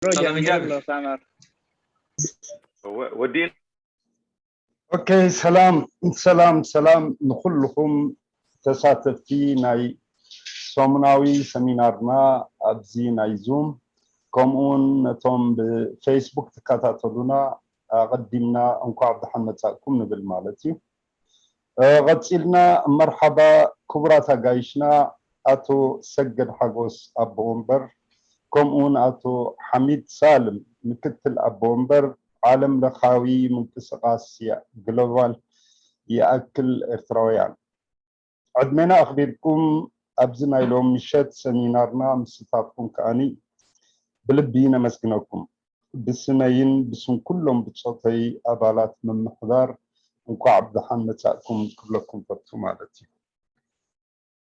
ጀሚሩ ኣሎ ሳመር። ወዲእና ኦኬ፣ ሰላም ሰላም ሰላም ንኩልኹም ተሳተፍቲ ናይ ሰሙናዊ ሰሚናርና ኣብዚ ናይ ዙም፣ ከምኡውን ነቶም ብፌስቡክ ትከታተሉና ኣቐዲምና እንኳዕ ብደሓን መጻእኩም ንብል ማለት እዩ። ቀፂልና መርሓባ ክቡራት ኣጋይሽና ኣቶ ሰገድ ሓጎስ ኣቦ ወንበር፣ ከምኡውን ኣቶ ሓሚድ ሳልም ምክትል ኣቦ ወንበር ዓለም ለኻዊ ምንቅስቃስ ግሎባል ይኣክል ኤርትራውያን። ዕድሜና ኣኽቢርኩም ኣብዚ ናይ ሎም ምሸት ሰሚናርና ምስታፍኩም ከኣኒ ብልቢ ነመስግነኩም። ብስመይን ብስም ኩሎም ብጾተይ ኣባላት ምምሕዳር እንኳዕ ብደሓን መጻእኩም ክብለኩም ፈቱ ማለት እዩ።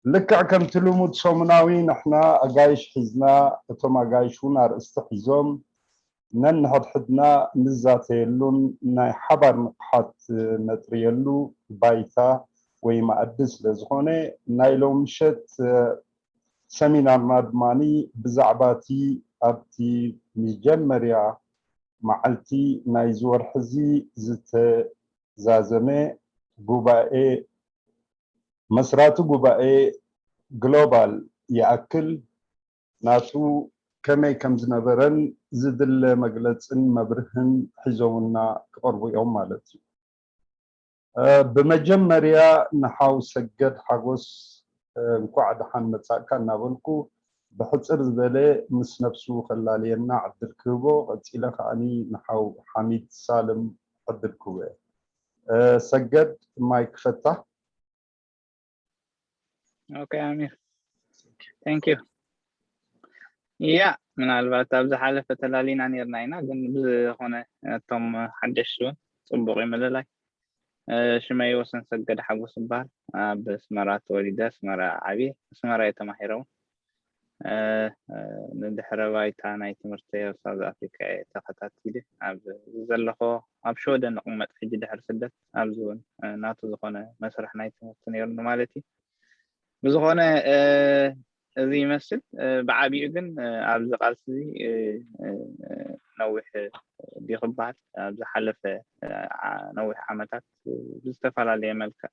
ልክዕ ከምቲ ልሙድ ሰሙናዊ ንሕና ኣጋይሽ ሒዝና፣ እቶም ኣጋይሽ እውን ኣርእስቲ ሒዞም ነንሕድሕድና ንዛተየሉን ናይ ሓባር ንቕሓት ነጥርየሉ ባይታ ወይ መኣዲ ስለ ዝኾነ ናይ ሎም ምሸት ሰሚናርና ድማ ብዛዕባ እቲ ኣብቲ መጀመርያ መዓልቲ ናይዚ ወርሒ እዚ ዝተዛዘመ ጉባኤ መስራቲ ጉባኤ ግሎባል ይኣክል ናቱ ከመይ ከም ዝነበረን ዝድለ መግለፅን መብርህን ሒዞምና ክቐርቡ እዮም ማለት እዩ። ብመጀመርያ ንሓው ሰገድ ሓጎስ እንኳዕ ደሓን መጻእካ እናበልኩ ብሕጽር ዝበለ ምስ ነብሱ ከላልየና ዕድል ክህቦ፣ ቀጺለ ከኣኒ ንሓው ሓሚድ ሳልም ዕድል ክህቦ እየ። ሰገድ ማይክ ፈታህ። ኦኬ ኣሚር፣ thank you። ያ ምናልባት ኣብ ዝሓለፈ ተላሊና ነርና ኢና፣ ግን ብዝኾነ ነቶም ሓደሽቲ እውን ጽቡቕ እዩ ምልላይ። ሽመይ ወሰን ሰገድ ሓጎስ ይበሃል። ኣብ ኣስመራ ተወሊደ፣ ኣስመራ ዓብየ፣ ኣስመራ እየ ተማሂረ እውን። ንድሕረ ባይታ ናይ ትምህርተይ ኣብ ሳውዝ ኣፍሪካ እየ ተኸታቲለ። ኣብ ዘለኾ ኣብ ሽወደን እቕመጥ ሕጂ ድሕሪ ስደት ኣብዚ እውን ናቱ ዝኾነ መስርሕ ናይ ትምህርቲ ነይሩኒ ማለት እዩ። ብዝኾነ እዚ ይመስል። ብዓቢኡ ግን ኣብዚ ቃልሲ እዚ ነዊሕ ድዩ ክበሃል ኣብ ዝሓለፈ ነዊሕ ዓመታት ብዝተፈላለየ መልክዕ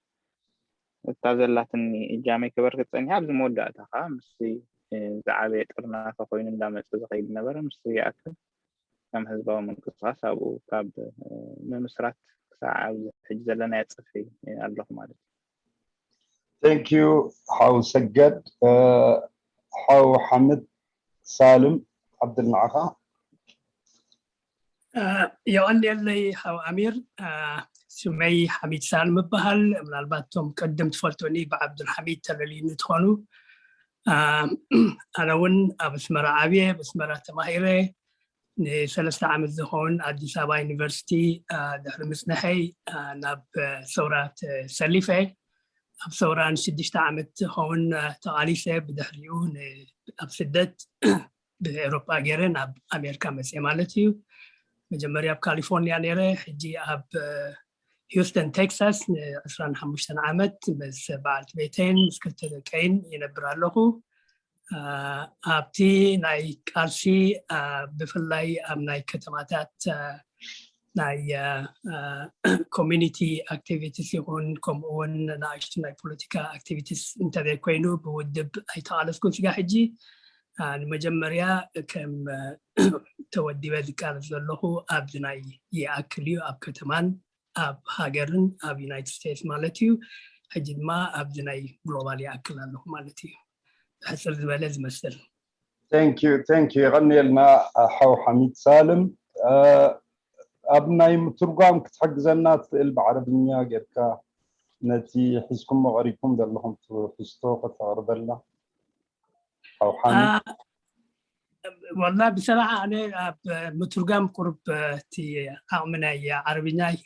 እታ ዘላትኒ እጃመይ ክበርክት ፀኒሓ። ኣብዚ መወዳእታ ከዓ ምስ ዝዓበየ ጥርናፈ ኮይኑ እንዳመፀ ዝኸይድ ነበረ። ምስ ይኣክል ከም ህዝባዊ ምንቅስቃስ ኣብኡ ካብ ምምስራት ክሳዕ ኣብዚ ሕጂ ዘለናዮ ፅፍሒ ኣለኹ ማለት እዩ። Thank you ሓው ሰገድ። ሓው ሓምድ ሳልም ዓብድል ንዓኻ። የቐንየለይ ሓው ኣሚር። ስመይ ሓሚድ ሳልም እበሃል። ምናልባት እቶም ቅድም ትፈልጡኒ ብዓብዱልሓሚድ ተለልዩኒ ትኾኑ። ኣነ እውን ኣብ ኣስመራ ዓብየ፣ ኣብ ኣስመራ ተማሂረ፣ ንሰለስተ ዓመት ዝኸውን ኣዲስ ኣበባ ዩኒቨርሲቲ ድሕሪ ምፅንሐይ ናብ ሰውራ ተሰሊፈ። ኣብ ሰውራ ንሽዱሽተ ዓመት ዝኸውን ተቓሊሰ፣ ብድሕሪኡ ኣብ ስደት ብኤውሮጳ ገይረ ናብ ኣሜሪካ መፅየ ማለት እዩ። መጀመርያ ኣብ ካሊፎርኒያ ነይረ፣ ሕጂ ኣብ ሂውስተን ቴክሳስ ን25 ዓመት ምስ በዓልቲ ቤተይን ምስ ክልተ ደቀይን ይነብር ኣለኹ። ኣብቲ ናይ ቃልሲ ብፍላይ ኣብ ናይ ከተማታት ናይ ኮሚኒቲ ኣክቲቪቲስ ይኹን ከምኡ እውን ንኣሽቱ ናይ ፖለቲካ ኣክቲቪቲስ እንተዘይኮይኑ ብውድብ ኣይተቓለስኩን ስጋ ሕጂ። ንመጀመርያ ከም ተወዲበ ዝቃለስ ዘለኹ ኣብዚ ናይ ይኣክል እዩ ኣብ ከተማን ኣብ ሃገርን ኣብ ዩናይትድ ስቴትስ ማለት እዩ። ሕጂ ድማ ኣብዚ ናይ ግሎባል ይኣክል ኣለኹ ማለት እዩ። ሕፅር ዝበለ ዝመስል። Thank you, thank you። የቐንየልና ሓው ሓሚድ ሳልም። ኣብ ናይ ምትርጓም ክትሕግዘና ትኽእል ብዓረብኛ ጌርካ ነቲ ሒዝኩሞ ቀሪብኩም ዘለኹም ትሕዝቶ ከተቕርበልና ሓው ሓሚድ? ወላ ብሰራሓ ኣነ ኣብ ምትርጓም ቁርብ እቲ ዓቕሚ ናይ ዓረብኛይ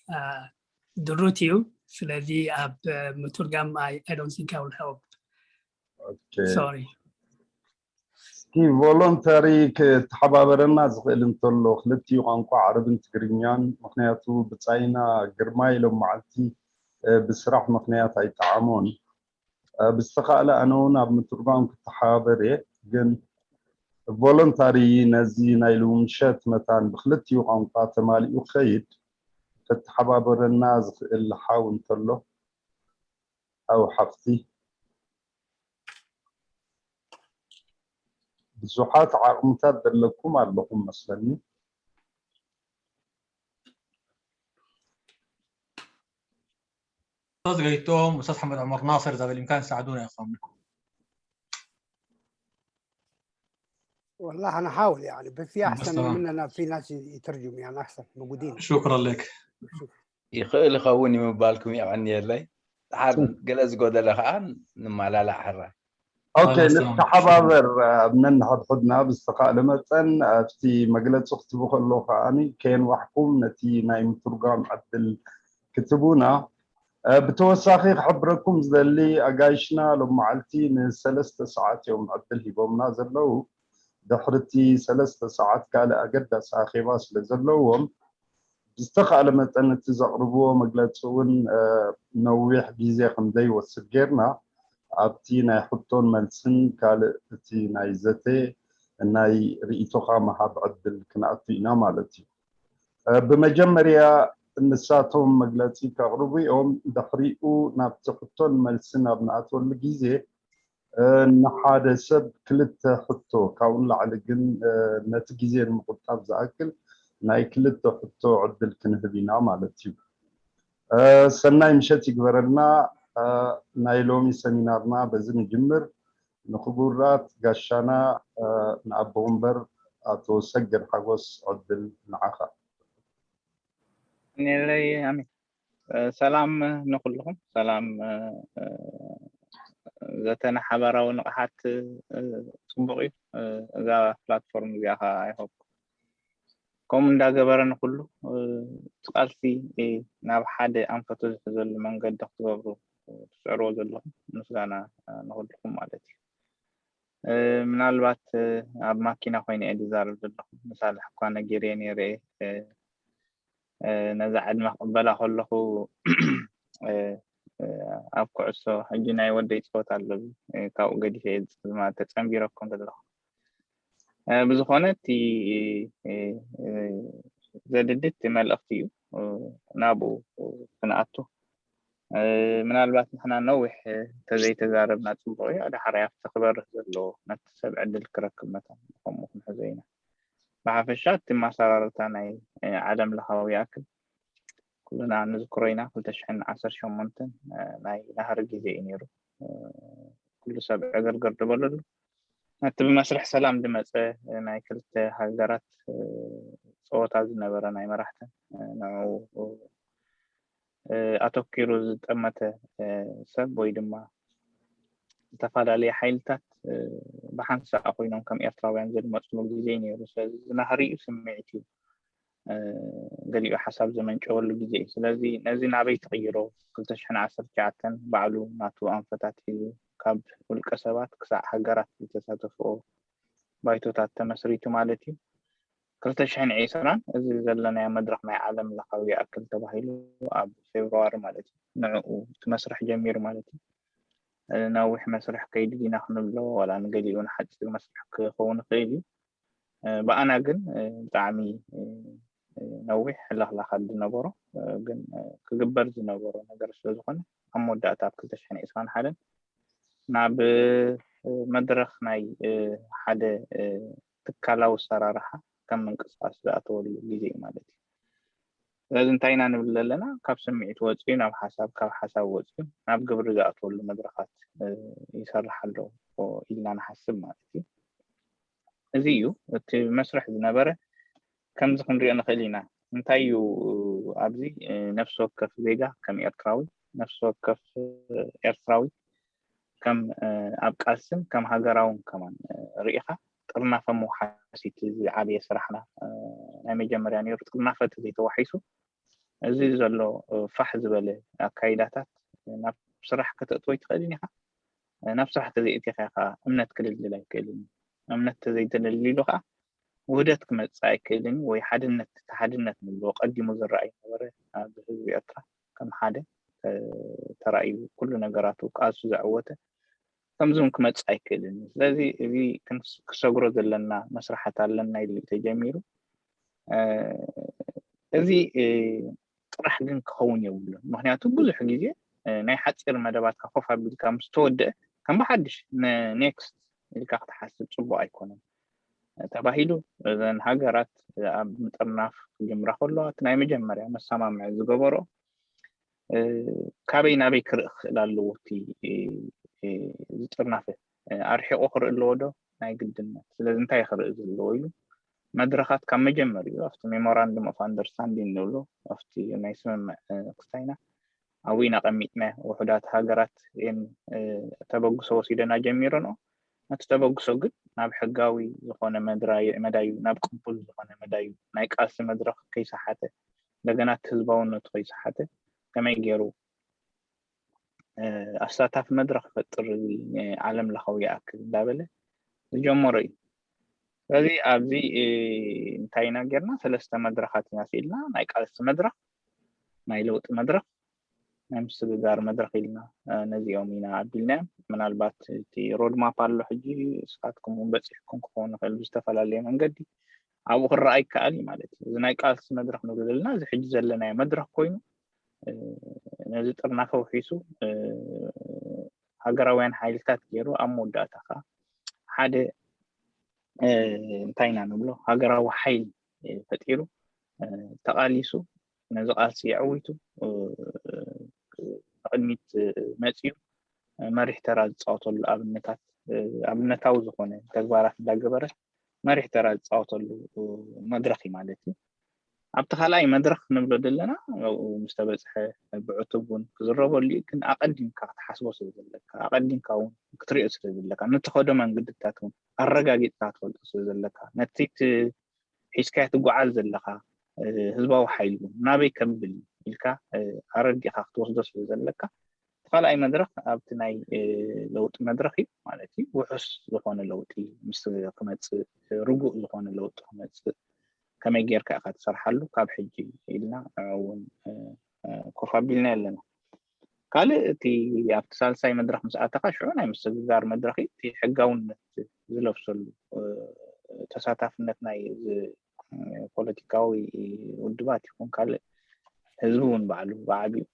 ድሩት እዩ። ስለዚ ኣብ ምትርጓም I don't think I will help። Sorry። እስኪ ቮሎንተሪ ክተሓባበረና ዝኽእል እንተሎ ክልቲኡ ቋንቋ ዓረብን ትግርኛን፣ ምክንያቱ ብጻይና ግርማይ ሎም መዓልቲ ብስራሕ ምክንያት ኣይጠዓሞን። ብዝተኻእለ ኣነ እውን ኣብ ምትርጓም ክተሓባበር እየ፣ ግን ቮለንታሪ ነዚ ናይ ሎሚ ምሸት መታን ብክልቲኡ ቋንቋ ተማሊኡ ክኸይድ ከተሓባበረና ዝኽእል ሓው እንተሎ፣ ሓው ሓፍቲ፣ ብዙሓት ዓቕምታት ዘለኩም ኣለኹም መስለኒ። استاذ قيتوم، استاذ محمد عمر ناصر، اذا بالامكان ساعدونا يا اخواننا. والله انا احاول يعني، بس في احسن مننا، في ناس يترجم يعني احسن موجودين. شكرا لك. ይኽእል ይኸውን እዩ ምባልኩም የቐንየለይ። ድሓር ገለ ዝጎደለ ከዓ ንመላላእ ሕራይ። ኦኬ፣ ንተሓባበር ኣብ ነንሕድሕድና ብዝተኻእለ መጠን ኣብቲ መግለፂ ክትቡ ከሎ ከዓኒ ከየንዋሕኩም ነቲ ናይ ምትርጓም ዕድል ክትቡና። ብተወሳኺ ክሕብረኩም ዝደሊ ኣጋይሽና ሎም መዓልቲ ንሰለስተ ሰዓት እዮም ዕድል ሂቦምና ዘለዉ። ድሕርቲ ሰለስተ ሰዓት ካልእ ኣገዳሲ ኣኼባ ስለ ዘለዎም ብዝተኻእለ መጠን እቲ ዘቕርብዎ መግለፂ እውን ነዊሕ ግዜ ከም ዘይወስድ ጌርና ኣብቲ ናይ ሕቶን መልስን ካልእ እቲ ናይ ዘተ ናይ ርእይቶኻ ምሃብ ዕድል ክንኣቱ ኢና ማለት እዩ። ብመጀመርያ ንሳቶም መግለፂ ከቕርቡ እዮም። ድሕሪኡ ናብቲ ሕቶን መልስን ኣብ ንኣትወሉ ግዜ ንሓደ ሰብ ክልተ ሕቶ ካብኡ ንላዕሊ ግን ነቲ ግዜ ንምቁጣብ ዝኣክል ናይ ክልተ ሕቶ ዕድል ክንህብ ኢና ማለት እዩ። ሰናይ ምሸት ይግበረልና። ናይ ሎሚ ሰሚናርና በዚ ንጅምር። ንክቡራት ጋሻና ንኣቦ ወንበር ኣቶ ሰገድ ሓጎስ ዕድል ንዓኻ። ኔለይ ኣሜን። ሰላም ንኩልኩም፣ ሰላም። ዘተና ሓባራዊ ንቕሓት ፅቡቕ እዩ። እዛ ፕላትፎርም እዚኣ ከዓ ኣይሆፕ ከምኡ እንዳገበረ ንኩሉ እቲ ቃልሲ ናብ ሓደ ኣንፈቱ ዝሕዘሉ መንገዲ ክትገብሩ ትፅዕርዎ ዘለኹም ምስጋና ንኩልኩም ማለት እዩ። ምናልባት ኣብ ማኪና ኮይነ እየ ዝዛረብ ዘለኹ። ምሳልሕ እኳ ነጊረ ነይረ እየ። ነዛ ዕድመ ክቕበላ ከለኹ ኣብ ኩዕሶ ሕጂ ናይ ወደይ ፀወታ ኣሎ፣ ካብኡ ገዲፈ እየ ዝፅልማ ተፀንቢረኩም ዘለኹ። ብዝኾነ እቲ ዘድሊ እቲ መልእኽቲ እዩ፣ ናብኡ ክንኣቱ። ምናልባት ንሕና ነዊሕ ተዘይተዛረብና ፅቡቕ እዩ። ዳሕራይ ኣብቲ ክበርህ ዘለዎ ነቲ ሰብ ዕድል ክረክብ መታን ከምኡ ክንሕዞ ኢና። ብሓፈሻ እቲ ማሰራርታ ናይ ዓለም ለኻዊ ይኣክል ኩልና ንዝክሮ ኢና። ክልተ ሽሕን ዓሰርተ ሸሞንተን ናይ ናህሪ ግዜ እዩ ነይሩ። ኩሉ ሰብ ዕግርግር ዝበለሉ ነቲ ብመስርሕ ሰላም ዝመፀ ናይ ክልተ ሃገራት ፀወታ ዝነበረ ናይ መራሕተን ንዕኡ ኣተኪሩ ዝጠመተ ሰብ ወይ ድማ ዝተፈላለዩ ሓይልታት ብሓንሳእ ኮይኖም ከም ኤርትራውያን ዝድመፅሉ ግዜ እዩ ነይሩ። ስለዚ ዝናህሪ እዩ፣ ስምዒት እዩ፣ ገሊኡ ሓሳብ ዘመንጨወሉ ግዜ እዩ። ስለዚ ነዚ ናበይ ትቕይሮ? ክልተ ሽሕን ዓሰርተ ትሽዓተን ባዕሉ ናቱ ኣንፈታት ሒዙ ካብ ውልቀ ሰባት ክሳዕ ሃገራት ዝተሳተፍኦ ባይቶታት ተመስሪቱ ማለት እዩ። ክልተ ሽሕን ዕስራን እዚ ዘለናዮ መድረኽ ናይ ዓለም ለኻዊ ይኣክል ተባሂሉ ኣብ ፌብርዋሪ ማለት እዩ ንዕኡ እቲ መስርሕ ጀሚሩ ማለት እዩ። ነዊሕ መስርሕ ከይዱ ዲና ክንብሎ ዋላ ንገሊኡ ንሓፂር መስርሕ ክኸውን ይኽእል እዩ። ብኣና ግን ብጣዕሚ ነዊሕ ሕልኽላኻት ዝነበሮ ግን ክግበር ዝነበሮ ነገር ስለዝኾነ ኣብ መወዳእታ ኣብ ክልተ ሽሕን ዕስራን ሓደን ናብ መድረኽ ናይ ሓደ ትካላዊ ኣሰራርሓ ከም ምንቅስቃስ ዝኣተወሉ ግዜ እዩ ማለት እዩ። ስለዚ እንታይ ኢና ንብል ዘለና? ካብ ስምዒት ወፂኡ ናብ ሓሳብ፣ ካብ ሓሳብ ወፂኡ ናብ ግብሪ ዝኣተወሉ መድረኻት ይሰርሕ ኣሎ ኢልና ንሓስብ ማለት እዩ። እዚ እዩ እቲ መስርሕ ዝነበረ። ከምዚ ክንሪኦ ንኽእል ኢና። እንታይ እዩ ኣብዚ ነፍሲ ወከፍ ዜጋ ከም ኤርትራዊ፣ ነፍሲ ወከፍ ኤርትራዊ ከም ኣብ ቃልስን ከም ሃገራውን ከማን ርኢኻ ጥርናፈ ምውሓስ እቲ ዝዓበየ ስራሕና ናይ መጀመርያ ነይሩ። ጥርናፈ ተዘይተዋሒሱ እዚ ዘሎ ፋሕ ዝበለ ኣካይዳታት ናብ ስራሕ ከተእትዎ ኣይትኽእልን ኢኻ። ናብ ስራሕ ተዘይእቲኻ ከዓ እምነት ክድልድል ኣይክእልን እዩ። እምነት ተዘይተደልዲሉ ከዓ ውህደት ክመፅእ ኣይክእልን እዩ ወይ ሓድነት፣ እቲ ሓድነት ንብሎ ቀዲሙ ዝረኣይ ነበረ ኣብ ህዝቢ ኤርትራ ከም ሓደ ተራእዩ ኩሉ ነገራቱ ቃልሱ ዘዕወተ ከምዚ እውን ክመፅእ ኣይክእልን እዩ። ስለዚ እዚ ክንሰግሮ ዘለና መስራሓት ኣለና ኢሉ ተጀሚሩ። እዚ ጥራሕ ግን ክኸውን የብሉን። ምክንያቱ ብዙሕ ግዜ ናይ ሓፂር መደባትካ ኮፍ ኣቢልካ ምስ ተወደአ ከም ብሓድሽ ኔክስት ኢልካ ክትሓስብ ፅቡቅ ኣይኮነን ተባሂሉ። እዘን ሃገራት ኣብ ምጥርናፍ ክጅምራ ከለዋ እቲ ናይ መጀመርያ መሰማምዒ ዝገበሮ ካበይ ናበይ ክርኢ ክኽእል ኣለዎ እቲ ዝጥርናፈ ኣርሒቑ ክርኢ ኣለዎ ዶ ናይ ግድነት? ስለዚ እንታይ ክርኢ ዘለዎ ኢሉ መድረኻት ካብ መጀመሪኡ ኣብቲ ሜሞራንዱም ኦፍ ኣንደርስታንዲንግ ንብሎ ኣብቲ ናይ ስምምዕ ክስታይና ኣብኡ ኢና ቀሚጥና ውሑዳት ሃገራት እየን ተበግሶ ወሲደና ጀሚረንኦ ነቲ ተበግሶ ግን ናብ ሕጋዊ ዝኾነ መዳዩ ናብ ቅቡል ዝኾነ መዳዩ ናይ ቃልሲ መድረኽ ከይሰሓተ እንደገና እቲ ህዝባውነቱ ከይሰሓተ ከመይ ገይሩ ኣሳታፊ መድረኽ ክፈጥር ዓለም ለኻዊ ይኣክል እንዳበለ ዝጀመሮ እዩ። ስለዚ ኣብዚ እንታይ ኢና ጌርና ሰለስተ መድረኻት ኢና ስኢልና ናይ ቃልሲ መድረኽ ናይ ለውጢ መድረኽ ናይ ምስግጋር መድረኽ ኢልና ነዚኦም ኢና ኣቢልናዮም። ምናልባት እቲ ሮድማፕ ኣሎ ሕጂ ንስኻትኩም እውን በፂሕኩም ክኸውን ይኽእል ብዝተፈላለየ መንገዲ ኣብኡ ክረኣ ይከኣል እዩ ማለት እዩ። እዚ ናይ ቃልሲ መድረኽ ንብል ዘለና እዚ ሕጂ ዘለናዮ መድረኽ ኮይኑ ነዚ ጥርናፈ ውሒሱ ሃገራውያን ሓይልታት ገይሩ ኣብ መወዳእታ ከዓ ሓደ እንታይ ኢና ንብሎ ሃገራዊ ሓይሊ ፈጢሩ ተቓሊሱ ነዚ ቃልሲ የዕዊቱ ንቕድሚት መፅዩ መሪሕ ተራ ዝፃወተሉ ኣብነታት ኣብነታዊ ዝኾነ ተግባራት እንዳገበረ መሪሕ ተራ ዝፃወተሉ መድረኽ እዩ ማለት እዩ። ኣብቲ ካልኣይ መድረኽ ንብሎ ዘለና ኣብኡ ምስ ተበፅሐ ብዕቱብ እውን ክዝረበሉ እዩ። ግን ኣቐዲምካ ክትሓስቦ ስለ ዘለካ ኣቐዲምካ እውን ክትሪኦ ስለ ዘለካ ንትኸዶ መንገድታት እውን ኣረጋጊፅካ ትፈልጦ ስለ ዘለካ ነቲ ሒዝካዮ ትጓዓዝ ዘለኻ ህዝባዊ ሓይሊ እውን ናበይ ከብል ኢልካ ኣረዲእካ ክትወስዶ ስለ ዘለካ እቲ ካልኣይ መድረኽ ኣብቲ ናይ ለውጢ መድረኽ እዩ ማለት እዩ። ውሑስ ዝኾነ ለውጢ ምስ ክመፅእ ርጉእ ዝኾነ ለውጢ ክመፅእ ከመይ ጌርካ ኢኻ ትሰርሓሉ ካብ ሕጂ ኢልና እውን ኮፍ ኣቢልና ኣለና። ካልእ እቲ ኣብቲ ሳልሳይ መድረኽ ምስ ኣተኻ ሽዑ ናይ ምስግጋር መድረኽ እዩ። እቲ ሕጋውነት ዝለብሰሉ ተሳታፍነት ናይ ፖለቲካዊ ውድባት ይኹን ካልእ ህዝቢ እውን ባዕሉ ብዓቢኡ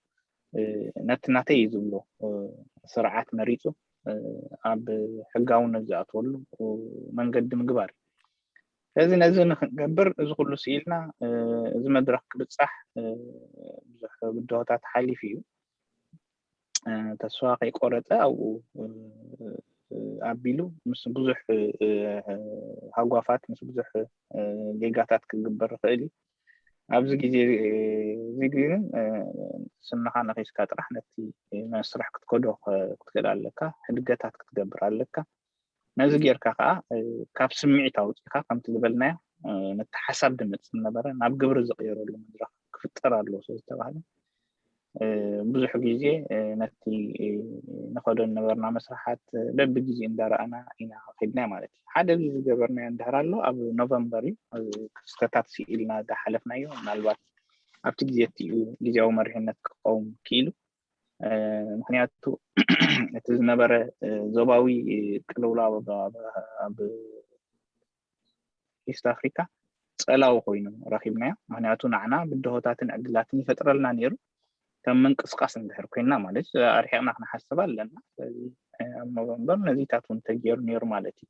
ነቲ ናተይ እዩ ዝብሎ ስርዓት መሪፁ ኣብ ሕጋውነት ዝኣትወሉ መንገዲ ምግባር እዩ። ስለዚ ነዚ ንክንገብር እዚ ኩሉ ስኢልና እዚ መድረኽ ክብፃሕ ብዙሕ ብድሆታት ሓሊፉ እዩ። ተስፋ ከይቆረፀ ኣብኡ ኣቢሉ ምስ ብዙሕ ሃጓፋት ምስ ብዙሕ ጌጋታት ክግበር ይኽእል እዩ። ኣብዚ ግዜ እዚ ግን ስንኻ ነኺስካ ጥራሕ ነቲ መስርሕ ክትከዶ ክትክእል ኣለካ፣ ሕድገታት ክትገብር ኣለካ። ነዚ ጌርካ ከዓ ካብ ስምዒት ኣውፂእካ ከምቲ ዝበልናዮ ነቲ ሓሳብ ድምፅ ዝነበረ ናብ ግብሪ ዝቕየረሉ መድረኽ ክፍጠር ኣለዎ ስለ ዝተባህለ ብዙሕ ግዜ ነቲ ንኸዶ ዝነበርና መስርሓት በቢ ግዜ እንዳረኣና ኢና ከይድና ማለት እዩ። ሓደ እዚ ዝገበርናዮ እንድሕር ኣሎ ኣብ ኖቨምበር እዩ ክስተታት ስኢልና ዝሓለፍናዮ ምናልባት ኣብቲ ግዜ እቲኡ ግዜያዊ መሪሕነት ክቀውም ክኢሉ ምክንያቱ እቲ ዝነበረ ዞባዊ ቅልውላው ኣብ ኢስት ኣፍሪካ ፀላዊ ኮይኑ ረኪብናዮ። ምክንያቱ ንዓና ብድሆታትን ዕድላትን ይፈጥረልና ነይሩ። ከም ምንቅስቃስ እንድሕር ኮይና ማለት ኣርሒቅና ክንሓስብ ኣለና። ስለዚ ኣብ ኖቨምበር ነዚታት እውን ተገይሩ ነይሩ ማለት እዩ።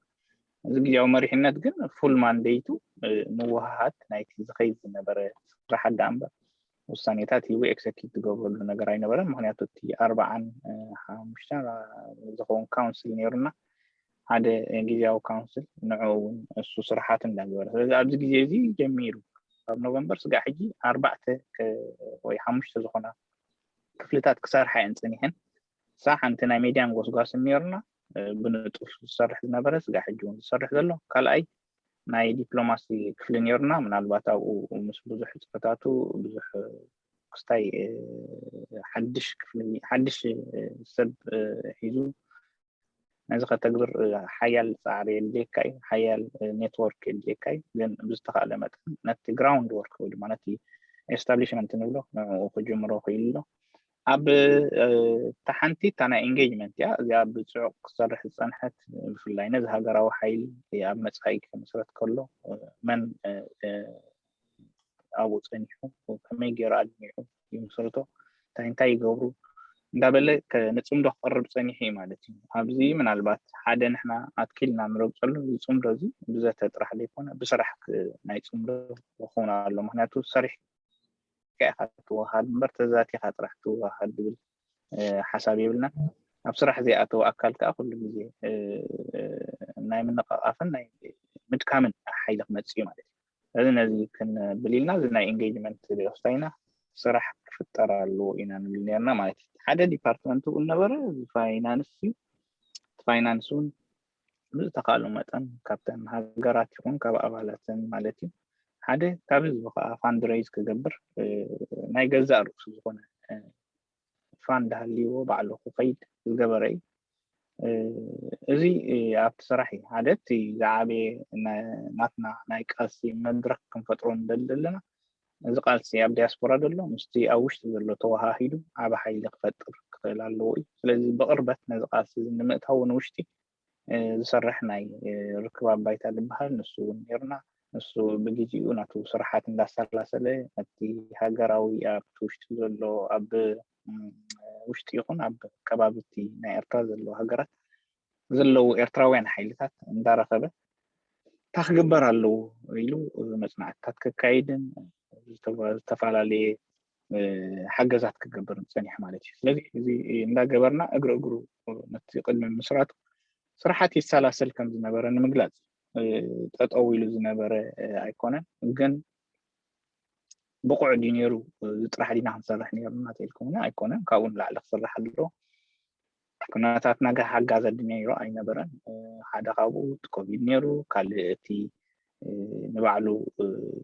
እዚ ግዜያዊ መሪሕነት ግን ፉል ማንዴቱ ምውሃሃድ ናይቲ ዝኸይድ ዝነበረ ስራሕ ዳ እምበር ውሳኔታት ሂቡ ኤክሰኪዩት ዝገብረሉ ነገር ኣይነበረን። ምክንያቱ እቲ ኣርባዓን ሓሙሽተን ዝኸውን ካውንስል ነይሩና ሓደ ግዜያዊ ካውንስል ንዕኡ እውን እሱ ስራሓት እንዳገበረ ስለዚ ኣብዚ ግዜ እዚ ጀሚሩ ካብ ኖቨምበር ስጋዕ ሕጂ ኣርባዕተ ወይ ሓሙሽተ ዝኾና ክፍልታት ክሰርሓ እየን ፀኒሐን። እሳ ሓንቲ ናይ ሜድያን ጎስጓስን ነይሩና ብንጡፍ ዝሰርሕ ዝነበረ ስጋዕ ሕጂ እውን ዝሰርሕ ዘሎ ካልኣይ ናይ ዲፕሎማሲ ክፍሊ ነይሩና ምናልባት ኣብኡ ምስ ብዙሕ ሕፅረታቱ ብዙሕ ክስታይ ሓድሽ ክፍሊ ሓድሽ ሰብ ሒዙ ነዚ ከተግብር ሓያል ፃዕሪ የድልየካ እዩ ሓያል ኔትወርክ የድልየካ እዩ ግን ብዝተካእለ መጠን ነቲ ግራውንድ ወርክ ወይ ድማ ነቲ ኤስታብሊሽመንት ንብሎ ንኡ ክጅምሮ ክኢሉ ኣሎ ኣብ እታ ሓንቲ እታ ናይ engagement እያ። እዚኣ ብፅዑቕ ክሰርሕ ዝፀንሐት፣ ብፍላይ ነዚ ሃገራዊ ሓይሊ ኣብ መፃኢ ክምስረት ከሎ መን ኣብኡ ፀኒሑ፣ ከመይ ገይሩ ኣድሚዑ ይምስርቶ፣ እንታይ እንታይ ይገብሩ እንዳበለ ንፅምዶ ክቐርብ ፀኒሑ እዩ ማለት እዩ። ኣብዚ ምናልባት ሓደ ንሕና ኣትኪልና ንረግፀሉ ዝፅምዶ እዚ ብዘተ ጥራሕ ዘይኮነ ብስራሕ ናይ ፅምዶ ክኸውን ኣሎ። ምክንያቱ ሰሪሕ ኢኻ ትወሃድ እምበር ተዛቲኻ ጥራሕ ትወሃድ ዝብል ሓሳብ የብልና። ኣብ ስራሕ ዘይኣተወ ኣካል ከዓ ኩሉ ግዜ ናይ ምንቕቓፍን ናይ ምድካምን ሓይሊ ክመፅእ እዩ ማለት እዩ። ስለዚ ነዚ ክንብል ኢልና እዚ ናይ engagement ሪኦስታይና ስራሕ ክፍጠር ኣለዎ ኢና ንብል ነርና ማለት እዩ። ሓደ ዲፓርትመንት እውን ነበረ፣ ፋይናንስ እዩ። ፋይናንስ እውን ብዝተኻእሉ መጠን ካብተን ሃገራት ይኹን ካብ ኣባላተን ማለት እዩ ሓደ ካብ ህዝቢ ከዓ fundraise ክገብር ናይ ገዛእ ርእሱ ዝኾነ fund ሃልይዎ ባዕሉ ክኸይድ ዝገበረ እዩ። እዚ ኣብቲ ስራሕ እዩ ሓደ እቲ ዝዓበየ ናትና ናይ ቃልሲ መድረክ ክንፈጥሮ ንደሊ ዘለና። እዚ ቃልሲ ኣብ ዲያስፖራ ዘሎ ምስቲ ኣብ ውሽጢ ዘሎ ተወሃሂዱ ዓቢ ሓይሊ ክፈጥር ክኽእል ኣለዎ እዩ። ስለዚ ብቕርበት ነዚ ቃልሲ እዚ ንምእታው ንውሽጢ ዝሰርሕ ናይ ርክብ ኣባይታ ዝበሃል ንሱ እውን ነርና። ንሱ ብግዜኡ ናቱ ስራሓት እንዳሰላሰለ ነቲ ሃገራዊ ኣብቲ ውሽጢ ዘሎ ኣብ ውሽጢ ይኹን ኣብ ከባቢ እቲ ናይ ኤርትራ ዘለዉ ሃገራት ዘለዉ ኤርትራውያን ሓይልታት እንዳረኸበ እንታይ ክግበር ኣለዎ ኢሉ መፅናዕትታት ከካይድን ዝተፈላለየ ሓገዛት ክገብርን ፀኒሑ ማለት እዩ። ስለዚ እዚ እንዳገበርና እግሪ እግሩ ነቲ ቅድሚ ምስራቱ ስራሓት ይሰላሰል ከም ዝነበረ ንምግላፅ ጠጠው ኢሉ ዝነበረ ኣይኮነን። ግን ብቑዕ ድዩ ነይሩ? እዚ ጥራሕ ዲና ክንሰርሕ ነይሩና ተልኩም ኣይኮነን። ካብኡ ንላዕሊ ክስራሕ ኣለዎ። ኩነታት ናጋ ሓጋዘ ድነይሮ ኣይነበረን። ሓደ ካብኡ እቲ ኮቪድ ነይሩ፣ ካልእ እቲ ንባዕሉ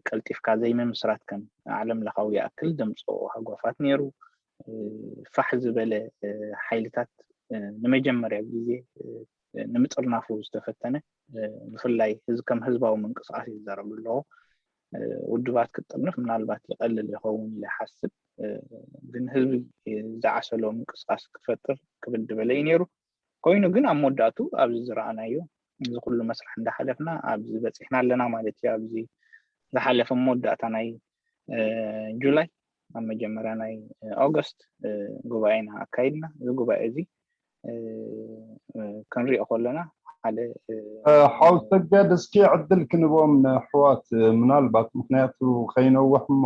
ቀልጢፍካ ዘይምምስራት ከም ዓለም ለኻዊ ይኣክል ደምፅኦ ሃጓፋት ነይሩ። ፋሕ ዝበለ ሓይልታት ንመጀመርያ ግዜ ንምጥርናፉ ዝተፈተነ ብፍላይ ከም ህዝባዊ ምንቅስቃስ ይዛረቡ ኣለዎ። ውድባት ክጥርንፍ ምናልባት ይቐልል ይኸውን ኢለ ሓስብ። ግን ህዝቢ ዝዓሰሎ ምንቅስቃስ ክፈጥር ክብድ በለ እዩ ነይሩ። ኮይኑ ግን ኣብ መወዳእቱ ኣብዚ ዝረኣናዮ እዚ ኩሉ መስርሕ እንዳሓለፍና ኣብዚ በፂሕና ኣለና ማለት እዩ። ኣብዚ ዝሓለፈ መወዳእታ ናይ ጁላይ ኣብ መጀመርያ ናይ ኦገስት ጉባኤና ኣካይድና። እዚ ጉባኤ እዚ ክንሪኦ ከለና ሓደ ሓው ሰገድ እስኪ ዕድል ክንቦም ንኣሕዋት ምናልባት ምክንያቱ ከይነውሕ እሞ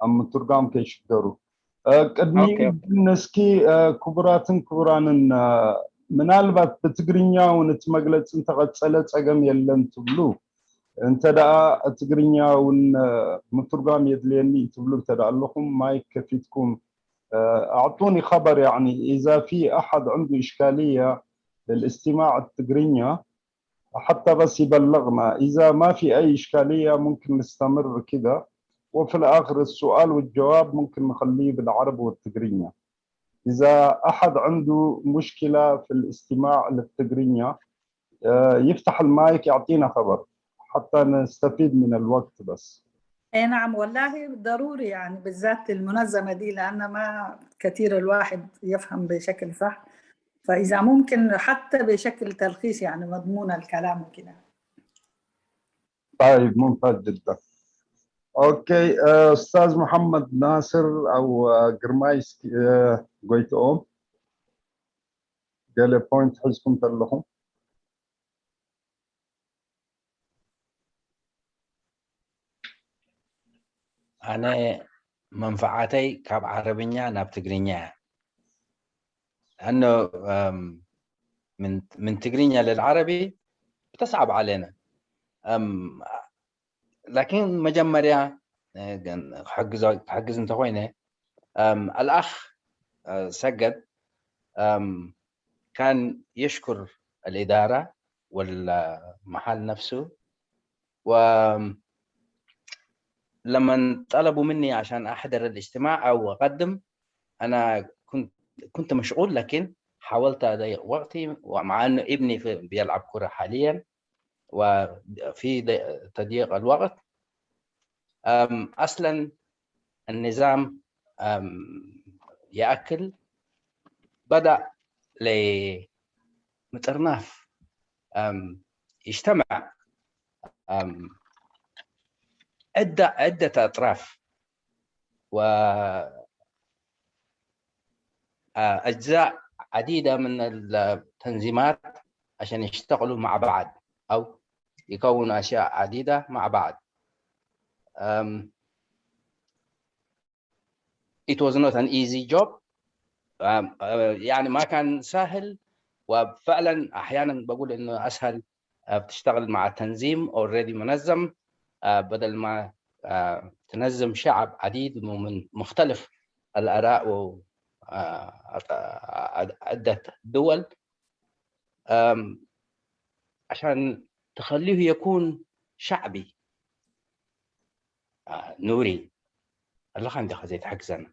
ኣብ ምትርጓም ከይሽገሩ። ቅድሚኡ ግን እስኪ ክቡራትን ክቡራንን ምናልባት ብትግርኛ እውን እቲ መግለፂ እንተቐፀለ ፀገም የለን ትብሉ እንተ ደኣ ትግርኛ እውን ምትርጓም የድልየኒ ትብሉ እንተ ደኣ ኣለኹም ማይክ ከፊትኩም ኣዕጡኒ ኸበር ያኒ ኢዛ ፊ ኣሓድ ዐንዱ እሽካልያ ልልእስቲማዕ ትግርኛ حتى بس يبلغنا إذا ما في أي إشكالية ممكن نستمر كده وفي الآخر السؤال والجواب ممكن نخليه بالعربي والتقرينيا إذا أحد عنده مشكلة في الاستماع للتقرينيا يفتح المايك يعطينا خبر حتى نستفيد من الوقت بس. اي نعم والله ضروري يعني بالذات المنظمة دي لأن ما كثير الواحد يفهم بشكل صح فإذا ممكن حتى بشكل تلخيص يعني مضمون الكلام وكده. طيب ممتاز جدا. اوكي استاذ محمد ناصر او ግርማይ ጎይትኦም ገለ point ሒዝኩም ተለኹም ኣነ መንፈዓተይ ካብ ዓረብኛ ናብ ትግርኛ እያ። لأنه من من تقرينيا للعربي بتصعب علينا. لكن መጀመርያ ክሕግዝ እንተኮይነ الأخ سجد كان يشكر الإدارة والمحل نفسه و لما طلبوا مني عشان أحضر الاجتماع أو أقدم أنا كنت كنت مشغول لكن حاولت أضيق وقتي ومع أنه ابني بيلعب كرة حاليا وفي تضييق الوقت أصلا النظام يأكل، بدأ لمطرناف، أم، يجتمع، أم، عدة، عدة أطراف و، آه، أجزاء عديدة من التنظيمات عشان يشتغلوا مع بعض أو يكونوا أشياء عديدة مع بعض. أم، it was not an easy job. أم، آه، يعني ما كان سهل، وفعلًا أحيانًا بقول إنه أسهل، آه، بتشتغل مع تنظيم already منظم، آه، بدل ما، آه، تنظم شعب عديد ومن مختلف الآراء و، آه، عدة دول، آم، عشان تخليه يكون شعبي. آه، نوري، الله خان دخل زي تحكزنا.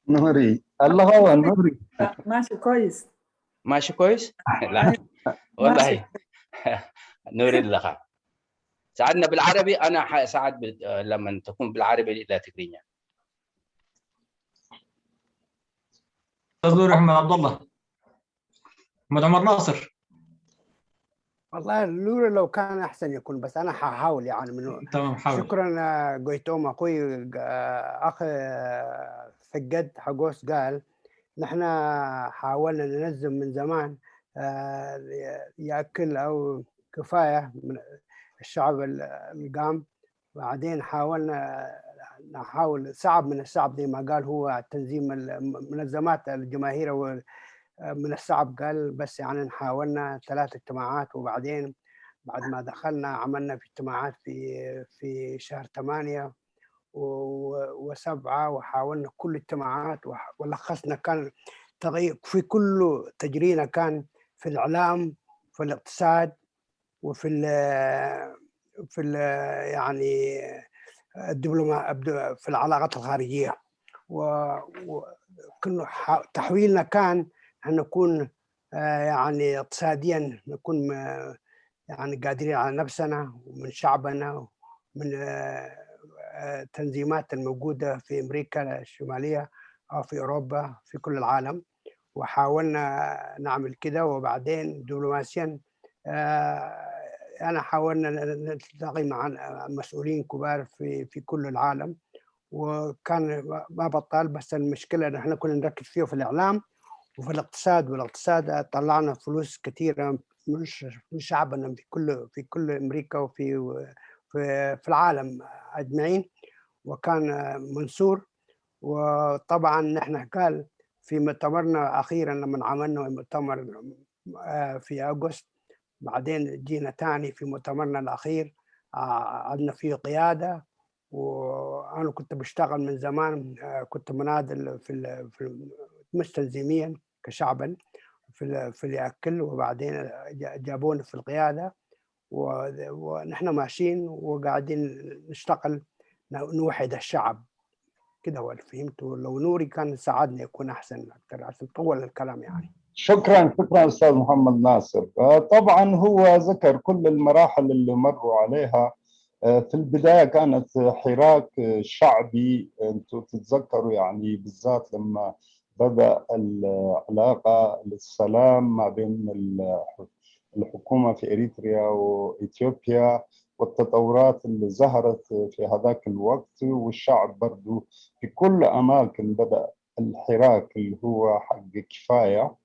نوري، الله هو نوري. ماشي كويس. ماشي كويس؟ لا، والله. نوري لخا. ساعدنا بالعربي، أنا حساعد بال-، لما تكون بالعربي لا تقرينيا. أستاذ نور أحمد عبد الله. محمد عمر ناصر. والله لوري لو كان أحسن يكون، بس أنا ححاول يعني من تمام، حاول. شكرًا، آه، قويتوم أخوي، آه، أخ، آه، فقد حقوس قال: "نحن حاولنا ننظم من زمان، آه، يأكل أو كفاية من الشعب ال-، القام، بعدين حاولنا نحاول"، صعب من الصعب زي ما قال هو تنظيم المنظمات الجماهيرية و-، من الصعب قال، بس يعني حاولنا ثلاث اجتماعات، وبعدين بعد ما دخلنا عملنا في اجتماعات في، في شهر ثمانية و-، و7، وحاولنا كل الاجتماعات وح-، ولخصنا كان تغيير في كل تجرينا كان في الإعلام، في الاقتصاد، وفي ال-، في ال-، يعني الدبلوما-، في العلاقات الخارجية. و-، وكنا ح-، تحويلنا كان أن نكون، آه، يعني اقتصاديًا نكون م-، يعني قادرين على نفسنا ومن شعبنا ومن، آه، آه، تنظيمات الموجودة في أمريكا الشمالية أو في أوروبا، في كل العالم. وحاولنا نعمل كده، وبعدين دبلوماسيًا، آه، أنا حاولنا ن-، نلتقي مع مسؤولين كبار في، في كل العالم، وكان ما، ما بطال، بس المشكلة إن إحنا كنا نركز فيه في الإعلام وفي الاقتصاد، والاقتصاد طلعنا فلوس كتيرة من ش-، من شعبنا في كل، في كل أمريكا وفي، في، في العالم أجمعين، وكان منصور. وطبعًا نحن قال في مؤتمرنا أخيرًا لما عملنا مؤتمر، آه، في أغسطس، بعدين جينا تاني في مؤتمرنا الأخير، آه، عندنا فيه قيادة، وأنا كنت بشتغل من زمان، آه، كنت مناضل في ال-، في ال-، مش تنظيميًا كشعبًا في ال-، في اليأكل، وبعدين جا-، جابوني في القيادة، و-، ونحن ماشيين وقاعدين نشتغل ن-، نوحد الشعب. كده هو اللي فهمته، لو نوري كان ساعدني يكون أحسن أكتر عشان طول الكلام يعني. شكرًا، شكرًا أستاذ محمد ناصر. آه، طبعًا هو ذكر كل المراحل اللي مروا عليها. آه، في البداية كانت حراك، آه، شعبي. أنتوا تتذكروا يعني بالذات لما بدأ العلاقة للسلام ما بين ال-، الحكومة في إريتريا وإثيوبيا، والتطورات اللي ظهرت في هذاك الوقت، والشعب برضو في كل أماكن بدأ الحراك اللي هو حق كفاية.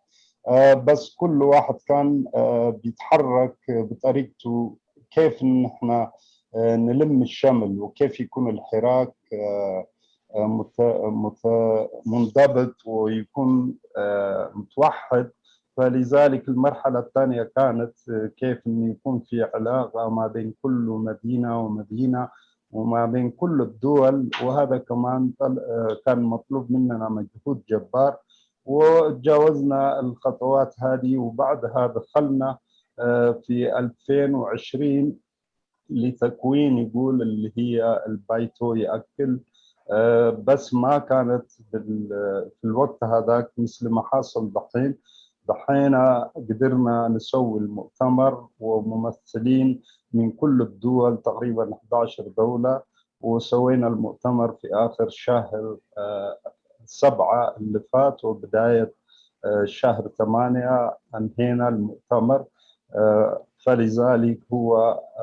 آه، بس كل واحد كان، آه، بيتحرك بطريقته، كيف إن إحنا، آه، نلم الشمل، وكيف يكون الحراك، آه، آه، مت-، مت-، منضبط، ويكون، آه، متوحد. فلذلك المرحلة الثانية كانت، آه، كيف إنه يكون في علاقة ما بين كل مدينة ومدينة، وما بين كل الدول، وهذا كمان طل-، آه، كان مطلوب مننا مجهود جبار، وتجاوزنا الخطوات هذه، وبعدها دخلنا، آه، في ألفين وعشرين لتكوين، يقول، اللي هي البايتو يأكل. آه، بس ما كانت بال-، في الوقت هذاك مثل ما حاصل دحين. دحين قدرنا نسوي المؤتمر وممثلين من كل الدول، تقريبًا احدعش دولة، وسوينا المؤتمر في آخر شهر، آه، سبعة اللي فات وبداية آه، شهر ثمانية أنهينا المؤتمر. آه، فلذلك هو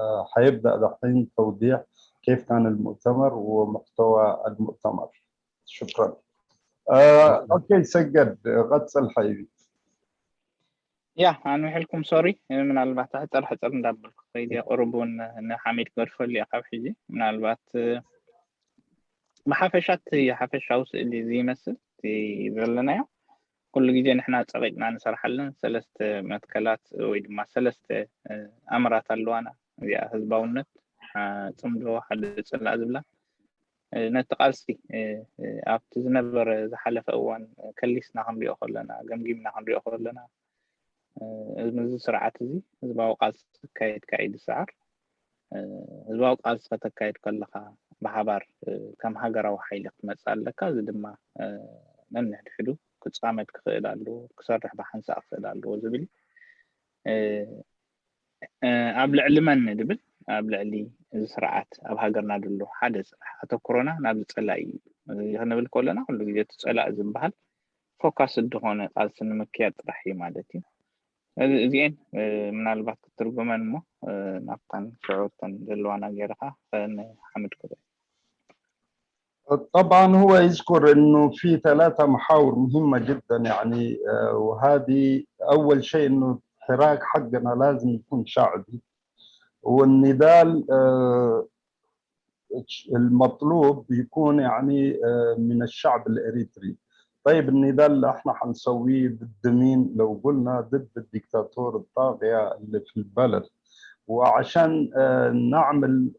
آه، حيبدأ دحين توضيح كيف كان المؤتمر ومحتوى المؤتمر. شكرا. آه، أوكي سجد، غطس الحيبي. ያ ኣንውሕልኩም ሶሪ፣ ምናልባት ሕፀር ሕፀር እንዳበልኩ ከይድ እየ። ቁሩብ እውን ንሓሚድ ክገድፈሉ እየ ካብ ሕጂ። ምናልባት ብሓፈሻ እቲ ሓፈሻዊ ስእሊ እዚ ይመስል እቲ ዘለናዮ። ኩሉ ግዜ ንሕና ፀቂጥና ንሰርሓለን ሰለስተ መትከላት ወይ ድማ ሰለስተ ኣምራት ኣለዋና። እዚኣ ህዝባውነት፣ ፅምዶ፣ ሓደ ፅላእ ዝብላ ነቲ ቃልሲ ኣብቲ ዝነበረ ዝሓለፈ እዋን ከሊስና ክንሪኦ ከለና፣ ገምጊምና ክንሪኦ ከለና፣ እዚ ስርዓት እዚ ህዝባዊ ቃልሲ ክካየድ ካዓ እዩ ዝሰዓር። ህዝባዊ ቃልሲ ከተካይድ ከለካ ብሓባር ከም ሃገራዊ ሓይሊ ክትመፅእ ኣለካ። እዚ ድማ ነንሕድሕዱ ክፃመድ ክኽእል ኣለዎ፣ ክሰርሕ ብሓንሳእ ክኽእል ኣለዎ ዝብል እዩ። ኣብ ልዕሊ መን ንብል፣ ኣብ ልዕሊ እዚ ስርዓት ኣብ ሃገርና ዘሎ ሓደ ስራሕ ኣተኩሮና ናብዚ ፀላኢ እዩ ክንብል ከለና ኩሉ ግዜ እቲ ፀላኢ ዝበሃል ፎካስ ዝኾነ ቃልሲ ንምክያድ ጥራሕ እዩ ማለት እዩ። እዚኤን ምናልባት ክትርጉመን እሞ ናብታን ሽዑተን ዘለዋና ገይርካ ንሓምድ ክበ طبعا هو يذكر انه في ثلاثة محاور مهمة جدا، يعني وهذه اول شيء انه الحراك حقنا لازم يكون شعبي، والنضال المطلوب يكون يعني من الشعب الاريتري. طيب النضال اللي احنا حنسويه ضد مين؟ لو قلنا ضد الدكتاتور الطاغية اللي في البلد، وعشان نعمل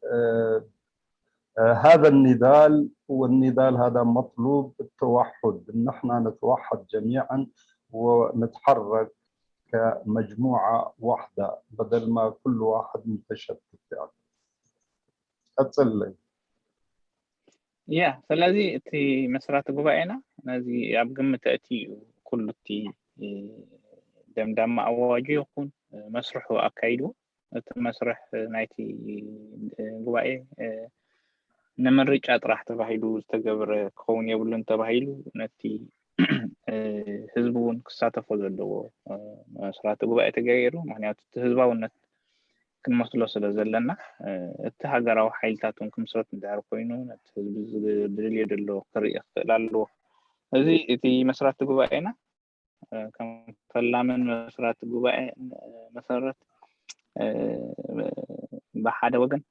هذا النضال، والنضال هذا مطلوب التوحد، ان احنا نتوحد جميعا ونتحرك كمجموعة واحدة بدل ما كل واحد متشتت يعني. ቀጽልለይ። ያ ስለዚ እቲ መስራቲ ጉባኤና ነዚ ኣብ ግምት ኣእትዩ እዩ ኩሉ እቲ ደምዳማ ኣዋጁ ይኹን መስርሑ ኣካይዱ። እቲ መስርሕ ናይቲ ጉባኤ ንምርጫ ጥራሕ ተባሂሉ ዝተገብረ ክኸውን የብሉን ተባሂሉ ነቲ ህዝቢ እውን ክሳተፎ ዘለዎ መስራቲ ጉባኤ ተገይሩ። ምክንያቱ እቲ ህዝባውነት ክንመስሎ ስለ ዘለና እቲ ሃገራዊ ሓይልታት እውን ክምስረት እንድሕር ኮይኑ ነቲ ህዝቢ ዝድልዮ ዘሎ ክርኢ ክኽእል ኣለዎ። እዚ እቲ መስራቲ ጉባኤና ከም ፈላምን መስራቲ ጉባኤ መሰረት ብሓደ ወገን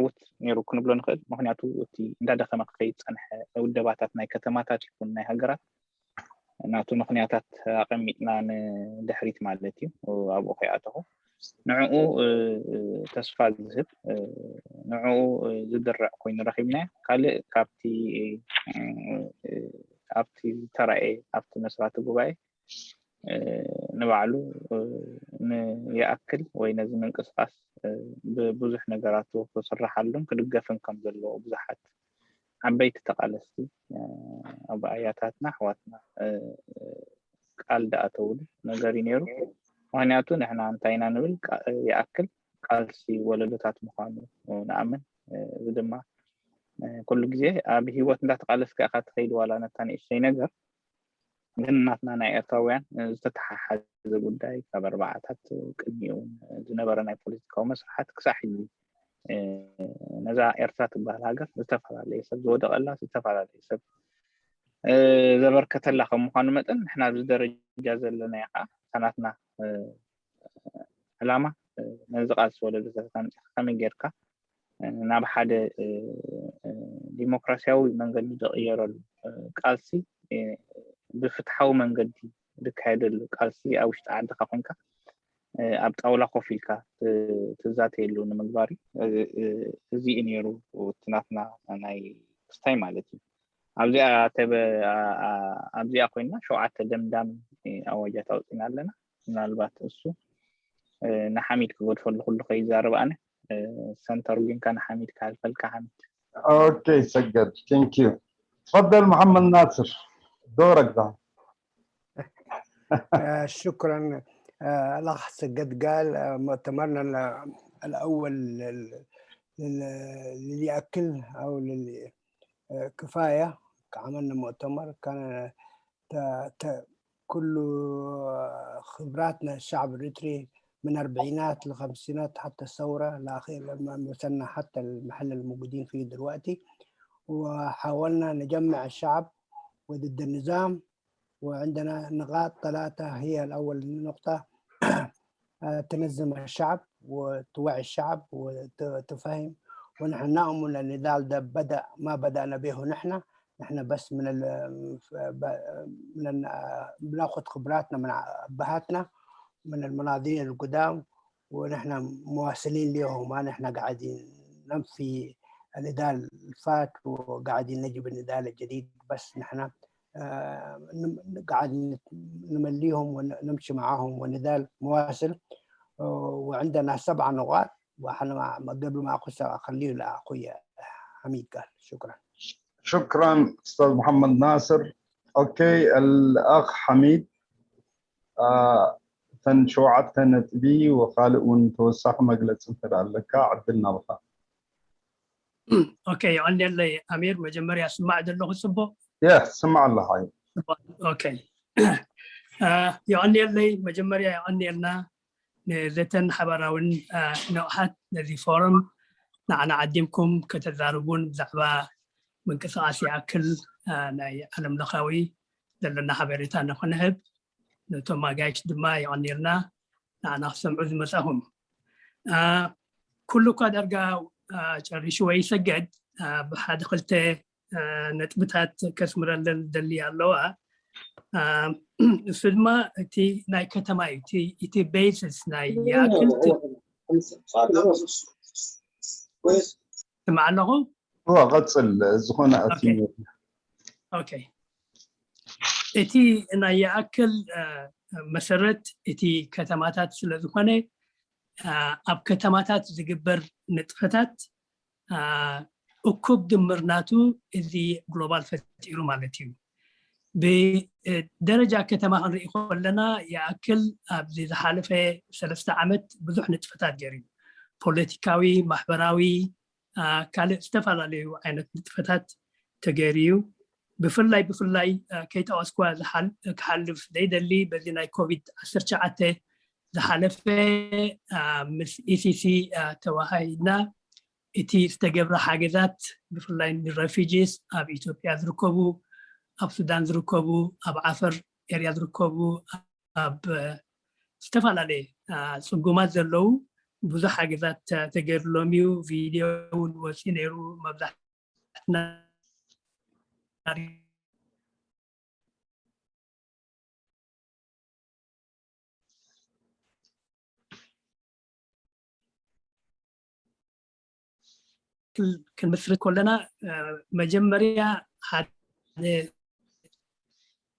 ዕውት ነይሩ ክንብሎ ንኽእል። ምክንያቱ እቲ እንዳደኸመ ክኸይድ ዝፀንሐ ውደባታት ናይ ከተማታት ይኹን ናይ ሃገራት ናቱ ምክንያታት ኣቐሚጥና ንድሕሪት ማለት እዩ ኣብኡ ከይኣተኹ ንዕኡ ተስፋ ዝህብ ንዕኡ ዝድርዕ ኮይኑ ረኺብናዮ። ካልእ ካብቲ ኣብቲ ዝተራእየ ኣብቲ መስራቲ ጉባኤ ንባዕሉ ንይኣክል ወይ ነዚ ምንቅስቃስ ብብዙሕ ነገራቱ ክስርሓሉን ክድገፍን ከም ዘለዎ ብዙሓት ዓበይቲ ተቃለስቲ ኣባኣያታትና ኣሕዋትና ቃል ዝኣተውሉ ነገር እዩ ነይሩ። ምክንያቱ ንሕና እንታይ ኢና ንብል ይኣክል ቃልሲ ወለዶታት ምኳኑ ንኣምን። እዚ ድማ ኩሉ ግዜ ኣብ ሂወት እንዳተቃለስካ ኢካ ትከይድ ዋላ ነታ ንእሽተይ ነገር ግን ናትና ናይ ኤርትራውያን ዝተተሓሓዘ ጉዳይ ካብ ኣርባዓታት ቅድሚኡ ዝነበረ ናይ ፖለቲካዊ መስርሓት ክሳዕ ሕጂ ነዛ ኤርትራ ትበሃል ሃገር ዝተፈላለየ ሰብ ዝወደቀላ ዝተፈላለየ ሰብ ዘበርከተላ ከም ምኳኑ መጠን ንሕና ኣብዚ ደረጃ ዘለናዮ ከዓ እታ ናትና ዕላማ ነዚ ቃልሲ ወለዶታት ኣምፂኻ ከመይ ጌርካ ናብ ሓደ ዲሞክራሲያዊ መንገዲ ዝቕየረሉ ቃልሲ ብፍትሓዊ መንገዲ ዝካየደሉ ቃልሲ ኣብ ውሽጢ ዓድካ ኮይንካ ኣብ ጣውላ ኮፍ ኢልካ ትዛተየሉ ንምግባር እዩ። እዚ እዩ ነይሩ እቲ ናትና ናይ ክስታይ ማለት እዩ። ኣብዚኣ ኣብዚኣ ኮይንና ሸውዓተ ደምዳሚ ኣዋጃት ኣውፂና ኣለና። ምናልባት እሱ ንሓሚድ ክገድፈሉ ኩሉ ከይዛረብ ኣነ ሰንተር ጒንካ ንሓሚድ ክሃልፈልካ ሓሚድ ኦኬ ሰገድ ቴንክ ዩ ትፈደል መሐመድ ናስር دورك ده شكرا الأخ سجد قال مؤتمرنا الأول لليأكل أو للكفاية كعملنا مؤتمر كان ت- ت- كل خبراتنا الشعب الإريتري من أربعينات لخمسينات حتى الثورة الأخير لما وصلنا حتى المحل اللي موجودين فيه دلوقتي، وحاولنا نجمع الشعب وضد النظام. وعندنا نقاط ثلاثة، هي الأول نقطة آه، تنظم الشعب وتوعي الشعب وتفهم. ونحن نؤمن النضال ده بدأ، ما بدأنا به نحن، نحن بس من ال ب- من ال- بناخد خبراتنا من أبهاتنا، من المناضلين القدام، ونحن مواصلين ليهم. ما نحن قاعدين ننفي النضال الفات وقاعدين نجيب النضال الجديد، بس نحن آه، نم- قاعد نت- نمليهم ونمشي معاهم، والنضال مواصل. آه، وعندنا سبع نقاط، وحنا مع- قبل ما أخش أخليه لأخوي حميد قال. شكرا. شكرا أستاذ محمد ناصر. أوكي، الأخ حميد، آه، ተን ሸውዓተ ነጥቢ ወካልእ እውን ተወሳኺ መግለፂ እንተ ደኣ ኣለካ ዕድል ናብኻ። ኦኬ፣ የቐንየለይ ኣሚር። መጀመርያ ስማዕ ዘለኹ ጽቡቕ? ያ፣ ትስማዕ ኣለኻ። ኦኬ። አ፣ የቐንየለይ፣ መጀመርያ የቐንየልና ነዘተን ሓባራውን አ፣ ንቕሓት ነዚ ፎረም ንዓና ዓዲምኩም ከተዛርቡን ብዛዕባ ምንቅስቃስ ይኣክል አ፣ ናይ ዓለም ለኻዊ ዘለና ሓበሬታ ንኽንህብ፣ ነቶም ኣጋይሽ ድማ የቐንየልና ንዓና ክሰምዑ ዝመጻኹም። አ፣ ኩሉ እኳ ዳርጋ አ፣ ጨሪሽዎ ይሰገድ አ፣ ብሓደ ክልተ አ፣ ነጥብታት ከስምረለን ደሊ ኣለዋ። አ፣ እሱ ድማ እቲ ናይ ከተማ እዩ። እቲ- እቲ ቤዝስ ናይ ይኣክል ት- ስማዕ ኣለኹ። እዋ፣ ቀፅል ዝኾነ ኣቲ ኦኬ። ኦኬ። እቲ ናይ ይኣክል አ፣ መሰረት እቲ ከተማታት ስለ ዝኾነ አ፣ ኣብ ከተማታት ዝግበር ንጥፈታት አ፣ እኩብ ድምር ናቱ እዚ ግሎባል ፈጢሩ ማለት እዩ። ብደረጃ ከተማ ክንርኢ ከለና ይኣክል ኣብዚ ዝሓለፈ ሰለስተ ዓመት ብዙሕ ንጥፈታት ገይሩ እዩ። ፖለቲካዊ፣ ማሕበራዊ፣ አ፣ ካልእ ዝተፈላለዩ ዓይነት ንጥፈታት ተገይሩ እዩ። ብፍላይ ብፍላይ አ፣ ከይጠቐስኩዋ ዝሓል- ክሓልፍ ዘይደሊ በዚ ናይ ኮቪድ ዓሰርተ ትሽዓተ ዝሓለፈ አ፣ ምስ ኢሲሲ አ፣ ተዋሃሂድና እቲ ዝተገብረ ሓገዛት ብፍላይ ንረፊጂስ ኣብ ኢትዮጵያ ዝርከቡ፣ ኣብ ሱዳን ዝርከቡ፣ ኣብ ዓፈር ኤርያ ዝርከቡ፣ ኣብ አ፣ ዝተፈላለየ አ፣ ጽጉማት ዘለዉ ብዙሕ ሓገዛት ተ- ተገይርሎም እዩ። ቪድዮ እውን ወፂኡ ነይሩ። መብዛሕትና ክል- ክንምስርት ከለና አ፣ መጀመርያ ሓደ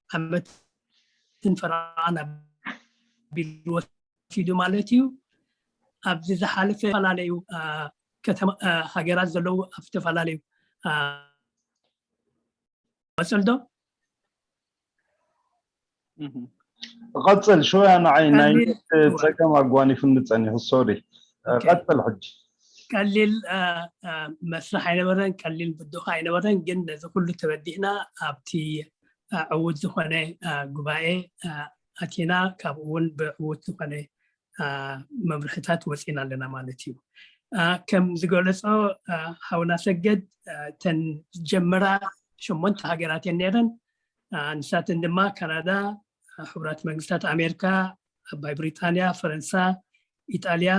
ዓመትን ፈረቓን ኣቢሉ ወሲዱ ማለት እዩ። ኣብዚ ዝሓለፈ ዝተፈላለዩ አ፣ ከተማ አ፣ ሃገራት ዘለዉ ኣብ ዝተፈላለዩ አ፣ ቀፅል ዶ? ቀፅል ሸውያ፣ ንዓይ ናይ ቀሊል ጸገም ኣጓኒፉኒ ጸኒሑ። ሶሪ፣ ኦኬ። ቀፅል ሕጂ። ቀሊል አ፣ አ፣ መስርሕ ኣይነበረን፣ ቀሊል ብድሆ ኣይነበረን። ግን ነዚ ኩሉ ተበዲህና ኣብቲ አ፣ ዕዉት ዝኾነ አ፣ ጉባኤ አ፣ ኣቲና፣ ካብኡ እውን ብዕዉት ዝኾነ አ፣ መምርሕታት ወፂና ኣለና ማለት እዩ። አ፣ ከም ዝገለፆ አ፣ ሓውና ሰገድ አ፣ እተን ዝጀመራ ሸሞንተ ሃገራት እየን ነይረን። አ፣ ንሳተን ድማ ካናዳ፣ አ፣ ሕቡራት መንግስታት ኣሜሪካ፣ ዓባይ ብሪጣንያ፣ ፈረንሳ፣ ኢጣልያ፣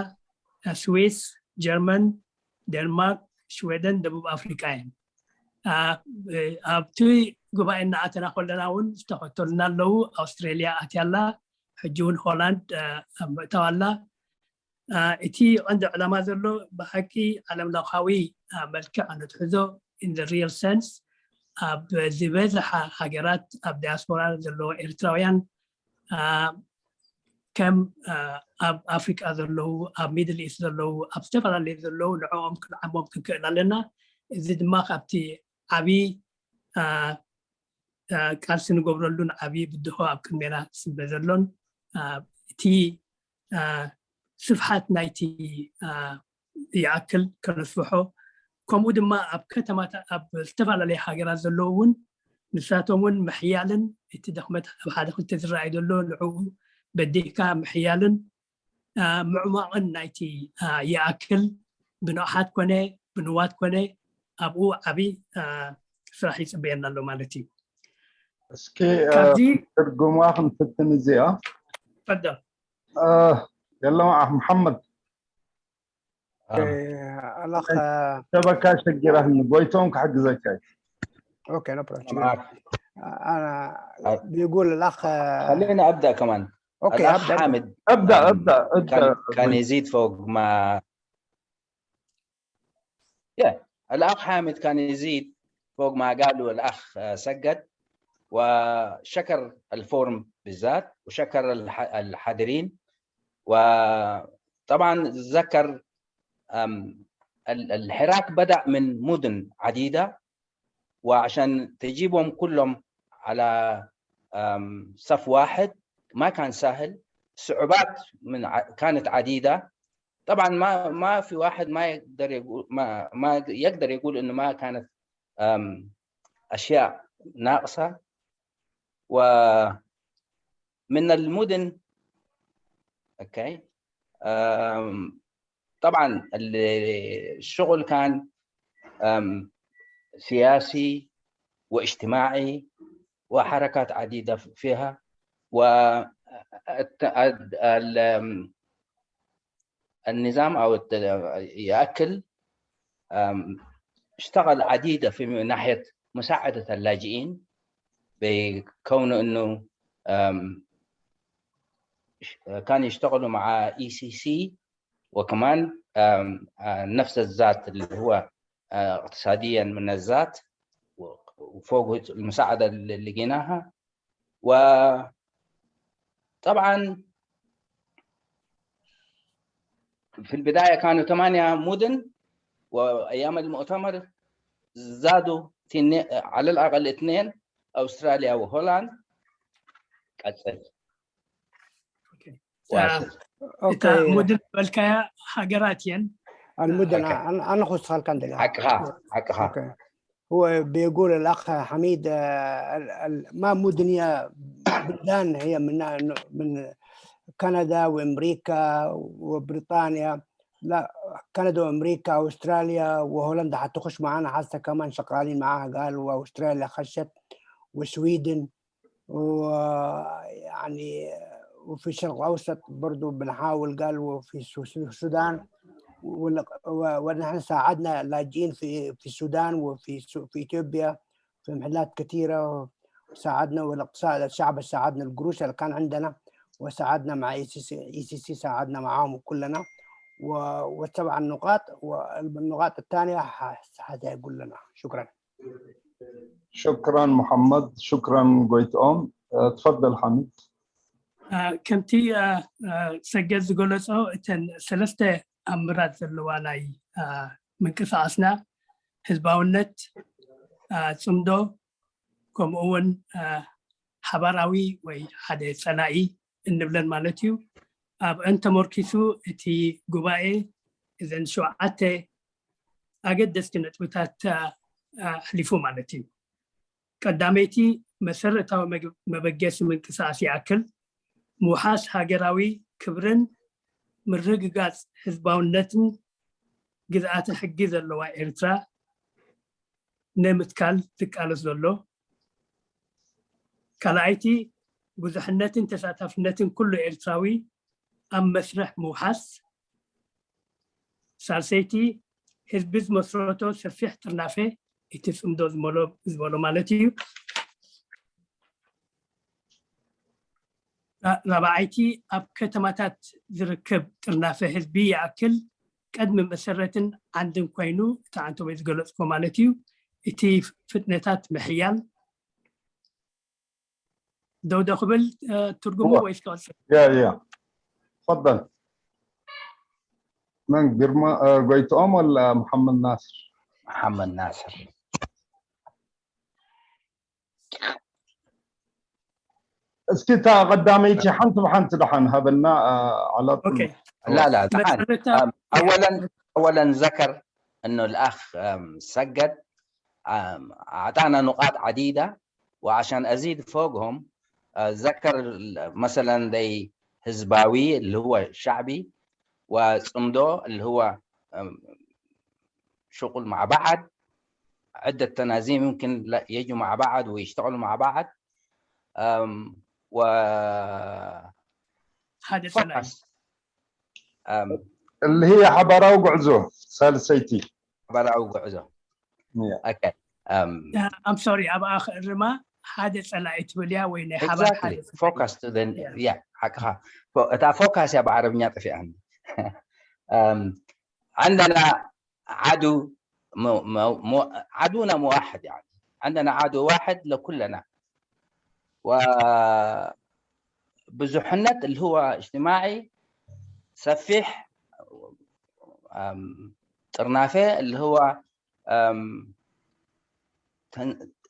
አ፣ ስዊስ፣ ጀርመን፣ ዴንማርክ፣ ሽወደን፣ ደቡብ ኣፍሪቃ እየን። አ፣ እ፣ ኣብቲ ጉባኤ እናኣተና ከለና እውን ዝተኸተሉና ኣለዉ። ኣውስትሬልያ ኣትያ ኣላ፣ ሕጂ እውን ሆላንድ አ፣ ኣብ ምእታው ኣላ። አ፣ እቲ ቀንዲ ዕላማ ዘሎ ብሓቂ ዓለም ለኻዊ አ፣ መልክዕ ንትሕዞ in the real sense፣ ኣብ ዝበዝሓ ሃገራት ኣብ ዲያስፖራ ዘለዉ ኤርትራውያን አ፣ ከም አ፣ ኣብ ኣፍሪቃ ዘለዉ፣ ኣብ ሚድል ኢስት ዘለዉ፣ ኣብ ዝተፈላለዩ ዘለዉ ንዕኦም ክንዓሞም ክንክእል ኣለና። እዚ ድማ ካብቲ ዓብዪ አ፣ አ፣ ቃልሲ ንገብረሉን ዓብዪ ብድሆ ኣብ ቅድሜና ዝስበ ዘሎን አ፣ እቲ አ፣ ስፍሓት ናይቲ አ፣ ይኣክል ከነስፍሖ፣ ከምኡ ድማ ኣብ ከተማታት፣ ኣብ ዝተፈላለየ ሃገራት ዘለዉ እውን ንሳቶም እውን ምሕያልን እቲ ድኽመት ኣብ ሓደ ክልተ ዝረኣይ ዘሎ ንዕኡ በዲህካ ምሕያልን ምዕሟቕን ናይቲ ይኣክል ብንቕሓት ኮነ ብንዋት ኮነ ኣብኡ ዓብዪ ስራሕ ይፅበየና ኣሎ ማለት እዩ። እስኪ ትርጉማ ክንፍትን እዚኣ ፈደ የለማ መሓመድ ኣላኸ ሸበካ ሸጊራህኒ ጎይቶም ክሕግዘካ እዩ። ኦኬ ኖ ፕሮብለም። ችግር የለም። أنا بيقول الأخ خلينا ابدا كمان. اوكي الاخ ابدا حامد ابدا ابدا ابدا كان, كان يزيد فوق ما يا الاخ حامد كان يزيد فوق ما قالوا الاخ آه، سجد، وشكر الفورم بالذات وشكر الح- الحاضرين. وطبعا ذكر أم، ال- الحراك بدا من مدن عديده، وعشان تجيبهم كلهم على أم، صف واحد ما كان سهل. صعوبات من ع- كانت عديده. طبعا ما ما في واحد ما يقدر يقول ما ما يقدر يقول انه ما كانت أم، اشياء ناقصه. ومن المدن اوكي أم، طبعا ال- الشغل كان أم، سياسي واجتماعي وحركات عديده فيها. و الت- ال- أم، النظام او الت- ياكل أم، اشتغل عديده في ناحيه مساعده اللاجئين، بكونه انه أم، ش- كان يشتغلوا مع اي سي سي، وكمان أم، آه، نفس الذات اللي هو آه، اقتصاديا من الذات، وفوق المساعده اللي لقيناها. وطبعا في البدايه كانوا ثمانيه مدن، وايام المؤتمر زادوا تني- على الاقل اثنين، استراليا وهولندا. ቀጽል እታ ሙድን ዝበልካያ ሃገራት እየን። المدن انا انا خص خالكان دقيقه حقها حقها هو بيقول الاخ حميد آه، ال- ال- ما مدن، هي بلدان، هي من من كندا وامريكا وبريطانيا. لا، كندا وامريكا واستراليا وهولندا حتخش معانا، حاسه كمان شغالين معاها قال، واستراليا خشت وسويدن ويعني وفي الشرق الاوسط برضو بنحاول قال، وفي السو- في السودان ون- و- ونحن ساعدنا لاجئين في في السودان وفي سو- في اثيوبيا في محلات كثيره. ساعدنا والاقتصاد الشعب ساعدنا القروش اللي كان عندنا، وساعدنا مع اي سي سي اي سي سي ساعدنا معاهم كلنا. و- والسبع النقاط والنقاط الثانيه ح- حتقول لنا. شكرا. شكرا محمد، شكرا ጎይትኦም. تفضل حميد. ከምቲ ሰገድ ዝገለፆ እተን ሰለስተ ኣምራት ዘለዋ ናይ ምንቅስቃስና ህዝባውነት፣ ፅምዶ ከምኡ እውን ሓባራዊ ወይ ሓደ ፀላኢ እንብለን ማለት እዩ። ኣብአን ተመርኪሱ እቲ ጉባኤ እዘን ሸውዓተ ኣገደስቲ ነጥብታት ኣሕሊፉ ማለት እዩ። ቀዳመይቲ መሰረታዊ መበገሲ ምንቅስቃስ ይኣክል ምውሓስ ሃገራዊ ክብርን ምርግጋፅ ህዝባውነትን ግዝኣተ ሕጊ ዘለዋ ኤርትራ ንምትካል ዝቃለስ ዘሎ። ካልኣይቲ ብዙሕነትን ተሳታፍነትን ኩሉ ኤርትራዊ ኣብ መስርሕ ምውሓስ። ሳልሰይቲ ህዝቢ ዝመስረቶ ሰፊሕ ጥርናፈ እቲ ፅምዶ ዝበሎ ማለት እዩ። ራብዓይቲ ኣብ ከተማታት ዝርከብ ጥርናፈ ህዝቢ ይኣክል ቅድሚ መሰረትን ዓንድን ኮይኑ እቲ ዓንተቦይ ዝገለፅኮ ማለት እዩ። እቲ ፍጥነታት ምሕያል ደው ዶ ክብል ትርጉሙ ወይስ ክቐፅል? يا يا تفضل. من قرما قويتهم ولا محمد ناصر؟ محمد ناصر. እስኪ እታ ቀዳመይቲ ሓንቲ ብሓንቲ ደሓን ሃበና። على طول. لا لا دحان. اولا اولا ذكر انه الاخ سجد اعطانا نقاط عديده وعشان أزيد فوقهم، آه، ذكر مثلا زي حزباوي اللي هو شعبي، وصمدو اللي هو، آم، شغل مع بعض. عدة تنازيم يمكن لا يجوا مع بعض ويشتغلوا مع بعض. آم، و ሓደ ጸላኢ focus. آم، اللي هي ሓባራዊ ጉዕዞ ሳልሰይቲ ሓባራዊ ጉዕዞ Yeah. okay. آم، I'm sorry፣ ኣብኣ ክእርማ፣ ሓደ ጸላኢ ትብል እያ ወይ ናይ ሓባር ሓደ exactly. Focus to the yeah. ሓቅኻ። እታ focus እያ ብዓረብኛ ጠፊኣኒ። عندنا عدو، عدونا واحد، يعني عندنا عدو واحد لكلنا. وبزحنة اللي هو اجتماعي سفيح، ጥርናፈ اللي هو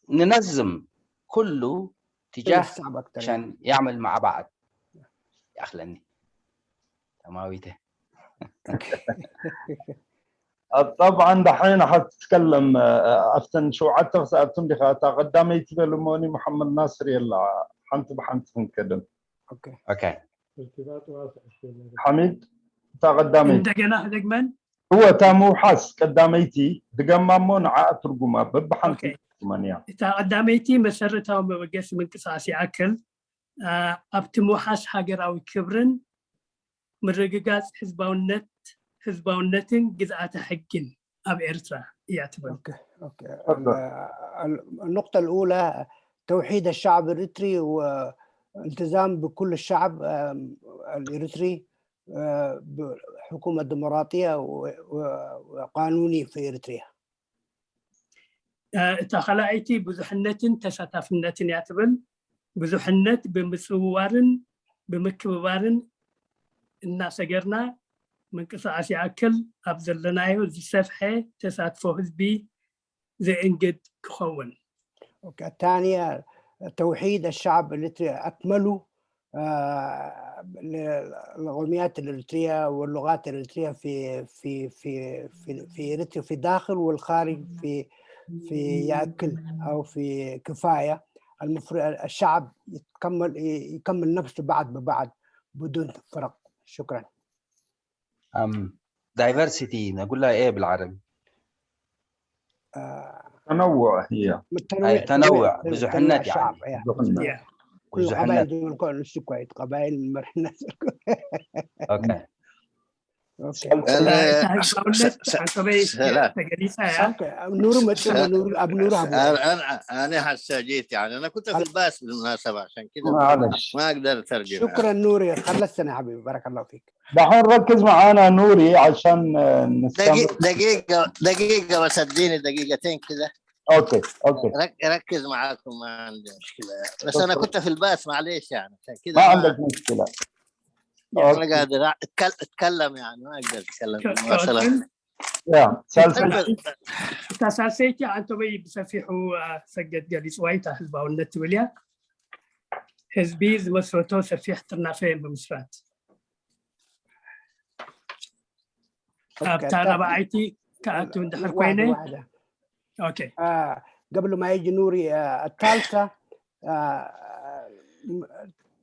ننظم كله تجاه عشان يعمل مع بعض. يأخلني تماويته. طبعا دحين حتتكلم، آه، أفتن شو عتغ سأبتم دي خاطا قدامي تبلو موني محمد ناصر يلا حنت بحنت تنكدم. Okay. حميد تا قدامي እንደገና ደግመን هو تا موحس قداميتي دقم مامون عا ترجمة ببحنت Okay. ترجمانيا. እታ ቀዳመይቲ መሰረታዊ መበገሲ ምንቅስቃስ ይኣክል ኣብቲ ምውሓስ ሃገራዊ ክብርን ምርግጋፅ ህዝባውነት ህዝባውነትን ግዝኣተ ሕግን ኣብ ኤርትራ እያ ትብል። النقطة الأولى توحيد الشعب الإريتري والتزام بكل الشعب الإريتري بحكومة ديمقراطية وقانوني في إريتريا. እታ ካልኣይቲ ብዙሕነትን ተሳታፍነትን እያ ትብል። ብዙሕነት ብምፅውዋርን ብምክብባርን እናሰገርና ምንቅስቃስ ይኣክል ኣብ ዘለናዮ ዝሰፍሐ ተሳትፎ ህዝቢ ዘእንግድ ክኸውን። الثانية توحيد الشعب الإريتري أكمله القوميات الإريترية واللغات الإريترية في في في في في إريتريا في الداخل والخارج في في يأكل أو في كفاية المفروض الشعب يتكمل يكمل نفسه بعض ببعض بدون فرق. شكرا. أم diversity نقول لها إيه بالعربي؟ آه، تنوع هي أي تنوع بزحنة الشعب يعني yeah. Yeah. كل بزحنة. قبائل دول كل السكويت قبائل المرنة okay اوكي እታ ህዝባውነት ኣንተበይ ተገሊፃ እያ። اوكي ኑሩ መፅእ ኑሩ ኣብ ኑሩ ሃቡ أنا أنا أنا حساجيت يعني أنا كنت في الباص بالمناسبة عشان كده معلش. ما أقدر أترجم يعني. شكرا نوري خلصتنا يا حبيبي بارك الله فيك. دحين ركز معانا نوري عشان آه، نستمر. دقيقة دقيقة دقيقة بس اديني دقيقتين كده. اوكي اوكي. رك- ركز معاكم ما عندي مشكلة. بس أنا كنت في الباص معليش يعني عشان كده ما عندك مشكلة. ما قادر أتكل- اتكلم يعني ما اقدر اتكلم ك- مثلا كوتن يا سالفة እታ ሳልሰይቲ ኣንቶበይ ብሰፊሑ ኣሰገድ ገሊፅዋ እዩ። እታ ህዝባውነት ትብል እያ። ህዝቢ ዝመስረቶ ሰፊሕ ጥርናፈ ብምስራት ኣብታ ራብዓይቲ ክኣቱ እንድሕር ኮይነ واحدة okay آه قبل ما يجي نوري آه الثالثة آه م-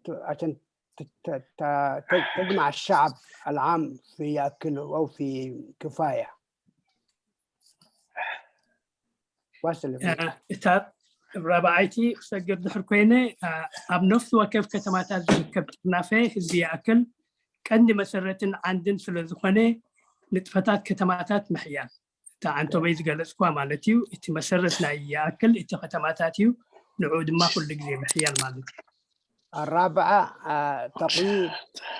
ت- عشان ت- ت- ت- ت- تجمع الشعب العام في يأكل أو في كفاية. واصل يا ابني. እታ ራብዓይቲ ክሰግር ድሕር ኮይነ ኣብ ነፍሲ ወከፍ ከተማታት ዝርከብ ጥርናፈ ህዝቢ ይኣክል ቀንዲ መሰረትን ዓንድን ስለ ዝኾነ ንጥፈታት ከተማታት ምሕያል እታ ኣንቶበይ ዝገለፅኳ ማለት እዩ። እቲ መሰረት ናይ ይኣክል እቲ ከተማታት እዩ። ንዑ ድማ ኩሉ ግዜ ምሕያል ማለት እዩ። الرابعة آه، تقوي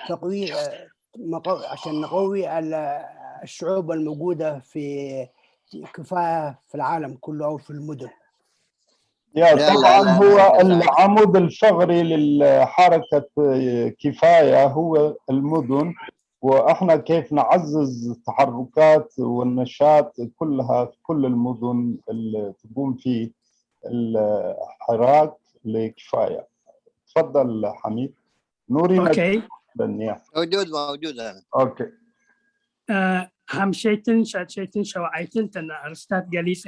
تقوي آه، مقو- عشان نقوي ال- الشعوب الموجودة في كفاية في العالم كله أو في المدن. يا لا، لا، طبعا لا، هو لا، لا. العمود الفقري للحركة كفاية هو المدن، واحنا كيف نعزز التحركات والنشاط كلها في كل المدن اللي تقوم فيه الحراك لكفاية. تفضل حميد. نوري okay مدنية. موجود موجود أنا. اوكي. እ፣ ሓምሸይትን ሻድሸይትን ሸውዓይትን ተን ኣርእስታት ገሊፀ።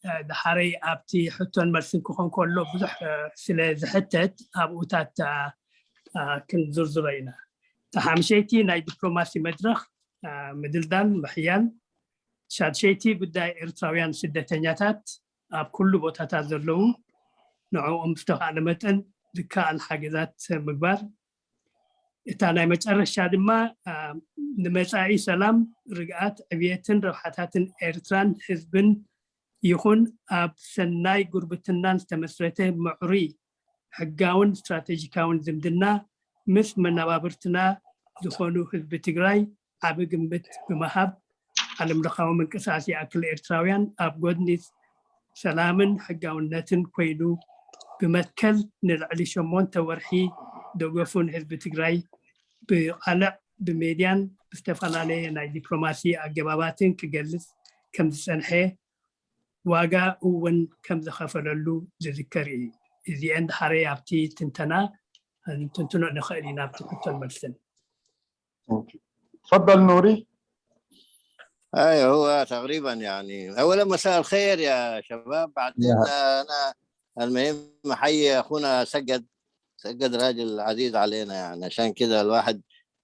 እ፣ ድሓረይ ኣብቲ ሕቶን መልስን ክኾን ከሎ ብዙሕ፣ እ፣ ስለ ዝሕተት ኣብኡታት፣ እ፣ እ፣ ክንዝርዝሮ ኢና። እቲ ሓምሸይቲ ናይ ዲፕሎማሲ መድረኽ፣ እ፣ ምድልዳል ምሕያል፣ ሻድሸይቲ ጉዳይ ኤርትራውያን ስደተኛታት ኣብ ኩሉ ቦታታት ዘለዉ ንዕኦም ብዝተኻእለ መጠን ዝከኣል ሓገዛት ምግባር፣ እታ ናይ መጨረሻ ድማ፣ እ፣ ንመጻኢ ሰላም፣ ርግኣት፣ ዕብየትን ረብሓታትን ኤርትራን ህዝብን ይኹን ኣብ ሰናይ ጉርብትናን ዝተመስረተ ምዕሩይ ሕጋውን ስትራቴጂካውን ዝምድና ምስ መነባብርትና ዝኾኑ ህዝቢ ትግራይ ዓቢ ግምት ብምሃብ፣ ዓለም ለኻዊ ምንቅስቃስ ይኣክል ኤርትራውያን ኣብ ጎድኒ ሰላምን ሕጋውነትን ኮይኑ ብመትከል ንልዕሊ ሸሞንተ ወርሒ ደገፉ ንህዝቢ ትግራይ ብቓልዕ፣ ብሜድያን ብዝተፈላለየ ናይ ዲፕሎማሲ ኣገባባትን ክገልጽ ከም ዝጸንሐ፣ ዋጋ እውን ከም ዝኸፈለሉ ዝዝከር እዩ። እዚአን ድሓረይ ኣብቲ ትንተና እንትንትኖ ንኽእል ኢና፣ ኣብቲ ሕቶን መልስን። تفضل نوري. ايوه، هو تقريبا يعني اولا مساء الخير يا شباب. بعدين انا المهم احيي اخونا سجد. سجد راجل عزيز علينا، يعني عشان كده الواحد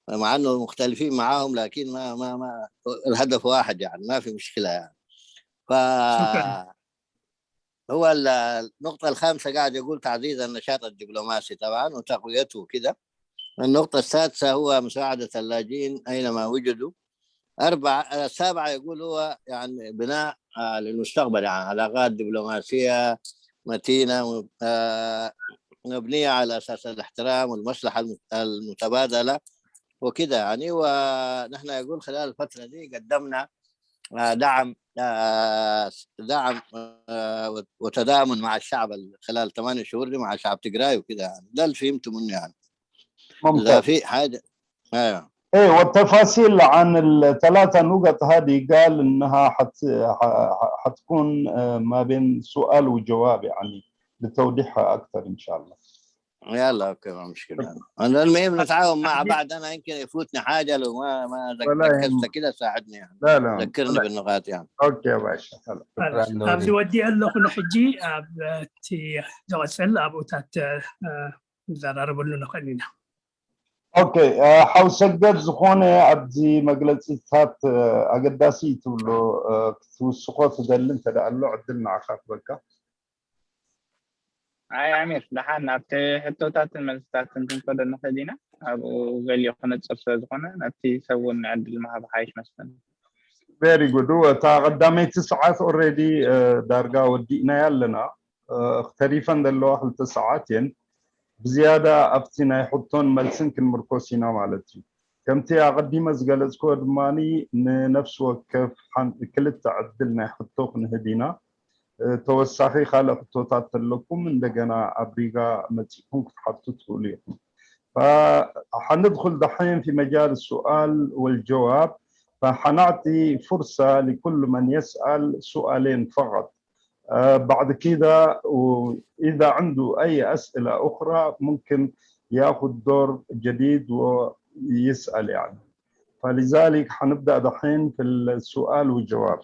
مع انه مختلفين معاهم، لكن ما ما ما الهدف واحد، يعني ما في مشكله يعني. ف شكرا. هو ال- النقطة الخامسة قاعد يقول تعزيز النشاط الدبلوماسي طبعا وتقويته وكده. النقطة السادسة هو مساعدة اللاجئين أينما وجدوا. أربعة، السابعة يقول هو يعني بناء آه، للمستقبل، يعني علاقات دبلوماسية متينة آه، مبنية على أساس الاحترام والمصلحة الم- المتبادلة وكده يعني. ونحن يقول خلال الفترة دي قدمنا آه، دعم آه، دعم آه، وتضامن مع الشعب خلال ثمانية شهور دي مع شعب تجراي وكده يعني. ده اللي فهمته منه يعني. إذا ممتاز. في حاجة ايوه ايه، والتفاصيل عن الثلاثة نقط هذه قال انها حت... ح- ح- حتكون آه، ما بين سؤال وجواب، يعني لتوضيحها اكثر ان شاء الله. يلا اوكي، ما مشكلة. انا المهم نتعاون مع بعض، انا يمكن يفوتني حاجة لو ما ما ولا ركزت يهمك. كده ساعدني يعني. لا لا ذكرني ولا بالنقاط يعني. اوكي يا باشا، هلا. شكرا ኣብዚ نوري. ወዲእ ኣለኹ ንሕጂ። ኣብ እቲ ዝቐፅል ኣብኡታት፣ እ፣ እ፣ ንዘራረበሉ ንኽእል ኢና። ኦኬ፣ እ፣ ሓው ሰገድ፣ ዝኾነ ኣብዚ መግለፂታት እ፣ ኣገዳሲ ትብሎ እ፣ ክትውስኾ ትደሊ እንተ ደኣ ኣሎ ዕድል ንዓኻ ክበካ። ኣይ ኣሚር፣ ደሓን ናብቲ ሕቶታትን መልስታትን ክንከዶ ንኽእል ኢና። ኣብኡ ገሊኡ ክነጽር ስለ ዝኾነ ናብቲ ሰብ እውን ዕድል ምሃብ ሓይሽ መስለኒ። Very good. እታ ቀዳመይቲ ሰዓት already ዳርጋ ወዲእናያ ኣለና። ተሪፈን ዘለዋ ክልተ ሰዓት እየን። ብዝያዳ ኣብቲ ናይ ሕቶን መልስን ክንምርኮስ ኢና ማለት እዩ። ከምቲ ኣቐዲመ ዝገለጽክዎ ድማ ንነፍሲ ወከፍ ክልተ ዕድል ናይ ሕቶ ክንህብ ኢና። ተወሳኺ ካልእ ሕቶታት ተለኩም እንደገና ኣብ ሪጋ መጺእኩም ክትሓቱ ትኽእሉ ኢኹም። فحندخل دحين في مجال السؤال والجواب، فحنعطي فرصة لكل من يسأل سؤالين فقط. بعد كده إذا عنده أي أسئلة أخرى ممكن ياخذ دور جديد ويسأل يعني. فلذلك حنبدأ دحين في السؤال والجواب.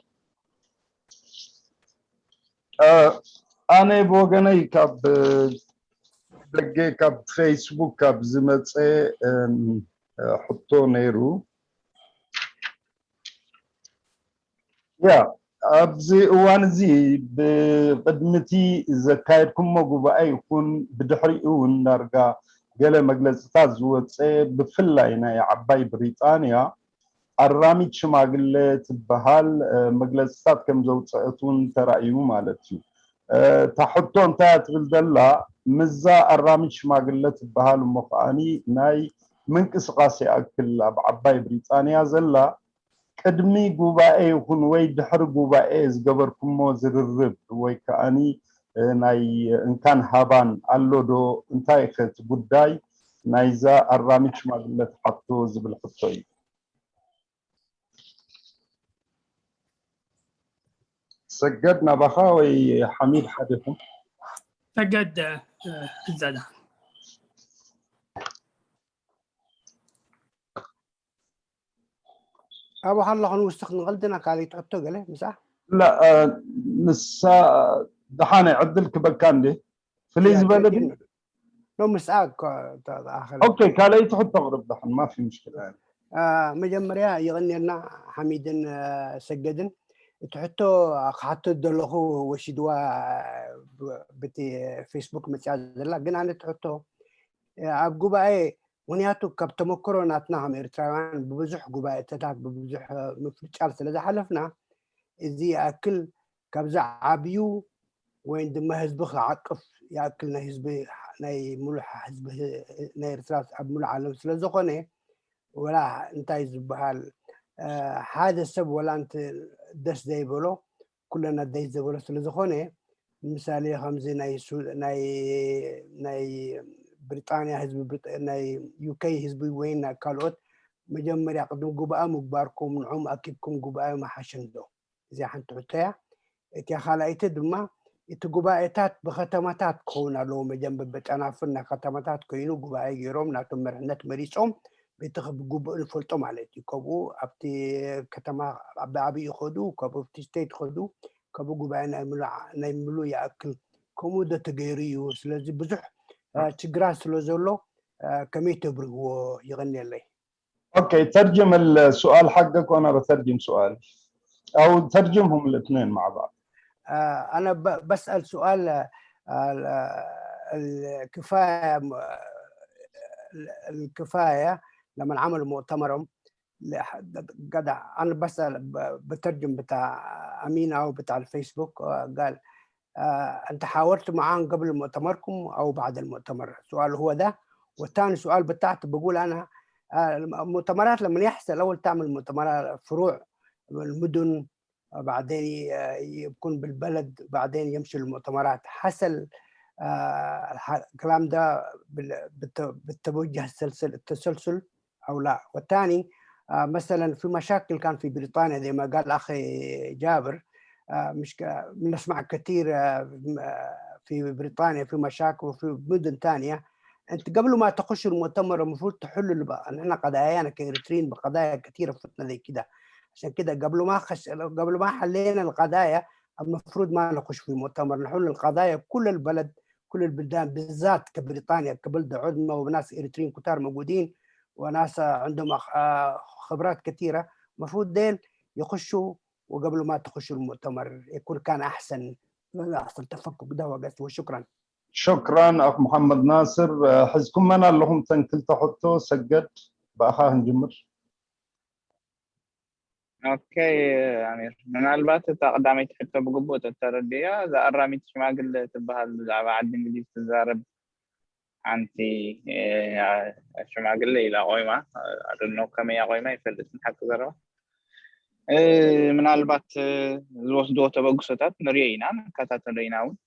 ኣነ ብወገነይ ካብ ደገ ካብ ፌስቡክ ካብ ዝመፀ ሕቶ ነይሩ። ያ ኣብዚ እዋን እዚ ብቅድሚቲ ዘካየድኩሞ ጉባኤ ይኹን ብድሕሪኡ እውን ዳርጋ ገለ መግለፅታት ዝወፀ ብፍላይ ናይ ዓባይ ብሪጣንያ ኣራሚት ሽማግለ ትበሃል መግለፅታት ከም ዘውፀአት እውን ተራእዩ ማለት እዩ። እታ ሕቶ እንታይ እያ ትብል ዘላ? ምዛ ኣራሚት ሽማግለ ትበሃል እሞ ከዓኒ ናይ ምንቅስቃስ ይኣክል ኣብ ዓባይ ብሪጣንያ ዘላ ቅድሚ ጉባኤ ይኹን ወይ ድሕሪ ጉባኤ ዝገበርኩሞ ዝርርብ ወይ ከዓኒ ናይ እንካን ሃባን ኣሎ ዶ? እንታይ ኸ እቲ ጉዳይ ናይዛ ኣራሚት ሽማግለ ትሓቶ ዝብል ሕቶ እዩ። ሰገድ ናባኻ ወይ ሓሚድ ሓደኹም? ሰገድ እዛዳ ኣብኡ ከለኹ ንውስኽ ንቐልድና ካልእ ትሕቶ ገለ ምስኣ لا ንሳ ደሓነ ዕድል ክበካ እንዴ ፍልይ ዝበለ ድዩ ኖ ምስኣ ኦኬ ካልኣይቲ ሕቶ ቅርብ ደሓን ማፊ ምሽክላ መጀመርያ ይቕንየልና ሓሚድን ሰገድን እቲ ሕቶ ክሓቶ ዘለኹ ወሲድዋ ብቲ ፌስቡክ መፅያ ዘላ ግን ኣነ እቲ ሕቶ ኣብ ጉባኤ ምክንያቱ ካብ ተመክሮ ናትና ከም ኤርትራውያን ብብዙሕ ጉባኤታት ብብዙሕ ምፍጫል ስለ ዝሓለፍና እዚ ይኣክል ካብዚ ዓብዩ ወይ ድማ ህዝቢ ክዓቅፍ ይኣክል ናይ ህዝቢ ናይ ሙሉሕ ህዝቢ ናይ ኤርትራ ኣብ ሙሉእ ዓለም ስለ ዝኾነ ወላ እንታይ ዝበሃል ሓደ ሰብ ወላ እንት ደስ ዘይበሎ ኩለና ደስ ዘበሎ ስለ ዝኾነ ምሳሌ ከምዚ ናይ ናይ ናይ ብሪጣንያ ህዝቢ ናይ ዩኬ ህዝቢ ወይ ካልኦት መጀመርያ ቅድሚ ጉባኤ ምግባርኩም ንዖም ኣኪብኩም ጉባኤ መሓሸ እንዶ እዚኣ ሓንቲ ሕቶ እያ እቲያ ካልኣይቲ ድማ እቲ ጉባኤታት ብከተማታት ክኸውን ኣለዎ መጀመር በጨናፍር ናይ ከተማታት ኮይኑ ጉባኤ ገይሮም ናቶም መርሕነት መሪፆም በቲ ብግቡእ ንፈልጦ ማለት እዩ ከምኡ ኣብቲ ከተማ ብዓብዩ ይኸዱ ካብኡ ኣብቲ ስቴት ይኸዱ ካብኡ ጉባኤ ናይ ምሉ ይኣክል ከምኡ ዶ ተገይሩ እዩ ስለዚ ብዙሕ ችግራት ስለ ዘሎ ከመይ ተብርህዎ ይቐንየለይ ኦኬ ተርጅም السؤال حقك وانا بترجم سؤال او ترجمهم الاثنين مع بعض انا بسال سؤال الكفايه الكفايه لما عملوا مؤتمرهم جدع انا بسال بترجم بتاع امين او بتاع الفيسبوك قال انت حاورت معاهم قبل مؤتمركم او بعد المؤتمر السؤال هو ده والثاني سؤال بتاعته بقول انا المؤتمرات لما يحصل اول تعمل مؤتمرات فروع المدن بعدين يكون بالبلد بعدين يمشي المؤتمرات حصل الكلام ده بالتوجه السلسل التسلسل او لا والثاني مثلا في مشاكل كان في بريطانيا زي ما قال اخي جابر مش بنسمع كثير في بريطانيا في مشاكل وفي مدن ثانيه انت قبل ما تخش المؤتمر المفروض تحل بقى نحن قضايانا كاريتريين بقضايا كثيره فتنا زي كده عشان كده قبل ما خش قبل ما حلينا القضايا المفروض ما نخش في مؤتمر نحل القضايا كل البلد كل البلدان بالذات كبريطانيا كبلدة عظمى وناس اريتريين كتار موجودين وناس عندهم خبرات كثيره المفروض ديل يخشوا وقبل ما تخشوا المؤتمر يكون كان احسن لا لا احسن تفكك ده وقت وشكرا شكرا اخ محمد ناصر حزكم من لهم تنكل تحطو سجد باخا هنجمر ኦኬ ኣሚር፣ ምናልባት እታ ቀዳመይቲ ሕቶ ብግቡእ ተተረድያ፣ እዛ ኣራሚት ሽማግለ ትበሃል ብዛዕባ ዓዲ እንግሊዝ ትዛረብ ሓንቲ ሽማግለ ኢላ ቆይማ፣ ኣደኖ ከመይ እያ ቆይማ ይፈልጥ ንሓቂ ዘረባ። ምናልባት ዝወስድዎ ተበግሶታት ንሪኦ ኢና፣ ንከታተሎ ኢና እውን።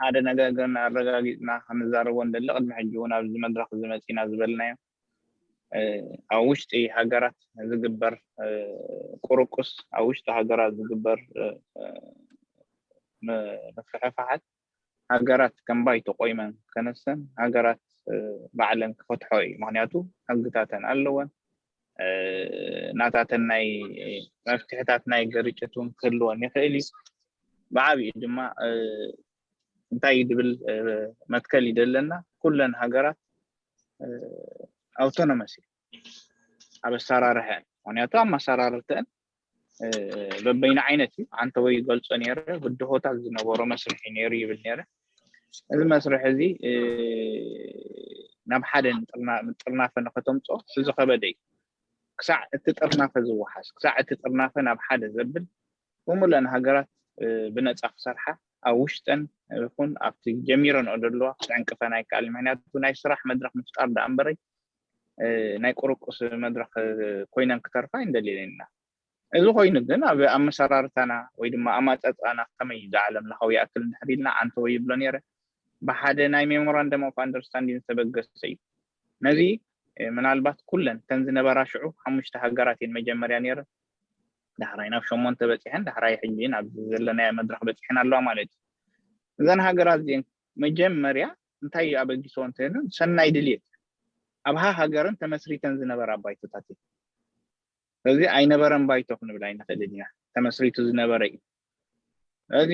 ሓደ ነገር ግን ኣረጋጊፅና ክንዛረቦ እንደሊ ቅድሚ ሕጂ እውን ኣብዚ መድረክ እዚ መፂና ዝበልናዮ ኣብ ውሽጢ ሃገራት ዝግበር ቁርቁስ ኣብ ውሽጢ ሃገራት ዝግበር ምፍሕፋሓት ሃገራት ከም ባይቶ ቆይመን ከነሰን ሃገራት ባዕለን ክፈትሖ እዩ ምክንያቱ ሕግታተን ኣለወን ናታተን ናይ መፍትሕታት ናይ ግርጭት እውን ክህልወን ይኽእል እዩ ብዓብኡ ድማ እንታይ ድብል መትከል ይደለና ኩለን ሃገራት ኣውቶኖመሲ ኣብ ኣሰራርሐን ምክንያቱ ኣብ መሰራርተን በበይኑ ዓይነት እዩ ኣንተ ወይ ገልፆ ነይረ ብድሆታት ዝነበሮ መስርሒ ነይሩ ይብል ነይረ እዚ መስርሒ እዚ ናብ ሓደ ጥርናፈ ንከተምፆ እዚ ከበደ እዩ ክሳዕ እቲ ጥርናፈ ዝወሓስ ክሳዕ እቲ ጥርናፈ ናብ ሓደ ዘብል ብምሉአን ሃገራት ብነፃ ክሰርሓ ኣብ ውሽጠን ይኹን ኣብቲ ጀሚረንኦ ዘለዋ ክትዕንቅፈን ኣይከኣልን ምክንያቱ ናይ ስራሕ መድረክ ምፍጣር ደኣ እምበረይ ናይ ቁርቁስ መድረክ ኮይነን ክተርፋ ኣይንደልየን ኢና እዚ ኮይኑ ግን ኣብ ኣመሰራርታና ወይ ድማ ኣማፀፃና ከመይ ዝዓለም ለኻዊ ይኣክል እንድሕር ኢልና ኣንተ ወይ ይብሎ ነይረ ብሓደ ናይ memorandum of understanding ዝተበገሰ እዩ ነዚ ምናልባት ኩለን ተን ዝነበራ ሽዑ ሓሙሽተ ሃገራት እየን መጀመርያ ነይረን ዳሕራይ ናብ ሸሞንተ በፂሐን ዳሕራይ ሕጂ ናብ ዘለናዮ መድረክ በፂሐን ኣለዋ ማለት እዩ እዘን ሃገራት እዚአን መጀመርያ እንታይ እዩ ኣበጊስዎ እንተይሉ ሰናይ ድልየት ኣብሃ ሃገርን ተመስሪተን ዝነበራ ባይቶታት እዩ ስለዚ ኣይነበረን ባይቶ ክንብል ኣይንኽእልን ኢና። ተመስሪቱ ዝነበረ እዩ። ስለዚ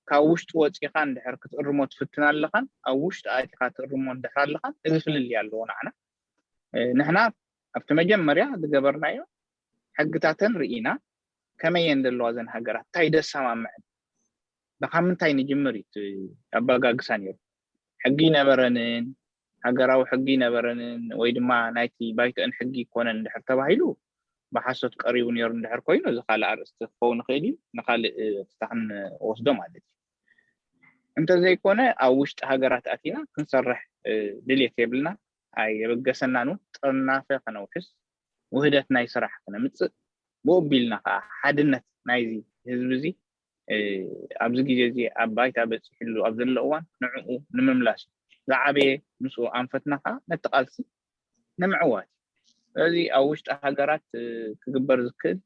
ካብ ውሽጢ ወፂኻ እንድሕር ክትእርሞ ትፍትን ኣለኻን ኣብ ውሽጢ ኣቲኻ ትእርሞ እንድሕር ኣለኻን እዚ ፍልልይ ኣለዎ። ንዓና ንሕና ኣብቲ መጀመርያ ዝገበርናዮ ሕግታተን ርኢና ከመየን ዘለዋ ዘን ሃገራት እንታይ ደሰማምዐን ብካብ ምንታይ ንጅምር እዩ ኣባጋግሳ ነይሩ። ሕጊ ይነበረንን ሃገራዊ ሕጊ ይነበረንን ወይ ድማ ናይቲ ባይቶአን ሕጊ ይኮነን እንድሕር ተባሂሉ ብሓሶት ቀሪቡ ነይሩ እንድሕር ኮይኑ እዚ ካልእ ኣርእስቲ ክኸውን ይኽእል እዩ። ንካልእ ክስታ ክንወስዶ ማለት እዩ። እንተዘይኮነ ኣብ ውሽጢ ሃገራት ኣቲና ክንሰርሕ ድልየት የብልና። ኣየበገሰናን እውን ጥርናፈ ከነውሕስ ውህደት ናይ ስራሕ ክነምፅእ ብኡ ኣቢልና ከዓ ሓድነት ናይዚ ህዝቢ እዚ ኣብዚ ግዜ እዚ ኣብ ባይታ በፂሕሉ ኣብ ዘሎ እዋን ንዕኡ ንምምላስ ዝዓበየ ምስኡ ኣንፈትና ከዓ ነቲ ቃልሲ ንምዕዋት እዩ። ስለዚ ኣብ ውሽጢ ሃገራት ክግበር ዝክእል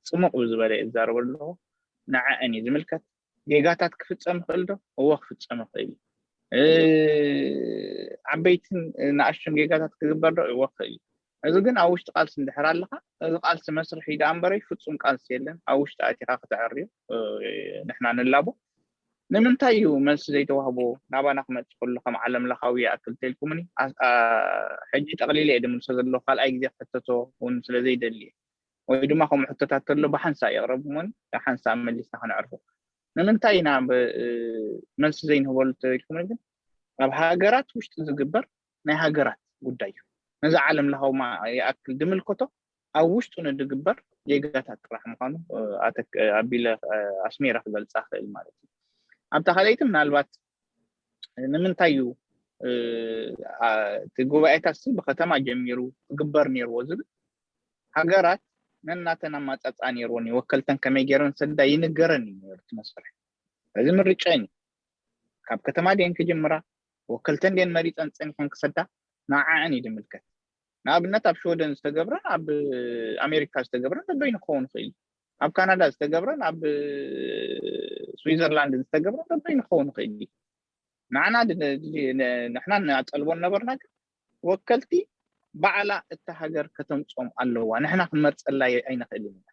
ፅሙቕ ብዝበለ እዛረበ ኣለኹ። ንዐአን እዩ ዝምልከት። ጌጋታት ክፍፀም ይኽእል ዶ? እዎ ክፍፀም ይኽእል እዩ። ዓበይትን ንኣሽቱን ጌጋታት ክግበር ዶ? እዎ ክኽእል እዩ። እዚ ግን ኣብ ውሽጢ ቃልሲ እንድሕር ኣለኻ እዚ ቃልሲ መስርሒ ደኣ እምበረይ ፍፁም ቃልሲ የለን። ኣብ ውሽጢ ኣቲኻ ክተዕርዮ ንሕና ንላቦ። ንምንታይ እዩ መልሲ ዘይተዋህቦ ናባና ክመፅእ ከሎ ከም ዓለም ለኻዊ ይኣክል ተልኩምኒ? ሕጂ ጠቕሊለ እየ ድምልሶ ዘለኹ ካልኣይ ግዜ ክሕተቶ እውን ስለ ዘይደሊ እየ። ወይ ድማ ከምኡ ሕቶታት ተሎ ብሓንሳእ የቕረብሞኒ ሓንሳእ መሊስና ክነዕርፎ። ንምንታይ ኢና መልሲ ዘይንህበሉ ተልኩምኒ ግን ኣብ ሃገራት ውሽጢ ዝግበር ናይ ሃገራት ጉዳይ እዩ። ነዚ ዓለም ለኻዊ ይኣክል ድምልከቶ ኣብ ውሽጡ ንድግበር ጌጋታት ጥራሕ ምዃኑ ኣቢለ ኣስሜረ ክገልፃ ክእል ማለት እዩ። ኣብታ ካልኣይቲ ምናልባት ንምንታይ እዩ እቲ ጉባኤታት ብከተማ ጀሚሩ ክግበር ነይርዎ ዝብል ሃገራት ነናተን ኣማፃፅኣ ነይርዎን እዩ። ወከልተን ከመይ ገይረን ሰዳ ይንገረን እዩ ነይሩ እቲ መስርሕ። እዚ ምርጨን እዩ። ካብ ከተማ ድየን ክጅምራ ወከልተን ድየን መሪፀን ፀኒሐን ክሰዳ ንዓዐን እዩ ዝምልከት። ንኣብነት ኣብ ሽወደን ዝተገብረን ኣብ ኣሜሪካ ዝተገብረን በበይኑ ክኸውን ይኽእል እዩ። ኣብ ካናዳ ዝተገብረን ኣብ ስዊዘርላንድ ዝተገብረን በበይኑ ክኸውን ይኽእል እዩ። ንዓና ንሕና ንጠልቦ ነበርና ግን ወከልቲ ባዕላ እታ ሃገር ከተምፅኦም ኣለዋ። ንሕና ክንመርፀላ ኣይንኽእልን ኢና።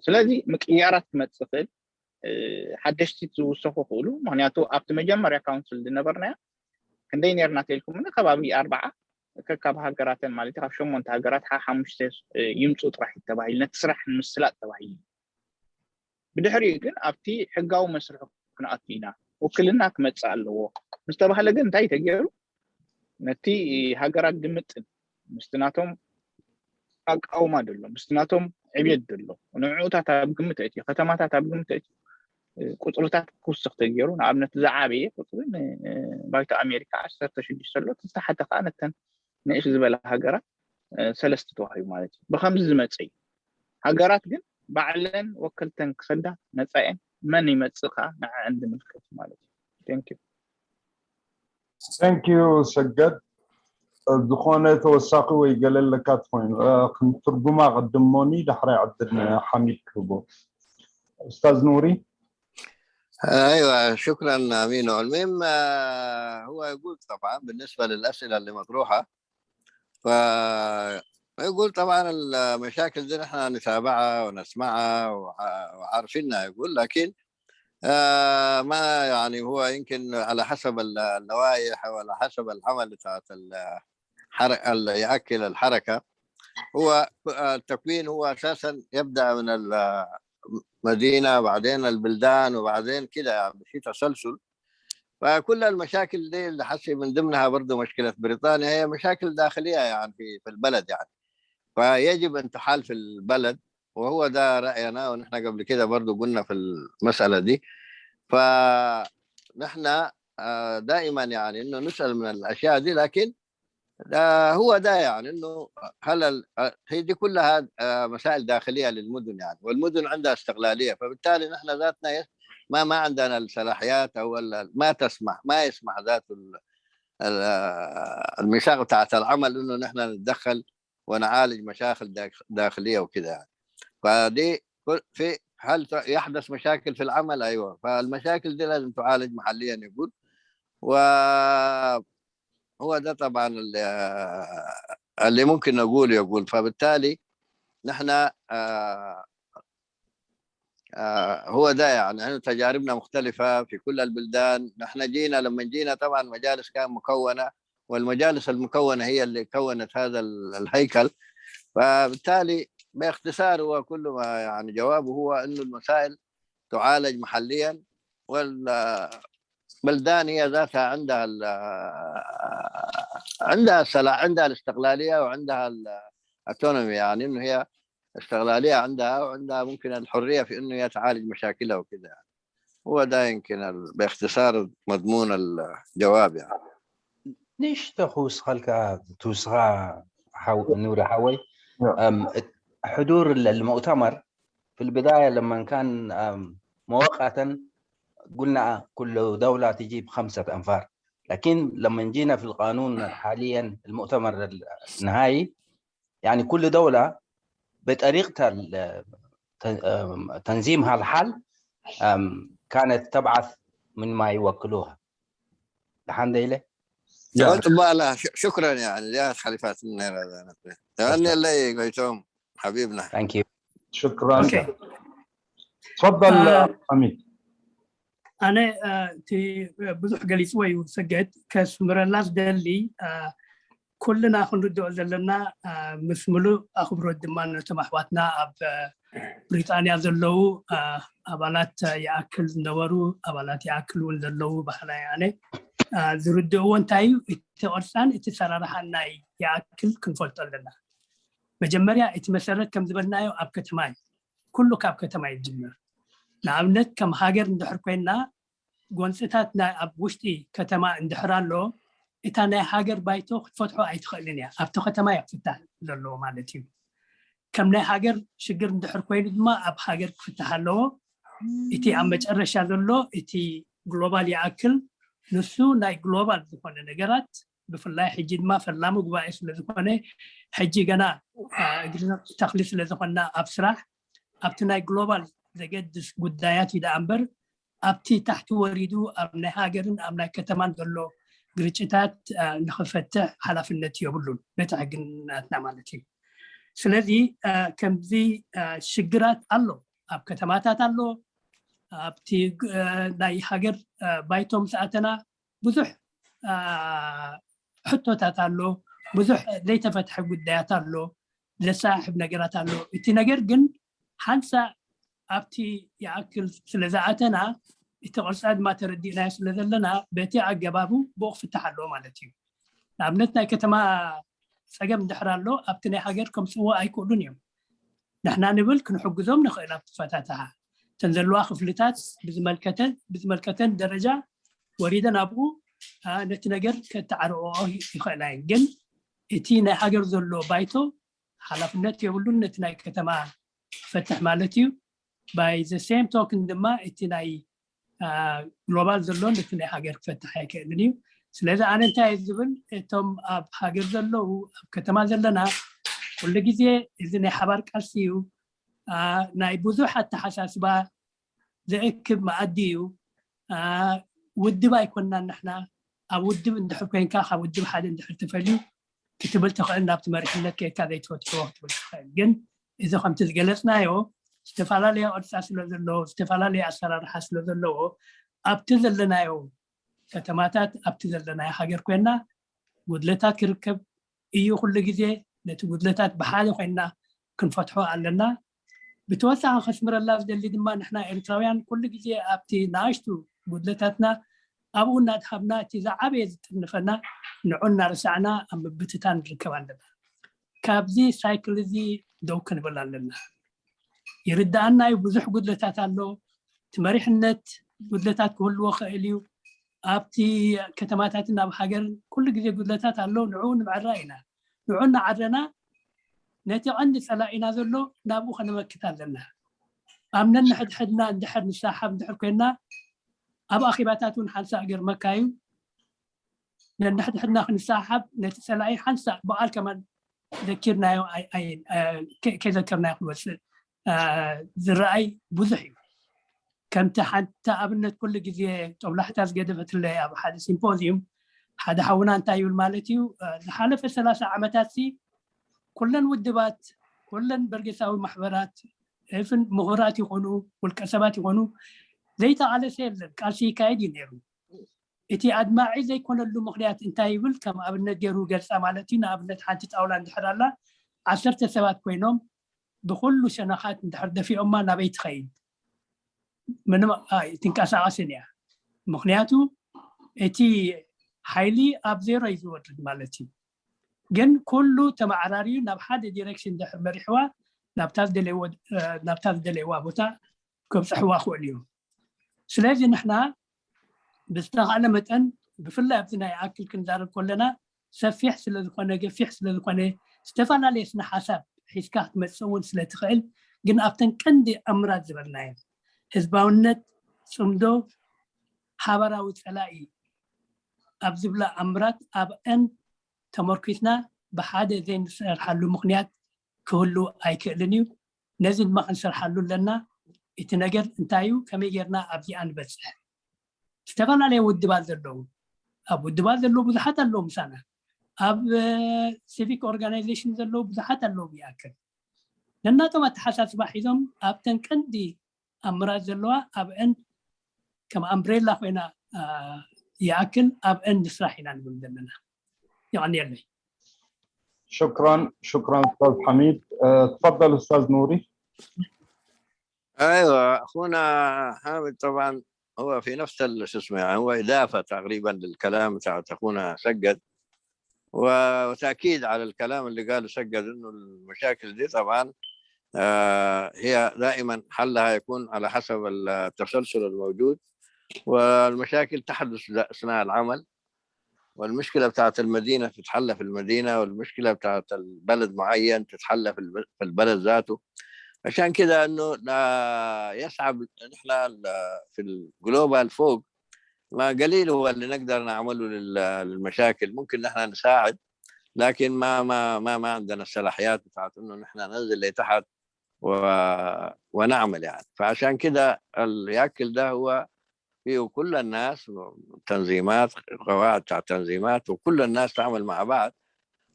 ስለዚ ምቅያራት ክመፅእ ይኽእል ሓደሽቲ ዝውሰኹ ክእሉ ምክንያቱ ኣብቲ መጀመርያ ካውንስል ዝነበርናዮ ክንደይ ነርና ተልኩም ከባቢ ኣርባዓ ከካብ ሃገራተን ማለት ካብ ሸሞንተ ሃገራት ሓሙሽተ ይምፁ ጥራሕ ተባሂሉ ነቲ ስራሕ ንምስላጥ ተባሂሉ ብድሕሪኡ ግን ኣብቲ ሕጋዊ መስርሑ ክንኣቱ ኢና ውክልና ክመፅእ ኣለዎ ምስተባህለ ግን እንታይ ተገይሩ ነቲ ሃገራት ድምጥን ምስቲ ናቶም ኣቃውማ ደሎ ምስቲ ናቶም ዕብየት ደሎ ንዕኡታት ኣብ ግምት ኣእትዩ ከተማታት ኣብ ግምት ኣእትዩ ቁፅርታት ክውስኽ ተገይሩ ንኣብነት ዝዓበየ ቁፅሪ ባይቶ ኣሜሪካ ዓሰርተ ሽዱሽተ ኣሎ ዝተሓተ ከዓ ነተን ንእሽ ዝበላ ሃገራት ሰለስተ ተዋሂቡ ማለት እዩ ብከምዚ ዝመፀ እዩ ሃገራት ግን ባዕለን ወከልተን ክሰዳ ነፃየን መን ይመፅእ ከዓ ንዐዐን ዝምልከት ማለት እዩ thank you thank you ሰገድ ዝኾነ ተወሳኺ ወይ ገለ ኣለካ ትኾይኑ ክንትርጉማ ቅድሞኒ ዳሕራይ ዕድል ንሓሚድ ክህቦ ኡስታዝ ኑሪ ايوه شكرا امين المهم آه، هو يقول طبعا بالنسبه للاسئله اللي مطروحه ف يقول طبعا المشاكل دي نحن نتابعها ونسمعها وعارفينها يقول لكن آه ما يعني هو يمكن على حسب اللوائح وعلى حسب العمل بتاعت الحركه ياكل الحركه هو التكوين هو اساسا يبدا من المدينه بعدين البلدان وبعدين كده يعني في تسلسل فكل المشاكل دي اللي حسي من ضمنها برضه مشكله بريطانيا هي مشاكل داخليه يعني في في البلد يعني فيجب ان تحال في البلد وهو ده راينا ونحن قبل كده برضه قلنا في المساله دي فنحن دائما يعني انه نسال من الاشياء دي لكن هو ده يعني انه هل هي دي كلها مسائل داخليه للمدن يعني والمدن عندها استقلاليه فبالتالي نحن ذاتنا ما ما عندنا الصلاحيات او ما تسمح ما يسمح ذاته الميثاق بتاعت العمل انه نحن نتدخل ونعالج مشاكل داخليه وكده يعني فدي في هل يحدث مشاكل في العمل؟ ايوه، فالمشاكل دي لازم تعالج محليا يقول. وهو ده طبعا اللي ممكن نقول يقول. فبالتالي نحن آه، آه، هو ده، يعني، احنا تجاربنا مختلفة في كل البلدان. نحن جينا، لما جينا طبعا مجالس كان مكونة، والمجالس المكونة هي اللي كونت هذا ال- الهيكل. فبالتالي باختصار هو كل ما، يعني، جوابه هو انه المسائل تعالج محليا، والبلدان هي ذاتها عندها ال- عندها السلا عندها الاستقلالية وعندها الاوتونومي، يعني انه هي استقلالية عندها، وعندها ممكن الحرية في انه هي تعالج مشاكلها وكذا، يعني. هو ده يمكن ال- باختصار مضمون الجواب، يعني. نشتخوس خلك توسغا حو... نور حوي أم... حضور المؤتمر في البداية لما كان أم... مؤقتا قلنا كل دولة تجيب خمسة أنفار، لكن لما جينا في القانون حاليا المؤتمر النهائي، يعني كل دولة بطريقتها تنظيمها الحال كانت تبعث من ما يوكلوها لحد إليه. شكرا يعني يا خليفات النير هذا يعني اللي قلتهم حبيبنا. Thank you. شكرا. تفضل حميد. ኣነ እቲ ብዙሕ ገሊፅዎ እዩ። ሰገድ ከስምረላ ዝደሊ ኩልና ክንርድኦ ዘለና ምስ ምሉእ ኣኽብሮት ድማ ነቶም ኣሕዋትና ኣብ ብሪጣንያ ዘለዉ ኣባላት ይኣክል ዝነበሩ ኣባላት ይኣክል እውን ዘለዉ ባህላ ኣነ ዝርድእዎ እንታይ እዩ እቲ ቅርፃን እቲ ሰራርሓን ናይ ይኣክል ክንፈልጦ ኣለና። መጀመርያ እቲ መሰረት ከም ዝበልናዮ ኣብ ከተማ እዩ። ኩሉ ካብ ከተማ ይጅምር። ንኣብነት ከም ሃገር እንድሕር ኮይና ጎንፅታት ኣብ ውሽጢ ከተማ እንድሕር ኣሎ እታ ናይ ሃገር ባይቶ ክትፈትሖ ኣይትኽእልን እያ። ኣብቲ ከተማ እያ ክፍታሕ ዘለዎ ማለት እዩ። ከም ናይ ሃገር ሽግር እንድሕር ኮይኑ ድማ ኣብ ሃገር ክፍታሕ ኣለዎ። እቲ ኣብ መጨረሻ ዘሎ እቲ ግሎባል ይኣክል ንሱ ናይ ግሎባል ዝኾነ ነገራት ብፍላይ ሕጂ ድማ ፈላሚ ጉባኤ ስለዝኾነ ሕጂ ገና እግሪ ተኽሊ ስለዝኾንና ኣብ ስራሕ ኣብቲ ናይ ግሎባል ዘገድስ ጉዳያት እዩ ደኣ እምበር ኣብቲ ታሕቲ ወሪዱ ኣብ ናይ ሃገርን ኣብ ናይ ከተማን ዘሎ ግርጭታት ንኽፈትሕ ሓላፍነት የብሉን በቲ ሕግናትና ማለት እዩ። ስለዚ ከምዚ ሽግራት ኣሎ ኣብ ከተማታት ኣሎ ኣብቲ ናይ ሃገር ባይቶ ምስ ኣተና ብዙሕ ሕቶታት ኣሎ፣ ብዙሕ ዘይተፈትሐ ጉዳያት ኣሎ፣ ዘሰሓሕብ ነገራት ኣሎ። እቲ ነገር ግን ሓንሳእ ኣብቲ ይኣክል ስለ ዝኣተና እቲ ቅርፃ ድማ ተረዲእናዮ ስለ ዘለና በቲ ኣገባቡ ብኡ ክፍታሕ ኣለዎ ማለት እዩ። ንኣብነት ናይ ከተማ ፀገም እንድሕር ኣሎ ኣብቲ ናይ ሃገር ከምፅእዎ ኣይክእሉን እዮም። ንሕና ንብል ክንሕግዞም ንኽእል ኣብቲ ፈታትሓ እተን ዘለዋ ክፍልታት ብዝመልከተን ደረጃ ወሪደን ኣብኡ ነቲ ነገር ከተዓርቕኦ ይኽእላ እየን። ግን እቲ ናይ ሃገር ዘሎ ባይቶ ሓላፍነት የብሉን ነቲ ናይ ከተማ ክፈትሕ ማለት እዩ። By the same token ድማ እቲ ናይ ግሎባል ዘሎ ነቲ ናይ ሃገር ክፈትሕ ኣይክእልን እዩ። ስለዚ ኣነ እንታይ እየ ዝብል እቶም ኣብ ሃገር ዘለዉ ኣብ ከተማ ዘለና ኩሉ ግዜ እዚ ናይ ሓባር ቃልሲ እዩ። ናይ ብዙሕ ኣተሓሳስባ ዘእክብ መኣዲ እዩ። ውድብ ኣይኮንናን ንሕና። ኣብ ውድብ እንድሕር ኮይንካ ካብ ውድብ ሓደ እንድሕር ተፈልዩ ክትብል ትኽእል ናብቲ መሪሕነት ከይድካ ዘይትፈትሕዎ ክትብል ትኽእል። ግን እዚ ከምቲ ዝገለፅናዮ ዝተፈላለየ ቅርፃ ስለ ዘለዎ ዝተፈላለየ ኣሰራርሓ ስለ ዘለዎ ኣብቲ ዘለናዮ ከተማታት ኣብቲ ዘለናዮ ሃገር ኮይና ጉድለታት ክርከብ እዩ። ኩሉ ግዜ ነቲ ጉድለታት ብሓደ ኮይና ክንፈትሖ ኣለና። ብተወሳኺ ከስምረላ ዝደሊ ድማ ንሕና ኤርትራውያን ኩሉ ግዜ ኣብቲ ንኣሽቱ ጉድለታትና ኣብኡ እናድሃብና እቲ ዝዓበየ ዝጥርንፈና ንዑ እናረሳዕና ኣብ ምብትታን ንርከብ ኣለና። ካብዚ ሳይክል እዚ ደው ክንብል ኣለና። ይርዳኣና እዩ ብዙሕ ጉድለታት ኣሎ። እቲ መሪሕነት ጉድለታት ክህልዎ ክእል እዩ። ኣብቲ ከተማታትን ኣብ ሃገርን ኩሉ ግዜ ጉድለታት ኣሎ። ንዑ ንምዕራ ኢና። ንዑ እናዓረና ነቲ ቀንዲ ፀላኢና ዘሎ ናብኡ ከነመክት ኣለና። ኣብ ነንሕድሕድና እንድሕር ንሰሓብ እንድሕር ኮይና ኣብ ኣኼባታት እውን ሓንሳእ ገርመካ እዩ። ነንሕድሕድና ክንሰሓብ ነቲ ፀላኢ ሓንሳእ ብቓል ከማን ዘኪርናዮ ከይዘከርናዮ ክንወፅእ ዝረኣይ ብዙሕ እዩ። ከምቲ ሓንቲ ኣብነት ኩሉ ግዜ ጦብላሕታ ዝገደፈትለይ ኣብ ሓደ ሲምፖዚዩም ሓደ ሓውና እንታይ ይብል ማለት እዩ ዝሓለፈ ሰላሳ ዓመታት ሲ ኩለን ውድባት፣ ኩለን በርጌሳዊ ማሕበራት፣ ኤፍን ምሁራት ይኾኑ ውልቀ ሰባት ይኾኑ ዘይተቓለሰ የለን። ቃልሲ ይካየድ እዩ ነይሩ። እቲ ኣድማዒ ዘይኮነሉ ምኽንያት እንታይ ይብል? ከም ኣብነት ገይሩ ገልጻ ማለት እዩ። ንኣብነት ሓንቲ ጣውላ እንድሕር ኣላ ዓሰርተ ሰባት ኮይኖም ብኩሉ ሸነኻት እንድሕር ደፊኦማ ናበይ ትኸይድ? ምንም ኣይትንቀሳቐስን እያ። ምክንያቱ እቲ ሓይሊ ኣብ ዜሮ እዩ ዝወርድ ማለት እዩ። ግን ኩሉ ተመዓራርዩ ናብ ሓደ ዲሬክሽን ድሕር መሪሕዋ ናብታ ዝደለይዎ ናብታ ዝደለይዋ ቦታ ከብፅሕዋ ክእሉ እዩ። ስለዚ ንሕና ብዝተኻእለ መጠን ብፍላይ ኣብዚ ናይ ኣክል ክንዛረብ ከለና ሰፊሕ ስለዝኾነ ገፊሕ ስለዝኾነ ዝተፈላለየ ስነ ሓሳብ ሒዝካ ክትመፅእ እውን ስለትኽእል ግን ኣብተን ቀንዲ ኣምራት ዝበልናየን ህዝባውነት፣ ፅምዶ፣ ሓበራዊ ፀላኢ ኣብ ዝብላ ኣምራት ኣብአን ተመርኪስና ብሓደ ዘይንሰርሓሉ ምኽንያት ክህሉ ኣይክእልን እዩ። ነዚ ድማ ክንሰርሓሉ ኣለና። እቲ ነገር እንታይ እዩ? ከመይ ጌርና ኣብዚኣ ንበፅሕ? ዝተፈላለየ ውድባት ዘለዉ ኣብ ውድባት ዘለዉ ብዙሓት ኣለዉ ምሳና ኣብ ሲቪክ ኦርጋናይዜሽን ዘለዉ ብዙሓት ኣለዉ ይኣክል ነናቶም ኣተሓሳስባ ሒዞም ኣብተን ቀንዲ ኣምራት ዘለዋ ኣብአን ከም ኣምብሬላ ኮይና ይኣክል ኣብአን ንስራሕ ኢና ንብል ዘለና። የቐንየለይ። شكرا شكرا استاذ حميد. تفضل استاذ نوري. ايوه اخونا حامد طبعا هو في نفس شو اسمه يعني هو اضافه تقريبا للكلام بتاع اخونا سجد وتاكيد على الكلام اللي قاله سجد انه المشاكل دي طبعا آه هي دائما حلها يكون على حسب التسلسل الموجود والمشاكل تحدث اثناء العمل والمشكله بتاعت المدينه تتحل في المدينه والمشكله بتاعت البلد معين تتحل في البلد ذاته. عشان كده انه يصعب نحن في ال global فوق ما قليل هو اللي نقدر نعمله للمشاكل. ممكن نحن نساعد لكن ما ما ما ما عندنا الصلاحيات بتاعت انه نحن ننزل لتحت و... ونعمل يعني. فعشان كده الياكل ده هو فيه كل الناس تنظيمات قواعد بتاع تنظيمات وكل الناس تعمل مع بعض.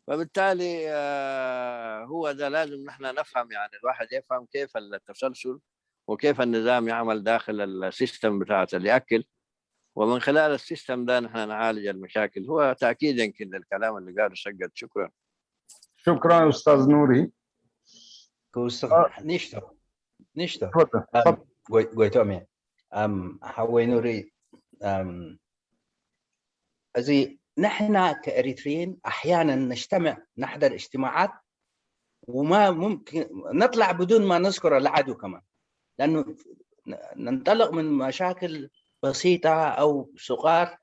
فبالتالي هو ده لازم نحن نفهم يعني الواحد يفهم كيف التسلسل وكيف النظام يعمل داخل ال system بتاعت الياكل ومن خلال ال system ده نحن نعالج المشاكل. هو تأكيد يمكن للكلام اللي قاله سجد. شكرا. شكرا استاذ نوري. كوسخ نشتر نشتر قويتو امين ام حوي نوري ام እዚ نحن كإريتريين أحيانا نجتمع نحضر اجتماعات وما ممكن نطلع بدون ما نذكر العدو كمان لأنه ننطلق من مشاكل بسيطة أو صغار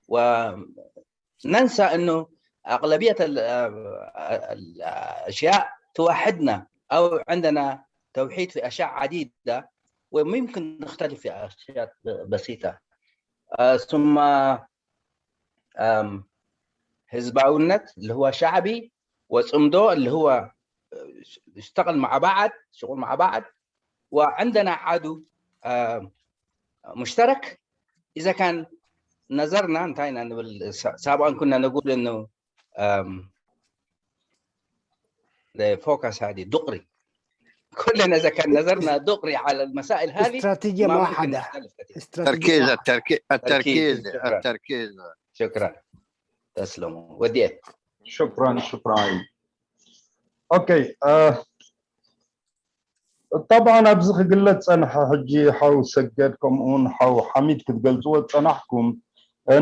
وننسى أنه أغلبية الأشياء توحدنا أو عندنا توحيد في أشياء عديدة وممكن نختلف في أشياء بسيطة ثم ህዝባውነት اللي هو شعبي وፅምዶ اللي هو اشتغل مع بعض شغل مع بعض وعندنا عدو مشترك إذا كان نظرنا انتهينا نقول سابقا كنا نقول انه focus هذه دغري كلنا اذا كان نظرنا دغري على المسائل هذه استراتيجيه موحده. التركيز التركيز التركيز التركيز. شكرا تسلموا وديت. شكرا شكرا. اوكي. طبعا ኣብዚ ክግለፅ ፀንሐ ሕጂ ሓው ሰገድ ከምኡውን ሓው ሓሚድ ክትገልፅዎ ዝፀናሕኩም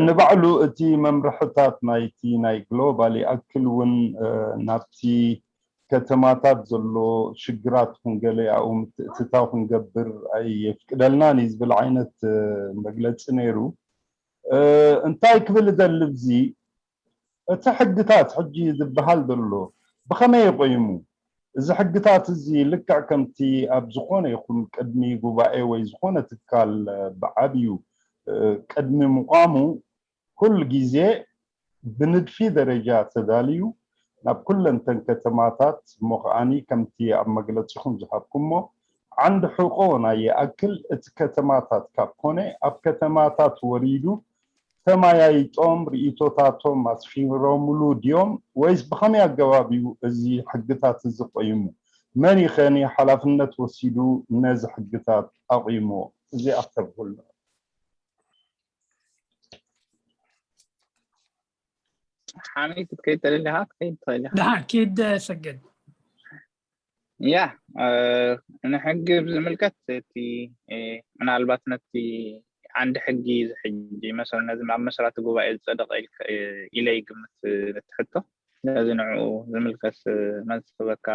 ንባዕሉ እቲ መምርሕታት ናይቲ ናይ ግሎባል ይኣክል እውን ናብቲ ከተማታት ዘሎ ሽግራት ክንገለ ኣብኡ ምትእትታው ክንገብር ኣይፍቅደልናን እዩ ዝብል ዓይነት መግለፂ ነይሩ። እንታይ ክብል እደሊ እዚ እቲ ሕግታት ሕጂ ዝበሃል ዘሎ ብኸመይ ቆይሙ? እዚ ሕግታት እዚ ልክዕ ከምቲ ኣብ ዝኾነ ይኹን ቅድሚ ጉባኤ ወይ ዝኾነ ትካል ብዓብዩ ቅድሚ ምቋሙ ኩሉ ግዜ ብንድፊ ደረጃ ተዳልዩ ናብ ኩለንተን ከተማታት እሞ ከዓኒ ከምቲ ኣብ መግለፂኹም ዝሃብኩሞ ዓንዲ ሕቆ ናይ ይኣክል እቲ ከተማታት ካብ ኮነ ኣብ ከተማታት ወሪዱ ተማያይጦም ርእይቶታቶም ኣስፊሮምሉ ድዮም? ወይስ ብኸመይ ኣገባብ እዩ እዚ ሕግታት እዚ ቆይሙ? መን እዩ ኸ ሓላፍነት ወሲዱ ነዚ ሕግታት ኣቑሞ? እዚ ኣስተብህሉ። ሓሚድ ክትከይድ ተደሊኻ ክትከይድ ትኽእል ኢኻ። ደሓን ኪድ ሰገድ። ያ ንሕጊ ብዝምልከት እቲ ምናልባት ነቲ ዓንዲ ሕጊ ዝሕጂ መሰል ነዚ ኣብ መስራቲ ጉባኤ ዝፀደቐ ኢለ ይግምት። ነቲ ሕቶ ነዚ ንዕኡ ዝምልከት መልሲ ክበካ።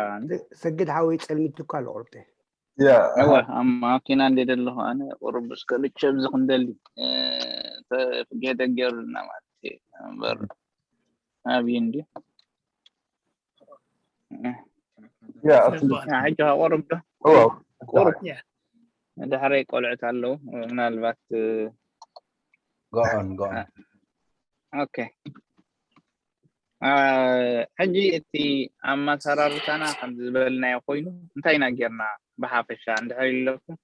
ሰግድ ሓወይ ፀልሚትካ ኣሎ ቁርብተ። እወ ኣብ ማኪና እንደ ዘለኹ ኣነ ቁሩብ እስከ ልቸብ ዝክንደሊ ተፍጌ ተገይሩልና ማለት እዩ እምበር ኣብይ እንዲ ሕጂ ቁሩብ ዶ ቁሩብ ድሕረይ ቆልዑት ኣለዉ ምናልባት ጎኦን ጎኦን ኦኬ ሕጂ እቲ ኣመሰራርታና ከምዚ ዝበልናዮ ኮይኑ እንታይ ኢና ጌርና ብሓፈሻ እንድሕር ኢለኩም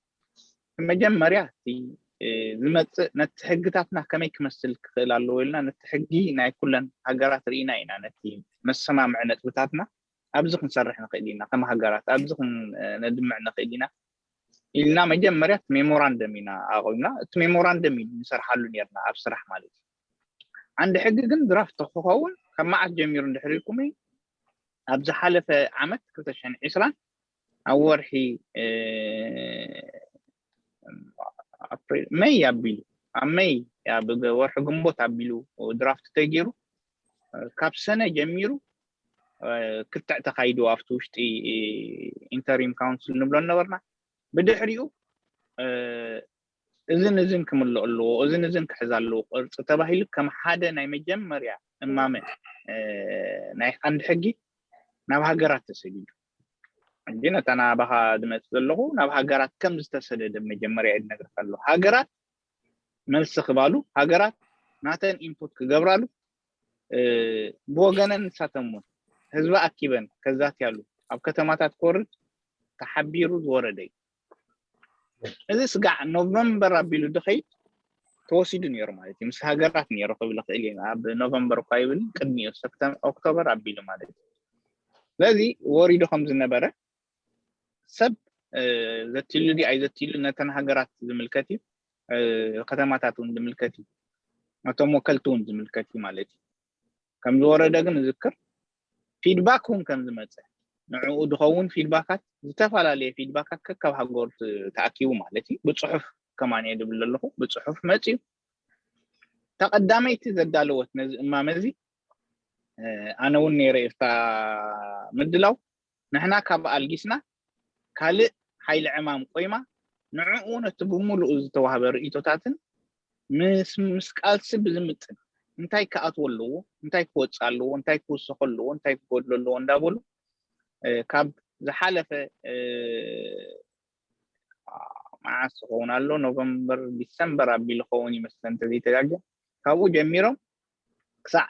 መጀመርያ እቲ ዝመፅእ ነቲ ሕግታትና ከመይ ክመስል ክኽእል ኣለዎ ኢልና ነቲ ሕጊ ናይ ኩለን ሃገራት ርኢና ኢና ነቲ መሰማምዒ ነጥብታትና ኣብዚ ክንሰርሕ ንኽእል ኢና ከም ሃገራት ኣብዚ ነድምዕ ንኽእል ኢና ኢልና መጀመርያ እቲ ሜሞራንደም ኢና ኣቑምና እቲ ሜሞራንደም እዩ ንሰርሓሉ ነርና ኣብ ስራሕ ማለት እዩ ዓንዲ ሕጊ ግን ድራፍት ክኸውን ካብ መዓስ ጀሚሩ እንድሕር ኢልኩም ኣብ ዝሓለፈ ዓመት ክልተ ሽሕን ዕስራን ኣብ ወርሒ መይ ኣቢሉ ኣብ መይ ወርሒ ግንቦት ኣቢሉ ድራፍት ተገይሩ ካብ ሰነ ጀሚሩ ክትዕ ተካይዱ ኣብቲ ውሽጢ ኢንተሪም ካውንስል ንብሎ ነበርና ብድሕሪኡ እዝን እዝን ክምልኦ ኣለዎ እዝን እዝን ክሕዝ ኣለዎ ቅርፂ ተባሂሉ ከም ሓደ ናይ መጀመርያ እማመ ናይ ቀንዲ ሕጊ ናብ ሃገራት ተሰዲዱ ሕጂ ነታ ናባኻ ዝመፅእ ዘለኹ ናብ ሃገራት ከም ዝተሰደደ መጀመርያ እየ ዝነግረካ ኣለኹ ሃገራት መልሲ ክባሉ ሃገራት ናተን ኢንፑት ክገብራሉ ብወገነን ንሳቶም እውን ህዝቢ ኣኪበን ከዛትያሉ ኣብ ከተማታት ክወርድ ተሓቢሩ ዝወረደ እዩ እዚ ስጋዕ ኖቨምበር ኣቢሉ ድኸይድ ተወሲዱ ነይሩ ማለት እዩ ምስ ሃገራት ነይሩ ክብል ክእል እዩ ኣብ ኖቨምበር እኳ ይብል ቅድሚኡ ሰፕተም ኦክቶበር ኣቢሉ ማለት እዩ ስለዚ ወሪዱ ከም ዝነበረ ሰብ ዘትሉ ዲ ኣይዘትሉ ነተን ሃገራት ዝምልከት እዩ ከተማታት እውን ዝምልከት እዩ ነቶም ወከልቲ እውን ዝምልከት እዩ ማለት እዩ ከም ዝወረደ ግን እዝክር ፊድባክ እውን ከም ዝመፀ ንዕኡ ዝኸውን ፊድባካት ዝተፈላለየ ፊድባካት ከካብ ሃገሩ ተኣኪቡ ማለት እዩ ብፅሑፍ ከማን እየ ዝብል ዘለኹ ብፅሑፍ መፅዩ ተቐዳመይቲ ዘዳለወት ነዚ እማመ እዚ ኣነ እውን ነይረ ኢፍታ ምድላው ንሕና ካብ ኣልጊስና ካልእ ሓይሊ ዕማም ቆይማ ንዕኡ ነቲ ብምሉኡ ዝተዋህበ ርእቶታትን ምስ ምስ ቃልሲ ብዝምጥን እንታይ ክኣትዎ ኣለዎ እንታይ ክወፅእ ኣለዎ እንታይ ክውሰኾ ኣለዎ እንታይ ክጎድሎ ኣለዎ እንዳበሉ ካብ ዝሓለፈ መዓስ ዝኸውን ኣሎ ኖቨምበር ዲሰምበር ኣቢሉ ኸውን ይመስለ እንተዘይተጋገ ካብኡ ጀሚሮም ክሳዕ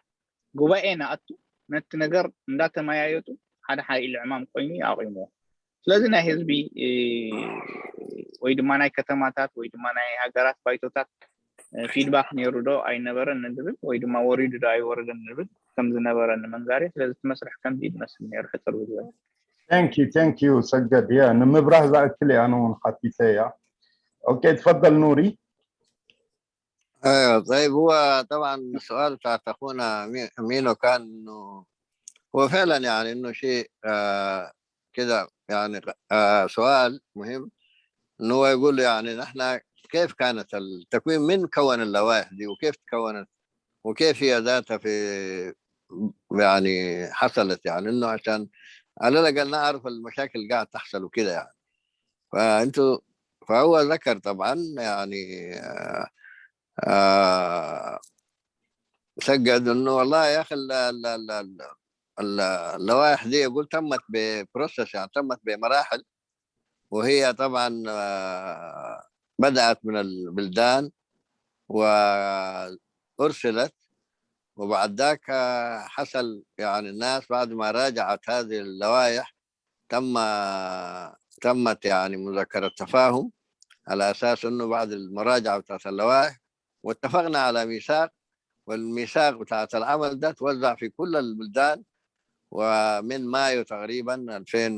ጉባኤ ንኣቱ ነቲ ነገር እንዳተመያየጡ ሓደ ሓደ ኢሉ ዕማም ኮይኑ ኣቑምዎ ስለዚ ናይ ህዝቢ ወይ ድማ ናይ ከተማታት ወይ ድማ ናይ ሃገራት ባይቶታት ፊድባክ ነይሩ ዶ ኣይነበረን ንብል ወይ ድማ ወሪዱ ዶ ኣይወረደን ንብል ከም ዝነበረ ንምንጋር እዩ ስለዚ እቲ መስርሕ ከምዚ እዩ ዝመስል ነይሩ ሕፅር ብዝበለ Thank you, thank you, ሰገድ. ያ ንምብራህ ዝኣክል እያ፣ ኣነ እውን ሓቲተ እያ። ኦኬ፣ ትፈደል ኑሪ። ايوه طيب، هو طبعا السؤال بتاعت اخونا مي- مينو كان انه هو فعلا يعني انه شيء آه كده يعني آه سؤال مهم، انه هو يقول يعني نحن كيف كانت التكوين، من كون اللوائح دي وكيف تكونت وكيف هي ذاتها في يعني حصلت، يعني انه عشان على الاقل نعرف المشاكل قاعد تحصل وكده يعني. فانتوا فهو ذكر طبعا يعني آه آه سجد انه والله يا اخي ال- ال- ال- ال- ال- اللوائح دي يقول تمت ببروسس، يعني تمت بمراحل، وهي طبعا آه بدأت من البلدان وأرسلت، وبعد ذاك آه حصل يعني الناس بعد ما راجعت هذه اللوائح تم تمت يعني مذكرة تفاهم على أساس أنه بعد المراجعة بتاعت اللوائح واتفقنا على ميثاق والميثاق بتاعت العمل ده توزع في كل البلدان، ومن مايو تقريبا ألفين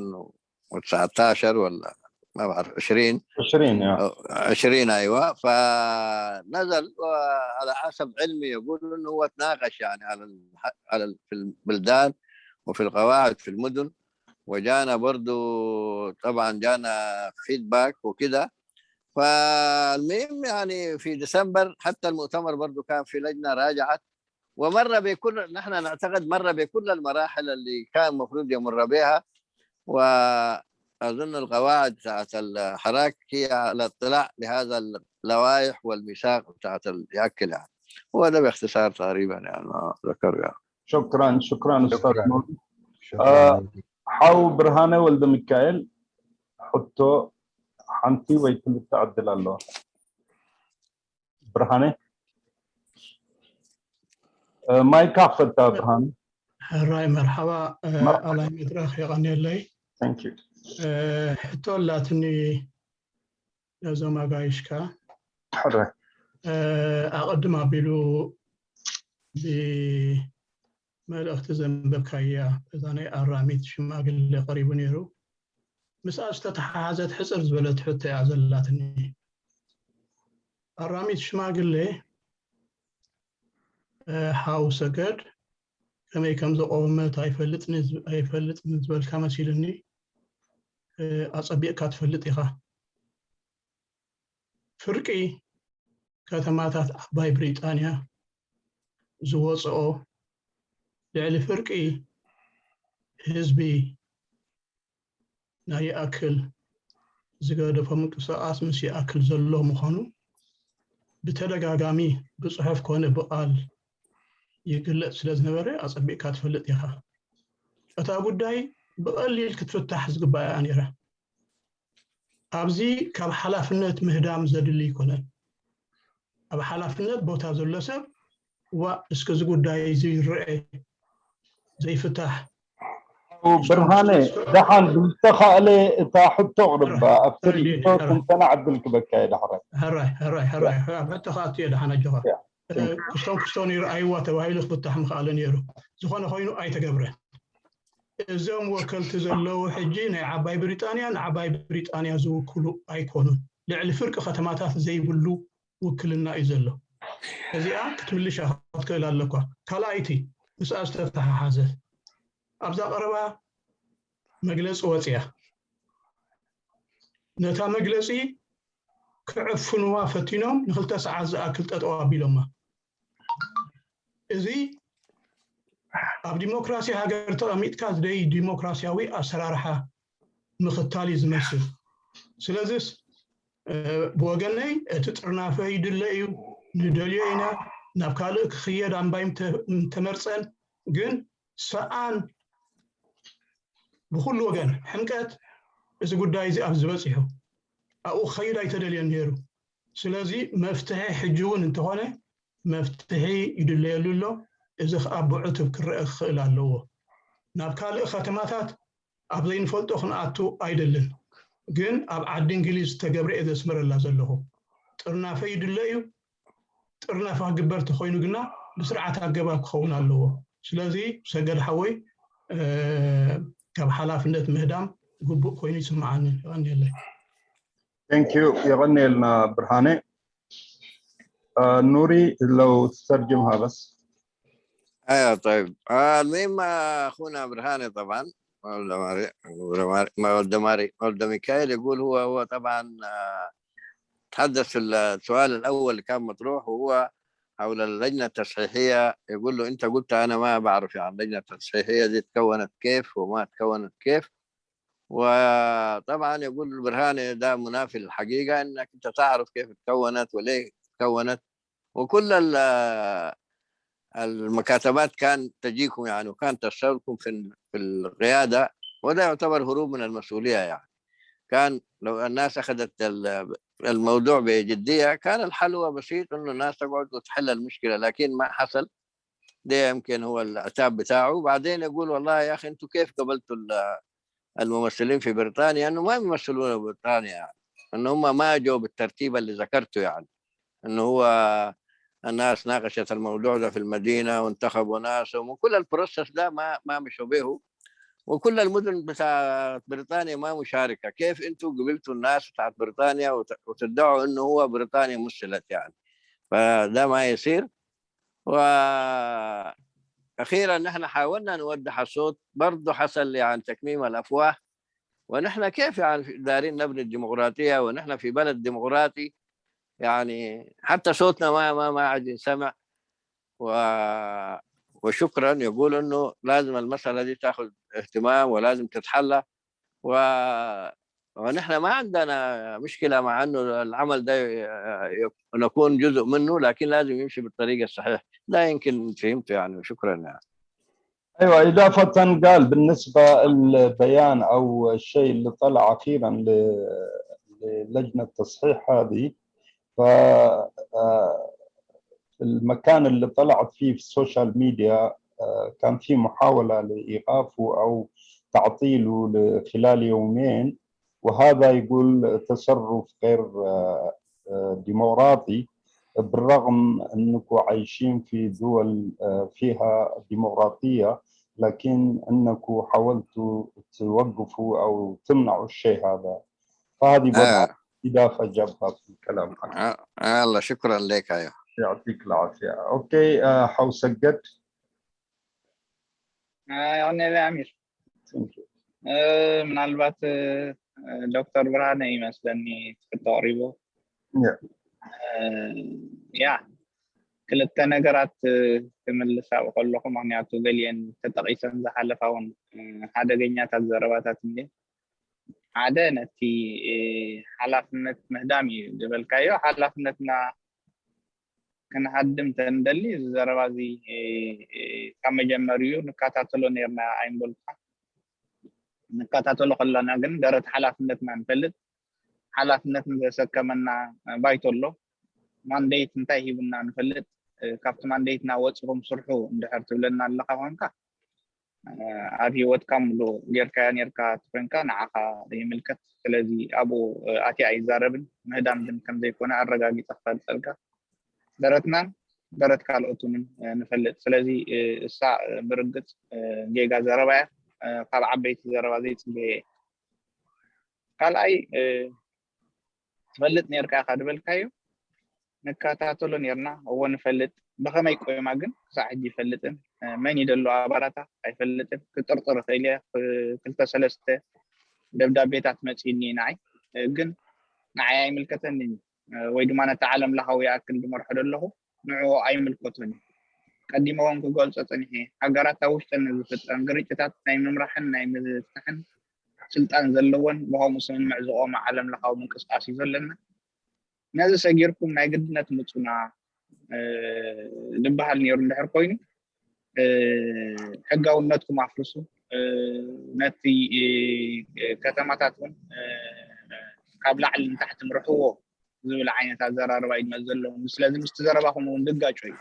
وتسعتاشر ولا ما بعرف، عشرين، عشرين يا أو عشرين، ايوه. فنزل، وعلى حسب علمي يقول انه هو تناقش يعني على ال على ال في البلدان وفي القواعد في المدن، وجانا برضو طبعا جانا فيدباك وكده. فالمهم يعني في ديسمبر حتى المؤتمر برضو كان في لجنه راجعت، ومر بكل، نحن نعتقد مر بكل المراحل اللي كان المفروض يمر بها. واظن القواعد بتاعت الحراك هي على اطلاع بهذا اللوائح والميثاق بتاعت ال- ياكل يعني. هو ده باختصار تقريبا يعني ما ذكر يعني. شكرا شكرا استاذ شكرا. نور. شكرا آه. لك. ሓው ብርሃነ ወልደ ሚካኤል ሕቶ ሓንቲ ወይ ክልተ ዕድል ኣለዋ። ብርሃነ እ፣ ማይካ ክፈታ ብርሃነ። ሕራይ መርሓባ። እ፣ መርሓባ። ኣላይ መድረኽ የቐንየለይ። Thank you። እ፣ ሕቶ ኣላትኒ ነዞም ኣጋይሽካ። ሕራይ እ፣ ኣቐድም ኣቢሉ ብመልእኽቲ ዘንበብካያ እዛ ናይ ኣራሚት ሽማግሌ ቀሪቡ ነይሩ። ምስኣ ዝተተሓሓዘት ሕፅር ዝበለት ሕቶ እያ ዘላትኒ። ኣራሚት ሽማግሌ እ፣ ሓው ሰገድ ከመይ ከም ዘቆመት ኣይፈልጥን ዝብ- ኣይፈልጥን ዝበልካ መሲልኒ። እ፣ ኣጸቢቕካ ትፈልጥ ኢኻ። ፍርቂ ከተማታት ዓባይ ብሪጣንያ ዝወፅኦ ልዕሊ ፍርቂ ህዝቢ ናይ ይኣክል ዝገደፎ ምንቅስቃስ ምስ ይኣክል ዘሎ ምዃኑ ብተደጋጋሚ ብፅሑፍ ኮነ ብቃል ይግለፅ ስለ ዝነበረ ኣፀቢቕካ ትፈልጥ ኢኻ። እታ ጉዳይ ብቐሊል ክትፍታሕ ዝግባእ እያ ነይራ። ኣብዚ ካብ ሓላፍነት ምህዳም ዘድሊ ኣይኮነን። ኣብ ሓላፍነት ቦታ ዘሎ ሰብ ዋ እስከ እዚ ጉዳይ እዚ ይረአ ዘይፍታሕ ብርሃነ ደሓን ብዝተኻእለ እታ ሕቶ ኣቕርባ ኣብቲ ሕራይ፣ ርእይቶ ሕራይ። ትንተና ዕድል ክበካ እየ ዳሕራይ። ሕራይ ሕራይ ሕራይ ኣብ ሕቶ ክኣቱ እየ ደሓን ኣጆኻ። Thank you. ክስቶም ክስቶም ይረኣይዋ ተባሂሉ ክፍታሕ ምኽኣለ ነይሩ። ዝኾነ ኮይኑ ኣይተገብረን። እዞም ወከልቲ ዘለዉ ሕጂ ናይ ዓባይ ብሪጣንያ ንዓባይ ብሪጣንያ ዝውክሉ ኣይኮኑን። ልዕሊ ፍርቂ ከተማታት ዘይብሉ ውክልና እዩ ዘሎ። እዚኣ ክትምልሻ ክትክእል ኣለኳ። ካልኣይቲ ምስኣ ዝተተሓሓዘ ኣብዛ ቀረባ መግለፂ ወፅያ። ነታ መግለፂ ክዕፍንዋ ፈቲኖም ንክልተ ሰዓት ዝኣክል ጠጠው ኣቢሎማ። እዚ ኣብ ዲሞክራሲ ሃገር ተቐሚጥካ ዝደይ ዲሞክራሲያዊ ኣሰራርሓ ምኽታል እዩ ዝመስል። ስለዚስ እ፣ ብወገነይ እቲ ጥርናፈ ይድለ እዩ፣ ንደልዮ ኢና። ናብ ካልእ ክኽየድ ኣምባይ ምተ- ምተመርፀን፣ ግን ሰኣን ብኩሉ ወገን ሕምቀት እዚ ጉዳይ እዚ ኣብዚ በፂሑ ኣብኡ ክኸይድ ኣይተደልየን ነይሩ። ስለዚ መፍትሒ ሕጂ እውን እንተኾነ መፍትሒ ይድለየሉ ኣሎ። እዚ ከዓ ብዕቱብ ክረአ ክኽእል ኣለዎ። ናብ ካልእ ከተማታት ኣብ ዘይንፈልጦ ክንኣቱ ኣይደልን፣ ግን ኣብ ዓዲ እንግሊዝ ዝተገብረ እየ ዘስምረላ ዘለኹ። ጥርናፈ ይድለ እዩ። ጥርናፈ ክግበር ተኮይኑ ግና ብስርዓት ኣገባብ ክኸውን ኣለዎ። ስለዚ ሰገድ ሓወይ እ፣ ካብ ሓላፍነት ምህዳም ግቡእ ኮይኑ ይስምዓኒ። የቐንየለይ። Thank you። የቐንየልና ብርሃነ። እ፣ ኑሪ ለው ትተርጅምሃ በስ። ايوه طيب. آه المهم آه، اخونا برهاني طبعا ولد ماري ولد ماري ولد ماري ولد ميكائيل يقول هو هو طبعا آه، تحدث في السؤال الاول اللي كان مطروح، وهو حول اللجنه التصحيحيه. يقول له انت قلت انا ما بعرف يعني اللجنه التصحيحيه دي تكونت كيف وما تكونت كيف. وطبعا يقول برهاني ده منافي للحقيقه، انك انت تعرف كيف تكونت وليه تكونت، وكل ال- المكاتبات كان تجيكم يعني، وكان تشتغلكم في ال- في القياده، وده يعتبر هروب من المسؤوليه يعني. كان لو الناس اخذت ال- الموضوع بجديه كان الحل هو بسيط، انه الناس تقعد وتحل المشكله، لكن ما حصل. ده يمكن هو العتاب بتاعه. بعدين يقول والله يا اخي انتوا كيف قبلتوا ال- الممثلين في بريطانيا انه ما يمثلون بريطانيا يعني، انه هم ما جو بالترتيب اللي ذكرته يعني، انه هو الناس ناقشت الموضوع ده في المدينة وانتخبوا ناسهم، وكل البروسس ده ما ما مشوا به. وكل المدن بتاعت بريطانيا ما مشاركة. كيف انتوا قبلتوا الناس بتاعت بريطانيا وت- وتدعوا انه هو بريطانيا مثلت يعني؟ فده ما يصير. واخيرا نحن حاولنا نودع الصوت، برضه حصل يعني تكميم الافواه. ونحن كيف يعني دارين نبني الديمقراطية ونحن في بلد ديمقراطي؟ يعني حتى صوتنا ما ما ما عاد ينسمع. و... وشكرا يقول انه لازم المسألة دي تاخذ اهتمام ولازم تتحلى. و... ونحن ما عندنا مشكلة مع انه العمل ده ي- نكون جزء منه، لكن لازم يمشي بالطريقة الصحيحة. لا يمكن فهمت يعني. شكرا يعني. ايوه، اضافه قال بالنسبه للبيان او الشيء اللي طلع اخيرا ل- للجنه التصحيح هذه، ف آه، المكان اللي طلعت فيه في السوشيال ميديا آه، كان في محاوله لايقافه او تعطيله خلال يومين، وهذا يقول تصرف غير آه، آه، ديمقراطي، بالرغم انكم عايشين في دول آه، فيها ديمقراطيه، لكن انكم حاولتوا توقفوا او تمنعوا الشيء هذا. فهذه بس آه. اضافه جابها في الكلام حقك. آه. آه. الله، شكرا لك. ايوه. يعطيك العافيه. اوكي، آه، حوسقت. ይቐንየለይ ኣሚር። ምናልባት ዶክተር ብርሃነ ይመስለኒ ትሕቶ ኣቕሪቡ። ያ ክልተ ነገራት ክምልስ ኣብኡ ከለኹ፣ ምክንያቱ ገሊአን ተጠቒሰን ዝሓለፋ እውን ሓደገኛታት ዘረባታት እንደ ሓደ ነቲ ሓላፍነት ምህዳም እዩ ዝበልካዮ። ሓላፍነትና ክንሃድም ተንደሊ፣ እዚ ዘረባ እዚ ካብ መጀመሪኡ ንከታተሎ ነርና ኣይምበልኩኻ። ንከታተሎ ከለና ግን ደረት ሓላፍነትና ንፈልጥ፣ ሓላፍነት ንዘሰከመና ባይቶ ኣሎ፣ ማንዴት እንታይ ሂቡና ንፈልጥ። ካብቲ ማንዴትና ወፂኹም ስርሑ እንድሕር ትብለና ኣለኻ ኮንካ፣ ኣብ ሂወትካ ምሉእ ጌርካያ ኔርካ ተኮንካ ንዓኻ ይምልከት። ስለዚ ኣብኡ ኣትየ ኣይዛረብን። ምህዳም ግን ከም ዘይኮነ ኣረጋጊጸ ክፈልጸልካ። ደረትናን ደረት ካልኦትንን ንፈልጥ። ስለዚ እሳ ብርግጽ ጌጋ ዘረባ እያ። ካብ ዓበይቲ ዘረባ ዘይጽበየ። ካልኣይ ትፈልጥ ኔርካ ኢኻ ዝበልካዮ ንከታተሎ ኔርና። እዎ ንፈልጥ። ብኸመይ ቆይማ ግን ክሳዕ ሕጂ ይፈልጥን። መን እዩ ደሎ ኣባላታ ኣይፈልጥን። ክጥርጥር እኽእል እየ። ክልተ ሰለስተ ደብዳቤታት መፂእኒ ንዓይ፣ ግን ንዓይ ኣይምልከተንን እዩ። ወይ ድማ ነቲ ዓለም ለኻዊ ይኣክል ዝመርሖ ዘለኹ ንዕኡ ኣይምልከቶን እዩ። ቀዲመ እውን ክገልጾ ጸኒሐ፣ ሃገራት ኣብ ውሽጠን ንዝፍጠር ግርጭታት ናይ ምምራሕን ናይ ምፍታሕን ስልጣን ዘለወን ብኸምኡ ስምምዕ ዝቖማ ዓለም ለኻዊ ምንቅስቃስ እዩ ዘለና። ነዚ ሰጊርኩም ናይ ግድነት ምጹና ዝበሃል ነይሩ እንድሕር ኮይኑ፣ ሕጋውነትኩም ኣፍርሱ፣ ነቲ ከተማታት እውን ካብ ላዕሊ ንታሕቲ ምርሕዎ ዝብል ዓይነት ኣዘራርባ እዩ ዝመጽእ ዘሎ። ስለዚ ምስቲ ዘረባኹም እውን ዝጋጮ እዩ።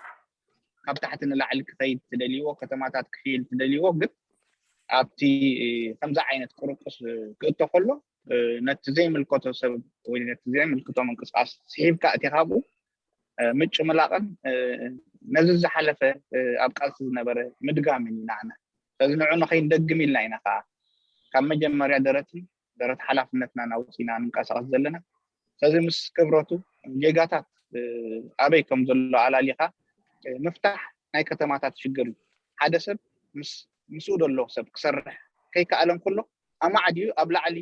ካብ ታሕቲ ንላዕሊ ክኸይድ ትደልይዎ፣ ከተማታት ክሕይል ትደልይዎ፣ ግን ኣብቲ ከምዚ ዓይነት ቅርቁስ ክእቶ ከሎ ነቲ ዘይምልከቶ ሰብ ወይ ነቲ ዘይምልክቶ ምንቅስቃስ ስሒብካ እቲ ካብኡ ምጭምላቕን ነዚ ዝሓለፈ ኣብ ቃልሲ ዝነበረ ምድጋምን እዩ ንዓና። ስለዚ ንዑ ንኸይንደግም ኢልና ኢና ከዓ ካብ መጀመርያ ደረትን ደረት ሓላፍነትና ናውፂና ንንቀሳቐስ ዘለና። ስለዚ ምስ ክብረቱ ጌጋታት ኣበይ ከም ዘሎ ኣላሊኻ ምፍታሕ ናይ ከተማታት ሽግር እዩ። ሓደ ሰብ ምስ ምስኡ ዘሎ ሰብ ክሰርሕ ከይከኣለ እንከሎ ኣማዕድዩ ኣብ ላዕሊ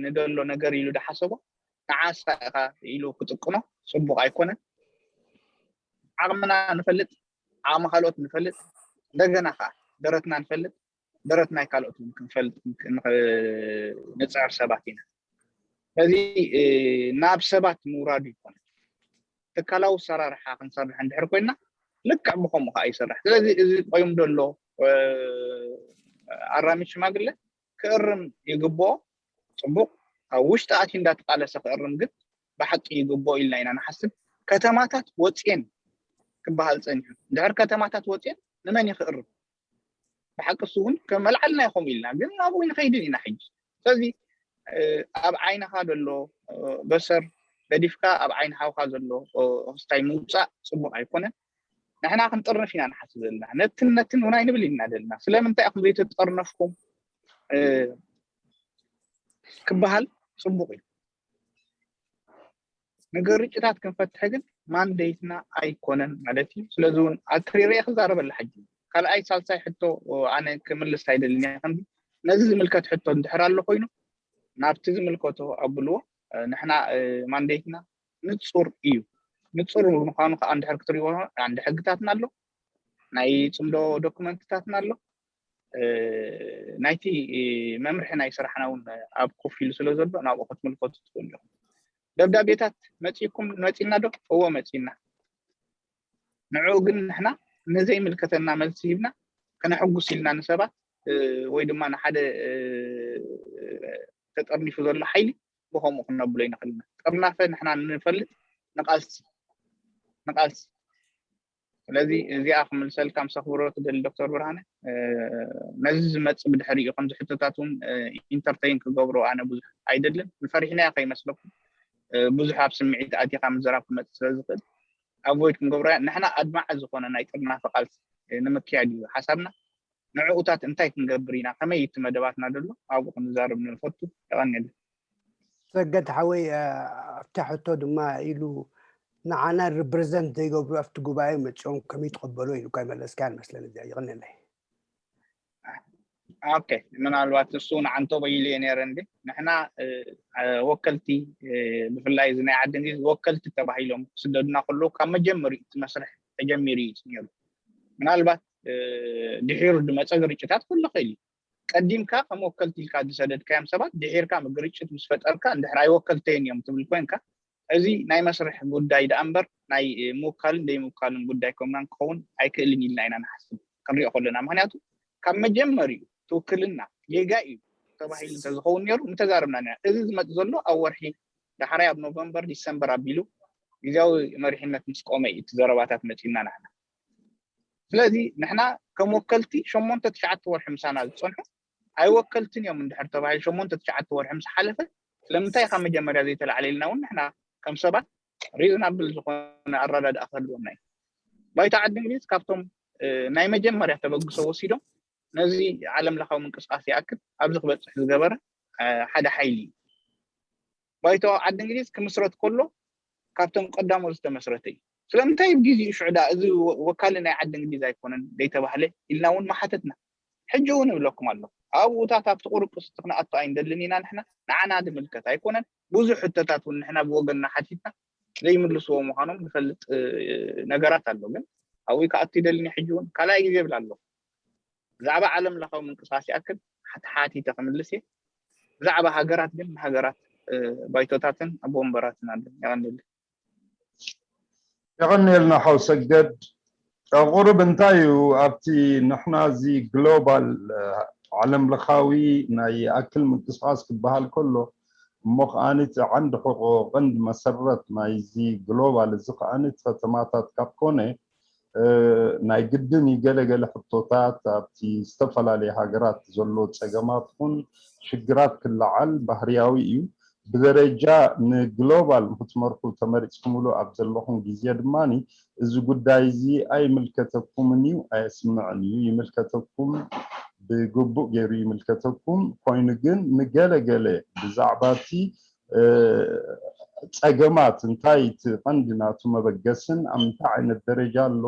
ንደሎ ነገር ኢሉ ድሓሰቦ ንዓስኻ ኢኻ ኢሉ ክጥቅኖ ጽቡቕ ኣይኮነን። ዓቕምና ንፈልጥ፣ ዓቕሚ ካልኦት ንፈልጥ፣ እንደገና ከዓ ደረትና ንፈልጥ፣ ደረት ናይ ካልኦት እውን ክንፈልጥ ንፅዕር ሰባት ኢና። ስለዚ ናብ ሰባት ምውራዱ ይኮነ ትካላዊ ኣሰራርሓ ክንሰርሕ እንድሕር ኮይና ልክዕ ብከምኡ ከዓ ይሰርሕ። ስለዚ እዚ ቆይም ዘሎ ኣራሚ ሽማግለ ክእርም ይግብኦ። ፅቡቅ ኣብ ውሽጢ ኣትዩ እንዳተቃለሰ ክእርም ግን ብሓቂ ይግብኦ ኢልና ኢና ንሓስብ። ከተማታት ወፅየን ክበሃል ፀኒሑ። እንድሕር ከተማታት ወፅየን ንመን እዩ ክእርም? ብሓቂ እሱ እውን ከመልዓልና ኢኹም ኢልና ግን ናብኡ ይንኸይድን ኢና ሕጂ። ስለዚ ኣብ ዓይንኻ ዘሎ በሰር ገዲፍካ ኣብ ዓይኒ ሓውካ ዘሎ ክስታይ ምውፃእ ፅቡቅ ኣይኮነን። ንሕና ክንጥርንፍ ኢና ንሓስብ ዘለና። ነትን ነትን እውን ኣይንብል ኢና ዘለና። ስለምንታይ ኢኹም ዘይተጠርነፍኩም ክበሃል ፅቡቅ እዩ። ንግርጭታት ክንፈትሕ ግን ማንዴትና ኣይኮነን ማለት እዩ። ስለዚ እውን ኣትሪረ ክዛረበላ ሕጂ ካልኣይ ሳልሳይ ሕቶ ኣነ ክምልስ ኣይደልን እየ። ከምዚ ነዚ ዝምልከት ሕቶ እንድሕር ኣሎ ኮይኑ ናብቲ ዝምልከቶ ኣብልዎ። ንሕና ማንዴትና ንፁር እዩ። ንፁር ምኳኑ ከዓ እንድሕር ክትሪእዎ ዓንዲ ሕግታትና ኣሎ፣ ናይ ፅምዶ ዶክመንትታትና ኣሎ። ናይቲ መምርሒ ናይ ስራሕና እውን ኣብ ኮፍ ኢሉ ስለ ዘሎ ናብኡ ክትምልከቱ ትኽእሉ ኢኹም። ደብዳቤታት መፂኩም መፂና ዶ? እዎ መፂና። ንዕኡ ግን ንሕና ንዘይምልከተና መልሲ ሂብና ከነሐጉስ ኢልና ንሰባት ወይ ድማ ንሓደ ተጠርኒፉ ዘሎ ሓይሊ ብከምኡ ክነብሎ ይንኽእል ኢና። ጥርናፈ ንሕና ንፈልጥ ንቃልሲ ንቃልሲ ስለዚ እዚኣ ክምልሰልካ ምስ ኣኽብሮት ደሊ ዶክተር ብርሃነ ነዚ ዝመፅእ ብድሕሪኡ ከምዚ ሕቶታት እውን ኢንተርተይን ክገብሮ ኣነ ብዙሕ ኣይደልን። ንፈሪሕናዮ ከይመስለኩም ብዙሕ ኣብ ስምዒት ኣቲኻ ምዝራብ ክመፅእ ስለ ዝኽእል ኣቮይድ ክንገብሮ እያ። ንሕና ኣድማዒ ዝኾነ ናይ ጥርናፈ ቃልሲ ንምክያድ እዩ ሓሳብና። ንዕኡታት እንታይ ክንገብር ኢና፣ ከመይ እቲ መደባትና ደሎ ኣብኡ ክንዛረብ ንፈቱ። የቐንየልና። ሰገድ ሓወይ ኣብታ ሕቶ ድማ ኢሉ ንዓና ሪፕሬዘንት ዘይገብሩ ኣብቲ ጉባኤ መፂኦም ከመይ ትቐበሎ ኢሉ እኳ ይመለስካ ይመስለኒ። እዚኣ ይቕንለይ። ኦኬ፣ ምናልባት እሱ ንዓንቶ በይሉ እየ ነይረ እንዲ ንሕና ወከልቲ ብፍላይ እዚ ናይ ዓዲ እንግሊዝ ወከልቲ ተባሂሎም ክስደዱና ከለዉ ካብ መጀመሪኡ እቲ መስርሕ ተጀሚሩ እዩ ነይሩ። ምናልባት ድሒሩ ዝመፀ ግርጭታት ክህሉ ይኽእል እዩ። ቀዲምካ ከም ወከልቲ ኢልካ ዝሰደድካዮም ሰባት ድሒርካ ግርጭት ምስ ፈጠርካ እንድሕር ኣይወከልተይን እዮም ትብል ኮይንካ እዚ ናይ መስርሕ ጉዳይ ደኣ እምበር ናይ ምውካልን ዘይምውካልን ጉዳይ ከምናን ክኸውን ኣይክእልን ኢልና ኢና ንሓስብ ክንሪኦ ከለና። ምክንያቱ ካብ መጀመሪኡ ትውክልና ጌጋ እዩ ተባሂሉ እንተዝኸውን ነይሩ ምተዛረብና ነና። እዚ ዝመፅ ዘሎ ኣብ ወርሒ ዳሕራይ ኣብ ኖቨምበር ዲሰምበር ኣቢሉ ግዜያዊ መሪሕነት ምስ ቆመ እዩ እቲ ዘረባታት መፂና ንሕና። ስለዚ ንሕና ከም ወከልቲ ሸሞንተ ትሽዓተ ወርሒ ምሳና ዝፀንሑ ኣይወከልትን እዮም እንድሕር ተባሂሉ ሸሞንተ ትሽዓተ ወርሒ ምስ ሓለፈ ስለምንታይ ካብ መጀመርያ ዘይተላዕለ ኢልና እውን ንሕና ከም ሰባት ሪዝናብል ዝኾነ ኣረዳድኣ ክህልወና እዩ። ባይቶ ዓዲ እንግሊዝ ካብቶም ናይ መጀመርያ ተበግሶ ወሲዶም ነዚ ዓለም ለኻዊ ምንቅስቃስ ይኣክል ኣብዚ ክበፅሕ ዝገበረ ሓደ ሓይሊ እዩ። ባይቶ ዓዲ እንግሊዝ ክምስረት ከሎ ካብቶም ቀዳሞት ዝተመስረተ እዩ። ስለምንታይ ኣብ ግዜኡ ሽዑ ደኣ እዚ ወካሊ ናይ ዓዲ እንግሊዝ ኣይኮነን ዘይተባህለ ኢልና እውን መሓተትና። ሕጂ እውን እብለኩም ኣለኹ ኣብኡታት ኣብቲ ቁርቁስ እቲ ክነኣቱ ኣይንደልን ኢና ንሕና ንዓና ዝምልከት ኣይኮነን። ብዙሕ ሕቶታት እውን ንሕና ብወገንና ሓቲትና ዘይምልስዎ ምዃኖም ንፈልጥ ነገራት ኣሎ። ግን ኣብኡ ክኣቱ ይደልን ሕጂ እውን ካልኣይ ግዜ ይብል ኣለኹ ብዛዕባ ዓለም ለኻዊ ምንቅስቃስ ይኣክል ሓቲ ሓቲተ ክምልስ እየ። ብዛዕባ ሃገራት ግን ሃገራት ባይቶታትን ኣብ ወንበራትን ኣሎ። የቐንየልና። የቐንየልና ሓው ሰገድ። ቁሩብ እንታይ እዩ ኣብቲ ንሕና እዚ ግሎባል ዓለም ለኻዊ ናይ ይኣክል ምንቅስቃስ ክበሃል ከሎ እሞ ከዓኒ እቲ ዓንዲ ሕቆ ቀንዲ መሰረት ናይዚ ግሎባል እዚ ከዓኒ እቲ ከተማታት ካብ ኮነ ናይ ግድን እዩ ገለገለ ሕቶታት ኣብቲ ዝተፈላለየ ሃገራት ዘሎ ፀገማት ኹን ሽግራት ክለዓል ባህርያዊ እዩ። ብደረጃ ንግሎባል ንክትመርሑ ተመሪፅኩምሉ ኣብ ዘለኹም ግዜ ድማ እዚ ጉዳይ እዚ ኣይምልከተኩምን እዩ፣ ኣየስምዕን እዩ። ይምልከተኩም፣ ብግቡእ ገይሩ ይምልከተኩም። ኮይኑ ግን ንገለገለ ብዛዕባ እቲ ፀገማት እንታይ እቲ ቀንዲ ናቱ መበገስን ኣብ ምንታይ ዓይነት ደረጃ ኣሎ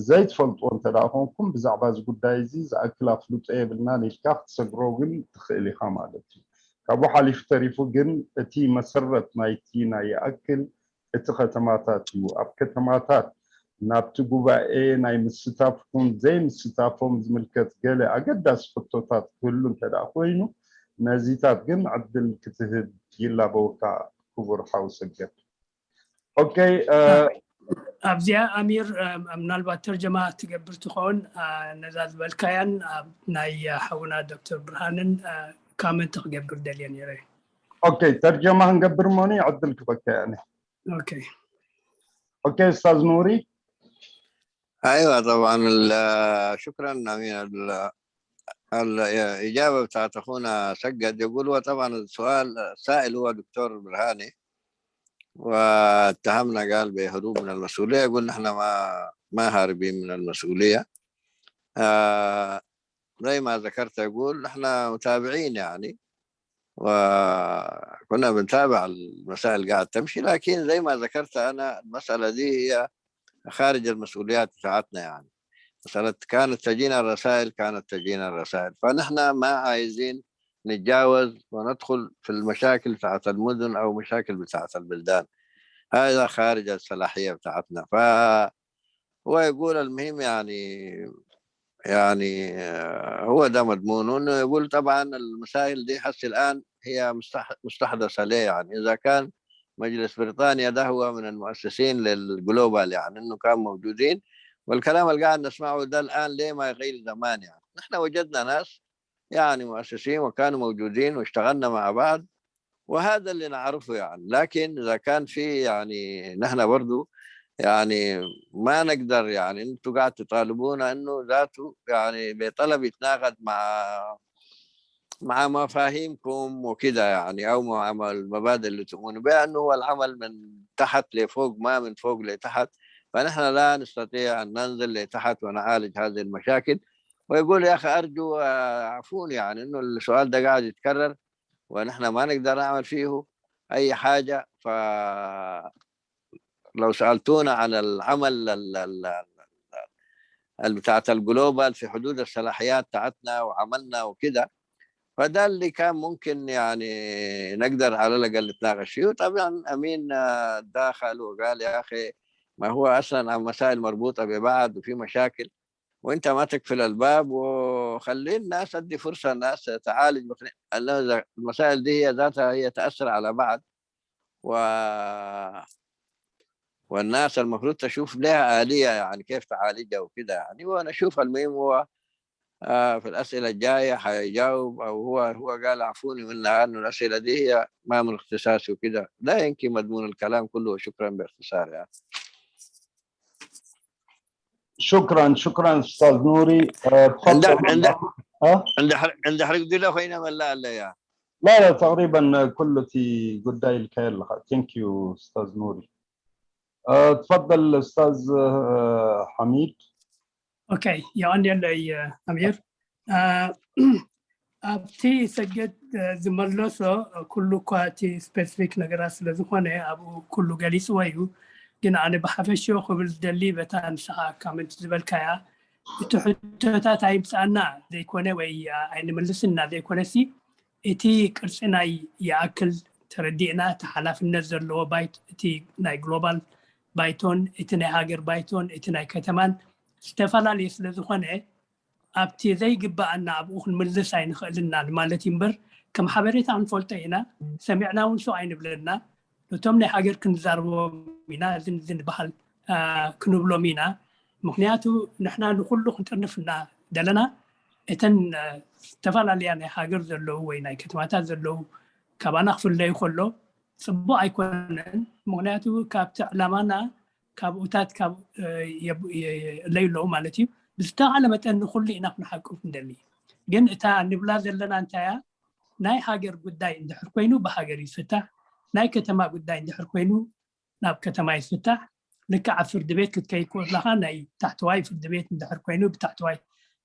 ዘይትፈልጥዎ እንተ ደኣ ኮንኩም ብዛዕባ እዚ ጉዳይ እዚ ዝኣክል ኣፍልጦ የብልናን ኢልካ ክትሰግሮ ግን ትኽእል ኢኻ ማለት እዩ። ካብኡ ሓሊፉ ተሪፉ ግን እቲ መሰረት ናይቲ ናይ ይኣክል እቲ ከተማታት እዩ። ኣብ ከተማታት ናብቲ ጉባኤ ናይ ምስታፍ ኹን ዘይምስታፎም ዝምልከት ገለ ኣገዳሲ ሕቶታት ክህሉ እንተ ደኣ ኮይኑ ነዚታት ግን ዕድል ክትህብ ይላበወካ ክቡር ሓው ሰገድ። ኦኬ ኣብዚኣ ኣሚር ምናልባት ተርጀማ ትገብር ትኸውን ነዛ ዝበልካያን ናይ ሓውና ዶክተር ብርሃንን ካመንት ክገብር ደልየ ነይረ። ኦኬ ተርጀማ ክንገብር እሞኒ ዕድል ክበካ እያ። ኦኬ ኦኬ ኡስታዝ ኑሪ። ايوه طبعا شكرا امين. الإجابة بتاعت أخونا سجد يقول هو طبعا السؤال سائل هو دكتور برهاني واتهمنا، قال، بهروب من المسؤولية. يقول: نحن ما ما هاربين من المسؤولية. آه زي ما ذكرت، يقول: نحن متابعين، يعني، وكنا بنتابع المسائل قاعد تمشي، لكن زي ما ذكرت أنا، المسألة دي هي خارج المسؤوليات بتاعتنا، يعني. مسألة كانت تجينا الرسائل، كانت تجينا الرسائل، فنحن ما عايزين نتجاوز وندخل في المشاكل بتاعت المدن أو مشاكل بتاعت البلدان. هذا خارج الصلاحية بتاعتنا. فهو يقول: المهم، يعني، يعني، آه، هو ده مضمونه، إنه يقول: طبعًا المسائل دي حتى الآن هي مستح-، مستحدثة ليه، يعني، إذا كان مجلس بريطانيا ده هو من المؤسسين للجلوبال، يعني، إنه كان موجودين، والكلام اللي قاعد نسمعه ده الآن ليه ما يغير زمان، يعني. نحن وجدنا ناس، يعني، مؤسسين وكانوا موجودين واشتغلنا مع بعض، وهذا اللي نعرفه، يعني. لكن إذا كان في، يعني، نحن برضو، يعني، ما نقدر، يعني، انتوا قاعد تطالبونا انه ذاته، يعني، بطلب يتناقض مع مع مفاهيمكم وكده، يعني، او مع المبادئ اللي تؤمنوا بها، انه هو العمل من تحت لفوق، ما من فوق لتحت. فنحن لا نستطيع ان ننزل لتحت ونعالج هذه المشاكل. ويقول: يا اخي، ارجو، آه، عفوني، يعني، انه السؤال ده قاعد يتكرر، ونحن ما نقدر نعمل فيه اي حاجه. فلو سالتونا عن العمل ال- ال- ال- بتاعت الجلوبال في حدود الصلاحيات بتاعتنا وعملنا وكده، فده اللي كان ممكن، يعني، نقدر على الاقل نتناقش فيه. طبعا امين، آه، دخل وقال: يا اخي، ما هو اصلا مسائل مربوطه ببعض وفي مشاكل، وانت ما تقفل الباب وخلي الناس، ادي فرصه الناس تعالج. المسائل دي هي ذاتها هي تاثر على بعض، و والناس المفروض تشوف لها آلية، يعني، كيف تعالجها وكده، يعني. وأنا أشوف المهم هو، آه، في الأسئلة الجاية حيجاوب، أو هو هو قال: عفوني منها، إنه الأسئلة دي هي ما من اختصاصي وكده. ده يمكن مضمون الكلام كله، وشكرا باختصار، يعني. شكرا، شكرا استاذ نوري. آه، تفضل. عندك عندك اه عندك حرق عندك حرق دي لا فين ولا لا يا لا لا، تقريبا كل تي قداي الكيل. Thank you استاذ نوري. آه، تفضل استاذ، آه، حميد. ኦኬ፣ የቐንየለይ ኣሚር። ኣብቲ ሰገድ ዝመለሶ ኩሉ እኳ እቲ ስፔሲፊክ ነገራት ስለ ዝኾነ ኣብኡ ኩሉ ገሊፅዎ እዩ። ግን ኣነ ብሓፈሽዮ ክብል ዝደሊ በታ ንስኻ ካመንት ዝበልካያ፣ እቲ ሕቶታት ኣይምፃና ዘይኮነ ወይ ኣይንመልስና ዘይኮነሲ፣ እቲ ቅርፂ ናይ ይኣክል ተረዲእና፣ እቲ ሓላፍነት ዘለዎ ባይት፣ እቲ ናይ ግሎባል ባይቶን እቲ ናይ ሃገር ባይቶን እቲ ናይ ከተማን ዝተፈላለየ ስለ ዝኾነ፣ ኣብቲ ዘይግባኣና ኣብኡ ክንምልስ ኣይንኽእልና ማለት እዩ እምበር፣ ከም ሓበሬታ ክንፈልጦ ኢና። ሰሚዕና እውን ሰው ኣይንብለና። ነቶም ናይ ሃገር ክንዛረቦም ኢና፣ እዝን እዝን በሃል ክንብሎም ኢና። ምክንያቱ ንሕና ንኩሉ ክንጥርንፍ እና ዘለና፣ እተን ዝተፈላለያ ናይ ሃገር ዘለዉ ወይ ናይ ከተማታት ዘለዉ ካባና ክፍለዩ ከሎ ፅቡቅ ኣይኮነን። ምክንያቱ ካብቲ ዕላማና ካብኡታት ካብ ለዩ ኣለዉ ማለት እዩ። ብዝተኻለ መጠን ንኩሉ ኢና ክንሓቁፍ እንደሊ። ግን እታ ንብላ ዘለና እንታያ፣ ናይ ሃገር ጉዳይ እንድሕር ኮይኑ ብሃገር ይፍታሕ፣ ናይ ከተማ ጉዳይ እንድሕር ኮይኑ ናብ ከተማ ይፍታሕ። ልክዕ ኣብ ፍርዲ ቤት ክትከይድ ከለካ ናይ ታሕተዋይ ፍርዲ ቤት እንድሕር ኮይኑ ብታሕተዋይ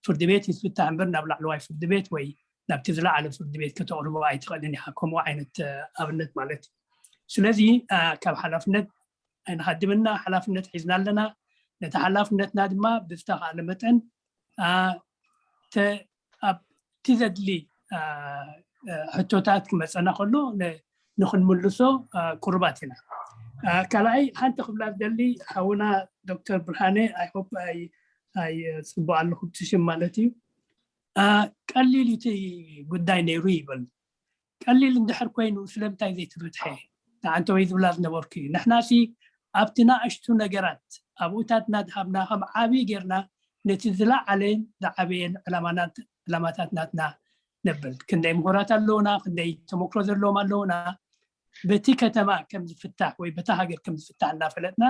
ፍርዲ ቤት ይፍታሕ እምበር ናብ ላዕለዋይ ፍርዲ ቤት ወይ ናብቲ ዝለዓለ ፍርዲ ቤት ከተቕርቦ ኣይትኽእልን ኢኻ። ከምኡ ዓይነት ኣብነት ማለት እዩ። ስለዚ ካብ ሓላፍነት ኣይንሃድምና፣ ሓላፍነት ሒዝና ኣለና። ነቲ ሓላፍነትና ድማ ብዝተኻለ መጠን ኣብቲ ዘድሊ ሕቶታት ክመፀና ከሎ ንክንምልሶ ቅሩባት ኢና። ካልኣይ ሓንቲ ክብላ ዝደሊ ሓውና ዶክተር ብርሃነ፣ ኣይሆፕ ኣይፅቡቅ ኣለኹ ብቲ ሽም ማለት እዩ። ቀሊል እቲ ጉዳይ ነይሩ ይብል። ቀሊል እንድሕር ኮይኑ ስለምንታይ ዘይተፈትሐ? ንዓንተ ወይ ዝብላ ዝነበርኩ እዩ። ንሕና ሲ ኣብቲ ናእሽቱ ነገራት ኣብኡታት እናድሃብና ከም ዓብዪ ጌርና ነቲ ዝለዓለን ዝዓበየን ዕላማታት ናትና ነብል። ክንደይ ምሁራት ኣለውና፣ ክንደይ ተመክሮ ዘለዎም ኣለውና። በቲ ከተማ ከም ዝፍታሕ ወይ በታ ሃገር ከም ዝፍታሕ እናፈለጥና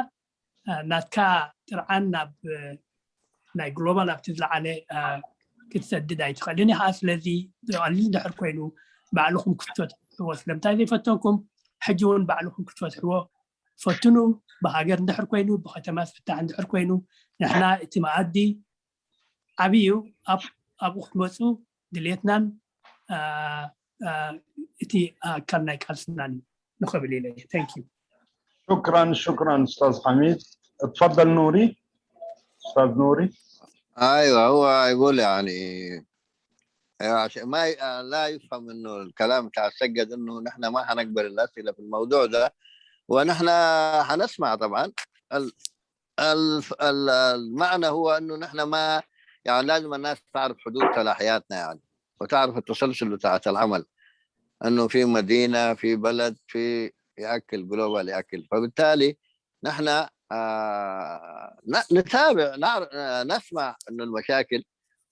ናትካ ጥርዓን ናብ ናይ ግሎባል ኣብቲ ዝለዓለ ክትሰድድ ኣይትኽእልን ኢኻ። ስለዚ ቀሊል እንድሕር ኮይኑ ባዕልኹም ክትፈትሕዎ ስለምንታይ ዘይፈተንኩም? ሕጂ እውን ባዕልኹም ክትፈትሕዎ ፈትኑ። ብሃገር እንድሕር ኮይኑ፣ ብከተማ ዝፍታሕ እንድሕር ኮይኑ፣ ንሕና እቲ መኣዲ ዓብዩ ኣብ ኣብኡ ክትመፁ ድሌትናን እቲ ኣካል ናይ ቃልስናን እዩ ንኽብል ኢለ። Thank you. شكرا شكرا استاذ حميد. تفضل نوري. استاذ نوري. ايوه، هو يقول يعني، ايوه، عشان ما ي... لا يفهم انه الكلام بتاع سجد انه نحن ما حنقبل الاسئله في الموضوع ده، ونحن حنسمع طبعا. ال... ال... ال... المعنى هو انه نحن ما، يعني، لازم الناس تعرف حدود صلاحياتنا، يعني، وتعرف التسلسل بتاعت العمل، انه في مدينه، في بلد، في ياكل، جلوبال ياكل. فبالتالي نحن آه نتابع، نعرف، نسمع انه المشاكل،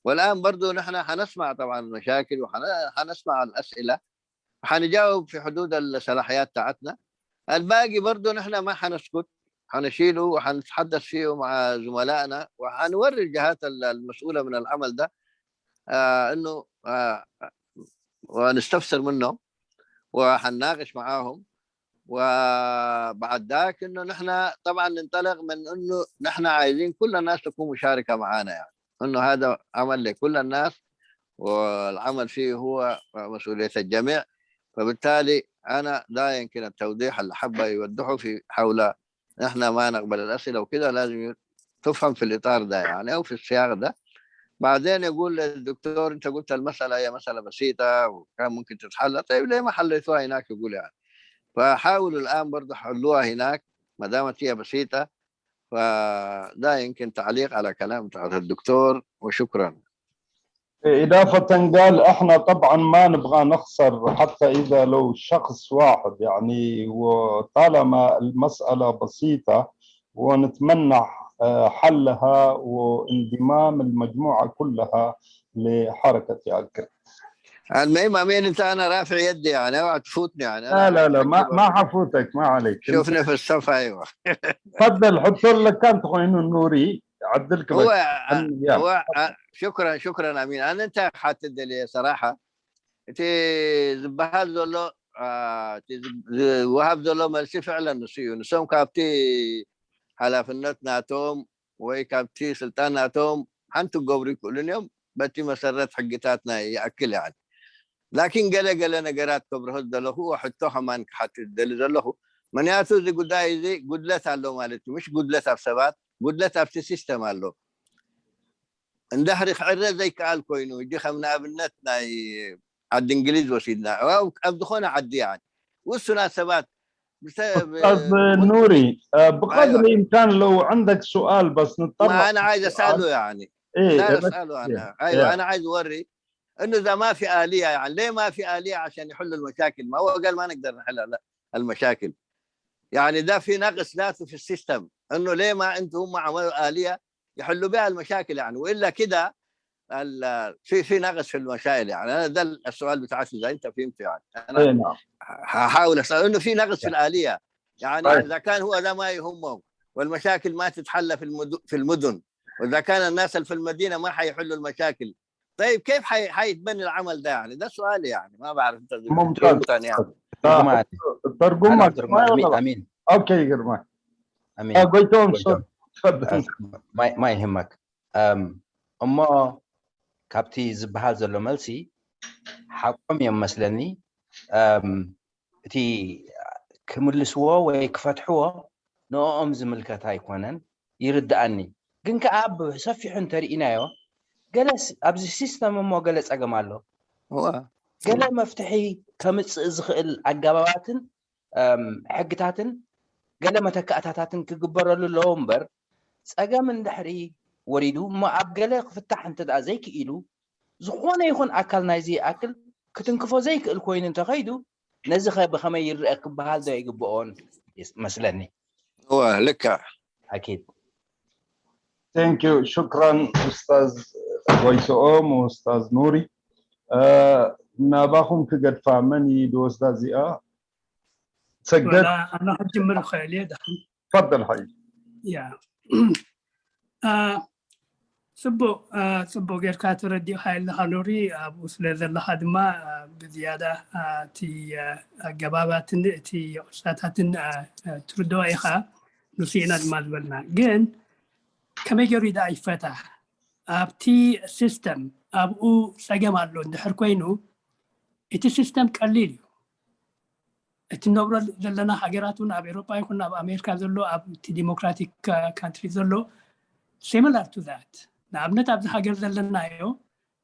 والان برضو نحن حنسمع طبعا المشاكل وحنسمع الاسئله، حنجاوب في حدود الصلاحيات تاعتنا. الباقي برضو نحن ما حنسكت، حنشيله وحنتحدث فيه مع زملائنا، وحنوري الجهات المسؤوله من العمل ده آه انه آه ونستفسر منهم وحنناقش معاهم. وبعد ذاك انه نحن طبعا ننطلق من انه نحن عايزين كل الناس تكون مشاركه معنا، يعني، انه هذا عمل لكل الناس، والعمل فيه هو مسؤوليه الجميع. فبالتالي انا ده يمكن التوضيح اللي حابه يوضحه في حول نحن ما نقبل الاسئله وكده، لازم تفهم في الاطار ده، يعني، او في السياق ده. بعدين يقول للدكتور: انت قلت المساله هي مساله بسيطه وكان ممكن تتحل، طيب ليه ما حليتوها هناك؟ يقول يعني. فحاولوا الان برضه حلوها هناك ما دامت هي بسيطه. فده يمكن تعليق على كلام بتاعت الدكتور، وشكرا. إضافة قال: احنا طبعا ما نبغى نخسر حتى اذا لو شخص واحد، يعني، وطالما المسألة بسيطة ونتمنى حلها وانضمام المجموعة كلها لحركة ياكل. المهم امين، انت انا رافع يدي، يعني، اوعى تفوتني، يعني. لا لا لا، ما ما حفوتك، ما عليك. شوفني في الصف. ايوه. تفضل، حط لك كانت خوين نوري عدلك. هو هو شكرا شكرا امين. انا انت حتدلي صراحه እቲ ዝበሃል ዘሎ እቲ ወሃብ ዘሎ መልሲ ፍዕለን ንሱ እዩ። ንሶም ካብቲ ሓላፍነት ናቶም ወይ ካብቲ ስልጣን ናቶም ሓንቲ ክገብሩ ይክእሉን እዮም፣ በቲ መሰረት ሕግታት ናይ ይኣክል፣ ያኒ። ላኪን ገለ ገለ ነገራት ከብርሆ ዝደለኹ ሕቶ ከማን ክሓትት ዝደሊ ዘለኹ፣ ምክንያቱ እዚ ጉዳይ እዚ ጉድለት ኣሎ ማለት እዩ። ምሽ ጉድለት ኣብ ሰባት፣ ጉድለት ኣብቲ ሲስተም ኣሎ። እንድሕሪ ክዕረ ዘይከኣል ኮይኑ፣ እጂ ከም ንኣብነት ናይ ዓዲ እንግሊዝ ወሲድና፣ ኣብ ዝኾነ ዓዲ፣ ያኒ፣ ውሱናት ሰባት استاذ نوري، بقدر الامكان لو عندك سؤال بس نضطر. انا عايز اساله، يعني. ايه، اساله انا. ايوه، انا عايز اوري انه اذا ما في اليه، يعني، ليه ما في اليه عشان يحلوا المشاكل؟ ما هو قال ما نقدر نحل المشاكل، يعني، ده في نقص ذاته في السيستم، انه ليه ما انتم هم عملوا اليه يحلوا بها المشاكل، يعني، والا كده في في نقص في المشاكل، يعني. انا ده السؤال بتاعتي، اذا انت فهمت، يعني. انا اي نعم. هحاول اسال انه في نقص في الاليه، يعني. طيب. اذا كان هو ده ما يهمهم والمشاكل ما تتحل في المدن، في المدن، واذا كان الناس اللي في المدينه ما حيحلوا المشاكل، طيب، كيف حي... حيتبني العمل ده، يعني؟ ده سؤال، يعني، ما بعرف انت. ممتاز. يعني. ترجمة. امين. اوكي، جرمان. امين. قلتهم صوت. تفضل. ما ما يهمك. እሞ ካብቲ ዝበሃል ዘሎ መልሲ ሓቆም እዮም መስለኒ። እቲ ክምልስዎ ወይ ክፈትሕዎ ንኦም ዝምልከት ኣይኮነን፣ ይርድኣኒ። ግን ከኣ ብሰፊሑ እንተርኢናዮ፣ ገለ ኣብዚ ሲስተም እሞ ገለ ጸገም ኣሎ። ገለ መፍትሒ ከምጽእ ዝኽእል ኣገባባትን ሕግታትን ገለ መተካእታታትን ክግበረሉ ኣለዎ እምበር፣ ጸገም እንድሕሪ ወሪዱ እሞ ኣብ ገለ ክፍታሕ እንተ ደኣ ዘይክኢሉ፣ ዝኾነ ይኹን ኣካል ናይዚ ይኣክል ክትንክፎ ዘይክእል ኮይኑ እንተኸይዱ፣ ነዚ ኸ ብኸመይ ይረአ ክበሃል ዶ ኣይግብኦን? መስለኒ። እወ፣ ልክዕ። ኣኪድ። Thank you. ሽክራን ኡስታዝ ጎይትኦም፣ ኡስታዝ ኑሪ። ናባኹም ክገድፋ፣ መን እዩ ዝወስዳ እዚኣ? ሰገድ። ኣነ ክጅምር እኽእል እየ። تفضل حبيبي. ያ ጽቡቕ ጽቡቕ ጌርካ ተረዲእካ ኣለኻ ኑሪ። ኣብኡ ስለ ዘለኻ ድማ ብዝያዳ እቲ ኣገባባትን እቲ ቁሳታትን ትርድኦ ኢኻ። ንሱ ኢና ድማ ዝበልና። ግን ከመይ ገይሩ ደኣ ይፈታሕ? ኣብቲ ሲስተም ኣብኡ ጸገም ኣሎ እንድሕር ኮይኑ፣ እቲ ሲስተም ቀሊል እዩ። እቲ ንነብሮ ዘለና ሃገራት እውን ኣብ ኤሮጳ ይኹን ኣብ ኣሜሪካ ዘሎ፣ ኣብ እቲ ዲሞክራቲክ ካንትሪ ዘሎ፣ similar to that። ንኣብነት ኣብዚ ሃገር ዘለናዮ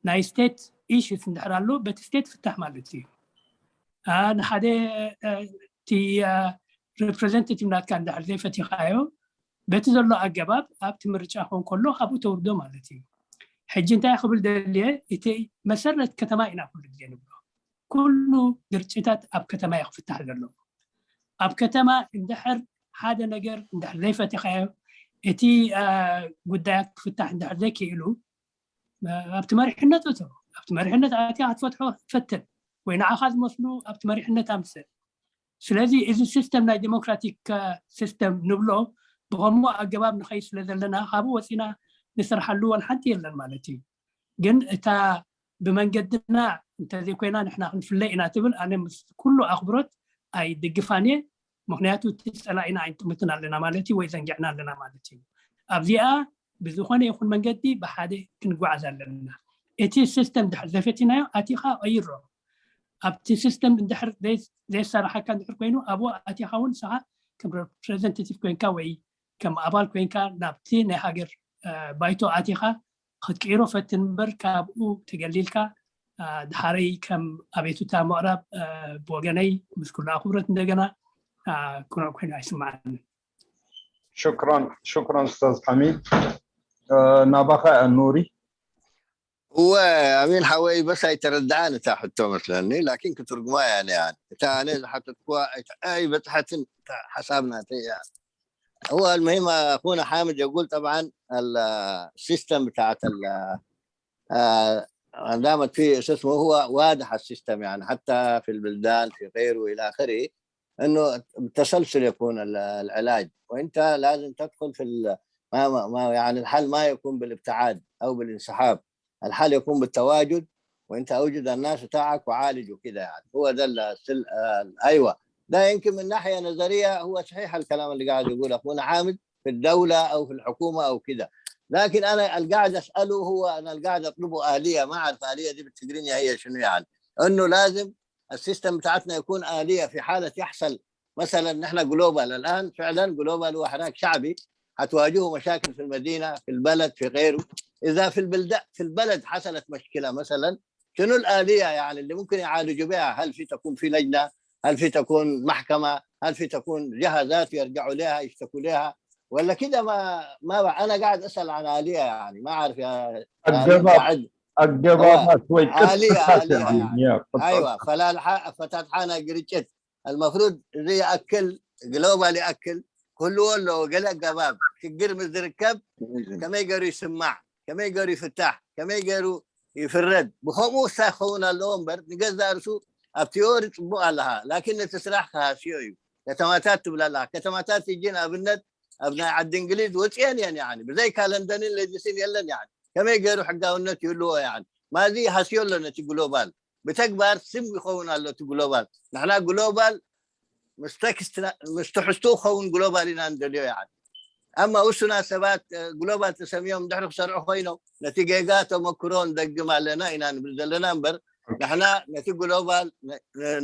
ናይ ስቴት ኢሹስ እንድሕር ኣሎ በቲ ስቴት ፍታሕ ማለት እዩ። ንሓደ እቲ ሪፕሬዘንታቲቭ ናትካ እንድሕር ዘይፈቲኻዮ በቲ ዘሎ ኣገባብ ኣብቲ ምርጫ ክኾን ከሎ ካብኡ ተውርዶ ማለት እዩ። ሕጂ እንታይ ክብል ደልየ፣ እቲ መሰረት ከተማ ኢና ኩሉ ግዜ ንብሎ። ኩሉ ግርጭታት ኣብ ከተማ እዩ ክፍታሕ ዘለዎ። ኣብ ከተማ እንድሕር ሓደ ነገር እንድሕር ዘይፈቲኻዮ፣ እቲ ጉዳያት ክፍታሕ እንድሕር ዘይክእሉ፣ ኣብቲ መሪሕነት እቶ ኣብቲ መሪሕነት ኣትያ ክትፈትሖ ፈትን፣ ወይ ንዓኻ ዝመስሉ ኣብቲ መሪሕነት ኣምፅእ። ስለዚ እዚ ሲስተም ናይ ዲሞክራቲክ ሲስተም ንብሎ ብኸምኡ ኣገባብ ንኸይድ ስለ ዘለና ካብኡ ወፂና ንስርሓሉ ዋላ ሓንቲ የለን ማለት እዩ። ግን እታ ብመንገድና እንተዘይኮይና ንሕና ክንፍለ ኢና ትብል ኣነ ምስ ኩሉ ኣኽብሮት ኣይድግፋን እየ። ምኽንያቱ እቲ ፀላኢና ኣይንጥምትን ኣለና ማለት እዩ ወይ ዘንጊዕና ኣለና ማለት እዩ። ኣብዚኣ ብዝኾነ ይኹን መንገዲ ብሓደ ክንጓዓዝ ኣለና። እቲ ሲስተም ድሕር ዘፈቲናዮ ኣቲኻ ቀይሮ። ኣብቲ ሲስተም እንድሕር ዘይሰራሓካ እንድሕር ኮይኑ ኣብኡ ኣቲኻ እውን ንስኻ ከም ሬፕሬዘንታቲቭ ኮይንካ ወይ ከም ኣባል ኮይንካ ናብቲ ናይ ሃገር ባይቶ ኣቲኻ ክትቅይሮ ፈትን እምበር ካብኡ ተገሊልካ ድሓረይ ከም ኣቤቱታ ምቕራብ ብወገነይ ምስ ኩሉ ኣኽብሮት እንደገና ክኑዕ ኮይኑ ኣይስምዓንን። ሽክራን ሽክራን ኡስታዝ ሓሚድ። ናባኻ እያ ኑሪ። እወ ኣሚን ሓወይ በስ ኣይተረድኣን እታ ሕቶ መስለኒ ላኪን ክትርጉማ እያ ነያን እታ ኣነ ዝሓተትኩዋ ኣይበፅሐትን ሓሳብ ናተይ እያ። هو المهم أخونا حامد يقول طبعا السيستم بتاعت ال دامت في شو اسمه هو واضح السيستم يعني حتى في البلدان في غيره الى اخره انه بالتسلسل يكون العلاج وانت لازم تدخل في ما يعني الحل ما يكون بالابتعاد او بالانسحاب. الحل يكون بالتواجد وانت اوجد الناس تاعك وعالج وكذا يعني هو ده ايوه. ده يمكن من ناحيه نظريه هو صحيح الكلام اللي قاعد يقول اخونا حامد في الدوله او في الحكومه او كذا. لكن انا اللي قاعد اساله هو انا اللي قاعد اطلبه اليه ما اعرف اليه دي بالتقرينيا هي شنو يعني. انه لازم السيستم بتاعتنا يكون اليه في حاله يحصل مثلا نحن جلوبال الان فعلا جلوبال هو حراك شعبي حتواجهه مشاكل في المدينه في البلد في غيره. اذا في البلد في البلد حصلت مشكله مثلا شنو الاليه يعني اللي ممكن يعالجوا بها؟ هل في تكون في لجنه؟ هل في تكون محكمه؟ هل في تكون جهازات يرجعوا لها يشتكوا لها؟ ولا كده ما ما انا قاعد اسال عن اليه يعني ما اعرف يا አገባባት ወይ ቅርጽታት ايوه فلا ፈታትሓና ግርጭት المفروض እዚ ይኣክል ግሎባል ይኣክል ክህልዎ ኣለዎ ገለ ኣገባብ ሽግር ምስ ዝርከብ ከመይ ገይሩ ይስማዕ ከመይ ገይሩ ይፍታሕ ከመይ ገይሩ ይፍረድ ብከምኡ ክኸውን ኣለዎ እምበር ንገዛእ ርሱ ኣብ ቲዮሪ ፅቡቅ ኣለካ ላኪን ነቲ ስራሕ ክሃስዮ እዩ። ከተማታት ትብል ኣለካ ከተማታት ሕጂ ንኣብነት ኣብ ናይ ዓዲ እንግሊዝ ወፅየን እየን ብዘይካ ለንደንን ሌጅስን የለን ከመይ ገይሩ ሕጋውነት ይህልዎ ማዚ ሃስዮ ኣሎ ነቲ ግሎባል ብተግባር ስም ይኸውን ኣሎ እቲ ግሎባል ንሕና ግሎባል ምስ ትሕዝቱ ክኸውን ግሎባል ኢና ንደልዮ ኣማ ውሱናት ሰባት ግሎባል ተሰሚዮም ድሕሪ ክሰርዑ ኮይኖም ነቲ ጌጋ ተመክሮ ንደግም ኣለና ኢና ንብል ዘለና እምበር ንሕና ነቲ ግሎባል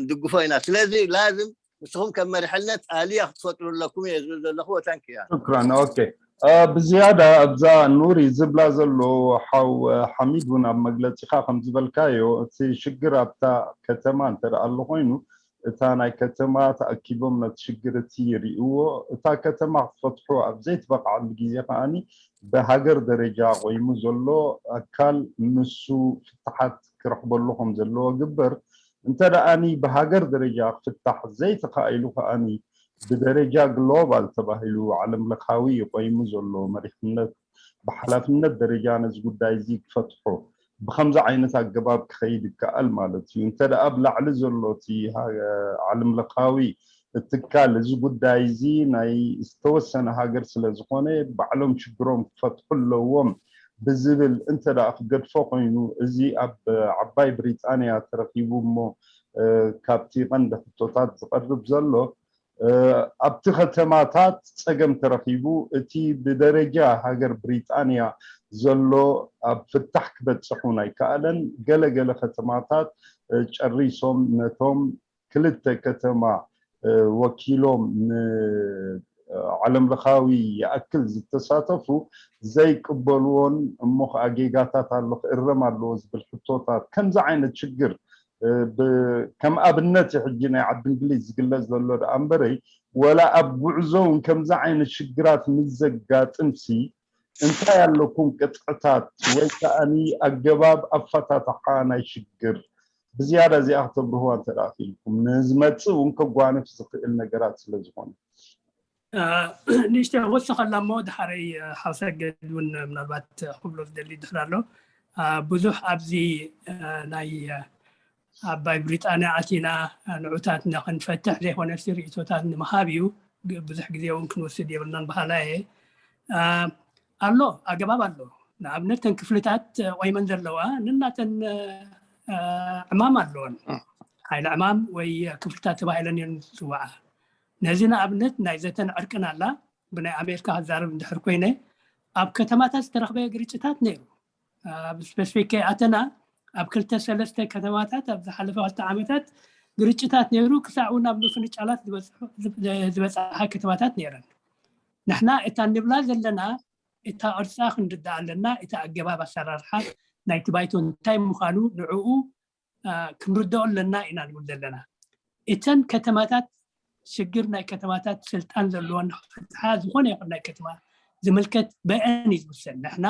ንድግፎ ኢና ስለዚ ላዝም ንስኹም ከም መሪሕነት ኣልያ ክትፈጥሩ ኣለኩም እየ ዝብል ዘለኹ ወታንክ እያ ሽክራን ኦኬ ብዝያዳ ኣብዛ ኑሪ ዝብላ ዘሎ ሓው ሓሚድ እውን ኣብ መግለፂኻ ከም ዝበልካዮ እቲ ሽግር ኣብታ ከተማ እንተ ኣሎ ኮይኑ እታ ናይ ከተማ ተኣኪቦም ነቲ ሽግር እቲ ይርእዎ እታ ከተማ ክትፈትሑ ኣብ ዘይትበቕዓሉ ግዜ ከዓኒ ብሃገር ደረጃ ቆይሙ ዘሎ ኣካል ንሱ ፍትሓት ክረኽበሉ ከም ዘለዎ ግበር እንተ ደኣኒ ብሃገር ደረጃ ክፍታሕ ዘይተኻኢሉ ከኣኒ ብደረጃ ግሎባል ተባሂሉ ዓለም ለኻዊ ቆይሙ ዘሎ መሪሕነት ብሓላፍነት ደረጃ ነዚ ጉዳይ እዚ ክፈትሖ ብከምዚ ዓይነት ኣገባብ ክኸይድ ይከኣል ማለት እዩ እንተ ደኣ ኣብ ላዕሊ ዘሎ እቲ ዓለም ለኻዊ ትካል እዚ ጉዳይ እዚ ናይ ዝተወሰነ ሃገር ስለ ዝኾነ ባዕሎም ሽግሮም ክፈትሑ ኣለዎም ብዝብል እንተ ደኣ ክገድፎ ኮይኑ፣ እዚ ኣብ ዓባይ ብሪጣንያ ተረኺቡ እሞ፣ እ፣ ካብቲ ቀንዲ ሕቶታት ዝቐርብ ዘሎ፣ እ፣ ኣብቲ ከተማታት ጸገም ተረኺቡ፣ እቲ ብደረጃ ሃገር ብሪጣንያ ዘሎ ኣብ ፍታሕ ክበጽሕ እውን ኣይከኣለን። ገለ ገለ ከተማታት፣ እ፣ ጨሪሶም ነቶም ክልተ ከተማ፣ እ፣ ወኪሎም ንዓለም ለኻዊ ይኣክል ዝተሳተፉ ዘይቅበልዎን፣ እሞ ኸኣ ጌጋታት ኣሎ ክእረም ኣለዎ ዝብል ሕቶታት፣ ከምዚ ዓይነት ሽግር፣ እ፣ ብ-፣ ከም ኣብነት እዩ ሕጂ ናይ ዓዲ እንግሊዝ ዝግለጽ ዘሎ ደኣ እምበረይ፣ ወላ ኣብ ጉዕዞ እውን ከምዚ ዓይነት ሽግራት ምስ ዘጋጥምሲ እንታይ ኣለኩም ቅጥዕታት ወይ ከኣኒ ኣገባብ ኣፈታትሓ ናይ ሽግር? ብዝያዳ እዚኣ ክተብርህዋ እንተ ደኣ ክኢልኩም፣ ንዝመጽእ እውን ከጓንፍ ዝኽእል ነገራት ስለ ዝኾነ። እ፣ ንእሽተይ ክወስኸላ እሞ ድሓረይ፣ እ፣ ሓው ሰገድ እውን ምናልባት ክብሎ ዝደሊ ድሕር ኣሎ። እ፣ ብዙሕ ኣብዚ፣ እ፣ ናይ፣ እ፣ ዓባይ ብሪጣንያ ኣቲና፣ እ፣ ንዑታት ንኽንፈትሕ ዘይኮነሲ ርእይቶታት ንምሃብ እዩ። ግ-፣ ብዙሕ ግዜ እውን ክንወስድ የብልናን በሃላ እየ። እ፣ ኣሎ፣ ኣገባብ ኣሎ። ንኣብነት ተን ክፍልታት፣ እ፣ ቆይመን ዘለዋ ንናተን፣ እ፣ እ፣ ዕማም ኣለወን። ሓይሊ ዕማም ወይ ክፍልታት ተባሂለን እየን ዝጽዋዓ። ነዚ ንኣብነት ናይ ዘተን ዕርቅን ኣላ፣ ብናይ ኣሜሪካ ክዛረብ እንድሕር ኮይነ፣ ኣብ ከተማታት ዝተረኽበ ግርጭታት ነይሩ። ኣብ ስፔሲፊክ ኣተና ኣብ ክልተ ሰለስተ ከተማታት ኣብ ዝሓለፈ ክልተ ዓመታት ግርጭታት ነይሩ፣ ክሳዕ እውን ናብ ምፍንጫላት ዝበጽሑ-፣ ዝበጽሓ ከተማታት ነይረን። ንሕና እታ ንብላ ዘለና፣ እታ ቅርጻ ክንርዳእ ኣለና፣ እቲ ኣገባብ ኣሰራርሓ ናይቲ ባይቶ እንታይ ምዃኑ ንዕኡ፣ እ፣ ክንርድኦ ኣለና ኢና ንብል ዘለና። እተን ከተማታት፣ ሽግር ናይ ከተማታት ስልጣን ዘለወን ክፍትሓ፣ ዝኾነ ይኹን ናይ ከተማ ዝምልከት በአን እዩ ዝውሰን። ንሕና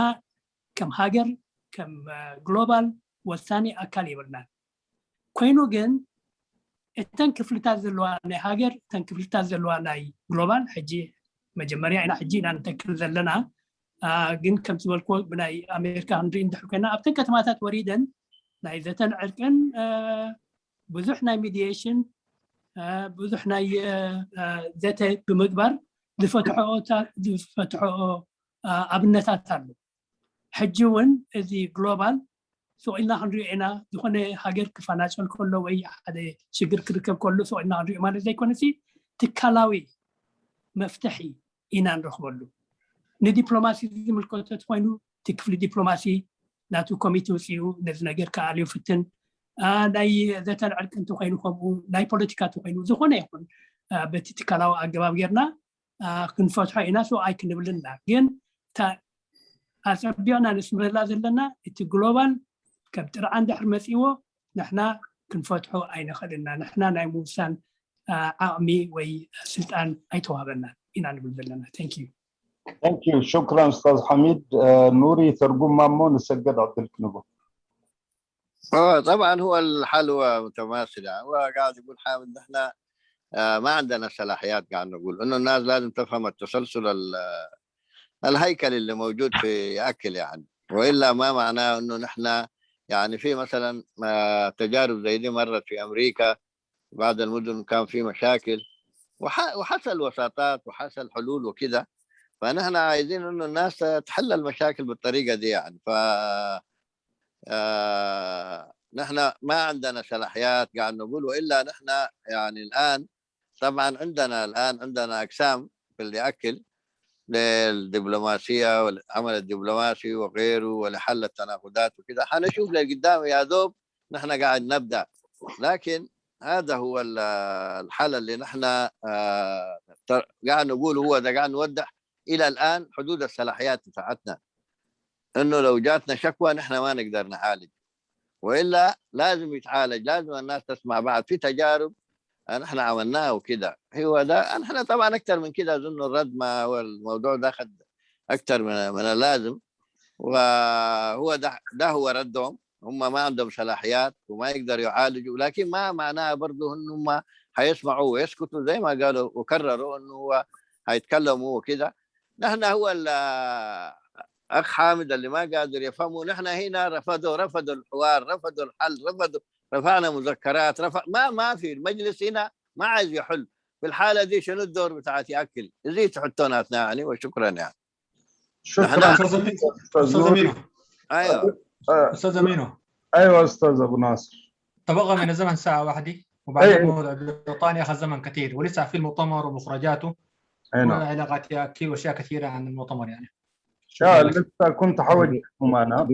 ከም ሃገር፣ ከም፣ እ፣ ግሎባል ወሳኒ ኣካል የብልናን። ኮይኑ ግን እተን ክፍልታት ዘለዋ ናይ ሃገር፣ እተን ክፍልታት ዘለዋ ናይ ግሎባል፣ ሕጂ መጀመርያ ኢና፣ ሕጂ ኢና ንተክል ዘለና። እ፣ ግን ከም ዝበልክዎ ብናይ ኣሜሪካ ክንርኢ እንድሕር ኮይና፣ ኣብተን ከተማታት ወሪደን ናይ ዘተን ዕርቅን፣ እ፣ ብዙሕ ናይ ሚዲዬሽን፣ እ፣ ብዙሕ ናይ፣ እ፣ እ፣ ዘተ ብምግባር ዝፈትሖ፣ ዝፈትሖ፣ እ፣ ኣብነታት ኣሎ። ሕጂ እውን እዚ ግሎባል ሱቕ ኢልና ክንሪኦ ኢና። ዝኾነ ሃገር ክፈናጨል ከሎ ወይ ሓደ ሽግር ክርከብ ከሎ ሱቕ ኢልና ክንሪኦ ማለት ዘይኮነሲ፣ ትካላዊ መፍትሒ ኢና ንረኽበሉ። ንዲፕሎማሲ ዝምልከቶ ተኾይኑ፣ እቲ ክፍሊ ዲፕሎማሲ ናቱ ኮሚቴ ውፅኡ ነዚ ነገር ክኣልዮ ፍትን። እ፣ ናይ ዘተን ዕርቂ እንተኾይኑ ከምኡ፣ ናይ ፖለቲካ እንተኾይኑ፣ ዝኾነ ይኹን፣ እ፣ በቲ ትካላዊ ኣገባብ ጌርና፣ እ፣ ክንፈትሖ ኢና። ሶ ኣይክንብልና። ግን እታ ኣጸቢቕና ነስምረላ ዘለና፣ እቲ ግሎባል ከም ጥርዓን ድሕር መጺዎ፣ ንሕና ክንፈትሖ ኣይንኽእልና። ንሕና ናይ ምውሳን፣ እ፣ ዓቕሚ ወይ ስልጣን ኣይተዋህበናን ኢና ንብል ዘለና። Thank you። Thank you. شكرا أستاذ حميد. እ፣ ኑሪ ተርጉማ እሞ ንሰገድ ዕድል ክንቦ። آه، طبعا هو الحل هو متماثل، يعني هو قاعد يقول حامد: نحن، آه، ما عندنا صلاحيات، قاعد نقول انه الناس لازم تفهم التسلسل ال-، الهيكلي اللي موجود في اكل، يعني، والا ما معناه انه نحن، يعني، في مثلا، آه، تجارب زي دي مرت في امريكا، بعض المدن كان في مشاكل، وح-، وحصل وساطات وحصل حلول وكده. فنحن عايزين انه الناس تحل المشاكل بالطريقه دي، يعني. ف آه، نحن ما عندنا صلاحيات، قاعد نقول، والا نحن، يعني، الان طبعا عندنا، الان عندنا اقسام في اللي اكل للدبلوماسيه والعمل الدبلوماسي وغيره، ولحل التناقضات وكده. حنشوف لقدام، يا دوب نحن قاعد نبدا، لكن هذا هو ال-، الحل اللي نحن، آه، تر-، قاعد نقول، هو ده قاعد نوضح الى الان حدود الصلاحيات بتاعتنا، انه لو جاتنا شكوى نحن ما نقدر نعالج، والا لازم يتعالج، لازم الناس تسمع بعض. في تجارب نحن عملناها وكده. هو ده، نحن طبعا اكثر من كده اظن الرد، ما هو الموضوع ده اخذ اكثر من، من اللازم، وهو ده، ده هو ردهم. هم ما عندهم صلاحيات وما يقدروا يعالجوا، لكن ما معناها برضو ان هم حيسمعوا ويسكتوا، زي ما قالوا وكرروا انه هو حيتكلموا وكده. نحن هو ال-، اخ حامد اللي ما قادر يفهمه، نحن هنا رفضوا، رفضوا الحوار، رفضوا الحل، رفضوا، رفعنا مذكرات، رفع، ما، ما في، المجلس هنا ما عايز يحل. في الحاله دي شنو الدور بتاعت ياكل؟ زي تحطونا اثناء، يعني، وشكرا، يعني. شكرا. أستاذ أمينو. أستاذ أمينو. أيوة أستاذ أبو ناصر. تبقى من الزمن ساعة واحدة، وبعدين موضوع بريطانيا أخذ زمن كثير، ولسه في المؤتمر ومخرجاته. أي نعم. علاقات كثير وأشياء كثيرة عن المؤتمر يعني. لا، لسه كنت حوجكم أنا.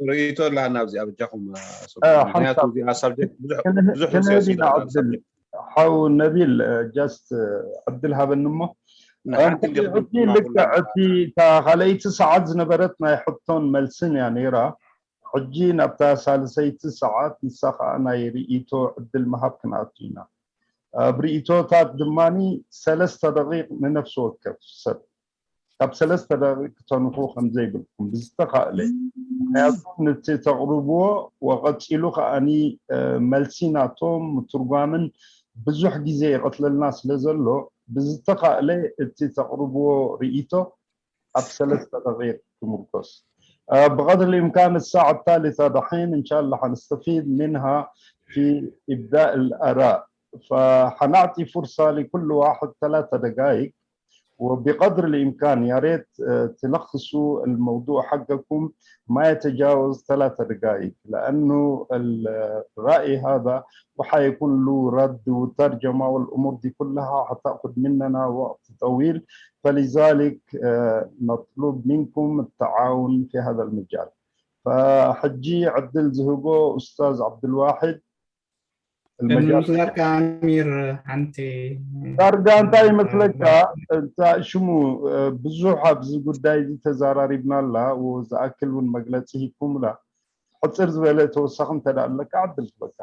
ርእይቶ ኣለና ኣብዚ ኣብ እጃኹም። ብዙሕ ሓው ነቢል፣ ጀስት ዕድል ሃበኒ እሞ። ልክዕ እቲ እታ ካልኣይቲ ሰዓት ዝነበረት ናይ ሕቶን መልስን እያ ነይራ። ሕጂ ናብታ ሳልሰይቲ ሰዓት ንሳ ከዓ ናይ ርእይቶ ዕድል ምሃብ ክንኣቱ ኢና። ኣብ ርእይቶታት ድማ ሰለስተ ደቂቕ ንነፍሲ ወከፍ ሰብ፣ ካብ ሰለስተ ደቂቕ ክተንኹ ከምዘይብልኩም ብዝተኻእለ። ምክንያቱ ነቲ ተቕርብዎ ወቐፂሉ ከዓኒ መልሲ ናቶም ምትርጓምን ብዙሕ ግዜ ይቐትለልና ስለ ዘሎ፣ ብዝተኻእለ እቲ ተቕርብዎ ርእይቶ ኣብ ሰለስተ ደቂቕ ትምርኮስ። بقدر الإمكان الساعة الثالثة دحين إن شاء الله حنستفيد منها في إبداء الآراء. فحنعطي فرصة لكل واحد ثلاثة دقائق، وبقدر الإمكان يا ريت تلخصوا الموضوع حقكم ما يتجاوز ثلاثة دقائق، لأنه الرأي هذا وحيكون له رد وترجمة، والأمور دي كلها حتأخذ مننا وقت طويل. فلذلك نطلب منكم التعاون في هذا المجال. فحجي عدل زهبو أستاذ عبد الواحد. المجال أمير أنت ዳርጋ እንታይ ይመስለካ? ሽሙ ብዙሕ ኣብዚ ጉዳይ እዚ ተዘራሪብና ኣላ፣ ዝኣክል እውን መግለፂ ሂብኩምላ። ሕፅር ዝበለ ተወሳኺ እንተ ኣለካ ዕድል ዝበካ።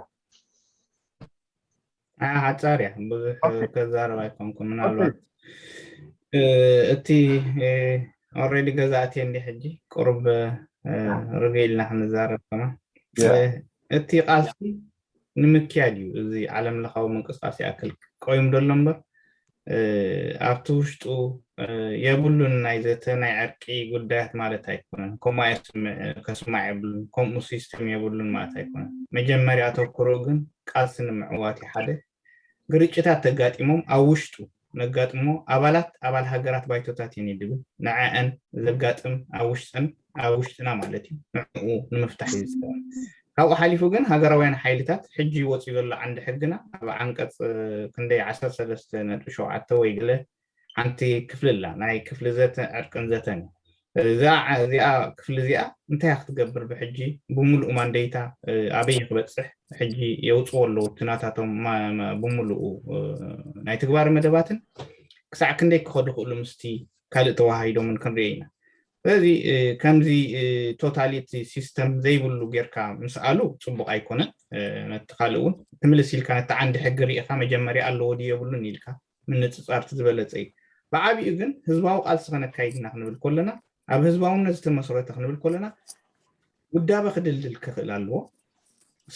ሓፃር እያ፣ ብዙሕ ከዛረብ ኣይኮንኩን። ምናልባት እቲ ኦሬዲ ገዛእቲ እንዲ ሕጂ ቁሩብ ርግ ኢልና ክንዛረብ ከማ እቲ ቃልሲ ንምክያድ እዩ። እዚ ዓለም ለኻዊ ምንቅስቃስ ይኣክል ቆይም ደሎ እምበር ኣብቲ ውሽጡ የብሉን። ናይ ዘተ ናይ ዕርቂ ጉዳያት ማለት ኣይኮነን። ከምኡ ከስማዕ የብሉን፣ ከምኡ ሲስተም የብሉን ማለት ኣይኮነን። መጀመርያ ኣተኩሮ ግን ቃልሲ ንምዕዋት እዩ። ሓደ ግርጭታት ተጋጢሞም ኣብ ውሽጡ ነጋጥሞ ኣባላት ኣባል ሃገራት ባይቶታት እየን ድብል ንዐአን ዘጋጥም ኣብ ውሽጥን ኣብ ውሽጥና ማለት እዩ። ንዕኡ ንምፍታሕ እዩ ዝፀር። ካብኡ ሓሊፉ ግን ሃገራውያን ሓይልታት ሕጂ ወፂኡ ዘሎ ዓንዲ ሕግና ኣብ ዓንቀፅ ክንደይ ዓሰርተ ሰለስተ ነጥቢ ሸውዓተ ወይ ገለ ሓንቲ ክፍሊ ኣላ፣ ናይ ክፍሊ ዘተ ዕርቅን ዘተን። እዚኣ ክፍሊ እዚኣ እንታይ ክትገብር ብሕጂ ብምሉእ ማንዴታ ኣበይ ክበፅሕ ሕጂ የውፅዎ ኣለዉ እቲ ናታቶም ብምሉኡ ናይ ትግባር መደባትን ክሳዕ ክንደይ ክኸዱ ክእሉ ምስቲ ካልእ ተዋሃሂዶምን ክንሪኦ ኢና። ስለዚ ከምዚ ቶታሊቲ ሲስተም ዘይብሉ ጌርካ ምስኣሉ ፅቡቅ ኣይኮነን። ነቲ ካልእ እውን ትምልስ ኢልካ ነቲ ዓንዲ ሕጊ ርኢኻ መጀመርያ ኣለዎ ድዩ የብሉን ኢልካ ምንፅፃር እቲ ዝበለፀ እዩ። ብዓብኡ ግን ህዝባዊ ቃልሲ ከነካይድ ኢና ክንብል ከለና ኣብ ህዝባውነት ዝተመስረተ ክንብል ከለና ውዳበ ክድልድል ክኽእል ኣለዎ።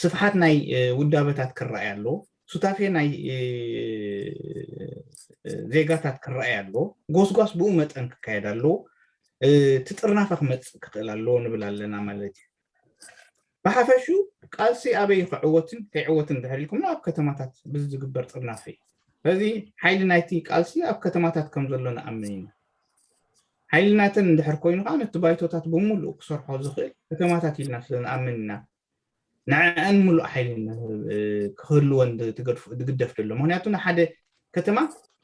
ስፍሓት ናይ ውዳበታት ክረኣይ ኣለዎ። ሱታፌ ናይ ዜጋታት ክረኣይ ኣለዎ። ጎስጓስ ብኡ መጠን ክካየድ ኣለዎ። እቲ ጥርናፈ ክመፅእ ክኽእል ኣለዎ ንብል ኣለና ማለት እዩ። ብሓፈሹ ቃልሲ ኣበይ ክዕወትን ከይዕወትን ድሕር ኢልኩም ኣብ ከተማታት ብዝግበር ጥርናፈ እዩ። ስለዚ ሓይሊ ናይቲ ቃልሲ ኣብ ከተማታት ከም ዘሎ ንኣምን ኢና። ሓይሊ ናተን እንድሕር ኮይኑ ከዓ ነቲ ባይቶታት ብምሉእ ክሰርሖ ዝኽእል ከተማታት ኢልና ስለ ንኣምን ኢና። ንዐአን ሙሉእ ሓይሊ ክህልወን ዝግደፍ ዘሎ። ምክንያቱ ንሓደ ከተማ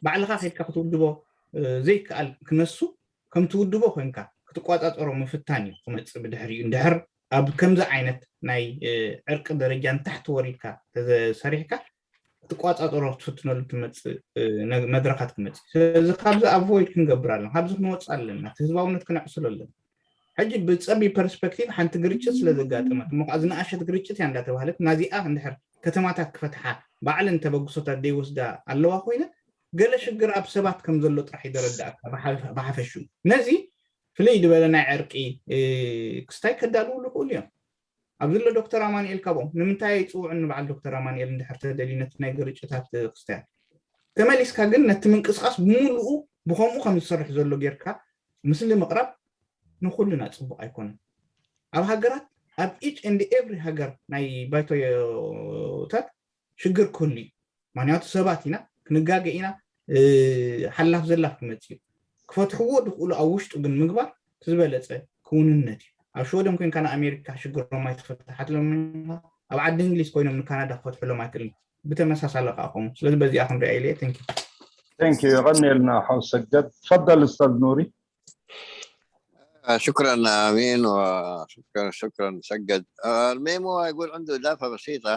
ባዕልኻ ከድካ ክትውድቦ ዘይከኣል ክነሱ ከም ትውድቦ ኮይንካ ክትቋፃፀሮ ምፍታን እዩ ክመፅእ ብድሕሪኡ። እንድሕር ኣብ ከምዚ ዓይነት ናይ ዕርቂ ደረጃ ንታሕቲ ወሪድካ ተሰሪሕካ ክትቋፃፀሮ ክትፍትነሉ ትመፅእ መድረኻት ክመፅእ። ስለዚ ካብዚ ኣቮይድ ክንገብር ኣለና፣ ካብዚ ክንወፅእ ኣለና፣ እቲ ህዝባውነት ክነዕስሎ ኣለና። ሕጂ ብፀቢ ፐርስፔክቲቭ ሓንቲ ግርጭት ስለ ዘጋጠመት እሞ ከዓ ዝነኣሸት ግርጭት እያ እንዳተባህለት ናዚኣ እንድሕር ከተማታት ክፈትሓ ባዕለን ተበግሶታት ዘይወስዳ ኣለዋ ኮይነ ገለ ሽግር ኣብ ሰባት ከም ዘሎ ጥራሕ ይደረዳእካ ብሓፈሹ። ነዚ ፍልይ ዝበለ ናይ ዕርቂ ክስታይ ከዳልውሉ ይኽእሉ እዮም። ኣብዚ ዘሎ ዶክተር ኣማንኤል ካብኦም ንምንታይ ኣይፅውዑን ንበዓል ዶክተር ኣማንኤል እንድሕር ተደልዩ ነቲ ናይ ግርጭታት ክስታያት ተመሊስካ ግን ነቲ ምንቅስቃስ ብምሉኡ ብከምኡ ከም ዝሰርሕ ዘሎ ጌርካ ምስሊ ምቕራብ ንኩልና ፅቡቅ ኣይኮነን። ኣብ ሃገራት ኣብ each and every ሃገር ናይ ባይቶታት ሽግር ክህሉ እዩ። ምክንያቱ ሰባት ኢና፣ ክንጋገ ኢና፣ ሓላፍ ዘላፍ ክመፅ እዩ። ክፈትሕዎ ድኽእሉ ኣብ ውሽጡ ግን ምግባር ዝበለፀ ክውንነት እዩ። ኣብ ሽወደን ኮይንካ ንኣሜሪካ ሽግሮም ኣይትፈታሓትሎም፣ ኣብ ዓዲ እንግሊዝ ኮይኖም ንካናዳ ክፈትሕሎም ኣይክእልን። ብተመሳሳሊ ከዓ ከምኡ። ስለዚ በዚኣ ክንሪኣ ኢለ። Thank you. Thank you. የቐንየልና ሓው ሰገድ። ትፈደል ኡስታዝ ኑሪ። شكرا أمين، وشكرا شكرا سجد. آه، الميمو يقول عنده إضافة بسيطة،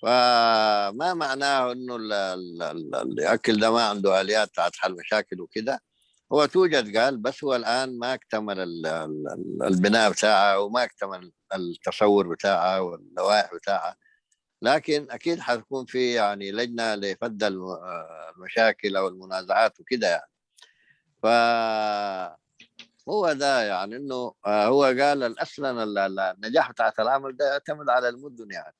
فما معناه إنه ال- ال- ال- الأكل ده ما عنده آليات تاعت حل مشاكل وكده. هو توجد، قال، بس هو الآن ما اكتمل ال- ال- ال- البناء بتاعها، وما اكتمل التصور بتاعها واللوائح بتاعها. لكن أكيد حتكون في، يعني، لجنة لفض الم- آه، المشاكل أو المنازعات وكده، يعني. فهو ده، يعني، إنه، آه، هو قال أصلًا ال- ال- النجاح بتاعت العمل ده يعتمد على المدن، يعني.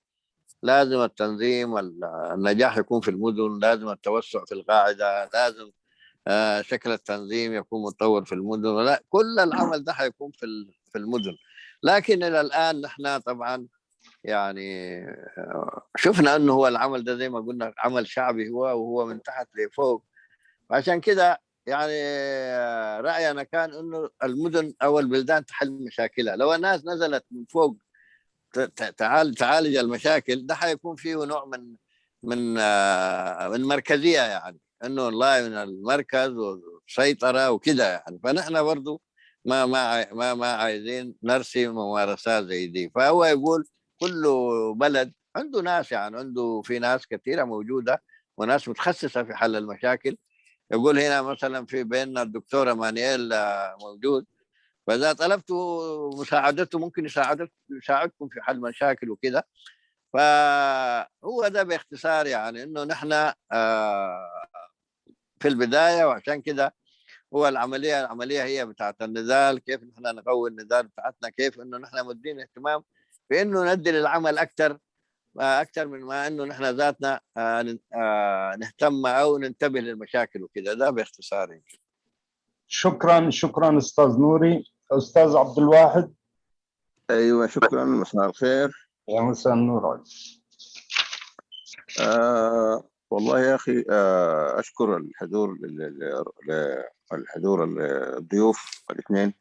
لازم التنظيم، ال- النجاح يكون في المدن، لازم التوسع في القاعدة، لازم، آه، شكل التنظيم يكون متطور في المدن. لا، كل العمل ده حيكون في ال- في المدن. لكن إلى الآن نحن طبعًا، يعني، آه، شفنا إنه هو العمل ده زي ما قلنا عمل شعبي هو، وهو من تحت لفوق. فعشان كده، يعني، آه، رأينا كان إنه المدن أو البلدان تحل مشاكلها. لو الناس نزلت من فوق ت- ت- تعال- تعالج المشاكل، ده حيكون فيه نوع من من آه، من مركزية، يعني، إنه والله من المركز وسيطرة وكده، يعني. فنحن برضو ما ما عاي- ما ما عايزين نرسي ممارسات زي دي. فهو يقول كل بلد عنده ناس، يعني، عنده، في ناس كثيرة موجودة وناس متخصصة في حل المشاكل. يقول هنا مثلًا في بيننا الدكتور أمانييل، آه، موجود، فإذا طلبت مساعدته ممكن يساعدك، يساعدكم في حل مشاكل وكده. فهو ده باختصار، يعني، إنه نحن، آه، في البداية، وعشان كده هو العملية، العملية هي بتاعت النضال، كيف نحن نقوي النضال بتاعتنا، كيف إنه نحن مدين اهتمام في إنه ندي للعمل أكتر، أكتر من ما إنه نحن ذاتنا، آه، ن- آه، نهتم أو ننتبه للمشاكل وكده. ده باختصار يمكن. شكرا، شكرا أستاذ نوري. أستاذ عبد الواحد. ايوه، شكرا، مساء الخير. يا مساء النور عليك. آه والله يا اخي، آه اشكر الحضور ال- ال- ال- الحضور ال- الضيوف الاثنين،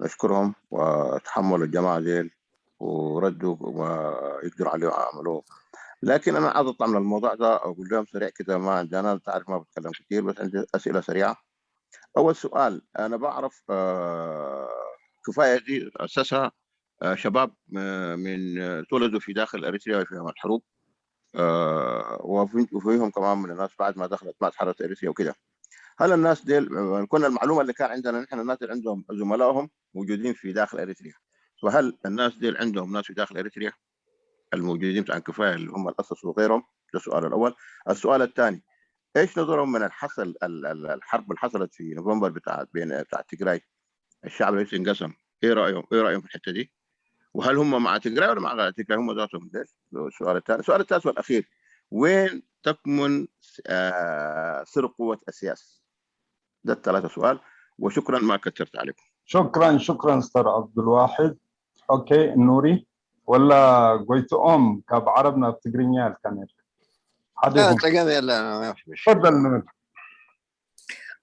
نشكرهم وتحملوا الجماعه ديل وردوا ما يقدروا عليه وعملوه. لكن انا عايز اطلع من الموضوع ده، اقول لهم سريع كده، ما عندي، انا تعرف ما بتكلم كتير، بس عندي اسئله سريعه. اول سؤال، انا بعرف آه كفايه دي اسسها آه شباب آه من آه، اتولدوا في داخل اريتريا في ايام الحروب، آه وفي- وفيهم كمان من الناس بعد ما دخلت، ما اتحررت اريتريا وكده. هل الناس ديل، آه، كنا المعلومه اللي كان عندنا نحن، الناس اللي عندهم زملائهم موجودين في داخل اريتريا، فهل الناس ديل عندهم ناس في داخل اريتريا الموجودين بتاع كفايه اللي هم الاسس وغيرهم؟ ده السؤال الاول. السؤال الثاني، ايش نظرهم من الحصل ال- ال- الحرب اللي حصلت في نوفمبر بتاعت بين بتاعت تجراي؟ الشعب الرئيسي انقسم، ايه رايهم؟ ايه رايهم في الحته دي؟ وهل هم مع تجراي ولا مع غير تجراي هم ذاتهم؟ ده السؤال الثاني. السؤال الثالث والاخير، وين تكمن آه سر قوه اسياس؟ ده الثلاثه سؤال، وشكرا، ما كثرت عليكم. شكرا، شكرا أستاذ عبد الواحد. أوكي نوري، ولا قلت أم كاب عربنا بتقرينيال كان لا، حديث. تقدر، لا، ما في مشكلة. تفضل نوري.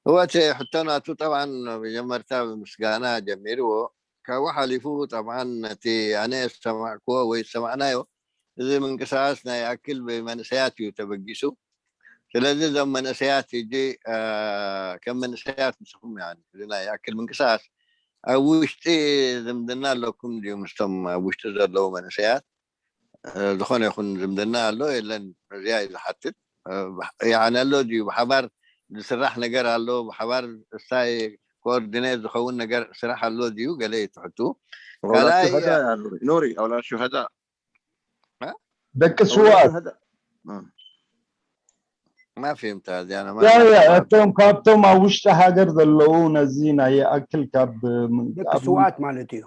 هو تي حتى أنا تو طبعًا بجمرتا بمسقانا جميرو. كواحد لفو طبعًا تي أنا سمع كو ويسمعنايو. إذا من قصاصنا يأكل بمنسياتي وتبقسو. ስለዚ እዞም መንእሰያት ሕጂ ከም መንእሰያት ምስኹም፣ ያኒ፣ እዚ ናይ ኣክል ምንቅስቃስ ኣብ ውሽጢ ዝምድና ኣለኩም ድዩ ምስቶም ኣብ ውሽጢ ዘለዉ መንእሰያት? ዝኾነ ይኹን ዝምድና ኣሎ የለን፣ እዚኣ እዩ ዝሓትት። ያኒ ኣሎ ድዩ ብሓባር ዝስራሕ ነገር ኣሎ? ብሓባር እሳይ ኮኦርዲኔት ዝኸውን ነገር ስራሕ ኣሎ ድዩ? ገለ እዩ ትሕቱ። ወላ ካልኣይ ሹሃዳ ያ ኑሪ፣ ኑሪ፣ ወላ ሹሃዳ ደቂ ወላ ስውኣት ሹሃዳ ما فهمت هذه انا ما ያ ያ ما- እቶም ካብቶም ኣብ ውሽጢ ሃገር ዘለዉ ነዚ ናይ ይኣክል ካብ ምን- ደቂ ካብ ስውኣት ማለት እዩ።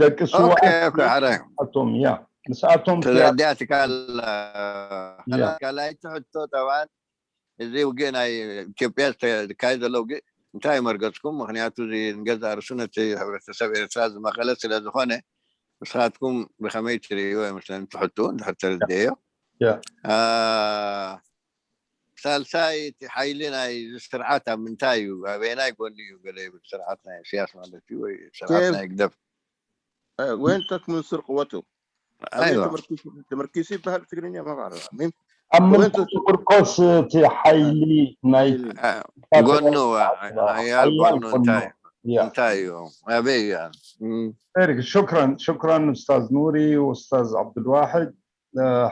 ደቂ ስውኣት اوكي اوكي عرفت ኣቶም ያ ምስኣቶም تدعياتك على ያ ካልኣይ ትሕቶ ጠብዓን እዚ ውግእ ናይ ኢትዮጵያ ዝካየድ ዘሎ ውግእ እንታይ መርገፅኩም? ምክንያቱ እዚ ንገዛእ ርእሱ ነቲ ሕብረተሰብ ኤርትራ ዝመቐለ ስለ ዝኾነ ንስኻትኩም ብኸመይ ትርእይዎ ይመስለኒ ትሕቱ እንድሕር ተረድእዮ። ያ አ፣ ሳልሳይ እቲ ሓይሊ ናይ ስርዓት ኣብ ምንታይ እዩ? ኣበየናይ ጎኒ እዩ? ገለ ይብል፣ ስርዓት ናይ ኢሳያስ ማለት እዩ ወይ ስርዓት ናይ ህግደፍ? وين تكمن سرقوته؟ ኣይዋ ተመርኪሲ ይበሃል ብትግርኛ? ما بعرف. المهم ኣብ ምንታይ ትምርኮስ እቲ ሓይሊ ናይ ጎኑ ሓያል ጎኑ እንታይ እንታይ እዩ? ኣበይ እያ? ሸክረን ሸክረን ኡስታዝ ኑሪ፣ ኡስታዝ ዓብዱልዋሕድ።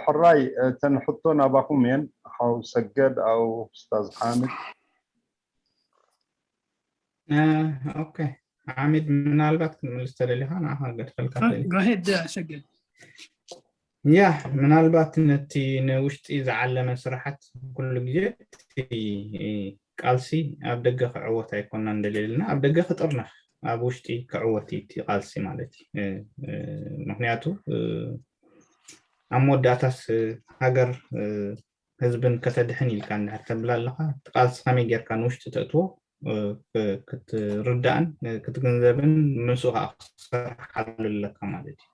ሕራይ፣ እተን ሕቶ ናባኹም እየን። ሓው ሰገድ፣ ኣው ኡስታዝ ሓምድ። ኦኬ፣ ሓሚድ፣ ምናልባት ክትምልስ ተደሊኻ ንዓኻ ገድፈልካ። Go ahead, ሰገድ። ያ፣ ምናልባት ነቲ ንውሽጢ ዝዓለመ ስራሓት ኩሉ ግዜ እቲ ቃልሲ ኣብ ደገ ክዕወት ኣይኮና እንደልየልና፣ ኣብ ደገ ክጥርነፍ፣ ኣብ ውሽጢ ክዕወት እዩ እቲ ቃልሲ ማለት እዩ። ምክንያቱ ኣብ መወዳእታስ ሃገር ህዝብን ከተድሕን ኢልካ እንድሕር ተብል ኣለካ፣ እቲ ቃልሲ ከመይ ጌርካ ንውሽጢ ተእትዎ ክትርዳእን ክትግንዘብን ምስኡ ከዓ ክትሰርሓሉ ኣለካ ማለት እዩ።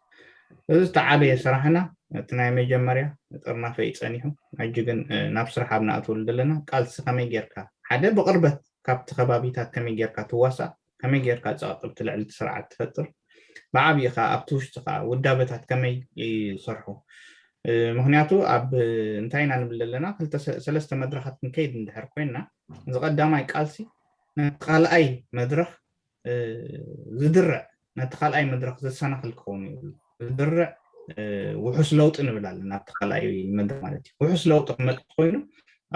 እዚ ዝተዓበየ ስራሕና እቲ ናይ መጀመርያ ጥርናፈ እዩ ጸኒሑ። ሕጂ ግን ናብ ስራሕ ኣብ ንኣትወሉ ዘለና ቃልሲ ከመይ ጌርካ ሓደ ብቕርበት ካብቲ ከባቢታት ከመይ ጌርካ ትዋሳእ፣ ከመይ ጌርካ ጸቕጥብቲ ልዕሊ እቲ ስርዓት ትፈጥር፣ ብዓብዪ ከዓ ኣብቲ ውሽጢ ከዓ ውዳበታት ከመይ ይሰርሑ። ምክንያቱ ኣብ እንታይ ኢና ንብል ዘለና፣ ክልተ ሰለስተ መድረኻት ክንከይድ እንድሕር ኮይንና፣ እዚ ቀዳማይ ቃልሲ ነቲ ካልኣይ መድረኽ ዝድርዕ፣ ነቲ ካልኣይ መድረኽ ዘሰናኽል ክኸውን ይብሉ ዝድርዕ ውሑስ ለውጢ ንብል ኣለና። ኣብቲ ካልኣይ መድረኽ ማለት እዩ። ውሑስ ለውጢ ክመፅእ ኮይኑ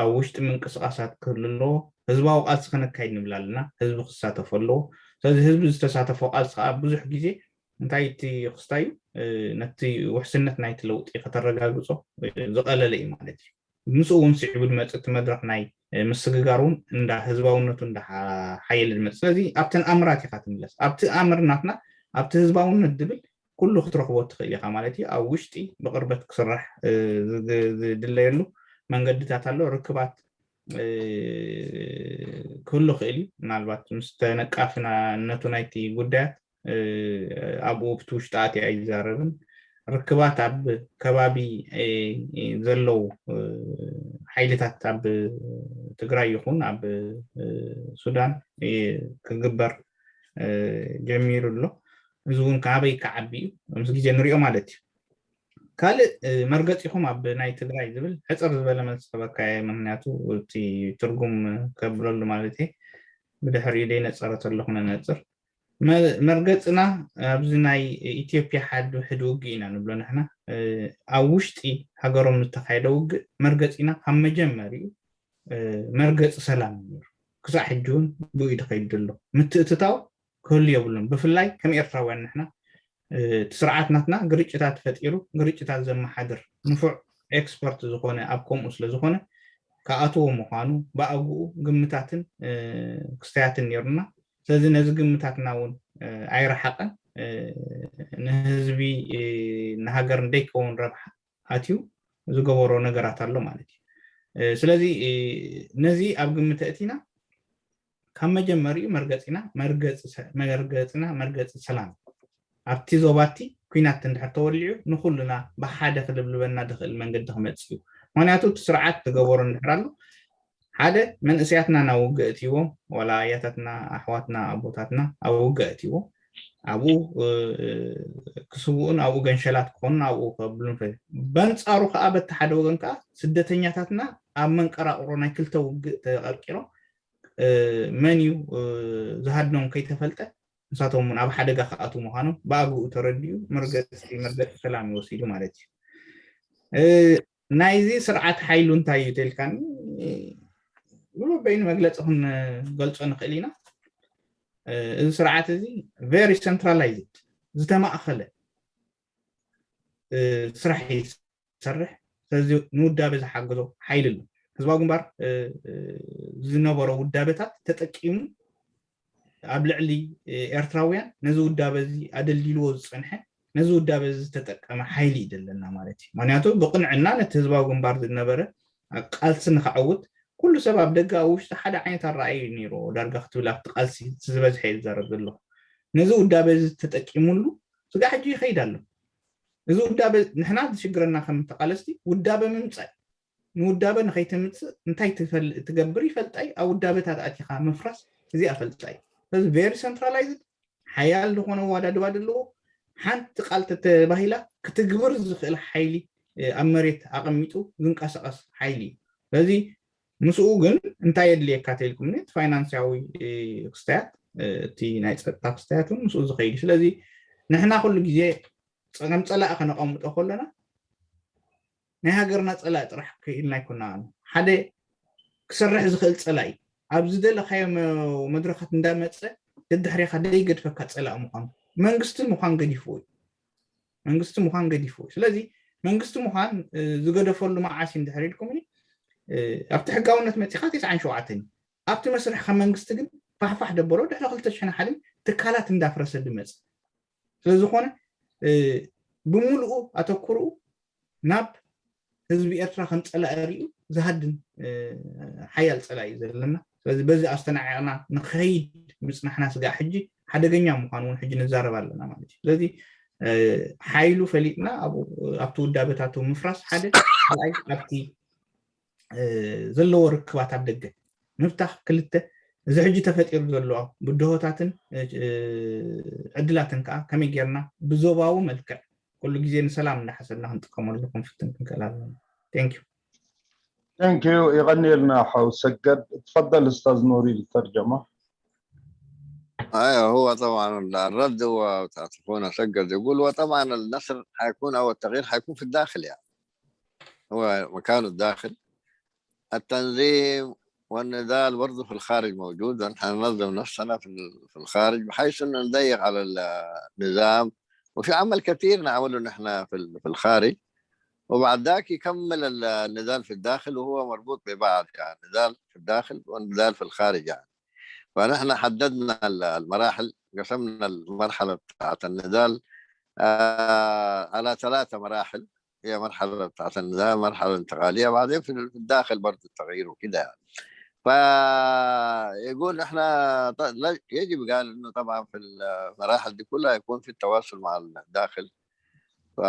ኣብ ውሽጢ ምንቅስቃሳት ክህሉ ኣለዎ። ህዝባዊ ቃልሲ ከነካይድ ንብል ኣለና። ህዝቢ ክሳተፎ ኣለዎ። ስለዚ ህዝቢ ዝተሳተፎ ቃልሲ ከዓ ብዙሕ ግዜ እንታይ እቲ ክስታዩ ነቲ ውሕስነት ናይቲ ለውጢ ከተረጋግፆ ዝቐለለ እዩ ማለት እዩ። ምስኡ እውን ስዒቡ ዝመፅእ እቲ መድረኽ ናይ ምስግጋር እውን እንዳ ህዝባውነቱ እንዳ ሓየለ ዝመፅእ። ስለዚ ኣብተን ኣምራት ኢካ ትምለስ። ኣብቲ ኣምር ናትና ኣብቲ ህዝባውነት ዝብል ኩሉ ክትረኽቦ ትኽእል ኢኻ ማለት እዩ። ኣብ ውሽጢ ብቕርበት ክስራሕ ዝድለየሉ መንገድታት ኣሎ። ርክባት ክህሉ ክእል እዩ። ምናልባት ምስ ተነቃፍነቱ ናይቲ ጉዳያት ኣብኡ ብቲ ውሽጢ ኣትየ ኣይዛረብን። ርክባት ኣብ ከባቢ ዘለዉ ሓይልታት ኣብ ትግራይ ይኹን ኣብ ሱዳን ክግበር ጀሚሩ ኣሎ። እዚ እውን ካበይ ክዓቢ እዩ ምስ ግዜ ንሪኦ ማለት እዩ። ካልእ መርገፂኹም ኣብ ናይ ትግራይ ዝብል ሕፅር ዝበለ መልሲ ክበካየ፣ ምክንያቱ እቲ ትርጉም ከብለሉ ማለት እየ። ብድሕሪኡ ደይ ነፀረ ተለኹ ነነፅር። መርገፅና ኣብዚ ናይ ኢትዮጵያ ሓድ ውሕድ ውግእ ኢና ንብሎ ንሕና። ኣብ ውሽጢ ሃገሮም ዝተካየደ ውግእ መርገፂና ካብ መጀመሪኡ መርገፂ ሰላም እዩ ነይሩ። ክሳዕ ሕጂ እውን ብኡ እዩ ዝኸይድ ዘሎ። ምትእትታው ክህሉ የብሉን። ብፍላይ ከም ኤርትራውያን ንሕና እቲ ስርዓት ናትና ግርጭታት ፈጢሩ ግርጭታት ዘመሓድር ንፉዕ ኤክስፐርት ዝኾነ ኣብ ከምኡ ስለ ዝኾነ ክኣትዎ ምዃኑ ብኣግኡ ግምታትን ክስተያትን ነይሩና። ስለዚ ነዚ ግምታትና እውን ኣይረሓቐን። ንህዝቢ ንሃገር እንደይከውን ረብሓ ኣትዩ ዝገበሮ ነገራት ኣሎ ማለት እዩ። ስለዚ ነዚ ኣብ ግምት እቲና ካብ መጀመሪኡ መርገፂና መርገፅና መርገፂ ሰላም ኣብቲ ዞባቲ ኩናት እንድሕር ተወሊዑ ንኩልና ብሓደ ክልብልበና ዝኽእል መንገዲ ክመፅእ እዩ። ምክንያቱ እቲ ስርዓት ዝገበሮ እንድሕር ኣሎ ሓደ መንእሰያትና ናብ ውግእ እትይዎም ዋላ ኣያታትና ኣሕዋትና ኣቦታትና ኣብ ውግእ እትይዎም ኣብኡ ክስውኡን ኣብኡ ገንሸላት ክኾኑን ኣብኡ ከብሉን ፈ በንፃሩ ከዓ በቲ ሓደ ወገን ከዓ ስደተኛታትና ኣብ መንቀራቅሮ ናይ ክልተ ውግእ ተቀርቂሮም መን እዩ ዝሃድኖም ከይተፈልጠ ንሳቶም እውን ኣብ ሓደጋ ክኣትዉ ምዃኖም ብኣግኡ ተረዲኡ መርገፂ መርገፂ ሰላም ይወሲዱ ማለት እዩ። ናይዚ ስርዓት ሓይሉ እንታይ እዩ ተልካኒ ብሎ በይኑ መግለፂ ክንገልፆ ንኽእል ኢና። እዚ ስርዓት እዚ very centralized ዝተማእኸለ ስራሕ ይሰርሕ። ስለዚ ንውዳበ ዝሓግዞ ሓይሊ ኣሎ። ህዝባዊ ግንባር ዝነበሮ ውዳበታት ተጠቂሙ ኣብ ልዕሊ ኤርትራውያን ነዚ ውዳበ እዚ ኣደልዲልዎ ዝጸንሐ ነዚ ውዳበ እዚ ዝተጠቀመ ሓይሊ እዩ ዘለና ማለት እዩ። ምክንያቱ ብቕንዕና ነቲ ህዝባዊ ግንባር ዝነበረ ቃልሲ ንክዓውት ኩሉ ሰብ ኣብ ደገ ኣብ ውሽጢ ሓደ ዓይነት ኣረኣእያ እዩ ነይርዎ። ዳርጋ ክትብል ኣብቲ ቃልሲ ዝበዝሐ እየ ዝዛረብ ዘለኹ። ነዚ ውዳበ እዚ ተጠቂሙሉ ስጋዕ ሕጂ ይኸይድ ኣሎ። እዚ ውዳበ ንሕና ዝሽግረና ከም ተቃለስቲ ውዳበ ምምፃእ ንውዳበ ንኸይተምፅእ እንታይ ትፈል- ትገብር ይፈልጣ እዩ። ኣብ ውዳበታት ኣቲኻ ምፍራስ እዚኣ ፈልጣ እዩ። ስለዚ very centralized ሓያል ዝኾነ ኣወዳድባ ዘለዎ ሓንቲ ቃል ተተባሂላ ክትግብር ዝኽእል ሓይሊ ኣብ መሬት ኣቐሚጡ ዝንቀሳቐስ ሓይሊ እዩ። ስለዚ ምስኡ ግን እንታይ የድልየካ ተልኩም እቲ ፋይናንስያዊ ክስታያት እቲ ናይ ፀጥታ ክስታያት እውን ምስኡ ዝኸይድ እዩ። ስለዚ ንሕና ኩሉ ግዜ ከም ፀላኢ ከነቐምጦ ከለና ናይ ሃገርና ፀላኢ ጥራሕ ክኢልና ኣይኮና ሓደ ክሰርሕ ዝኽእል ፀላኢ ኣብ ዝደለካዮ መድረካት እንዳመፀ ደድሕሬካ ደይገድፈካ ፀላኢ ምኳኑ መንግስቲ ምኳን ገዲፍዎ እዩ። መንግስቲ ምኳን ገዲፍዎ እዩ። ስለዚ መንግስቲ ምኳን ዝገደፈሉ መዓስ እዩ እንድሕር ኢልኩም ኣብቲ ሕጋውነት መፂካ ተስዓን ሸውዓተን እዩ። ኣብቲ መስርሕ ካብ መንግስቲ ግን ፋሕፋሕ ደበሎ ድሕሪ ክልተ ሽሕን ሓደን ትካላት እንዳፍረሰ ዝመፅ ስለዝኾነ ብምሉኡ ኣተኩርኡ ናብ ህዝቢ ኤርትራ ከም ፀላኢ ሪኡ ዝሃድን ሓያል ፀላኢ እዩ ዘለና። ስለዚ በዚ ኣስተናዒቕና ንኸይድ ምፅናሕና ስጋዕ ሕጂ ሓደገኛ ምዃኑ እውን ሕጂ ንዛረብ ኣለና ማለት እዩ። ስለዚ ሓይሉ ፈሊጥና ኣብቲ ውዳበታቱ ምፍራስ ሓደ፣ ካልኣይ ኣብቲ ዘለዎ ርክባት ኣብ ደገ ምብታኽ፣ ክልተ እዚ ሕጂ ተፈጢሩ ዘሎ ብድሆታትን ዕድላትን ከዓ ከመይ ጌርና ብዞባዊ መልክዕ ኩሉ ግዜ ንሰላም እንዳሓሰብና ክንጥቀመሉ ክንፍትን ክንክእል ኣለና። Thank you. Thank you. يغني لنا حو سجد. تفضل أستاذ نوري للترجمة. ايوه، هو طبعا الرد هو بتاعت اخونا سجد، يقول هو طبعا النصر حيكون او التغيير حيكون في الداخل، يعني هو مكانه الداخل. التنظيم والنضال برضه في الخارج موجود، نحن ننظم نفسنا في في الخارج بحيث انه نضيق على النظام، وفي عمل كثير نعمله نحن في في الخارج، وبعد ذاك يكمل النضال في الداخل، وهو مربوط ببعض، يعني نضال في الداخل ونضال في الخارج يعني. فنحن حددنا المراحل، قسمنا المرحله بتاعت النضال آه على ثلاثه مراحل. هي مرحله بتاعت النضال، مرحله انتقاليه، بعدين في الداخل برضه التغيير وكده يعني. فيقول احنا يجب، قال انه طبعا في المراحل دي كلها يكون في التواصل مع الداخل. ف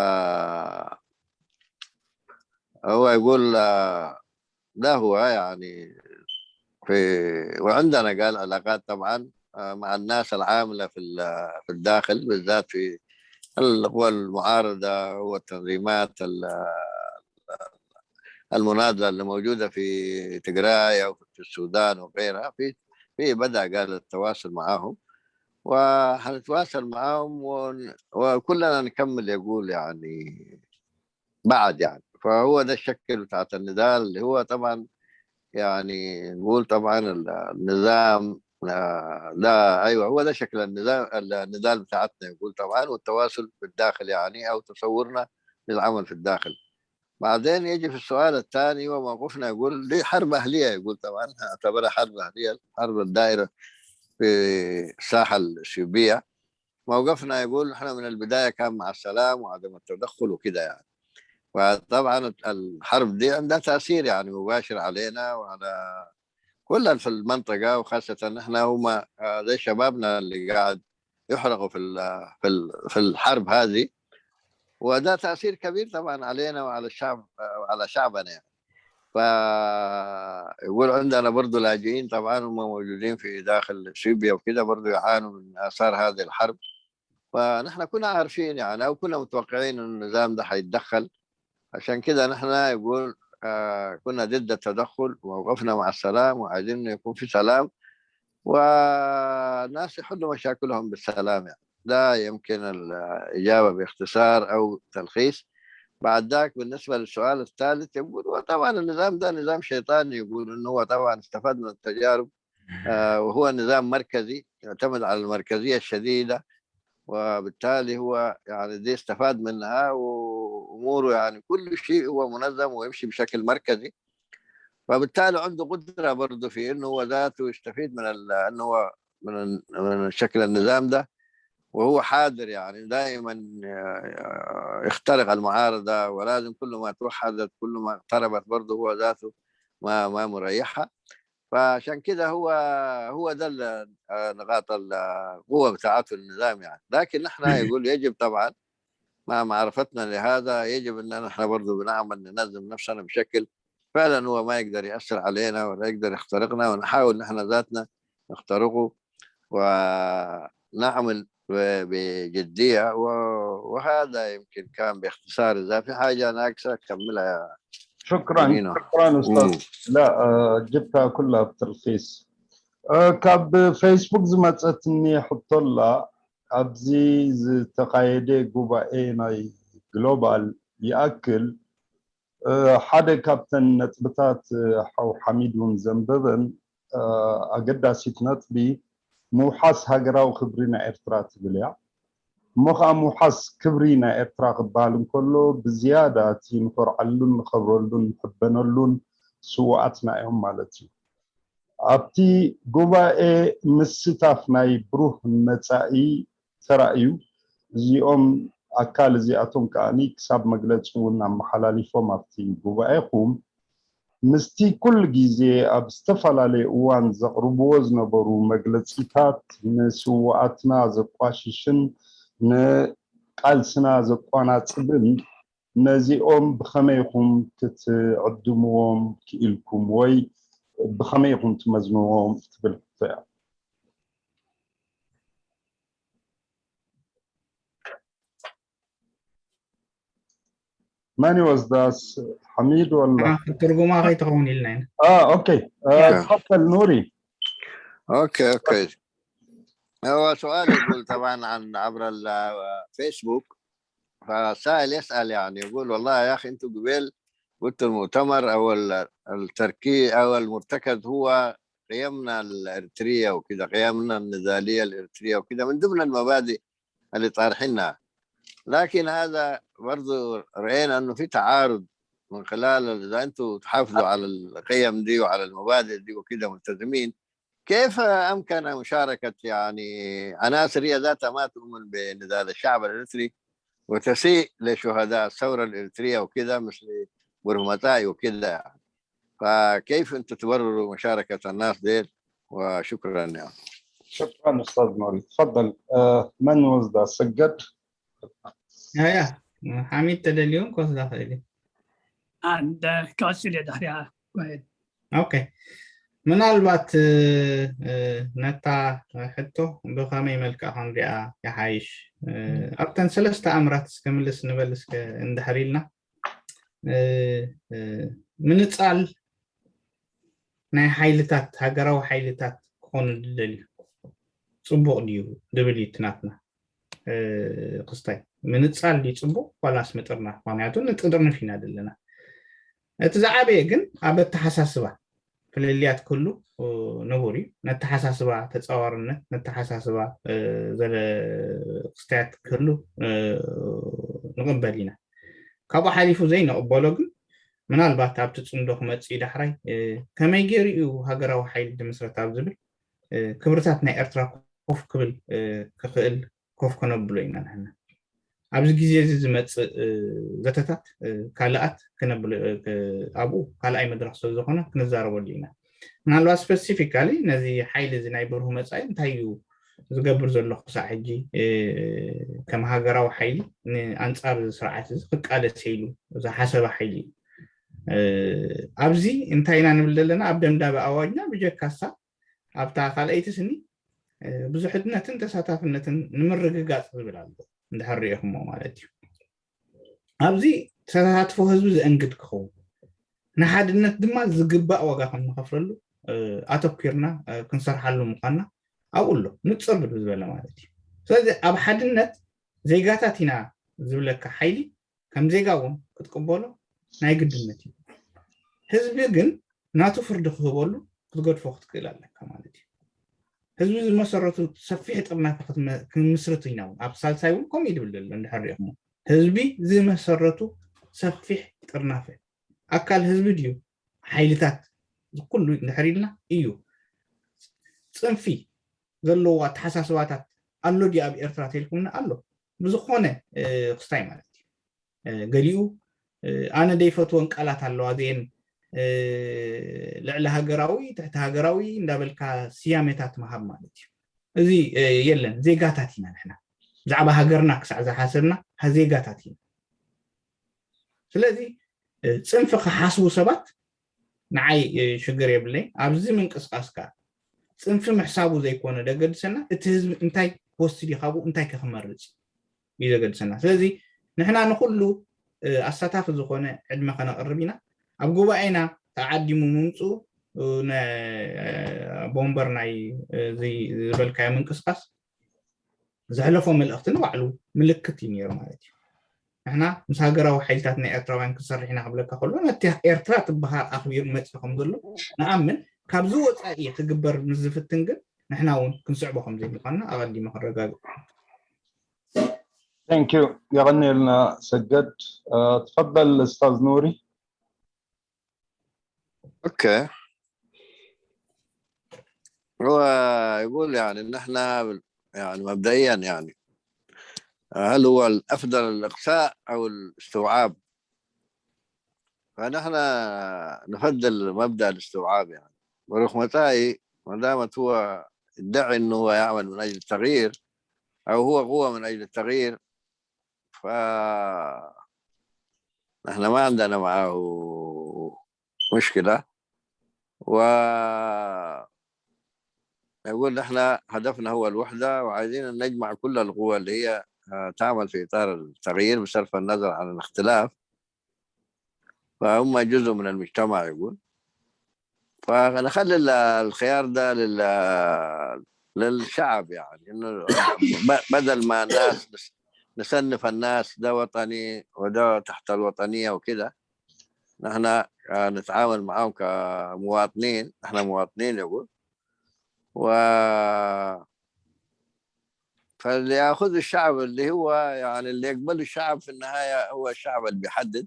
هو يقول آه، لا، هو يعني في وعندنا قال علاقات طبعا آه، مع الناس العامله في في الداخل، بالذات في القوى المعارضه والتنظيمات المناضله اللي موجوده في تجراي او في السودان وغيرها. في في بدا قال التواصل معهم، وحنتواصل معهم ون... وكلنا نكمل، يقول يعني بعد يعني. فهو ده الشكل بتاعت النضال اللي هو طبعا يعني نقول طبعا النظام آه، ده ايوه هو ده شكل النظام، النضال بتاعتنا يقول طبعا، والتواصل بالداخل يعني او تصورنا للعمل في الداخل. بعدين يجي في السؤال الثاني وموقفنا، يقول دي حرب اهليه، يقول طبعا اعتبرها حرب اهليه، حرب الدائره في الساحه الاثيوبيه. موقفنا يقول احنا من البدايه كان مع السلام وعدم التدخل وكده يعني. وطبعا الحرب دي عندها تاثير يعني مباشر علينا وعلى كل في المنطقه، وخاصه احنا هم آه، زي شبابنا اللي قاعد يحرقوا في في في الحرب هذه، وده تاثير كبير طبعا علينا وعلى الشعب وعلى شعبنا يعني. فيقول عندنا برضو لاجئين طبعا هم موجودين في داخل اثيوبيا وكده برضو يعانوا من اثار هذه الحرب. فنحن كنا عارفين يعني او كنا متوقعين ان النظام ده حيتدخل. عشان كده نحن يقول آه كنا ضد التدخل ووقفنا مع السلام وعايزين انه يكون في سلام والناس يحلوا مشاكلهم بالسلام يعني. ده يمكن الاجابه باختصار او تلخيص. بعد ذاك بالنسبه للسؤال الثالث يقول هو طبعا النظام ده نظام شيطاني، يقول انه هو طبعا استفاد من التجارب آه وهو نظام مركزي يعتمد على المركزيه الشديده، وبالتالي هو يعني دي استفاد منها واموره يعني كل شيء هو منظم ويمشي بشكل مركزي. فبالتالي عنده قدره برضه في انه هو ذاته يستفيد من انه هو من من شكل النظام ده، وهو حاضر يعني دائما يخترق المعارضه، ولازم كل ما تروح حدث كل ما اقتربت برضه هو ذاته ما ما مريحها. فعشان كده هو هو ده نقاط القوه بتاعته النظام يعني. لكن نحن يقول يجب طبعا مع معرفتنا لهذا يجب ان نحن برضه بنعمل ننظم نفسنا بشكل فعلا هو ما يقدر يأثر علينا ولا يقدر يخترقنا، ونحاول نحن ذاتنا نخترقه ونعمل بجدية، وهذا يمكن كان باختصار. إذا في حاجة ناقصة كملها يا شكرا. شكرا أستاذ. لا، جبتها كلها بتلخيص. ካብ ፌስቡክ ዝመፀትኒ ሕቶ ኣላ። ኣብዚ ዝተኻየደ ጉባኤ ናይ ግሎባል ይኣክል ሓደ ካብተን ነጥብታት ሓው ሓሚድ እውን ዘንበበን ኣገዳሲት ነጥቢ ምውሓስ ሃገራዊ ክብሪ ናይ ኤርትራ ትብል እያ። እሞ ከዓ ምውሓስ ክብሪ ናይ ኤርትራ ክበሃል እንከሎ ብዝያዳ እቲ ንኮርዓሉን ንኸብረሉን ንሕበነሉን ስውኣትና እዮም ማለት እዩ። ኣብቲ ጉባኤ ምስታፍ ናይ ብሩህ መጻኢ ተራእዩ። እዚኦም ኣካል እዚኣቶም ከዓኒ ክሳብ መግለጺ እውን ኣመሓላሊፎም ኣብቲ ጉባኤኹም። ምስቲ ኩሉ ግዜ ኣብ ዝተፈላለየ እዋን ዘቕርብዎ ዝነበሩ መግለጺታት ንስውኣትና ዘቋሽሽን ንቃልስና ዘቋናጽብን ነዚኦም ብኸመይ ኢኹም ክትዕድምዎም ክኢልኩም ወይ ብኸመይ ኢኹም ትመዝንዎም ትብል ሕቶ እያ። መን ይወስዳስ ሓሚድ ወላ ትርጉማ ከይትኸውን ኢልና ኢና። ኦኬ፣ ተፈል ኑሪ። ኦኬ ኦኬ። هو سؤال يقول طبعا عن عبر الفيسبوك، فالسائل يسأل يعني يقول والله يا أخي أنتوا قبل قلت المؤتمر أو التركي أو المرتكز هو قيمنا الإرترية وكذا، قيمنا النضالية الإرترية وكذا، من ضمن المبادئ اللي طارحينها. لكن هذا برضو رأينا أنه في تعارض من خلال إذا أنتوا تحافظوا على القيم دي وعلى المبادئ دي وكذا ملتزمين، كيف أمكن مشاركة يعني عناصر هي ذاتها ما تؤمن بنضال الشعب الإريتري وتسيء لشهداء الثورة الإريترية وكذا مثل برهمتاي وكذا يعني. فكيف أنت تبرر مشاركة الناس ديل؟ وشكرا يعني. شكرا أستاذ نوري. تفضل. آه من وزدا سجد؟ يا يا حميد تدليون كوز داخلي. عند كاسيليا دحريا. ኦኬ ምናልባት ነታ ሕቶ ብኸመይ መልክዕ ክንሪኣ ይሓይሽ? ኣብተን ሰለስተ ኣምራት እስከ ምልስ ንበል እስከ እንድሕር ኢልና ምንፃል ናይ ሓይልታት ሃገራዊ ሓይልታት ክኾኑ ዝደልዩ ፅቡቕ ድዩ ዝብል እዩ ትናትና ክስታይ ምንፃል ድዩ ፅቡቕ ዋላስ ምጥርናፍ? ምክንያቱ ንጥርንፍ ኢና ዘለና። እቲ ዝዓበየ ግን ኣብ ኣተሓሳስባ ፍልልያት ክህሉ ንቡር እዩ። ነተሓሳስባ ተፃዋርነት ነተሓሳስባ ክስታያት ክህሉ ንቕበል ኢና። ካብኡ ሓሊፉ ዘይንቕበሎ ግን ምናልባት ኣብቲ ፅምዶ ክመፅእ ዳሕራይ ከመይ ገይሩ እዩ ሃገራዊ ሓይሊ ድምስረት ኣብ ዝብል ክብርታት ናይ ኤርትራ ኮፍ ክብል ክኽእል ኮፍ ከነብሎ ኢና ንሕና። ኣብዚ ግዜ እዚ ዝመፅእ ዘተታት ካልኣት ኣብኡ ካልኣይ መድረክ ስለ ዝኾነ ክንዛረበሉ ኢና። ምናልባት ስፐሲፊካሊ ነዚ ሓይሊ እዚ ናይ ብርሁ መፃኢ እንታይ እዩ ዝገብር ዘሎ ክሳዕ ሕጂ ከም ሃገራዊ ሓይሊ ንኣንፃር እዚ ስርዓት እዚ ክቃለስ ኢሉ ዝሓሰበ ሓይሊ እዩ። ኣብዚ እንታይ ኢና ንብል ዘለና ኣብ ደምዳበ ኣዋጅና ብጀካሳ ኣብታ ካልኣይቲ ስኒ ብዙሕነትን ተሳታፍነትን ንምርግጋፅ ዝብል ኣሎ እንድሕር ሪኢኹሞ ማለት እዩ። ኣብዚ ተሳትፎ ህዝቢ ዘእንግድ ክኸውን ንሓድነት ድማ ዝግባእ ዋጋ ከም ንኸፍለሉ ኣተኪርና ክንሰርሓሉ ምዃንና ኣብኡ ኣሎ ንፅር ዝበለ ማለት እዩ። ስለዚ ኣብ ሓድነት ዜጋታት ኢና ዝብለካ ሓይሊ ከም ዜጋ እውን ክትቅበሎ ናይ ግድነት እዩ። ህዝቢ ግን ናቱ ፍርዲ ክህበሉ ክትገድፎ ክትክእል ኣለካ ማለት እዩ። ህዝቢ ዝመሰረቱ ሰፊሕ ጥርናፈ ክንምስርት ኢና እውን ኣብ ሳልሳይ እውን ከምኡ ይድብል ዘሎ እንድሕር ሪኢኹሞ ህዝቢ ዝመሰረቱ ሰፊሕ ጥርናፈ ኣካል ህዝቢ ድዩ ሓይልታት ዝኩሉ እንድሕር ኢልና እዩ። ፅንፊ ዘለዎ ኣተሓሳስባታት ኣሎ ድዩ ኣብ ኤርትራ ተልኩምና ኣሎ ብዝኾነ ክስታይ ማለት እዩ። ገሊኡ ኣነ ደይፈትወን ቃላት ኣለዋ ዘን ልዕሊ ሃገራዊ ትሕቲ ሃገራዊ እንዳበልካ ስያሜታት ምሃብ ማለት እዩ። እዚ የለን ዜጋታት ኢና ንሕና ብዛዕባ ሃገርና ክሳዕ ዝሓሰብና ዜጋታት ኢና። ስለዚ ፅንፊ ክሓስቡ ሰባት ንዓይ ሽግር የብለይ። ኣብዚ ምንቅስቃስካ ጽንፊ ምሕሳቡ ዘይኮነ ዘገድሰና፣ እቲ ህዝቢ እንታይ ክወስድ እዩ፣ ካብኡ እንታይ ከክመርጽ እዩ ዘገድሰና። ስለዚ ንሕና ንኩሉ ኣሳታፊ ዝኾነ ዕድመ ከነቕርብ ኢና። ኣብ ጉባኤና ተዓዲሙ ምምፅኡ፣ ቦምበር ናይ ዝበልካዮ ምንቅስቃስ ዘሕለፎ መልእክቲ ንባዕሉ ምልክት እዩ ነይሩ ማለት እዩ። ንሕና ምስ ሃገራዊ ሓይልታት ናይ ኤርትራውያን ክንሰርሕ ኢና ክብለካ ከሎ፣ ነቲ ኤርትራ ትበሃል ኣኽቢሩ መፅኢ ከም ዘሎ ንኣምን። ካብዚ ወፃኢ ክግበር ምስ ዝፍትን ግን ንሕና እውን ክንስዕቦ ከም ዘይምዃንና ኣቐዲመ ክረጋግፅ። Thank you. يغني لنا سجد. آه، تفضل أستاذ نوري. اوكي. هو يقول يعني ان احنا يعني مبدئيا يعني هل هو الافضل الاقصاء او الاستوعاب؟ فنحن نفضل مبدا الاستوعاب يعني. ورغم ذلك ما دامت هو يدعي انه هو يعمل من اجل التغيير او هو قوه من اجل التغيير، ف نحن ما عندنا معه مشكله. و يقول نحن هدفنا هو الوحده وعايزين نجمع كل القوى اللي هي تعمل في اطار التغيير بصرف النظر عن الاختلاف، فهم جزء من المجتمع يقول. فنخلي الخيار ده لل للشعب يعني، انه بدل ما الناس نصنف الناس ده وطني وده تحت الوطنيه وكده، نحن نتعامل معهم كمواطنين، نحن مواطنين يقول. و فاللي ياخذ الشعب اللي هو يعني اللي يقبل الشعب في النهايه هو الشعب اللي بيحدد.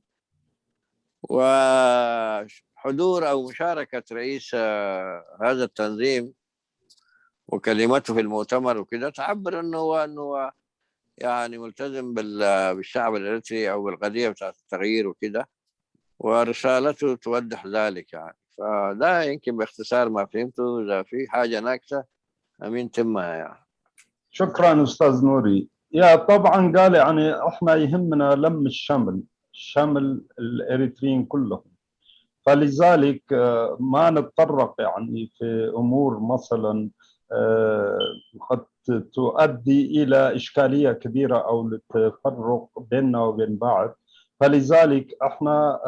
وحضور او مشاركه رئيس هذا التنظيم وكلمته في المؤتمر وكده تعبر انه هو انه هو يعني ملتزم بالشعب الاريتري او بالقضيه بتاعت التغيير وكده، ورسالته توضح ذلك يعني. فده يمكن باختصار ما فهمته، اذا في حاجه ناقصه امين تمها يعني. شكرا استاذ نوري. يا طبعا قال يعني احنا يهمنا لم الشمل، شمل الاريتريين كلهم. فلذلك ما نتطرق يعني في امور مثلا قد تؤدي الى اشكاليه كبيره او للتفرق بيننا وبين بعض. فلذلك احنا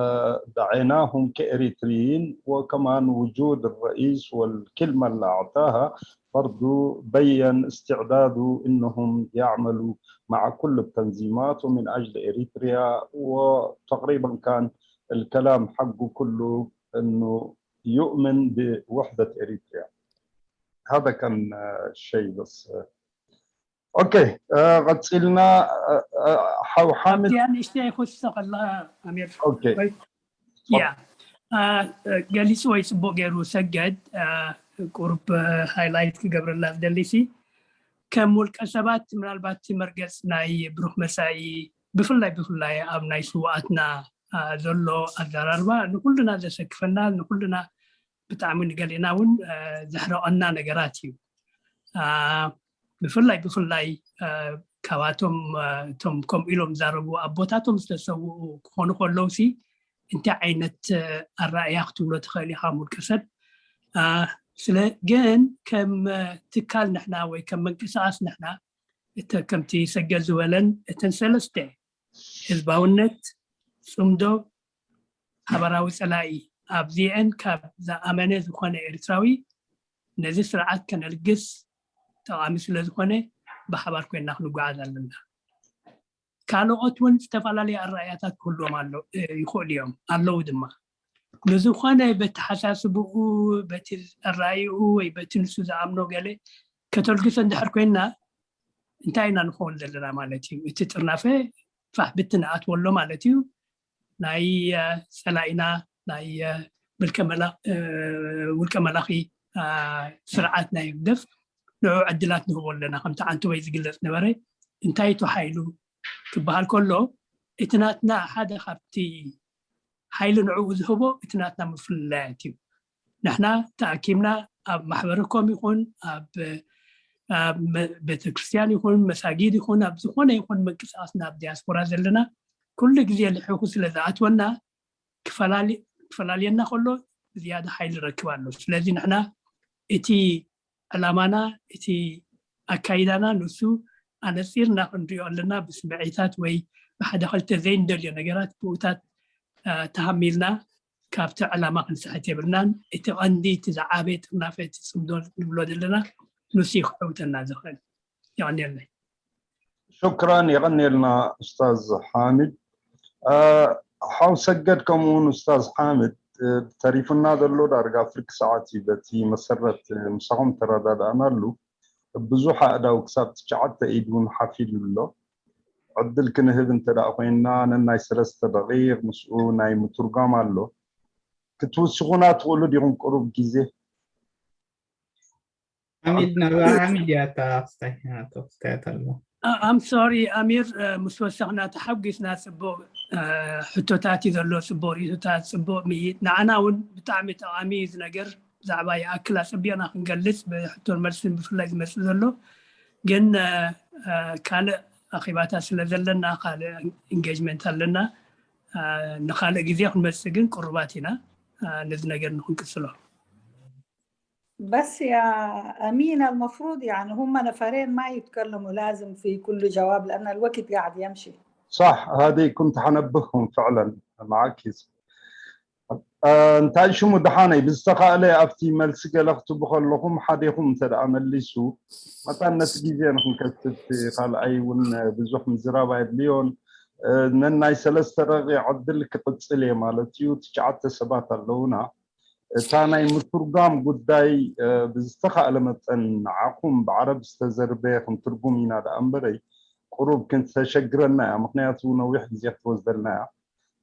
دعيناهم كاريتريين، وكمان وجود الرئيس والكلمه اللي اعطاها برضو بين استعداده انهم يعملوا مع كل التنظيمات ومن اجل اريتريا. وتقريبا كان الكلام حقه كله انه يؤمن بوحده اريتريا. هذا كان الشيء بس. اوكي، قتلنا حو حامد. يعني اشتي يخش الله امير. اوكي. ያ ገሊፅዎ እዩ ፅቡቕ ገይሩ ሰገድ። ቁሩብ ሃይላይት ክገብረላ ዝደሊሲ ከም ውልቀ ሰባት ምናልባት መርገፅ ናይ ብሩኽ መፃኢ ብፍላይ ብፍላይ ኣብ ናይ ስውኣትና ዘሎ ኣዘራርባ ንኩልና ዘሰክፈና ንኩልና ብጣዕሚ ንገሊና እውን ዘሕረቐና ነገራት እዩ። ብፍላይ ብፍላይ ካብኣቶም እቶም ከምኡ ኢሎም ዝዛረቡ ኣቦታቶም ዝተሰውኡ ክኾኑ ከለውሲ እንታይ ዓይነት ኣረኣእያ ክትብሎ ትኽእል ኢኻ ውልቀ ሰብ። ስለ ግን ከም ትካል ንሕና ወይ ከም ምንቅስቃስ ንሕና ከምቲ ሰገድ ዝበለን እተን ሰለስተ ህዝባውነት፣ ፅምዶ፣ ሓበራዊ ፀላኢ ኣብዚአን ካብ ዝኣመነ ዝኾነ ኤርትራዊ ነዚ ስርዓት ከነልግስ ጠቓሚ ስለ ዝኾነ ብሓባር ኮይና ክንጓዓዝ ኣለና። ካልኦት እውን ዝተፈላለዩ ኣረኣእያታት ክህልዎም ኣሎ ይኽእሉ እዮም ኣለዉ ድማ። ንዝኾነ በተሓሳስብኡ በቲ ኣረኣይኡ ወይ በቲ ንሱ ዝኣምኖ ገለ ከተልግሶ እንድሕር ኮይና እንታይ ኢና ንኸውን ዘለና ማለት እዩ? እቲ ጥርናፈ ፋሕ ብትን ኣትዎ ኣሎ ማለት እዩ። ናይ ፀላኢና ናይ ውልቀ መላኺ ስርዓት ናይ ህግደፍ ንዑ ዕድላት ንህቦ ኣለና። ከምቲ ዓንተወይ ዝግለፅ ነበረ እንታይ እቲ ሓይሉ ክበሃል ከሎ እቲ ናትና ሓደ ካብቲ ሓይሊ ንዕኡ ዝህቦ እቲ ናትና ምፍልላያት እዩ። ንሕና ተኣኪብና ኣብ ማሕበረ ኮም ይኹን ኣብ ቤተክርስትያን ይኹን መሳጊድ ይኹን ኣብ ዝኾነ ይኹን ምንቅስቃስ ናብ ዲያስፖራ ዘለና ኩሉ ግዜ ልሒኹ ስለ ዝኣትወና ክፈላልየና ከሎ ዝያዳ ሓይሊ ረክብ ኣሎ። ስለዚ ንሕና እቲ ዕላማና፣ እቲ ኣካይዳና ንሱ ኣነፂርና ክንሪኦ ኣለና። ብስምዒታት ወይ ብሓደ ክልተ ዘይንደልዮ ነገራት ብኡታት ተሃሚልና ካብቲ ዕላማ ክንስሕት የብልናን። እቲ ቀንዲ እቲ ዝዓበየ ጥርናፈ እቲ ፅምዶ ንብሎ ዘለና ንሱ ክዕውተልና ዝኽእል። የቐንየለይ። ሹክራን፣ የቐንየልና ኡስታዝ ሓሚድ። ሓው ሰገድ ከምኡ እውን ኡስታዝ ሓምድ፣ ተሪፉና ዘሎ ዳርጋ ፍርቂ ሰዓት እዩ። በቲ መሰረት ምሳኹም ተረዳድኣናሉ ብዙሕ ኣእዳው ክሳብ ትሽዓተ ኢድ እውን ሓፊሉ ኣሎ። ዕድል ክንህብ እንተ ደኣ ኮይንና ነናይ ሰለስተ ደቂቕ ምስኡ ናይ ምትርጓም ኣሎ። ክትውስኹና ትኽእሉ ዲኹም ቁሩብ ግዜ? ሓሚድ ናብ ሓሚድ እያ እታ ክስታይ ክስታያት ኣሎ። ኣም ሶሪ ኣሚር፣ ምስ ወሰኽና ተሓጒስና። ፅቡቕ ሕቶታት እዩ ዘሎ፣ ፅቡቕ ርእቶታት፣ ፅቡቕ ምይይጥ። ንዓና እውን ብጣዕሚ ጠቓሚ እዩ እዚ ነገር። ብዛዕባ ይኣክል ኣፀቢቕና ክንገልፅ ብሕቶን መልስን ብፍላይ ዝመፅእ ዘሎ ግን ካልእ ኣኼባታት ስለ ዘለና፣ ካልእ ኢንጌጅመንት ኣለና። ንካልእ ግዜ ክንመፅእ ግን ቅሩባት ኢና ነዚ ነገር ንክንቅፅሎ። بس يا أمينة، المفروض يعني هم نفرين ما يتكلموا لازم في كل جواب، لأن الوقت قاعد يمشي. صح، هذه كنت حنبههم فعلا معك. እንታይ ሽሙ ደሓነይ ብዝተኻእለ ኣብቲ መልሲ ገለ ክትቡ ከለኹም ሓዴኹም እንተ ደኣ መሊሱ መታን ነቲ ግዜ ንክንከትብ፣ ካልኣይ እውን ብዙሕ ምዝራብ ኣየድልዮን። ነናይ ሰለስተ ደቂቕ ዕድል ክቕፅል እየ ማለት እዩ። ትሽዓተ ሰባት ኣለውና። እታ ናይ ምትርጓም ጉዳይ ብዝተኻእለ መጠን ንዓኹም ብዓረብ ዝተዘርበ ክንትርጉም ኢና ደኣ እምበረይ ቁሩብ ክንተሸግረና እያ። ምክንያቱ ነዊሕ ግዜ ክትወስደልና እያ።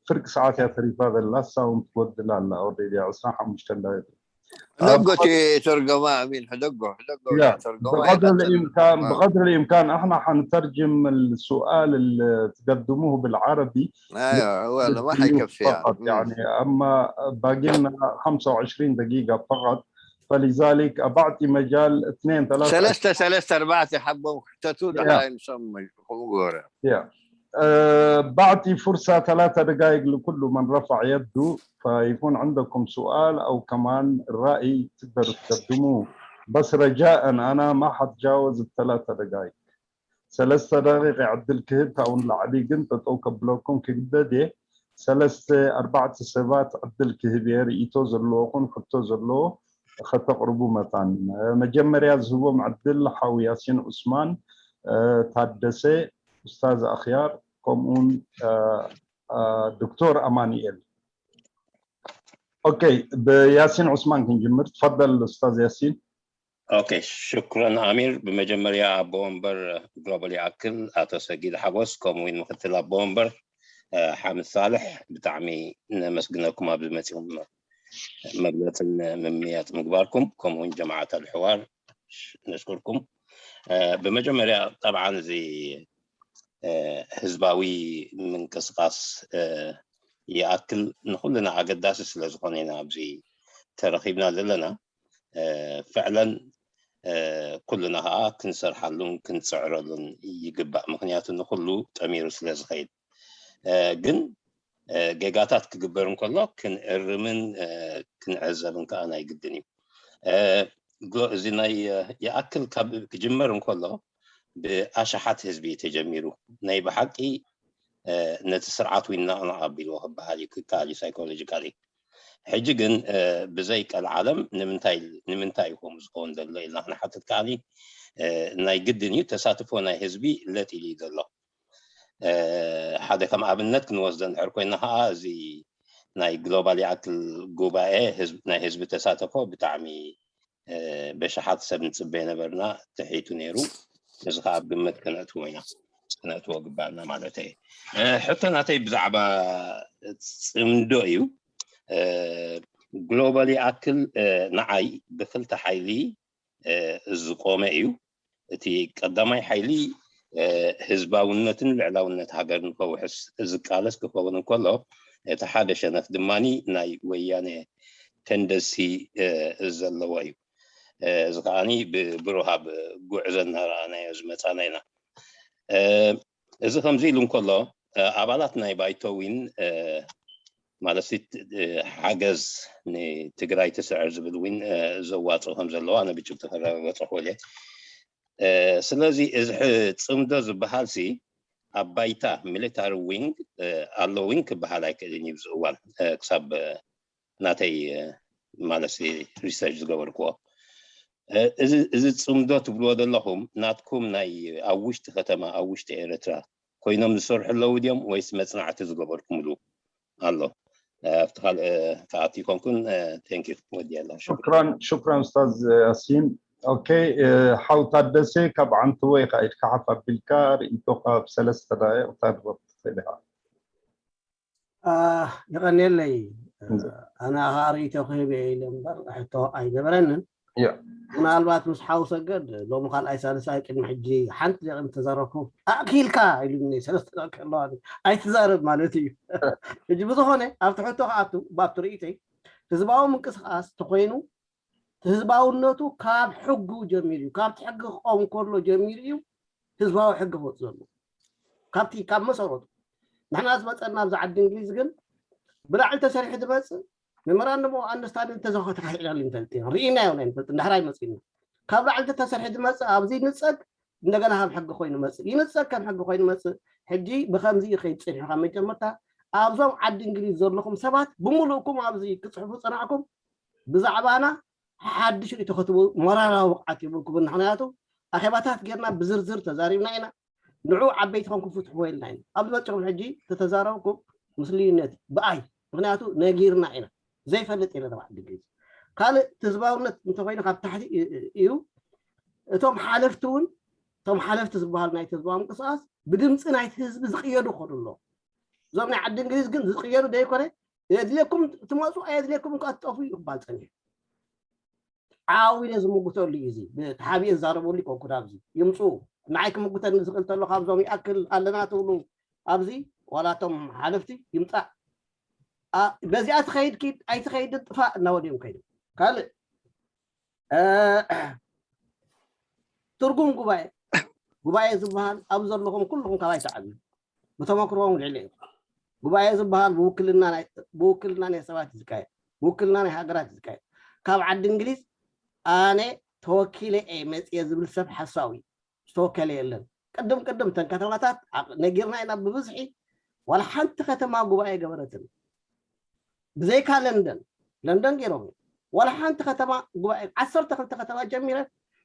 ፍርቂ ሰዓት እያ ተሪፋ ዘላ፣ እሳ እውን ትጎድል ኣላ። ኦልሬዲ ዕስራን ሓሙሽተን ደቂቕ። ሕደጎ እቲ ተርጎማ ኣሚን፣ ሕደጎ፣ ሕደጎ ያ፣ ተርጎማ بقدر ይቐጽል። الإمكان ማ- بقدر الإمكان احنا حنترجم السؤال اللي تقدموه بالعربي ايوه، هو ما بالديوث حيكفي يعني. فقط، يعني، أما باقي لنا خمسة وعشرين دقيقة فقط، فلذلك بعطي مجال اثنين ثلاثة ሰለስተ ሰለስተ ኣርባዕተ ሓቦም ክተቱ ያ። ደሓን ሰሙ ክምጎረ يا. أه بعطي فرصة ثلاثة دقائق لكل من رفع يده، فيكون عندكم سؤال أو كمان رأي تقدروا تقدموه، بس رجاء أنا ما حتجاوز الثلاثة دقائق. ሰለስተ ደቂቕ ዕድል ክህብ ካብኡ ንላዕሊ ግን ጠጠው ከብለኩም ክግደድ እየ። ሰለስተ ኣርባዕተ ሰባት ዕድል ክህብ እየ፣ ርእይቶ ዘለዎ ኹን ሕቶ ዘለዎ ከተቕርቡ መታን። መጀመርያ ዝህቦም ዕድል ሓው ያሲን ዑስማን፣ ታደሰ፣ ኡስታዝ ኣኽያር፣ ከምኡውን ዶክተር ኣማኑኤል። ኦኬ፣ ብያሲን ዑስማን ክንጅምር። ትፈደል ኡስታዝ ያሲን። ኦኬ፣ ሽኩረን ኣሚር። ብመጀመርያ ኣቦ ወንበር ግሎባል ይኣክል ኣቶ ሰጊድ ሓጎስ፣ ከምኡ እውን ምክትል ኣቦ ወንበር ሓምድ ሳልሕ፣ ብጣዕሚ ነመስግነኩም ኣብዚ መፂኹም መግለፅን ምምያጥ ምግባርኩም፣ ከምኡ እውን ጀማዓት ኣልሕዋር ነሽኩርኩም። ብመጀመርያ ጠብዓን እዚ ህዝባዊ ምንቅስቃስ ይኣክል ንኩልና ኣገዳሲ ስለ ዝኾነ ኢና ኣብዚ ተረኺብና ዘለና። ፍዕለን ኩልና ከዓ ክንሰርሓሉን ክንፅዕረሉን ይግባእ፣ ምክንያቱ ንኩሉ ጠሚሩ ስለ ዝኸይድ። ግን ጌጋታት ክግበር እንከሎ ክንእርምን ክንዕዘብን ከዓ ናይ ግድን እዩ። እዚ ናይ ይኣክል ካብ ክጅመር እንከሎ ብኣሽሓት ህዝቢ እዩ ተጀሚሩ። ናይ ብሓቂ ነቲ ስርዓት ዊናቕናቕ ኣቢልዎ ክበሃል እዩ ክከኣል እዩ ሳይኮሎጂካሊ። ሕጂ ግን ብዘይ ቀልዓለም ንምንታይ እዩ ከምኡ ዝኸውን ዘሎ ኢልና ክንሓትት ከኣኒ ናይ ግድን እዩ። ተሳትፎ ናይ ህዝቢ ለጥ ኢሉ እዩ ዘሎ። ሓደ ከም ኣብነት ክንወስዶ እንድሕር ኮይና ከዓ እዚ ናይ ግሎባል ይኣክል ጉባኤ ናይ ህዝቢ ተሳተፎ ብጣዕሚ በሽሓት ሰብ ንፅበ ነበርና፣ ትሒቱ ነይሩ። እዚ ከዓ ኣብ ግምት ከነእትዎ ኢና፣ ከነእትዎ ግባእና ማለት እየ። ሕቶ ናተይ ብዛዕባ ፅምዶ እዩ። ግሎባል ይኣክል ንዓይ ብክልተ ሓይሊ ዝቆመ እዩ። እቲ ቀዳማይ ሓይሊ ህዝባውነትን ልዕላውነት ሃገርን ከውሕስ ዝቃለስ ክኸውን እንከሎ፣ እቲ ሓደ ሸነኽ ድማ ናይ ወያነ ተንደሲ ዘለዎ እዩ። እዚ ከዓኒ ብብሩሃብ ጉዕዞ እናረኣናዮ ዝመፃና ኢና። እዚ ከምዚ ኢሉ እንከሎ ኣባላት ናይ ባይቶ ዊን ማለት ሓገዝ ንትግራይ ትስዕር ዝብል እውን ዘዋፅኦ ከም ዘለዋ ኣነ ብጭብጢ ክረጋገፀ ክእል እየ። ስለዚ እዚ ፅምዶ ዝበሃል ሲ ኣብ ባይታ ሚሊታሪ ዊንግ ኣሎ ዊንግ ክበሃል ኣይክእልን እዩ። ብዚ እዋን ክሳብ ናተይ ማለት ሪሰርች ዝገበርክዎ እዚ ፅምዶ ትብልዎ ዘለኹም ናትኩም ናይ ኣብ ውሽጢ ከተማ ኣብ ውሽጢ ኤርትራ ኮይኖም ዝሰርሑ ኣለዉ ድዮም ወይስ መፅናዕቲ ዝገበርኩምሉ ኣሎ? ኣብቲ ካልእ ከኣቲ ይኮንኩን። ቴንክ ዩ ወዲ ያላ ሽክራን ሽክራን ኡስታዝ ያሲን። ኦኬ ሓው ታደሰ ካብ ዓንትቦ ኢካ ኢድካ ሓፍ ኣቢልካ ርእይቶካ ብሰለስተ ደቂቕ ታድረብ ትኽእል ኢካ። የቐንየለይ። ኣነ ከዓ ርእይቶ ክህብ እየ ኢለ እምበር ሕቶ ኣይነበረንን። ምናልባት ምስ ሓው ሰገድ ሎሚ ካልኣይ ሳልሳይ ቅድሚ ሕጂ ሓንቲ ደቂ ተዛረብኩ ኣእኪልካ ኢሉኒ ሰለስተ ደቂ ኣለዋ ኣይትዛረብ ማለት እዩ። ሕጂ ብዝኾነ ኣብቲ ሕቶ ክኣቱ ብኣብቲ ርእይተይ ህዝባዊ ምንቅስቃስ ተኮይኑ ህዝባውነቱ ካብ ሕጉ ጀሚሩ እዩ። ካብቲ ሕጊ ክቆም ከሎ ጀሚሩ እዩ ህዝባዊ ሕጊ ክወፅ ዘሎ ካብቲ ካብ መሰረቱ። ንሕና ዝመፀና ኣብዚ ዓዲ እንግሊዝ ግን ብላዕሊ ተሰሪሑ ዝመፅእ ሜሞራንደም ኦፍ ኣንደርስታንዲንግ ተዘኸ ተካሒድናሉ ይንፈልጥ ኢና ርኢናዮ ናይ ንፈልጥ እንድሕር ኣይመፅእና ካብ ላዕሊ ተሰርሒ ዝመፅእ ኣብዚ ንፀግ እንደገና ከም ሕጊ ኮይኑ መፅእ ይንፀግ ከም ሕጊ ኮይኑ መፅእ ሕጂ ብከምዚ ይኸይድ ፅንሑ ካብ መጀመርታ ኣብዞም ዓዲ እንግሊዝ ዘለኹም ሰባት ብምሉእኩም ኣብዚ ክፅሕፉ ፀናዕኩም ብዛዕባና ሓድሽ ርእቶ ክትቡ ሞራላዊ ብቕዓት የብልኩም ምክንያቱ ኣኼባታት ጌርና ብዝርዝር ተዛሪብና ኢና ንዑ ዓበይቲ ከም ክፍትሕዎ ኢልና ኢና ኣብ ዝበፅኹም ሕጂ ተተዛረብኩም ምስ ልዩነት ብኣይ ምክንያቱ ነጊርና ኢና ዘይፈልጥ የለ ተባዕ ድግሪዝ ካልእ ህዝባውነት እንተኮይኑ ካብ ታሕቲ እዩ እቶም ሓለፍቲ እውን እቶም ሓለፍቲ ዝበሃሉ ናይቲ ህዝባዊ ምንቅስቃስ ብድምፂ ናይቲ ህዝቢ ዝቅየዱ ክኸዱ ኣለዎ እዞም ናይ ዓዲ እንግሊዝ ግን ዝቅየዱ ዘይኮነ የድልየኩም ትመፁ ኣየድልየኩም እንኳ ትጠፉ እዩ ክባል ፀኒሑ ዓው ኢለ ዝምጉተሉ እዩ እዚ ተሓቢኤ ዝዛረበሉ ይኮንኩ ኣብዚ ይምፁ ንዓይ ክምጉተኒ ዝኽእል ተሎ ካብዞም ይኣክል ኣለና ትብሉ ኣብዚ ዋላቶም ሓለፍቲ ይምፃእ በዚኣ ትኸይድ ኪድ ኣይትኸይድን ጥፋእ እናበሉ እዮም ከይዱ ካልእ ትርጉም ጉባኤ ጉባኤ ዝበሃል ኣብ ዘለኹም ኩልኹም ካባይ ተዓብዩ ብተመክሮም ልዕሊ እዩ ጉባኤ ዝበሃል ብውክልና ናይ ሰባት ዝካየድ ብውክልና ናይ ሃገራት ዝካየድ ካብ ዓዲ እንግሊዝ ኣነ ተወኪለ እየ መፅየ ዝብል ሰብ ሓሳዊ ዝተወከለ የለን ቅድም ቅድም ተን ከተማታት ነጊርና ኢና ብብዝሒ ዋላ ሓንቲ ከተማ ጉባኤ ገበረትን ብዘይካ ለንደን ለንደን ገይሮም ዋላ ሓንቲ ከተማ ጉባኤ ዓሰርተ ክልተ ከተማ ጀሚረ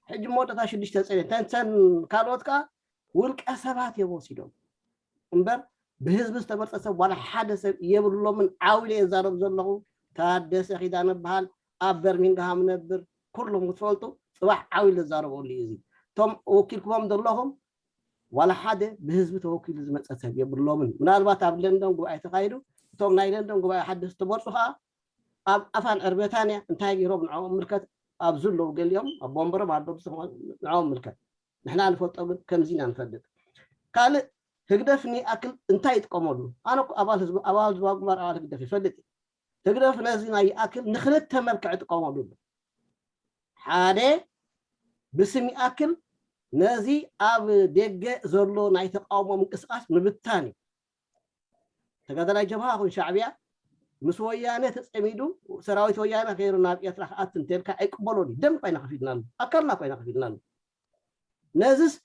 ሕጂ መወዳእታ ሽዱሽተ ፀነ ተንተን ካልኦት ከዓ ውልቀ ሰባት እዮም ወሲዶም እምበር ብህዝቢ ዝተመርፀ ሰብ ዋላ ሓደ ሰብ የብሎምን ዓው ኢለ የዛረብ ዘለኹ ታደሰ ኪዳነ በሃል ኣብ በርሚንግሃም ነብር ኩሎም ክትፈልጡ ፅባሕ ዓው ኢለ ዘዛረበሉ እዩ እዚ እቶም ወኪልኩሞም ዘለኹም ዋላ ሓደ ብህዝቢ ተወኪሉ ዝመፀ ሰብ የብሎምን ምናልባት ኣብ ለንደን ጉባኤ ተካይዱ እቶም ናይ ለንደን ጉባኤ ሓደስ ተመርፁ ከዓ ኣብ ኣፋን ዕርበታንያ እንታይ ገይሮም ንዕኦም ምልከት ኣብዚ ኣለዉ ገሊኦም ኣብ ወንበሮም ኣለዉ ንዕኦም ምልከት ንሕና ንፈልጦ ግን ከምዚ ኢና ንፈልጥ ካልእ ህግደፍ ንኣክል እንታይ ይጥቀመሉ ኣነ ኣባል ህዝቢ ኣባል ህዝባዊ ግንባር ኣባል ህግደፍ ይፈልጥ ህግደፍ ነዚ ናይ ይኣክል ንክልተ መልክዕ ይጥቀመሉ ሓደ ብስም ይኣክል ነዚ ኣብ ደገ ዘሎ ናይ ተቃውሞ ምንቅስቃስ ምብታን እዩ ተጋዳላይ ጀብሃ ይኹን ሻዕብያ ምስ ወያነ ተፀሚዱ ሰራዊት ወያነ ከይሩ ናብ ኤርትራ ክኣት እንተልካ ኣይቅበሎን እዩ ደም ኮይና ከፊልናሉ ኣካልና ኮይና ከፊልናሉ ነዚስ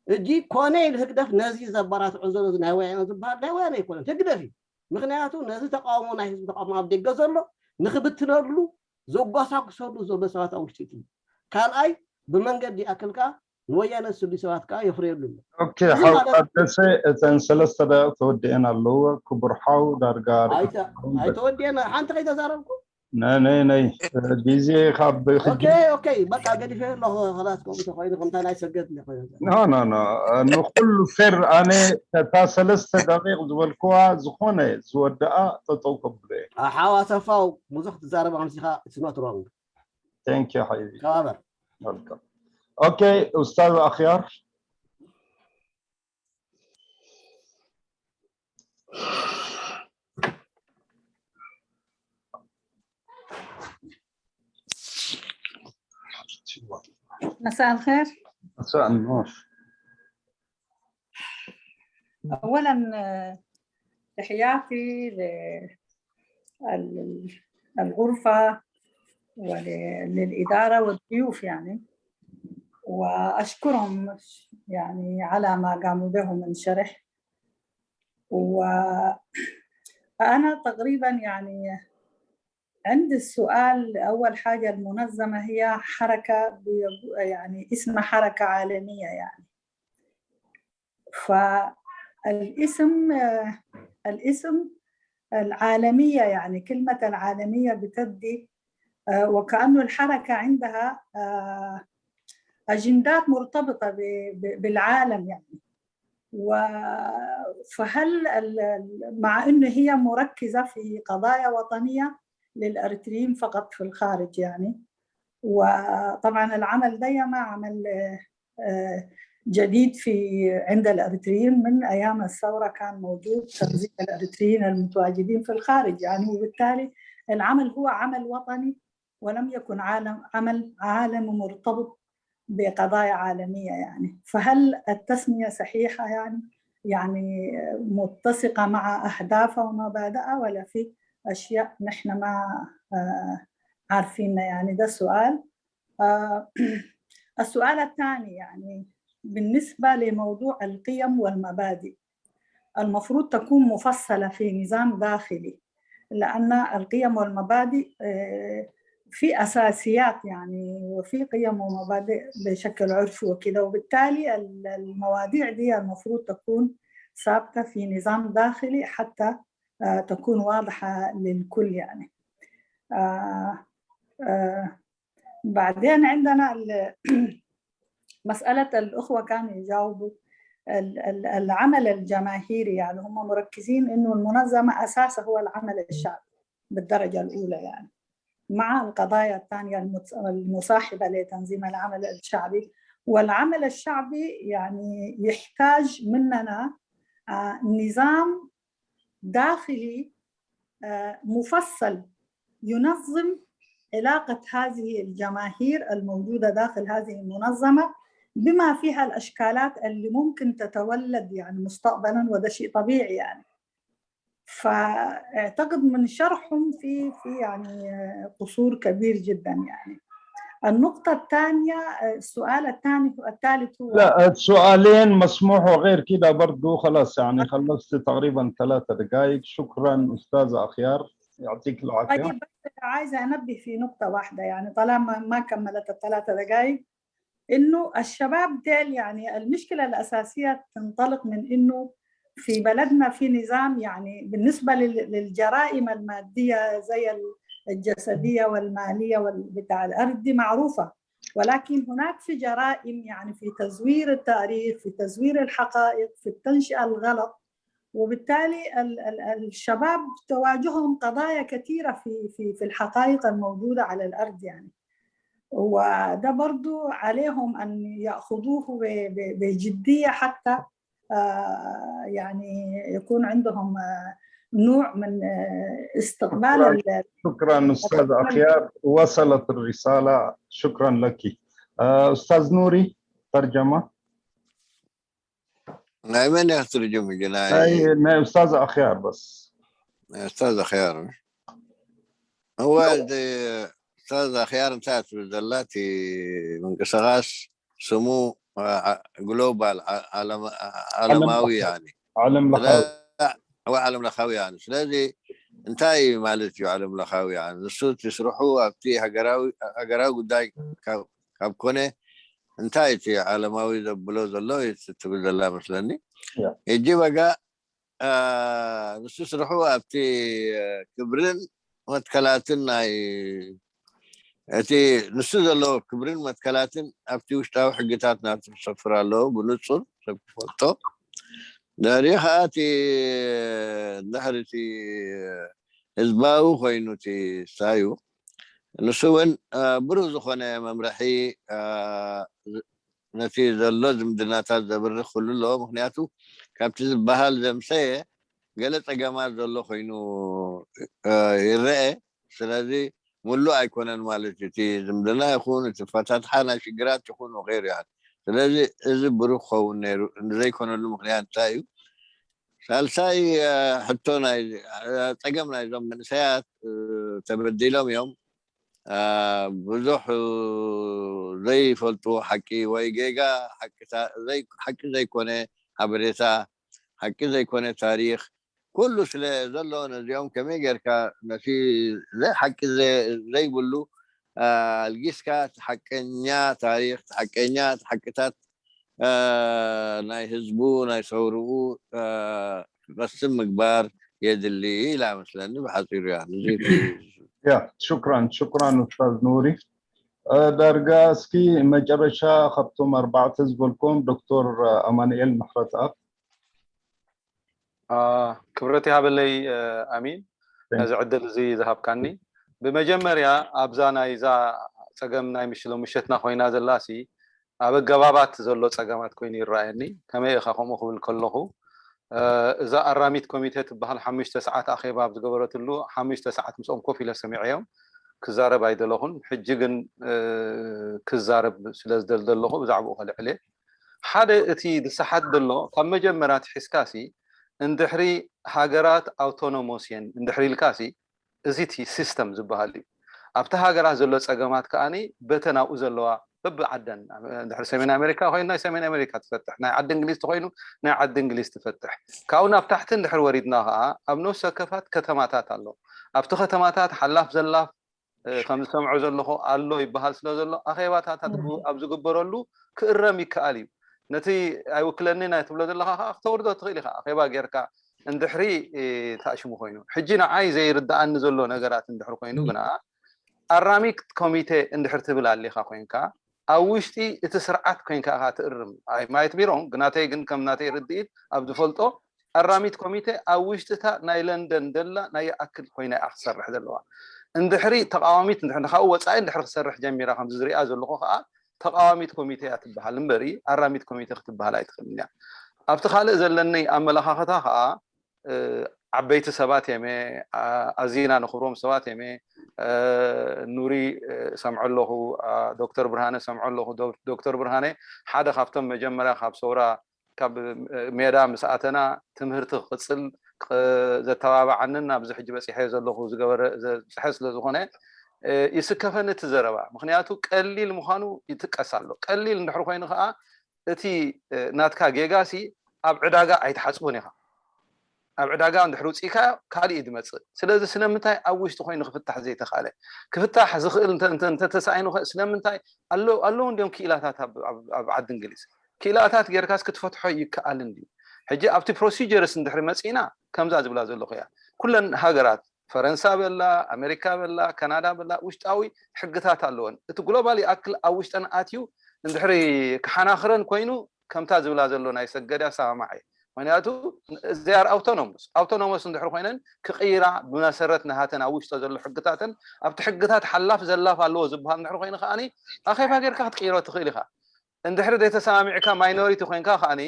እጂ ኮነ ኢሉ ህግደፍ ነዚ ዘበራትዖ ዘሎ ናይ ወያነ ዝበሃል ናይ ወያነ ኣይኮነን ህግደፍ እዩ ምክንያቱ ነዚ ተቃውሞ ናይ ህዝቢ ተቃውሞ ኣብ ደገ ዘሎ ንክብትነሉ ዘጓሳጉሰሉ ዘሎ ሰባት ኣብ ውሽጢ እቲ ካልኣይ ብመንገዲ ኣክል ከዓ ንወያነ ዝስሉ ሰባት ከዓ የፍረየሉ ኣሎ ኦኬ ሓው ታደሰ እተን ሰለስተ ደቂቕ ተወዲአን ኣለዎ ክቡር ሓው ዳርጋ ኣይተወዲአን ሓንቲ ከይተዛረብኩ ነይ ነይ ነይ ግዜ ካብ ኦኬ ኦኬ በቃ ገዲፈ ኣለኹ ኸላስ ከምኡ ተኮይኑ ከምታ ናይ ሰገድ እንደ ኮይኑ ኖ ኖ ኖ ንኩሉ ፌር ኣነ እታ ሰለስተ ደቂቕ ዝበልክዋ ዝኾነ ዝወደኣ ጠጠው ከብሎ እየ ሓዋ ሰፋው ብዙሕ ትዛረብ ኣምሲኻ it's not wrong thank you ሓቢቢ ተባበር welcome okay ኡስታዝ ኣኽያር مساء الخير مساء النور اولا آه، تحياتي ل- ال- الغرفة وللإدارة والضيوف يعني، وأشكرهم يعني على ما قاموا به من شرح. وأنا تقريبا يعني عندي السؤال، أول حاجة، المنظمة هي حركة بيب- يعني اسمها حركة عالمية يعني. فالاسم آه، الاسم العالمية، يعني كلمة العالمية بتدي آه، وكأنه الحركة عندها آه، أجندات مرتبطة ب- ب- بالعالم يعني. و- فهل ال- ال- مع أنه هي مركزة في قضايا وطنية للأريتريين فقط في الخارج يعني، وطبعا العمل ده ما عمل آه، جديد في عند الأريتريين، من أيام الثورة كان موجود تنظيم الأريتريين المتواجدين في الخارج يعني، وبالتالي العمل هو عمل وطني ولم يكن عالم عمل عالمي مرتبط بقضايا عالمية يعني. فهل التسمية صحيحة يعني، يعني متسقة مع أهدافها ومبادئها، ولا في أشياء نحن ما آه، عارفينها يعني؟ ده سؤال. آه، السؤال الثاني يعني بالنسبة لموضوع القيم والمبادئ، المفروض تكون مفصلة في نظام داخلي، لأن القيم والمبادئ آه، في أساسيات يعني، وفي قيم ومبادئ بشكل عرفي وكده، وبالتالي ال- المواضيع دي المفروض تكون ثابتة في نظام داخلي حتى آه، تكون واضحة للكل يعني. آه، آه، بعدين عندنا ال- مسألة الأخوة كانوا يجاوبوا ال- ال- العمل الجماهيري، يعني هم مركزين إنه المنظمة أساسها هو العمل الشعبي بالدرجة الأولى يعني، مع القضايا الثانية المتص- المصاحبة لتنظيم العمل الشعبي. والعمل الشعبي يعني يحتاج مننا آه، نظام داخلي آه، مفصل ينظم علاقة هذه الجماهير الموجودة داخل هذه المنظمة بما فيها الأشكالات اللي ممكن تتولد يعني مستقبلا، وده شيء طبيعي يعني. فأعتقد من شرحهم في في يعني قصور كبير جدا يعني. النقطة الثانية، السؤال الثاني الثالث هو لا، السؤالين مسموح، وغير كده برضو خلاص يعني خلصت تقريبا ثلاثة دقائق. شكرا أستاذة أخيار، يعطيك العافية. طيب، بس عايزة أنبه في نقطة واحدة يعني، طالما ما كملت الثلاثة دقائق، إنه الشباب ديل يعني المشكلة الأساسية تنطلق من إنه في بلدنا في نظام يعني بالنسبة لل- للجرائم المادية زي ال- الجسدية والمالية وال- بتاع الأرض دي معروفة، ولكن هناك في جرائم يعني في تزوير التاريخ، في تزوير الحقائق، في التنشئة الغلط، وبالتالي ال- ال- الشباب تواجههم قضايا كثيرة في في في الحقائق الموجودة على الأرض يعني. وده برضو عليهم أن يأخذوه ب- ب- بجدية حتى آه، يعني يكون عندهم آه، نوع من آه، استقبال ال- شكرا أستاذة أخيار، وصلت الرسالة، شكرا لك. آه، أستاذ نوري، ترجمة. ናይ መን እያ ክትርጅም ሕጂ? ናይ ናይ ናይ أستاذة أخيار بس. ናይ ኡስታዝ ኣኽያር። እወ፣ እዚ ኡስታዝ ኣኽያር እንታይ ትብል ዘላ፣ እቲ ምንቅስቃስ ስሙ አ- አ- ግሎባል አ- ዓለም- አ- ዓለማዊ ለኻዊ። ያኒ ዓለም ለኻዊ። እወ፣ ዓለም ለኻዊ ያኒ። ስለዚ እንታይ ማለት እዩ ዓለም ለኻዊ ያኒ? ንሱ እቲ ስርሑ ኣብቲ ሃገራዊ ሃገራዊ ጉዳይ ካብ ካብ ኮነ እንታይ እቲ ዓለማዊ ዘብሎ ዘሎ እዩ ትብል ዘላ መስለኒ። ያ። ሕጂ በጋ አ፣ ንሱ ስርሑ ኣብቲ ክብርን መትከላትን ናይ እቲ ንሱ ዘለዎ ክብርን መትከላትን ኣብቲ ውሽጣዊ ሕግታት ናቱ ክሰፍር ኣለዎ ብንጹር ሰብ ክፈልጦ። ድሕሪ ከዓ እቲ ድሕሪ እቲ ህዝባዊ ኮይኑ እቲ ሳዩ ንሱ እውን አ፣ ብሩህ ዝኾነ መምርሒ አ፣ ነቲ ዘሎ ዝምድናታት ዘብርህ ክህሉ ኣለዎ። ምክንያቱ ካብቲ ዝበሃል ዘምሰየ ገለ ጸገማት ዘሎ ኮይኑ አ፣ ይረአ። ስለዚ ሙሉእ ኣይኮነን ማለት እዩ። እቲ ዝምድና ይኹን እቲ ፈታትሓ ናይ ሽግራት ይኹን ወገይሩ ይሃል። ስለዚ እዚ ብሩህ ክኸውን ነይሩ። ንዘይኮነሉ ምክንያት እንታይ እዩ? ሳልሳይ ሕቶ ናይ ጸገም ናይዞም መንእሰያት ተበዲሎም እዮም። ብዙሕ ዘይፈልጡ ሓቂ ወይ ጌጋ ሓቂ ዘይኮነ ሓበሬታ፣ ሓቂ ዘይኮነ ታሪኽ ኩሉ ስለ ዘሎ ነዚኦም ከመይ ጌርካ ነቲ ዘይሓቂ ዘይብሉ ኣልጊስካ ሓቀኛ ታሪኽ ሓቀኛ ሓቅታት ናይ ህዝቡ ናይ ሰውርኡ ክቐስም ምግባር የድሊ ኢላ መስለኒ። ብሓፂሩ እያ ያ። ሽኩራን ሽኩራን ኡስታዝ ኑሪ። ዳርጋ እስኪ መጨረሻ ካብቶም ኣርባዕተ ዝበልኩም ዶክተር ኣማኑኤል ምሕረተኣብ። ክብረት ይሃበለይ ኣሚን፣ ነዚ ዕድል እዚ ዝሃብካኒ። ብመጀመርያ ኣብዛ ናይዛ ፀገም ናይ ምሽሎ ምሸትና ኮይና ዘላሲ ኣብ ኣገባባት ዘሎ ፀገማት ኮይኑ ይረኣየኒ። ከመይ ኢኻ ከምኡ ክብል ከለኹ እዛ ኣራሚት ኮሚቴ ትበሃል ሓሙሽተ ሰዓት ኣኼባ ኣብ ዝገበረትሉ ሓሙሽተ ሰዓት ምስኦም ኮፍ ኢለ ሰሚዐዮም። ክዛረብ ኣይደለኹን። ሕጂ ግን ክዛረብ ስለ ዝደል ዘለኹ ብዛዕባኡ ከልዕል እየ። ሓደ እቲ ዝሰሓት ዘሎ ካብ መጀመርያ ትሒዝካሲ እንድሕሪ ሃገራት ኣውቶኖሞስ እየን እንድሕሪ ኢልካሲ እዚ እቲ ሲስተም ዝበሃል እዩ። ኣብቲ ሃገራት ዘሎ ፀገማት ከዓኒ በተን ኣብኡ ዘለዋ በብዓደን እንድሕሪ ሰሜን ኣሜሪካ ኮይኑ ናይ ሰሜን ኣሜሪካ ትፈትሕ፣ ናይ ዓዲ እንግሊዝ ተኮይኑ ናይ ዓዲ እንግሊዝ ትፈትሕ። ካብኡ ናብ ታሕቲ እንድሕሪ ወሪድና ከዓ ኣብ ነፍሲ ወከፋት ከተማታት ኣሎ። ኣብቲ ከተማታት ሓላፍ ዘላፍ ከም ዝሰምዖ ዘለኹ ኣሎ ይበሃል ስለ ዘሎ ኣኼባታት ኣብ ዝግበረሉ ክእረም ይከኣል እዩ። ነቲ ኣይውክለኒ ናይ ትብሎ ዘለካ ከዓ ክተውርዶ ትኽእል ኢካ ኣኼባ ጌርካ እንድሕሪ ተኣሽሙ ኮይኑ። ሕጂ ንዓይ ዘይርድኣኒ ዘሎ ነገራት እንድሕር ኮይኑ ግና ኣራሚት ኮሚቴ እንድሕር ትብል ኣሊካ ኮይንካ ኣብ ውሽጢ እቲ ስርዓት ኮይንካ ኢካ ትእርም። ኣይ ማየት ቢሮን ግናተይ ግን ከም ናተይ ርድኢት ኣብ ዝፈልጦ ኣራሚት ኮሚቴ ኣብ ውሽጢ እታ ናይ ለንደን ደላ ናይ ይኣክል ኮይና እያ ክትሰርሕ ዘለዋ። እንድሕሪ ተቃዋሚት እንድሕሪ ካብኡ ወፃኢ እንድሕሪ ክትሰርሕ ጀሚራ ከምዚ ዝሪኣ ዘለኹ ከዓ ተቃዋሚት ኮሚቴ እያ ትበሃል እምበሪ ኣራሚት ኮሚቴ ክትበሃል ኣይትኽእልን እያ። ኣብቲ ካልእ ዘለኒ ኣመለኻኽታ ከዓ ዓበይቲ ሰባት የመ ኣዚና ንኽብሮም ሰባት የመ ኑሪ ሰምዖ ኣለኹ፣ ዶክተር ብርሃነ ሰምዖ ኣለኹ። ዶክተር ብርሃነ ሓደ ካብቶም መጀመርያ ካብ ሰውራ ካብ ሜዳ ምስ ኣተና ትምህርቲ ክቅፅል ዘተባብዓንን ኣብዚ ሕጂ በፂሐ ዘለኹ ዝገበረ ዘብፅሐ ስለ ዝኾነ ይስከፈኒ እቲ ዘረባ። ምክንያቱ ቀሊል ምዃኑ ይጥቀስ ኣሎ። ቀሊል እንድሕር ኮይኑ ከዓ እቲ ናትካ ጌጋሲ ኣብ ዕዳጋ ኣይትሓፅቦን ኢኻ። ኣብ ዕዳጋ እንድሕር ውፅኢካ ካልእ እዩ ዝመፅእ። ስለዚ ስለምንታይ ኣብ ውሽጢ ኮይኑ ክፍታሕ ዘይተኻለ? ክፍታሕ ዝኽእል እንተተሳኢኑ ስለምንታይ ኣለዉ እንዲዮም ክኢላታት ኣብ ዓዲ እንግሊዝ? ክኢላታት ጌርካስ ክትፈትሖ ይከኣል እንድዩ። ሕጂ ኣብቲ ፕሮሲጀርስ እንድሕሪ መፂእና ከምዛ ዝብላ ዘለኹ እያ። ኩለን ሃገራት ፈረንሳ በላ ኣሜሪካ በላ ካናዳ በላ ውሽጣዊ ሕግታት ኣለወን። እቲ ግሎባል ይኣክል ኣብ ውሽጠን ኣትዩ እንድሕሪ ክሓናኽረን ኮይኑ ከምታ ዝብላ ዘሎ ናይ ሰገድ ኣሰማማዕ እየ። ምክንያቱ they are autonomous autonomous እንድሕር ኮይነን ክቅይራ ብመሰረት ናሃተን ኣብ ውሽጦ ዘሎ ሕግታተን ኣብቲ ሕግታት ሓላፍ ዘላፍ ኣለዎ ዝበሃል እንድሕር ኮይኑ ከዓኒ ኣኼባ ጌርካ ክትቅይሮ ትኽእል ኢኻ። እንድሕሪ ዘይተሰማሚዕካ ማይኖሪቲ ኮይንካ ከዓኒ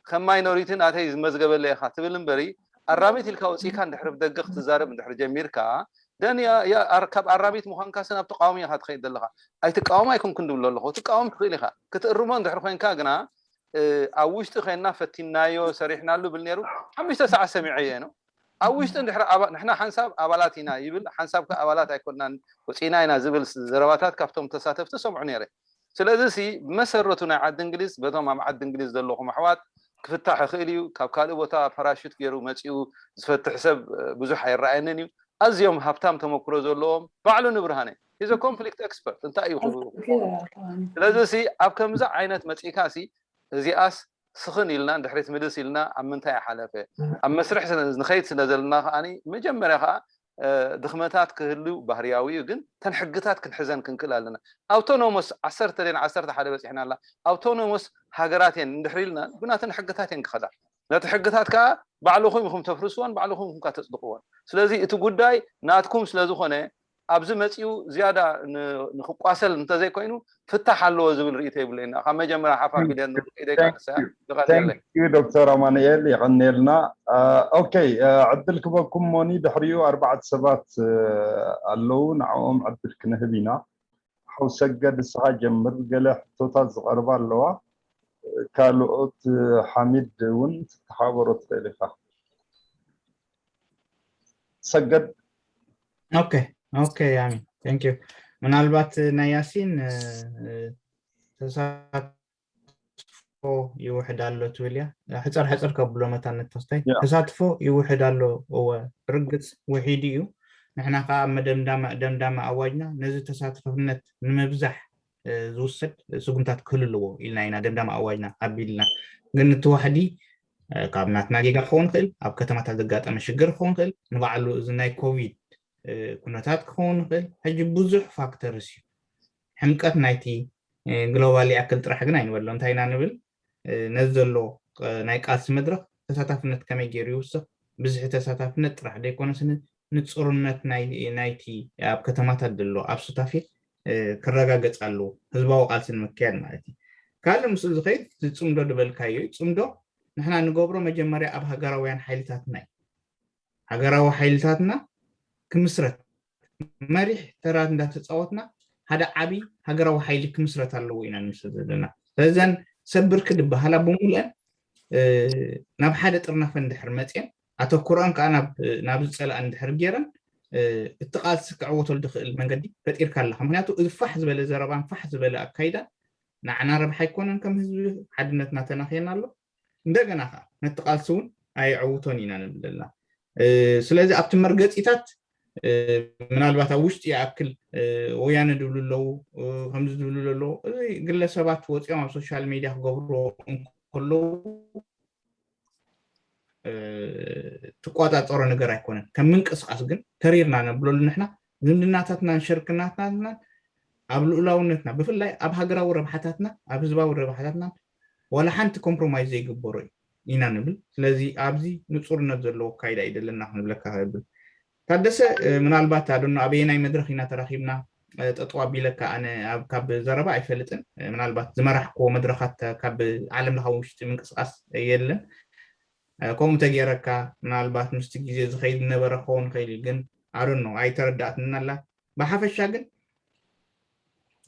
ከም ማይኖሪቲ ናተይ ዝመዝገበለ ኢኻ ትብል እምበሪ ኣራሚት ኢልካ ወፂእካ እንድሕሪ ብደገ ክትዛረብ እንድሕሪ ጀሚርካ ደን ካብ ኣራሚት ምዃንካ ስን ኣብ ተቃዋሚ ኢኻ ትኸይድ ዘለኻ። ኣይትቃወም ኣይኮንኩን ድብሎ ኣለኹ። ትቃወም ትኽእል ኢኻ። ክትእርሞ እንድሕሪ ኮይንካ ግና ኣብ ውሽጢ ኮይንና ፈቲናዮ ሰሪሕናሉ ብል ነይሩ። ሓሙሽተ ሰዓት ሰሚዐዮ ነው ኣብ ውሽጢ እንድሕሪ ንሕና ሓንሳብ ኣባላት ኢና ይብል ሓንሳብ ከ ኣባላት ኣይኮናን ወፂና ኢና ዝብል ዘረባታት ካብቶም ተሳተፍቲ ሰምዑ ነይረ። ስለዚ ሲ ብመሰረቱ ናይ ዓዲ እንግሊዝ በቶም ኣብ ዓዲ እንግሊዝ ዘለኹም ኣሕዋት ክፍታሕ ይኽእል እዩ። ካብ ካልእ ቦታ ፓራሹት ገይሩ መፂኡ ዝፈትሕ ሰብ ብዙሕ ኣይረኣየንን እዩ። ኣዝዮም ሃብታም ተመክሮ ዘለዎም ባዕሉ ንብርሃነ he's a conflict expert እንታይ እዩ ክብሉ ስለዚ ሲ ኣብ ከምዚ ዓይነት መፂእካ ሲ እዚኣስ ስኽን ኢልና ድሕሪት ምልስ ኢልና ኣብ ምንታይ ሓለፈ ኣብ መስርሕ ንኸይድ ስለ ዘለና ከዓኒ መጀመርያ ከዓ ድኽመታት ክህልው ባህርያዊ እዩ ግን ተን ሕግታት ክንሕዘን ክንክእል ኣለና። ኣውቶኖሞስ ዓሰርተ ደን ዓሰርተ ሓደ በፂሕና ኣላ ኣውቶኖሞስ ሃገራት እየን እንድሕር ኢልና ብናተን ሕግታት እየን ክኸዳ ነቲ ሕግታት ከዓ ባዕልኹም ኢኹም ተፍርስዎን ባዕልኹም ኢኹም ተፅድቕዎን። ስለዚ እቲ ጉዳይ ናትኩም ስለዝኾነ ኣብዚ መፂኡ ዝያዳ ንክቋሰል እንተዘይኮይኑ ፍታሕ ኣለዎ ዝብል ርእይቶ የብለይና ካብ መጀመርያ ሓፍ ኣቢለ ንርእይቶይ ክነስያ ይቐንየለይ። ዶክተር ኣማኑኤል የቐንየልና። ኦኬ ዕድል ክበኩም ሞኒ ድሕሪኡ ኣርባዕተ ሰባት ኣለዉ ንዕኦም ዕድል ክንህብ ኢና። ሓው ሰገድ ንስኻ ጀምር ገለ ሕቶታት ዝቐርባ ኣለዋ ካልኦት ሓሚድ እውን ትተሓበሮ ትኽእል ኢኻ። ሰገድ። ኦኬ ኦኬ ያሚ thank you። ምናልባት ናይ ያሲን ተሳትፎ ይውሕድ ኣሎ ትብል እያ። ሕፅር ሕፅር ከብሎ መታን ንተስታይ ተሳትፎ ይውሕድ ኣሎ። እወ ርግፅ ውሒዱ እዩ። ንሕና ከዓ ኣብ መደምዳማ ደምዳማ ኣዋጅና ነዚ ተሳትፎነት ንምብዛሕ ዝውሰድ ስጉምታት ክህሉ ኣለዎ ኢልና ኢና ደምዳማ ኣዋጅና ኣቢልና። ግን እቲ ዋሕዲ ካብ ናትና ጌጋ ክኸውን ይኽእል፣ ኣብ ከተማታት ዘጋጠመ ሽግር ክኸውን ይኽእል። ንባዕሉ እዚ ናይ ኮቪድ ኩነታት ክኸውን ይኽእል። ሕጂ ብዙሕ ፋክተርስ እዩ። ሕምቀት ናይቲ ግሎባል ይኣክል ጥራሕ ግን ኣይንበሎ። እንታይ ኢና ንብል? ነዚ ዘሎ ናይ ቃልሲ መድረኽ ተሳታፍነት ከመይ ገይሩ ይውስኽ? ብዝሒ ተሳታፍነት ጥራሕ ዘይኮነስ ንፁርነት ናይቲ ኣብ ከተማታት ዘሎ ኣብ ሱታፌ ክረጋገፅ ኣለዎ፣ ህዝባዊ ቃልሲ ንምክያድ ማለት እዩ። ካልእ ምስኡ ዝኸይድ ዝፅምዶ ዝበልካዮ እዩ። ፅምዶ ንሕና ንገብሮ መጀመርያ ኣብ ሃገራውያን ሓይልታትና እዩ። ሃገራዊ ሓይልታትና ክምስረት መሪሕ ተራ እንዳተፃወትና ሓደ ዓብዪ ሃገራዊ ሓይሊ ክምስረት ኣለዎ ኢና ንምስል ዘለና። ስለዘን ሰብ ብርኪ ዝበሃላ ብምሉአን ናብ ሓደ ጥርናፈ እንድሕር መፅየን ኣተኩሮአን ከዓ ናብ ዝፀላእ እንድሕር ገይረን እቲ ቃልሲ ክዕወተሉ ዝኽእል መንገዲ ፈጢርካ ኣለካ። ምክንያቱ እዚ ፋሕ ዝበለ ዘረባን ፋሕ ዝበለ ኣካይዳን ንዓና ረብሓ ኣይኮነን። ከም ህዝቢ ሓድነትና ተናኽየና ኣሎ። እንደገና ከዓ ነቲ ቃልሲ እውን ኣይዕውቶን ኢና ንብል ዘለና። ስለዚ ኣብቲ መርገፂታት ምናልባት ኣብ ውሽጢ ይኣክል ወያነ ዝብሉ ኣለዉ፣ ከምዚ ዝብሉ ኣለዉ። እዚ ግለሰባት ወፂኦም ኣብ ሶሻል ሚድያ ክገብርዎ እንከለዉ ትቆፃፀሮ ነገር ኣይኮነን። ከም ምንቅስቃስ ግን ተሪርና ነብለሉ ንሕና ዝምድናታትናን ሽርክናታትናን ኣብ ልኡላውነትና ብፍላይ ኣብ ሃገራዊ ረብሓታትና ኣብ ህዝባዊ ረብሓታትና ዋላ ሓንቲ ኮምፕሮማይዝ ዘይግበሮ እዩ ኢና ንብል። ስለዚ ኣብዚ ንፁርነት ዘለዎ ኣካይዳ እዩ ዘለና ክንብለካ ክብል። ታደሰ ምናልባት ኣዶኖ ኣበየናይ መድረኽ ኢና ተራኺብና ጠጠው ኣቢለካ ኣነ ካብ ዘረባ ኣይፈልጥን። ምናልባት ዝመራሕክዎ መድረኻት ካብ ዓለም ለኻዊ ውሽጢ ምንቅስቃስ የለን። ከምኡ ተገይረካ ምናልባት ምስቲ ግዜ ዝኸይድ ነበረ ክኸውን ይኽእል እዩ፣ ግን ኣዶኖ ኣይተረዳእትንን ኣላ። ብሓፈሻ ግን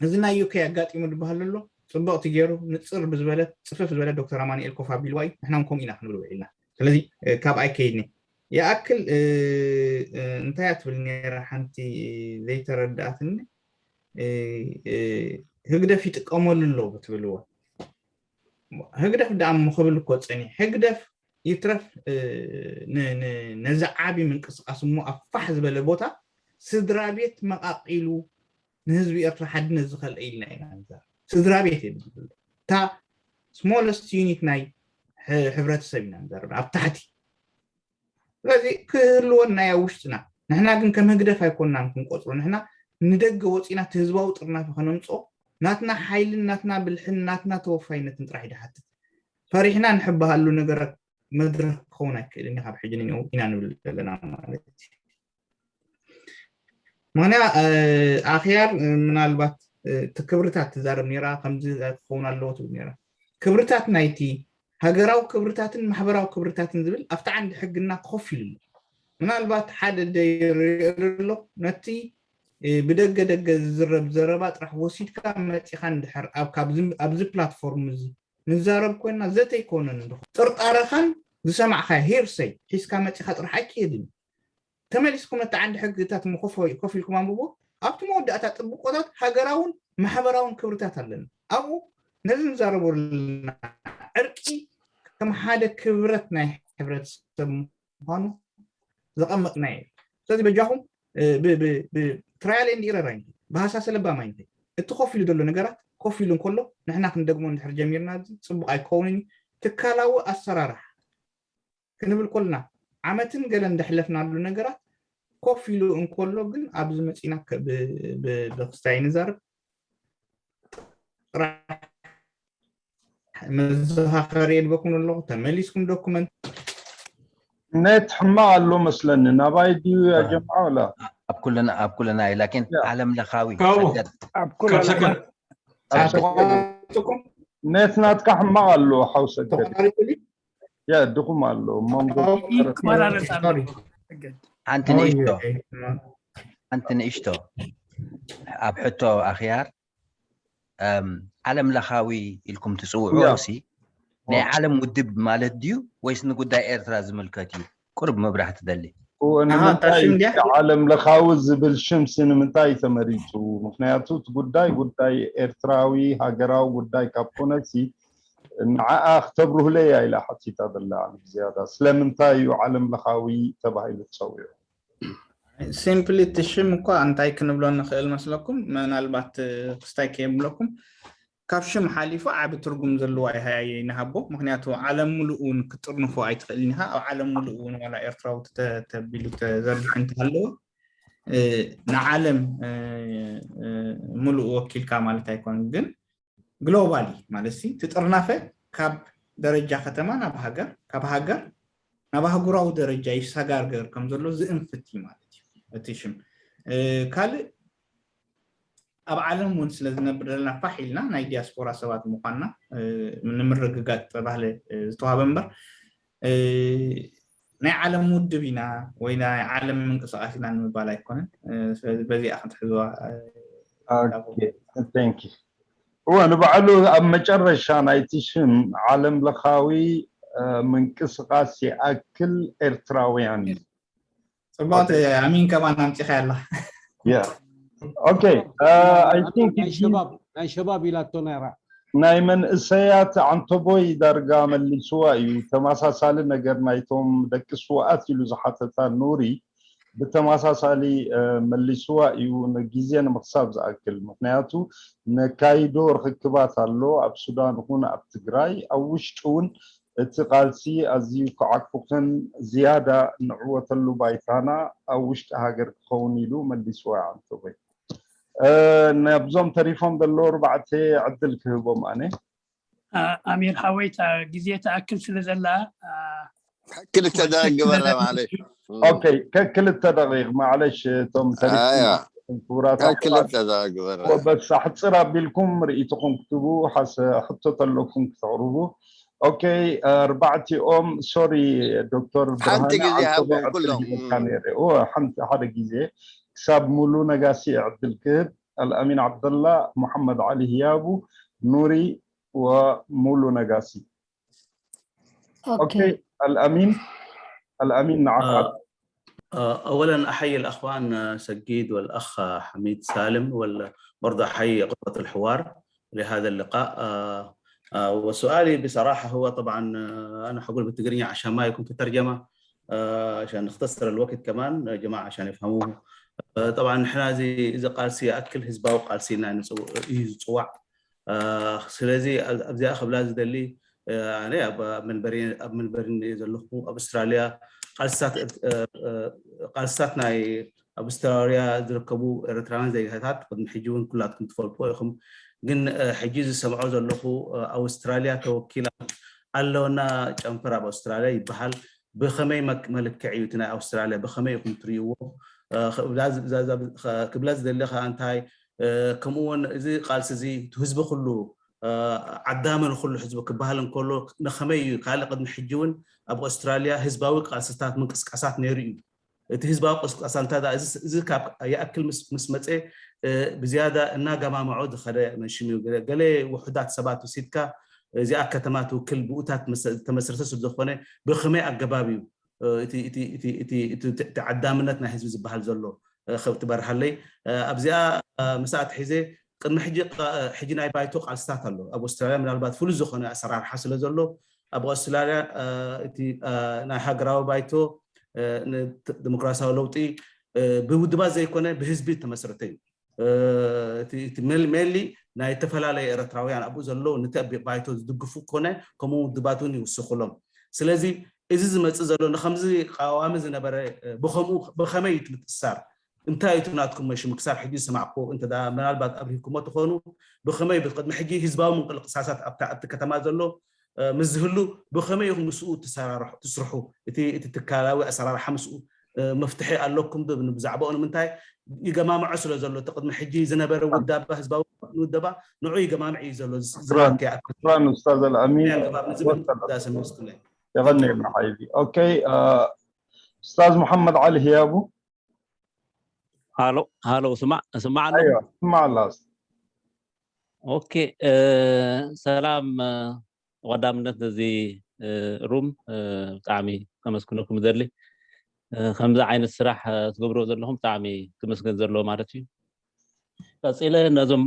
እዚ ናይ ዩኬ ኣጋጢሙ ዝበሃል ዘሎ ፅብቕቲ ገይሩ ንፅር ብዝበለት ፅፍፍ ዝበለት ዶክተር ኣማኑኤል ኮፍ ኣቢልዋ እዩ። ንሕና እውን ከምኡ ኢና ክንብል ውዒልና። ስለዚ ካብ ኣይከይድኒ ይኣክል እንታይ እያ ትብል ነይራ ሓንቲ ዘይተረዳእትኒ። ህግደፍ ይጥቀመሉ ኣሎ ብትብልዎ ህግደፍ ደኣ እሞ ክብል እኮ ፀኒሑ ህግደፍ ይትረፍ ነዚ ዓብዪ ምንቅስቃስ እሞ ኣብ ፋሕ ዝበለ ቦታ ስድራ ቤት መቃቂሉ ንህዝቢ ኤርትራ ሓድነት ዝኸልአ ኢልና ኢና ንዛረብ። ስድራ ቤት እዩ ዝብል እታ ስሞለስት ዩኒት ናይ ሕብረተሰብ ኢና ንዛረብ ኣብ ታሕቲ። ስለዚ ክህልወና እያ ውሽጥና። ንሕና ግን ከም ህግደፍ ኣይኮናን ክንቆፅሮ። ንሕና ንደገ ወፂና እቲ ህዝባዊ ጥርናፈ ከነምፅኦ ናትና ሓይልን ናትና ብልሕን ናትና ተወፋይነትን ጥራሕ ይድሓትት። ፈሪሕና ንሕበሃሉ ነገራት መድረኽ ክኸውን ኣይክእልን እዩ። ካብ ሕጂ ንንኡ ኢና ንብል ዘለና ማለት እዩ። ምክንያ ኣኽያር ምናልባት እቲ ክብርታት ትዛረብ ነራ ከምዚ ክኸውን ኣለዎ ትብል ነራ። ክብርታት ናይቲ ሃገራዊ ክብርታትን ማሕበራዊ ክብርታትን ዝብል ኣብቲ ዓንዲ ሕግና ኮፍ ኢሉ ኣሎ። ምናልባት ሓደ ደይሪኦ ኣሎ ነቲ ብደገ ደገ ዝዝረብ ዘረባ ጥራሕ ወሲድካ መፂኻ እንድሕር ኣብዚ ፕላትፎርም እዚ ንዛረብ ኮይና ዘተ ይኮነን እንድኹ ጥርጣረኻን ዝሰማዕካ ሄርሰይ ሒዝካ መፂኻ ጥራሕ ኣይክየድን። ተመሊስኩም ነቲ ዓንዲ ሕግታት ኮፍ ኢልኩም ኣንብቦ። ኣብቲ መወዳእታ ጥብቆታት ሃገራውን ማሕበራውን ክብርታት ኣለና። ኣብኡ ነዚ ንዛረቦ ዘለና ዕርቂ ከም ሓደ ክብረት ናይ ሕብረተሰብ ምዃኑ ዘቐመጥናዮ። ስለዚ በጃኹም ትራያል ኤንድ ኢረር ኣይንኸይድ፣ ብሃሳሰ ለባም ኣይንኸይድ። እቲ ኮፍ ኢሉ ዘሎ ነገራት ኮፍ ኢሉ እንከሎ ንሕና ክንደግሞ እንድሕር ጀሚርና እዚ ፅቡቕ ኣይክኸውንን እዩ። ትካላዊ ኣሰራርሓ ክንብል ኮልና ዓመትን ገለን ዘሕለፍናሉ ነገራት ኮፍ ኢሉ እንከሎ ግን ኣብዚ መፂና ብክስታይ ንዛረብ ጥራሕ መዘኻኸሪ የድበኩም ኣለኹ። ተመሊስኩም ዶኩመንት ኔት ሕማቕ ኣሎ መስለኒ። ናባይ ድዩ ያጀምዓ ወላ ኣብ ኩልና ኣብ ኩልና እዩ ላኪን ዓለም ለኻዊ ሰገድ ኔት ናትካ ሕማቕ ኣሎ ሓው ሰገድ። ያ ድኹም ኣሎ መንጎ ሓንቲ ንእሽቶ ሓንቲ ንእሽቶ ኣብ ሕቶ ኣኽያር ዓለም ለኻዊ ኢልኩም ትፅውዑ ሲ ናይ ዓለም ውድብ ማለት ድዩ ወይስ ንጉዳይ ኤርትራ ዝምልከት እዩ? ቁርብ ምብራህ ትደሊ። እወ፣ ኣሃ፣ እታ ንምንታይ ሽም ድያ? ዓለም ለኻዊ ዝብል ሽም ሲ ንምንታይ እዩ ተመሪፁ? ምክንያቱ እቲ ጉዳይ ጉዳይ ኤርትራዊ ሃገራዊ ጉዳይ ካብ ኮነሲ ንዓኣ ክተብርሁለይ እያ ኢላ ሓቲታ ዘላ። ብዝያዳ ስለምንታይ እዩ ዓለም ለኻዊ ተባሂሉ ተፀዊዑ? ሲምፕሊ እቲ ሽም እኳ እንታይ ክንብሎ ንኽእል መስለኩም? ምናልባት ክስታይ ከየብለኩም ካብ ሽም ሓሊፉ ዓቢ ትርጉም ዘለዎ ኣይሃየ ይንሃቦ። ምክንያቱ ዓለም ሙሉእ እውን ክትጥርንፎ ኣይትኽእልን ኢኻ። ኣብ ዓለም ሙሉእ እውን ዋላ ኤርትራዊ ተቢሉ ተዘርጊሑ እንተሃለወ ንዓለም ሙሉእ ወኪልካ ማለት ኣይኮነን። ግን ግሎባሊ ማለት ሲ ትጥርናፈ ካብ ደረጃ ከተማ ናብ ሃገር፣ ካብ ሃገር ናብ ኣህጉራዊ ደረጃ ይሰጋገር ከም ዘሎ ዝእንፍት እዩ ማለት እዩ እቲ ሽም። ካልእ ኣብ ዓለም እውን ስለ ዝነብር ዘለና ፋሕ ኢልና ናይ ዲያስፖራ ሰባት ምዃንና ንምርግጋፅ ተባህለ ዝተዋህበ እምበር ናይ ዓለም ውድብ ኢና ወይ ናይ ዓለም ምንቅስቃስ ኢና ንምባል ኣይኮነን። ስለዚ በዚኣ ክትሕዝዋ እወ፣ ንባዕሉ ኣብ መጨረሻ ናይቲ ሽም ዓለም ለኻዊ ምንቅስቃስ ይኣክል ኤርትራውያን እዩ። ፅቡቅ ኣሚን ከማን ኣምፂኻ ያላ ኦኬ። ናይ ሸባብ ኢላቶ ነራ ናይ መንእሰያት ዓንተቦይ ዳርጋ መሊስዋ እዩ። ተመሳሳሊ ነገር ናይቶም ደቂ ስውኣት ኢሉ ዝሓተታ ኑሪ ብተመሳሳሊ መሊስዋ እዩ። ንግዜ ንምክሳብ ዝኣክል ምክንያቱ ነካይዶ ርክክባት ኣሎ ኣብ ሱዳን ይኹን ኣብ ትግራይ ኣብ ውሽጢ እውን እቲ ቃልሲ ኣዝዩ ክዓኩኽን ዝያዳ ንዕወተሉ ባይታና ኣብ ውሽጢ ሃገር ክኸውን ኢሉ መሊስዋ። ዓንተቦይ ነብዞም ተሪፎም ዘለዉ ኣርባዕተ ዕድል ክህቦም ኣነ። ኣሚር ሓወይ ግዜ ተኣክል ስለ ዘላ ክልተ ደቂቕ ግበራ ማለሽ። ኦኬ፣ ከክልተ ደቂቕ ማለሽ እቶም ተሪፎም ኣያ ክቡራት ኣሕዋት ክልተ ደቂቕ ግበራ። በስ ኣሕፅር ኣቢልኩም ርኢትኹም ክትቡ ሓሰ ሕቶ ተለኩም ክተቕርቡ። ኦኬ፣ ኣርባዕቲኦም ሶሪ ዶክተር ሓንቲ ብርሃነ ግዜ ዓንተቦ ሃቦም ዕድል ኩሎም። ሂበካ ነይረ። እወ፣ ሓንቲ ሓደ ግዜ ክሳብ ሙሉ ነጋሲ ዕድል ክህብ ኣልኣሚን ዓብደላ፣ ሙሓመድ ዓሊ ህያቡ፣ ኑሪ ወሙሉ ነጋሲ። ኦኬ ኦኬ፣ ኣልኣሚን ኣልኣሚን ንዓኻ آه، آه، أولا أحيي الأخوان آه، سجيد والأخ آه، حميد سالم وبرضه أحيي غرفة الحوار لهذا اللقاء. آه، آه، وسؤالي بصراحة هو طبعا آه، أنا حقول بالتقرية عشان ما يكون في ترجمة، آه، عشان نختصر الوقت كمان يا جماعة عشان يفهموه. آه، طبعا نحن زي إذا قال سي أكل هزباو قال سينا يزوع. ስለዚ ኣብዚኣ ክብላ ዝደሊ ኣነ ኣብ ሜልበርን እየ ዘለኹ ኣብ ኣውስትራልያ ቃልስታት ቃልስታት ናይ ኣብ ኣውስትራልያ ዝርከቡ ኤርትራውያን ዜጋታት ቅድሚ ሕጂ እውን ኩላትኩም ትፈልጥዎ ኢኹም። ግን ሕጂ ዝሰምዖ ዘለኹ ኣውስትራልያ ተወኪላ ኣለውና ጨንፈር ኣብ ኣውስትራልያ ይበሃል። ብኸመይ መክ- መልክዕ እዩ እቲ ናይ ኣውስትራልያ ብኸመይ ኢኹም ትርእይዎ? ክብላ ዝደሊ ከዓ እንታይ ከምኡ እውን እዚ ቃልሲ እዚ ህዝቢ ኩሉ ዓዳሚ ንኩሉ ህዝቢ ክበሃል እንከሎ ንኸመይ እዩ ካልእ ቅድሚ ሕጂ እውን ኣብ ኣውስትራልያ ህዝባዊ ቃልስታት ምንቅስቃሳት ነይሩ እዩ። እቲ ህዝባዊ ቅስቃሳ እንታይ ደኣ እዚ ካብ ይኣክል ምስ መፀ ብዝያዳ እናገማምዖ ዝኸደ መንሽም እዩ። ገለ ውሑዳት ሰባት ወሲድካ እዚኣ ከተማ ትውክል ብኡታት ዝተመስረተ ስለዝኾነ ብኸመይ ኣገባብ እዩ እቲ ዓዳምነት ናይ ህዝቢ ዝበሃል ዘሎ ትበርሃለይ ኣብዚኣ ምስኣ ትሒዘ ቅድሚ ሕጂ ናይ ባይቶ ቃልስታት ኣሎ ኣብ ኣውስትራልያ ምናልባት ፍሉይ ዝኾነ ኣሰራርሓ ስለ ዘሎ ኣብ ኣውስትራልያ እቲ ናይ ሃገራዊ ባይቶ ዲሞክራሲያዊ ለውጢ ብውድባት ዘይኮነ ብህዝቢ ዝተመስረተ እዩ። ሜሊ ናይ ዝተፈላለዩ ኤረትራውያን ኣብኡ ዘለዉ ነቲ ባይቶ ዝድግፉ ኮነ ከምኡ ውድባት እውን ይውስኽሎም። ስለዚ እዚ ዝመፅእ ዘሎ ንከምዚ ቀዋሚ ዝነበረ ብከምኡ ብከመይ እዩ ምትእስሳር እንታይ እዩ ናትኩም መሽሙ ክሳብ ሕጂ ዝሰማዕኩ እንተ ምናልባት ኣብሪህኩሞ ትኾኑ ብከመይ ብቅድሚ ሕጂ ህዝባዊ ምንቅልቅሳሳት ኣብቲ ከተማ ዘሎ ምስ ዝህሉ ብከመይ ኢኹም ምስኡ ትሰራርሑ ትስርሑ እቲ እቲ ትካላዊ ኣሰራርሓ ምስኡ መፍትሒ ኣለኩም ዶ ብዛዕባኡ ንምንታይ ይገማምዖ ስለ ዘሎ እቲ ቅድሚ ሕጂ ዝነበረ ውዳባ ህዝባዊ ውደባ ንዑ ይገማምዕ እዩ ዘሎ ዝራንት ይኣክል ኡስታዝ ኣልኣሚን ኣገባብ ንዝብል ዳሰ መውስክለ የቐኒልና ሓይቢ ኦኬ ኡስታዝ መሓመድ ዓሊ ህያቡ ሃሎ ሃሎ ስማዕ ስማዕ ኣሎ ኣይዋ ስማዕ ኣላ ኦኬ ሰላም ቀዳምነት ነዚ ሩም ብጣዕሚ ከመስግነኩም ደሊ ከምዚ ዓይነት ስራሕ ትገብርዎ ዘለኹም ብጣዕሚ ክመስገን ዘለዎ ማለት እዩ። ቀፂለ ነዞም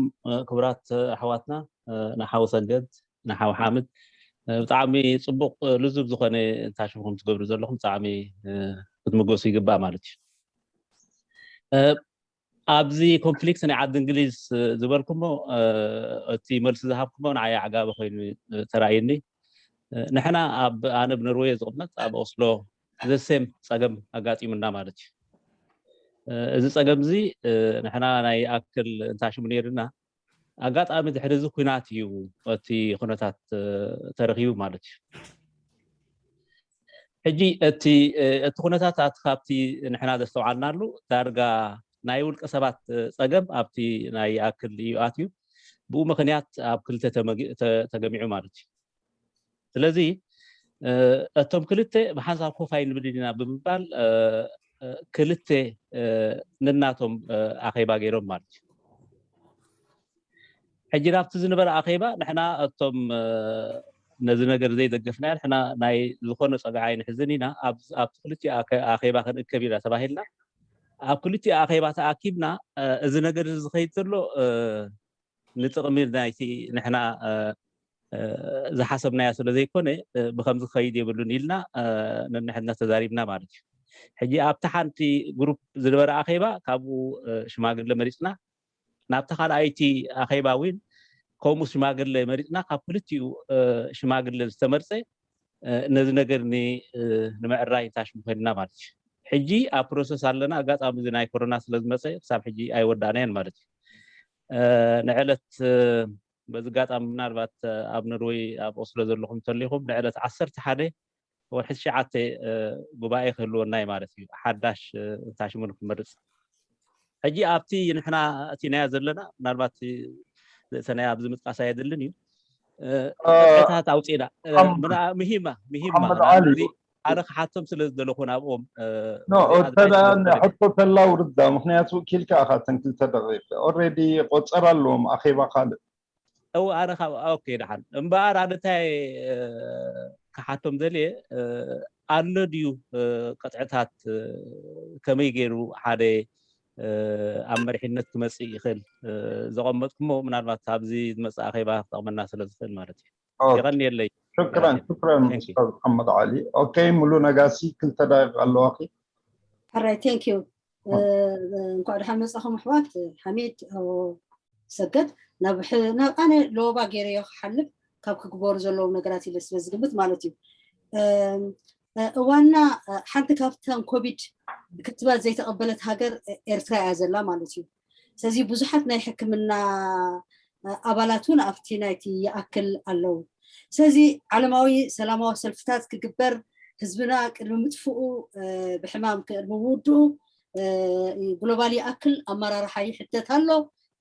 ክቡራት ኣሕዋትና ንሓው ሰገድ ንሓው ሓምድ ብጣዕሚ ፅቡቅ ልዙብ ዝኾነ እንታሽምኩም ትገብሩ ዘለኹም ብጣዕሚ ክትምገሱ ይግባእ ማለት እዩ። ኣብዚ ኮንፍሊክት ናይ ዓዲ እንግሊዝ ዝበልኩሞ እቲ መልሲ ዝሃብኩሞ ንዓይ ዓጋቢ ኮይኑ ተራእዩኒ። ንሕና ኣብ ኣነ ብኖርወይ ዝቕመጥ ኣብ ኦስሎ ዘሴም ፀገም ኣጋጢሙና ማለት እዩ። እዚ ፀገም እዚ ንሕና ናይ ኣክል እንታሽሙ ነይርና ኣጋጣሚ ድሕሪ እዚ ኩናት እዩ እቲ ኩነታት ተረኪቡ ማለት እዩ። ሕጂ እቲ እቲ ኩነታት ኣቲ ካብቲ ንሕና ዘስተውዓልናሉ ዳርጋ ናይ ውልቀ ሰባት ፀገም ኣብቲ ናይ ኣክል እዩ ኣትዩ ብኡ ምክንያት ኣብ ክልተ ተገሚዑ ማለት እዩ። ስለዚ እቶም ክልተ ብሓንሳብ ኮፍ ኣይንብል ኢና ብምባል ክልተ ነናቶም ኣኼባ ገይሮም ማለት እዩ። ሕጂ ናብቲ ዝነበረ ኣኼባ ንሕና እቶም ነዚ ነገር ዘይደገፍና ንሕና ናይ ዝኾነ ፀግዒ ኣይንሕዝን ኢና ኣብቲ ክልቲኡ ኣኼባ ክንእከብ ኢና ተባሂልና ኣብ ክልቲኡ ኣኼባ ተኣኪብና እዚ ነገር እዚ ዝኸይድ ዘሎ ንጥቕሚ ናይቲ ንሕና ዝሓሰብናዮ ስለ ዘይኮነ ብከምዚ ክኸይድ የብሉን ኢልና ነንሕድና ተዛሪብና ማለት እዩ። ሕጂ ኣብቲ ሓንቲ ግሩፕ ዝነበረ ኣኼባ ካብኡ ሽማግለ መሪፅና ናብቲ ካልኣይቲ ኣኼባ እውን ከምኡ ሽማግለ መሪፅና ካብ ክልቲኡ ሽማግለ ዝተመርፀ ነዚ ነገር ንምዕራይ ታሽሙ ኮይንና ማለት እዩ። ሕጂ ኣብ ፕሮሰስ ኣለና ኣጋጣሚ እዚ ናይ ኮሮና ስለዝመፀ ክሳብ ሕጂ ኣይወዳእናዮን ማለት እዩ። ንዕለት በዚ ኣጋጣሚ ምናልባት ኣብ ኖርወይ ኣብ ኦስሎ ዘለኹም እንተሊኹም ንዕለት ዓሰርተ ሓደ ወርሒ ትሽዓተ ጉባኤ ክህልወና እዩ ማለት እዩ። ሓዳሽ እንታሽሙ ንክመርፅ ሕጂ ኣብቲ ንሕና እቲናዮ ዘለና ምናልባት ዘእተናዮ ኣብዚ ምጥቃስ ኣየድልን እዩ። ቅጥዕታት ኣውፂና ምሂማ ምሂማ ኣነ ክሓቶም ስለ ዝደለኹ ናብኦም ሕቶ ተላውርዳ ምክንያቱ ኪልካ ኢኻ ተን ክልተ ደቂቅ ኦልሬዲ ቆፀራ ኣለዎም ኣኼባ ካልእ እው ኣነ ካብ ኦኬ ደሓን እምበኣር ኣነ እንታይ ክሓቶም ደልየ ኣሎ ድዩ ቅጥዕታት ከመይ ገይሩ ሓደ ኣብ መሪሕነት ክመፅእ ይኽእል ዘቐመጥኩሞ ምናልባት ኣብዚ ዝመፅእ ኣኼባ ክጠቕመና ስለ ዝኽእል ማለት እዩ። የቐንየለይ። ሽክረን ሽክረን ኡስታዝ መሓመድ ዓሊ። ኦኬ ሙሉ ነጋሲ ክልተ ደቂቕ ኣለዋኺ። ሕራይ ቴንክ ዩ። እንኳዕ ደሓን መፃኹም ኣሕዋት ሓሚድ ሰገድ ናብ ኣነ ለወባ ገይረዮ ክሓልፍ ካብ ክግበሩ ዘለዎም ነገራት ኢለ ስለ ዝግምት ማለት እዩ። እዋና ሓንቲ ካብተን ኮቪድ ክትባት ዘይተቐበለት ሃገር ኤርትራ እያ ዘላ ማለት እዩ። ስለዚ ብዙሓት ናይ ሕክምና ኣባላት እውን ኣብቲ ናይቲ ይኣክል ኣለዉ። ስለዚ ዓለማዊ ሰላማዊ ሰልፍታት ክግበር ህዝብና ቅድሚ ምጥፍኡ ብሕማም ቅድሚ ምውድኡ ግሎባል ይኣክል ኣመራርሓ ይሕተት ኣሎ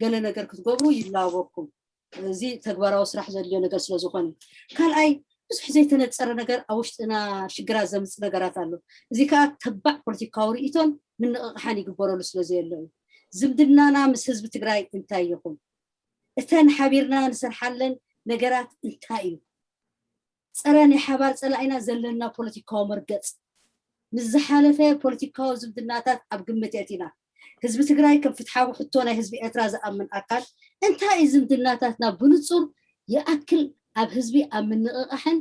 ገለ ነገር ክትገብሩ ይላበኩም። እዚ ተግባራዊ ስራሕ ዘድልዮ ነገር ስለዝኾነ ካልኣይ ብዙሕ ዘይተነፀረ ነገር ኣብ ውሽጥና ሽግራት ዘምፅእ ነገራት ኣሎ። እዚ ከዓ ተባዕ ፖለቲካዊ ርእይቶን ምንቕቕሓን ይግበረሉ ስለዘየሎ እዩ። ዝምድናና ምስ ህዝቢ ትግራይ እንታይ ይኹን? እተን ሓቢርና ንሰርሓለን ነገራት እንታይ እዩ? ፀረ ናይ ሓባር ፀላኢና ዘለና ፖለቲካዊ መርገፅ ምስ ዝሓለፈ ፖለቲካዊ ዝምድናታት ኣብ ግምት የእቲና ህዝቢ ትግራይ ከም ፍትሓዊ ሕቶ ናይ ህዝቢ ኤርትራ ዝኣምን ኣካል እንታይ እዩ ዝምድናታትና ብንፁር ይኣክል ኣብ ህዝቢ ኣብ ምንቕቓሕን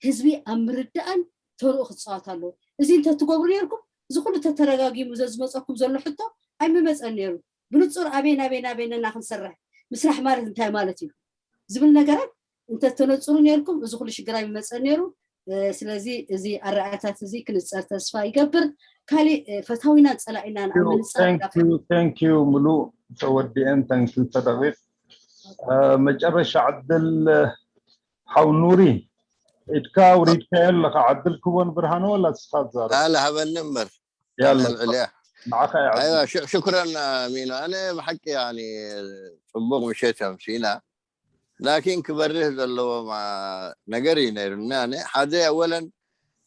ህዝቢ ኣብ ምርዳእን ተርኡ ክፃወት ኣለዎ። እዚ እንተትገብሩ ነርኩም እዚ ኩሉ ተተረጋጊሙ ዘዝመፀኩም ዘሎ ሕቶ ኣይምመፀን ነይሩ። ብንፁር ኣበይ ናበይ ናበይ ነና ክንሰርሕ ምስራሕ ማለት እንታይ ማለት እዩ ዝብል ነገራት እንተተነፅሩ ነርኩም እዚ ኩሉ ሽግር ኣይምመፀን ነይሩ። ስለዚ እዚ ኣረኣታት እዚ ክንፀር ተስፋ ይገብር። ካሊእ ፈታዊና ፀላኢና ዩ ሙሉ ተወዲአን ተንክልተ ደቂቅ መጨረሻ ዕድል ሓው ኑሪ ኢድካ ውሪድካዮ ኣለካ ዕድል ክቦን ብርሃኑ ወላ ስኻ ትዛረብ ኣለ ሃበኒ እምበር ያለ ልዕልያ ንዓኻ እያ ኣይዋ ሽክረን ሚኖ ኣነ ብሓቂ ያኒ ፅቡቅ ምሸት እዮም ሲና ላኪን ክበርህ ዘለዎ ነገር እዩ ነይሩ ሓደ ኣወለን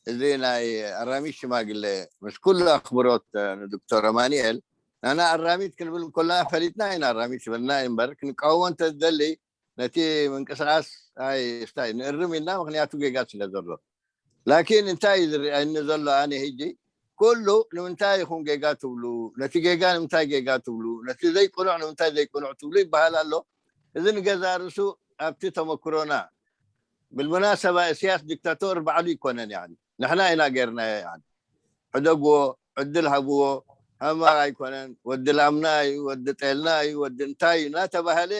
እዚ ናይ ኣራሚት ሽማግለ ምስ ኩሉ ኣክብሮት ንዶክተር ኣማኒኤል ናና ኣራሚት ክንብል እንኮለና ፈሊጥና ኢና ኣራሚት ዝበልና እምበር ክንቃወሞ እንተዝደሊ ነቲ ምንቅስቃስ ኣይ ስታይ ንእርም ኢልና ምክንያቱ ጌጋ ስለ ዘሎ ላኪን እንታይ እዩ ዝረኣየኒ ዘሎ ኣነ ሕጂ ኩሉ ንምንታይ ይኹን ጌጋ ትብሉ፣ ነቲ ጌጋ ንምንታይ ጌጋ ትብሉ፣ ነቲ ዘይቅኑዕ ንምንታይ ዘይቅኑዕ ትብሉ ይበሃል ኣሎ። እዚ ንገዛ ርእሱ ኣብቲ ተመክሮና ብልሙናሰባ እስያስ ዲክታቶር ባዕሉ ይኮነን ያኒ ንሕና ኢና ጌርናዮ ያኒ ሕደግዎ ዕድል ሃብዎ። ሕማቅ ኣይኮነን። ወዲ ላምና እዩ፣ ወዲ ጤልና እዩ፣ ወዲ እንታይ እዩ እናተባሃለ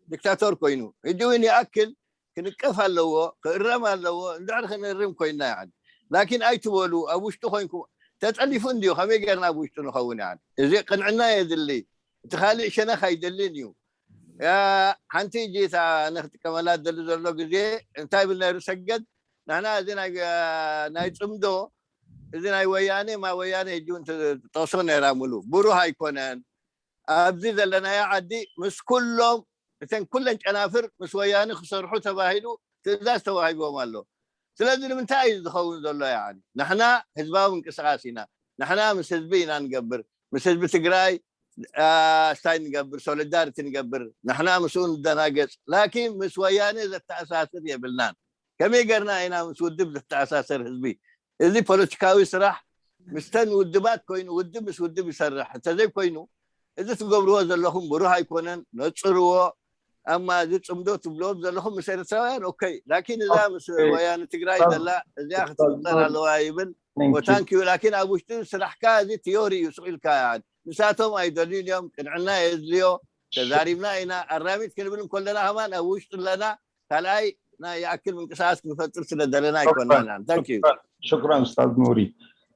ዲክታቶር ኮይኑ ሕጂ እውን ይኣክል ክንቀፍ ኣለዎ፣ ክእረም ኣለዎ። እንድሕር ክንእርም ኮይና ያኒ ላኪን ኣይትበሉ። ኣብ ውሽጡ ኮይንኩም ተጠሊፉ እንድዩ ከመይ ጌርና ኣብ ውሽጡ ንኸውን ያኒ እዚ ቅንዕና የድሊ። እቲ ካልእ ሸነኽ ኣይደልን እዩ። ሓንቲ እጂ እታ ንክጥቀመላ ደሊ ዘሎ ግዜ እንታይ ብል ነይሩ ሰገድ ንሕና እዚ ናይ ጽምዶ እዚ ናይ ወያኔ ማ ወያኔ ሕጂ እውን ተጠቅሶ ነይራ ሙሉ ብሩህ ኣይኮነን። ኣብዚ ዘለናዮ ዓዲ ምስ ኩሎም እተን ኩለን ጨናፍር ምስ ወያኔ ክሰርሑ ተባሂሉ ትእዛዝ ተዋሂቦም ኣሎ። ስለዚ ንምንታይ እዩ ዝኸውን ዘሎ? ያኒ ንሕና ህዝባዊ ምንቅስቃስ ኢና። ንሕና ምስ ህዝቢ ኢና ንገብር። ምስ ህዝቢ ትግራይ ስታይ ንገብር፣ ሶሊዳሪቲ ንገብር። ንሕና ምስኡ ንደናገጽ። ላኪን ምስ ወያኔ ዘተኣሳስር የብልናን። ከመይ ገርና ኢና ምስ ውድብ ዘተኣሳስር ህዝቢ? እዚ ፖለቲካዊ ስራሕ ምስተን ውድባት ኮይኑ ውድብ ምስ ውድብ ይሰርሕ እንተዘይ ኮይኑ እዚ ትገብርዎ ዘለኹም ብሩህ ኣይኮነን። ነጽርዎ። ኣማ እዚ ጽምዶ ትብልዎም ዘለኹም ምስ ኤርትራውያን ኦከይ፣ ላኪን እዛ ምስ ወያነ ትግራይ ዘላ እዚኣ ክትፍጠር ኣለዋ ይብል። ታንክ ዩ። ላኪን ኣብ ውሽጢ ስራሕካ እዚ ቲዮሪ እዩ ስቕ ኢልካ ንሳቶም ኣይደልዩን እዮም። ቅንዕና የድልዮ። ተዛሪብና ኢና። ኣራሚት ክንብል እንከለና ከማን ኣብ ውሽጢ ኣለና። ካልኣይ ናይ ይኣክል ምንቅስቃስ ክንፈጥር ስለ ዘለና ኣይኮናን። ታንክ ዩ። ሽክራን ኡስታዝ ኑሪ።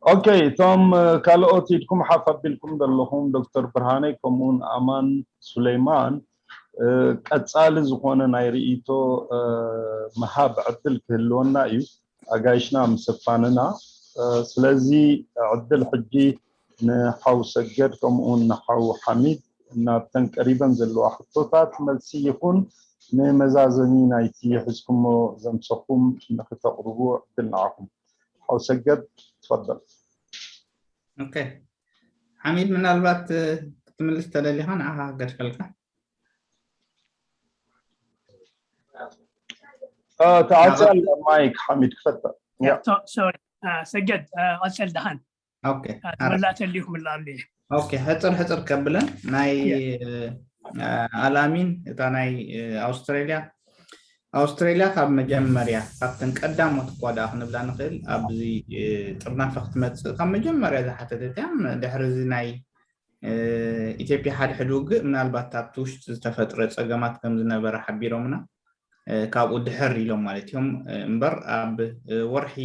ኦኬ፣ እቶም ካልኦት ኢድኩም ሓፍ ኣቢልኩም ዘለኹም ዶክተር ብርሃነይ ከምኡውን ኣማን ሱሌይማን ቀፃሊ ዝኾነ ናይ ርእይቶ ምሃብ ዕድል ክህልወና እዩ ኣጋይሽና ምስፋንና። ስለዚ ዕድል ሕጂ ንሓው ሰገድ ከምኡውን ንሓው ሓሚድ ናብተን ቀሪበን ዘለዋ ሕቶታት መልሲ ይኹን ንመዛዘሚ ናይቲ ሒዝኩሞ ዘምሰኹም ንክተቕርቡ ዕድል ንዓኹም። ሓው ሰገድ ትፈደል። ኦኬ ሓሚድ ምናልባት ክትምልስ ተደሊኻ ንዓኻ ክገድፈልካ። ተዓፅያ ማይክ ሓሚድ ክፈታ። ሶሪ ሰገድ ቀፅል ደሃን ኦኬ መላእ ተልዩ ክምላኣሉ እየ። ኦኬ ሕፅር ሕፅር ከብለን ናይ ኣላሚን እታ ናይ ኣውስትራሊያ ኣውስትራሊያ ካብ መጀመርያ ካብተን ቀዳሞት እኳ ደኣ ክንብላ ንኽእል ኣብዚ ጥርናፈ ክትመፅእ ካብ መጀመርያ ዝሓተተት እያ። ድሕሪ እዚ ናይ ኢትዮጵያ ሓድሕድ ውግእ ምናልባት ኣብቲ ውሽጢ ዝተፈጥረ ፀገማት ከም ዝነበረ ሓቢሮምና። ካብኡ ድሕር ኢሎም ማለት እዮም እምበር ኣብ ወርሒ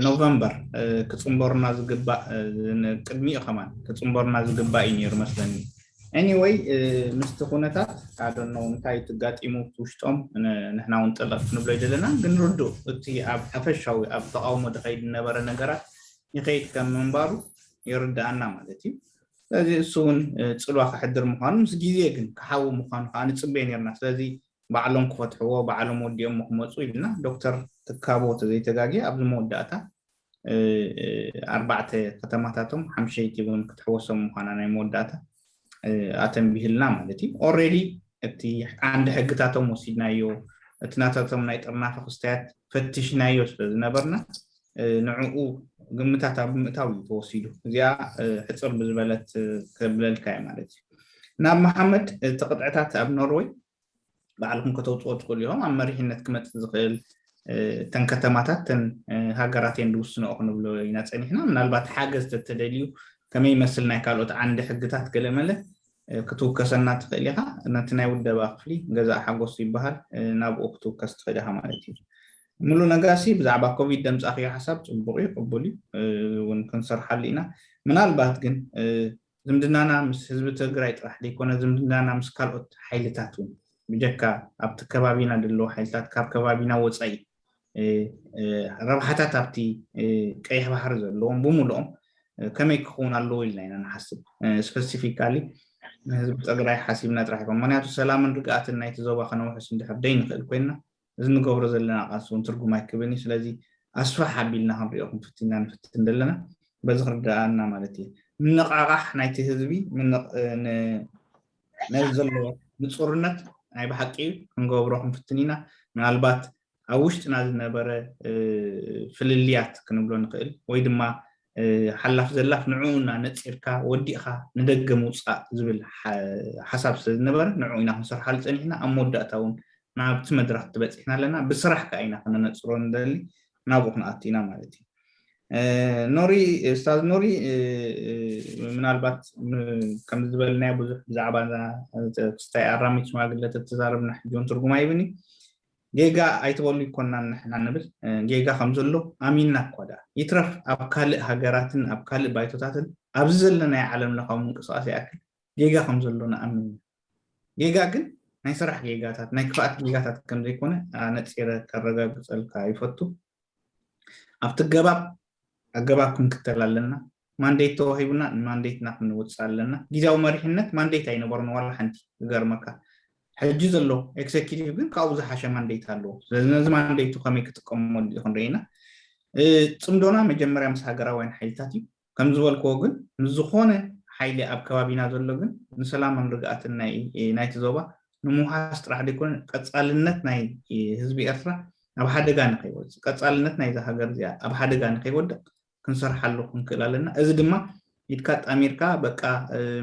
ኖቨምበር ክፅንበሩና ዝግባእ ቅድሚኡ ከማን ክፅንበሩና ዝግባእ እዩ ነይሩ መስለኒ። Anyway ምስቲ ኩነታት ኣደኖ እንታይ ትጋጢሙ ውሽጦም ንሕና እውን ጠለቕ ክንብሎ ይደለና ግን ርዱእ እቲ ኣብ ሓፈሻዊ ኣብ ተቃውሞ ዝኸይድ ዝነበረ ነገራት ይኸይድ ከም ምንባሩ ይርድኣና ማለት እዩ። ስለዚ እሱ እውን ፅልዋ ክሕድር ምኳኑ ምስ ግዜ ግን ክሓዊ ምኳኑ ከዓ ንፅበዮ ነርና። ስለዚ ባዕሎም ክፈትሕዎ ባዕሎም ወዲኦም ክመፁ ኢልና ዶክተር ትካቦ ተዘይተጋጊ ኣብዚ መወዳእታ ኣርባዕተ ከተማታቶም ሓምሸይቲ እውን ክትሕወሶም ምኳና ናይ መወዳእታ ኣተንቢህልና ማለት እዩ። Already እቲ ዓንዲ ሕግታቶም ወሲድናዮ እቲ ናታቶም ናይ ጥርናፈ ክስታያት ፈትሽናዮ ስለ ዝነበርና ንዕኡ ግምታት ኣብ ምእታው እዩ ተወሲዱ። እዚኣ ሕፅር ብዝበለት ክብለልካ እየ ማለት እዩ። ናብ መሓመድ እቲ ቅጥዕታት ኣብ ኖርወይ ባዕልኩም ከተውፅኦ ትኽእሉ ኢኹም። ኣብ መሪሕነት ክመፅእ ዝኽእል እተን ከተማታት እተን ሃገራት እየን ዝውስንኦ ክንብሎ ኢና ፀኒሕና። ምናልባት ሓገዝ ተተደልዩ ከመይ ይመስል ናይ ካልኦት ዓንዲ ሕግታት ገለመለ ክትውከሰና ትኽእል ኢኻ። ነቲ ናይ ውደባ ክፍሊ ገዛእ ሓጎስ ይበሃል ናብኡ ክትውከስ ትኽእል ኢኻ ማለት እዩ። ሙሉ ነጋሲ ብዛዕባ ኮቪድ ደምፃእኽዮ ሓሳብ ፅቡቕ እዩ፣ ቅቡል እዩ እውን ክንሰርሓሉ ኢና። ምናልባት ግን ዝምድናና ምስ ህዝቢ ትግራይ ጥራሕ ዘይኮነ ዝምድናና ምስ ካልኦት ሓይልታት እውን ብጀካ ኣብቲ ከባቢና ዘለዉ ሓይልታት ካብ ከባቢና ወፃኢ ረብሓታት ኣብቲ ቀይሕ ባሕሪ ዘለዎም ብምልኦም ከመይ ክኸውን ኣለዎ ኢልና ኢና ንሓስብ። Specifically ንህዝቢ ትግራይ ሓሲብና ጥራሕ ይኮን ምክንያቱ ሰላምን ርግኣትን ናይቲ ዞባ ከነውሕስ እንድሕር ደይንኽእል ኮይንና እዚ ንገብሮ ዘለና ቃልሲ እውን ትርጉም ኣይክብን እዩ። ስለዚ ኣስፍሕ ኣቢልና ክንሪኦ ክንፍትና ንፍትን ዘለና በዚ ክርዳኣና ማለት እዩ። ምንቕቓሕ ናይቲ ህዝቢ ነዚ ዘለዎ ንፁርነት ናይ ብሓቂ ክንገብሮ ክንፍትን ኢና። ምናልባት ኣብ ውሽጥና ዝነበረ ፍልልያት ክንብሎ ንኽእል፣ ወይ ድማ ሓላፍ ዘላፍ ንዕኡ እና ነፂርካ ወዲእኻ ንደገ ምውፃእ ዝብል ሓሳብ ስለ ዝነበረ ንዕኡ ኢና ክንሰርሓሉ ፀኒሕና። ኣብ መወዳእታ እውን ናብቲ መድረኽ ትበፂሕና ኣለና። ብስራሕ ከዓ ኢና ክነነፅሮ ንደሊ፣ ናብኡ ክንኣቱ ኢና ማለት እዩ። ኖሪ፣ ስታዝ ኖሪ፣ ምናልባት ከም ዝበልናዮ ብዙሕ ብዛዕባ ክስታይ ኣራሚት ሽማግለ ተተዛረብና ሕጂ እውን ትርጉም ኣይብኒ። ጌጋ ኣይትበሉ ይኮናን ንሕና ንብል፣ ጌጋ ከም ዘሎ ኣሚንና እኳ ደኣ ይትረፍ ኣብ ካልእ ሃገራትን ኣብ ካልእ ባይቶታትን ኣብዚ ዘለናዮ ዓለም ለኻዊ ምንቅስቃስ ይኣክል ጌጋ ከም ዘሎ ንኣምን ኢና። ጌጋ ግን ናይ ስራሕ ጌጋታት ናይ ክፍኣት ጌጋታት ከም ዘይኮነ ኣነፂረ ከረጋግፀልካ ይፈቱ። ኣብቲ ገባብ ኣገባብ ክንክተል ኣለና። ማንዴት ተዋሂቡና ንማንዴትና ክንወፅእ ኣለና። ግዜያዊ መሪሕነት ማንዴት ኣይነበሮን ዋላ ሓንቲ። ዝገርመካ ሕጂ ዘሎ ኤክዘኪቲቭ ግን ካብኡ ዝሓሸ ማንዴት ኣለዎ። ስለዚ ነዚ ማንዴቱ ከመይ ክጥቀመሉ እዩ ክንርኢ ኢና። ጽምዶና መጀመርያ ምስ ሃገራውያን ሓይልታት እዩ። ከም ዝበልክዎ ግን ምስ ዝኾነ ሓይሊ ኣብ ከባቢና ዘሎ ግን ንሰላምን ርግኣትን ናይ ናይቲ ዞባ ንምውሓስ ጥራሕ ዘይኮነ ቀጻልነት ናይ ህዝቢ ኤርትራ ኣብ ሓደጋ ንኸይወድቕ፣ ቀጻልነት ናይዛ ሃገር እዚኣ ኣብ ሓደጋ ንኸይወድቕ ክንሰርሓሉ ክንክእል ኣለና። እዚ ድማ ኢድካ ጣሚርካ በቃ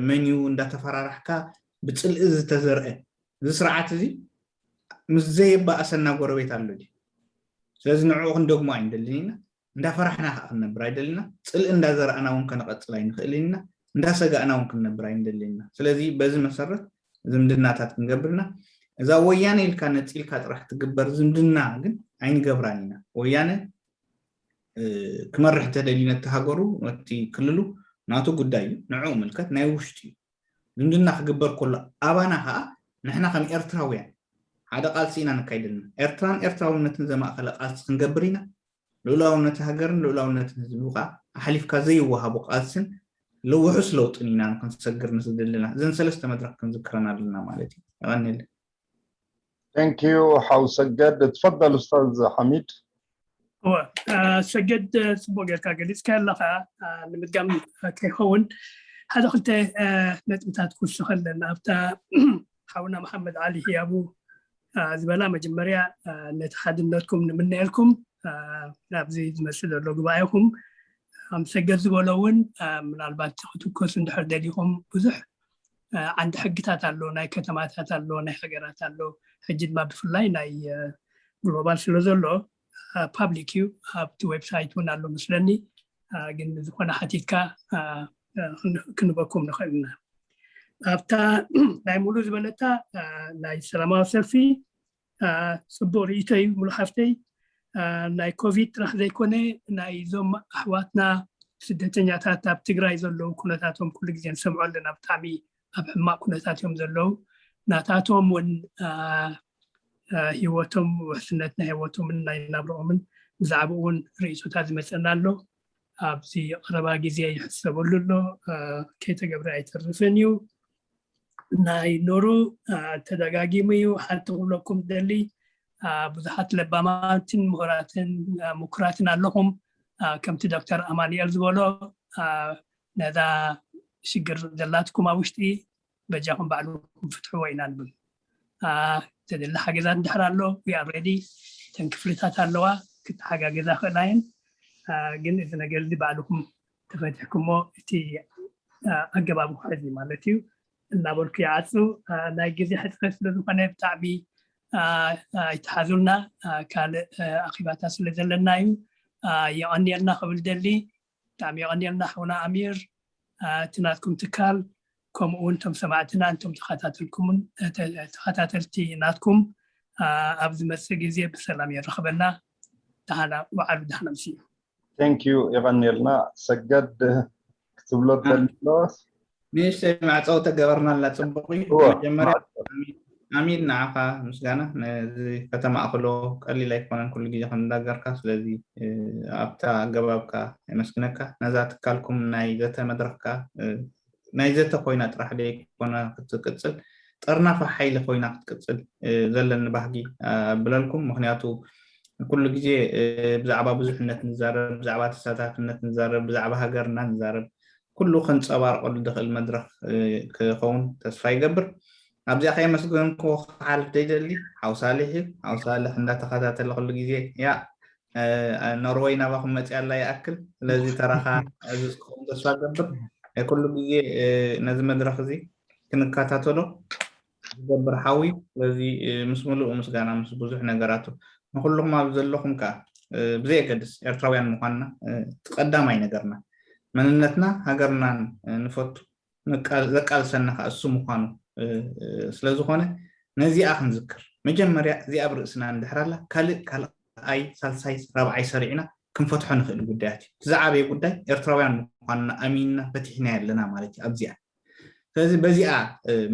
መን እዩ እንዳተፈራራሕካ ብጽልኢ ዝተዘርአ እዚ ስርዓት እዚ ምስ ዘየባእሰና ጎረቤት ኣሎ ድዩ? ስለዚ ንዕኡ ክንደግሞ ኣይንደልን ኢና። እንዳፈራሕና ከዓ ክንነብር ኣይደልና። ጽልኢ እንዳዘራእና እውን ከነቐጽል ኣይንኽእልን ኢና። እንዳሰጋእና እውን ክንነብር ኣይንደልን ኢና። ስለዚ በዚ መሰረት ዝምድናታት ክንገብርና እዛ ወያነ ኢልካ ነፂልካ ጥራሕ ትግበር ዝምድና ግን ኣይንገብራን ኢና። ወያነ ክመርሕ እንተደልዩ ነቲ ሃገሩ ነቲ ክልሉ ናቱ ጉዳይ እዩ፣ ንዕኡ ምልከት ናይ ውሽጢ እዩ። ዝምድና ክግበር ከሎ ኣባና ከዓ ንሕና ከም ኤርትራውያን ሓደ ቃልሲ ኢና ነካይደልና። ኤርትራን ኤርትራውነትን ዘማእኸለ ቃልሲ ክንገብር ኢና። ልኡላውነት ሃገርን ልኡላውነትን ህዝቢ ከዓ ኣሕሊፍካ ዘይወሃቡ ቃልስን ውሑስ ለውጥን ኢና ክንሰግር ንስደለና። እዘን ሰለስተ መድረክ ክንዝክረን ኣለና ማለት እዩ። የቐንየለይ። Thank you ሓው ሰገድ። ትፈደል ኡስታዝ ሓሚድ። እወ ሰገድ፣ ፅቡቅ ጌርካ ገሊፅካ ኣለካ። ንምድጋም ከይኸውን ሓደ ክልተ ነጥብታት ክውስኸለን ኣብታ ሓውና መሓመድ ዓሊ ህያቡ ዝበላ፣ መጀመርያ ነቲ ሓድነትኩም ንምነየልኩም ናብዚ ዝመፅእ ዘሎ ጉባኤኹም። ኣምሰገድ ዝበሎ እውን ምናልባት ክትኮሱ እንድሕር ደሊኹም ብዙሕ ዓንዲ ሕግታት ኣሎ፣ ናይ ከተማታት ኣሎ፣ ናይ ሃገራት ኣሎ። ሕጂ ድማ ብፍላይ ናይ ግሎባል ስለ ዘሎ ፓብሊክ እዩ፣ ኣብቲ ዌብሳይት እውን ኣሎ መስለኒ። ግን ዝኾነ ሓቲትካ ክንበኩም ንኽእል ኢና። ኣብታ ናይ ሙሉ ዝበለታ ናይ ሰላማዊ ሰልፊ ፅቡቅ ርእይቶ እዩ ሙሉ ሓፍተይ። ናይ ኮቪድ ጥራሕ ዘይኮነ ናይ እዞም ኣሕዋትና ስደተኛታት ኣብ ትግራይ ዘለዉ ኩነታቶም ኩሉ ግዜ ንሰምዖ ኣለና። ብጣዕሚ ኣብ ሕማቅ ኩነታት እዮም ዘለዉ። ናታቶም እውን ሂወቶም ውሕስነት ናይ ሂወቶምን ናይ ናብረኦምን ብዛዕባኡ እውን ርእይቶታት ዝመፀና ኣሎ። ኣብዚ ቀረባ ግዜ ይሕሰበሉ ኣሎ፣ ከይተገብረ ኣይተርፍን እዩ። ናይ ኖሩ ተደጋጊሙ እዩ። ሓንቲ ክብለኩም ደሊ ብዙሓት ለባማትን ምሁራትን ምኩራትን ኣለኹም። ከምቲ ዶክተር ኣማኑኤል ዝበሎ ነዛ ሽግር ዘላትኩም ኣብ ውሽጢ በጃኹም ባዕልኩም ፍትሕዎ ኢና ንብል። ተደሊ ሓገዛት እንድሕር ኣሎ ዊ ኣር ሬዲ። ተን ክፍልታት ኣለዋ ክተሓጋገዛ ክእላ እየን። ግን እዚ ነገር እዚ ባዕልኩም ተፈቲሕኩሞ እቲ ኣገባብ ክሕዝ ማለት እዩ እናበልኩ ይዓፁ። ናይ ግዜ ሕፅረት ስለዝኾነ ብጣዕሚ ኣይተሓዙልና። ካልእ ኣኺባታት ስለ ዘለና እዩ። የቐንየልና ክብል ደሊ። ብጣዕሚ የቐንየልና ሓውና ኣሚር፣ እቲ ናትኩም ትካል ከምኡ እውን እቶም ሰማዕትና እንቶም ተኸታተልኩምን ተኸታተልቲ ናትኩም ኣብ ዝመፅእ ግዜ ብሰላም የረኽበና። ደሓና ወዓሉ ደሓና ምሲ። Thank you። የቐንየልና። ሰገድ ክትብሎ ተሎ። ንእሽተይ መዕፀዊ ተገበርናላ ፅቡቅ እዩ። መጀመርያ ኣሚን ንዓኻ ምስጋና። ነዚ ከተማእክሎ ቀሊል ኣይኮነን ኩሉ ግዜ ከም እንዳገርካ። ስለዚ ኣብታ ኣገባብካ የመስግነካ። ነዛ ትካልኩም ናይ ዘተ መድረኽካ ናይ ዘተ ኮይና ጥራሕ ደይኮና ክትቅፅል ጠርናፋ ሓይሊ ኮይና ክትቅፅል ዘለኒ ባህጊ ኣብለልኩም። ምክንያቱ ኩሉ ግዜ ብዛዕባ ብዙሕነት ንዛረብ፣ ብዛዕባ ተሳታፍነት ንዛረብ፣ ብዛዕባ ሃገርና ንዛረብ። ኩሉ ከንፀባርቀሉ ዝኽእል መድረኽ ክኸውን ተስፋ ይገብር። ኣብዚኣ ከየመስገንኩ ክሓልፍ ዘይደሊ ሓው ሳልሕ እዩ። ሓው ሳልሕ እንዳተኸታተለ ኩሉ ግዜ ያ ኖርወይ ናባኹም መፅያ ኣላ ይኣክል። ስለዚ ተራኻ እዚ ዝኸውን ተስፋ ገብር። ኩሉ ግዜ ነዚ መድረክ እዚ ክንከታተሎ ዝገብር ሓዊ። ስለዚ ምስ ምሉእ ምስጋና ምስ ብዙሕ ነገራቱ ንኩልኹም ኣብ ዘለኹም ከዓ ብዘየገድስ ኤርትራውያን ምኳንና እቲ ቀዳማይ ነገርና መንነትና ሃገርናን ንፈቱ ዘቃልሰና ከዓ እሱ ምኳኑ ስለዝኾነ ነዚኣ ክንዝክር መጀመርያ እዚኣ ኣብ ርእስና እንድሕር ኣላ ካልእ ካልኣይ ሳልሳይ ራብዓይ ሰሪዕና ክንፈትሖ ንኽእል ጉዳያት እዩ። እቲ ዝዓበየ ጉዳይ ኤርትራውያን ምኳንና ኣሚንና ፈቲሕና ኣለና ማለት እዩ ኣብዚኣ። ስለዚ በዚኣ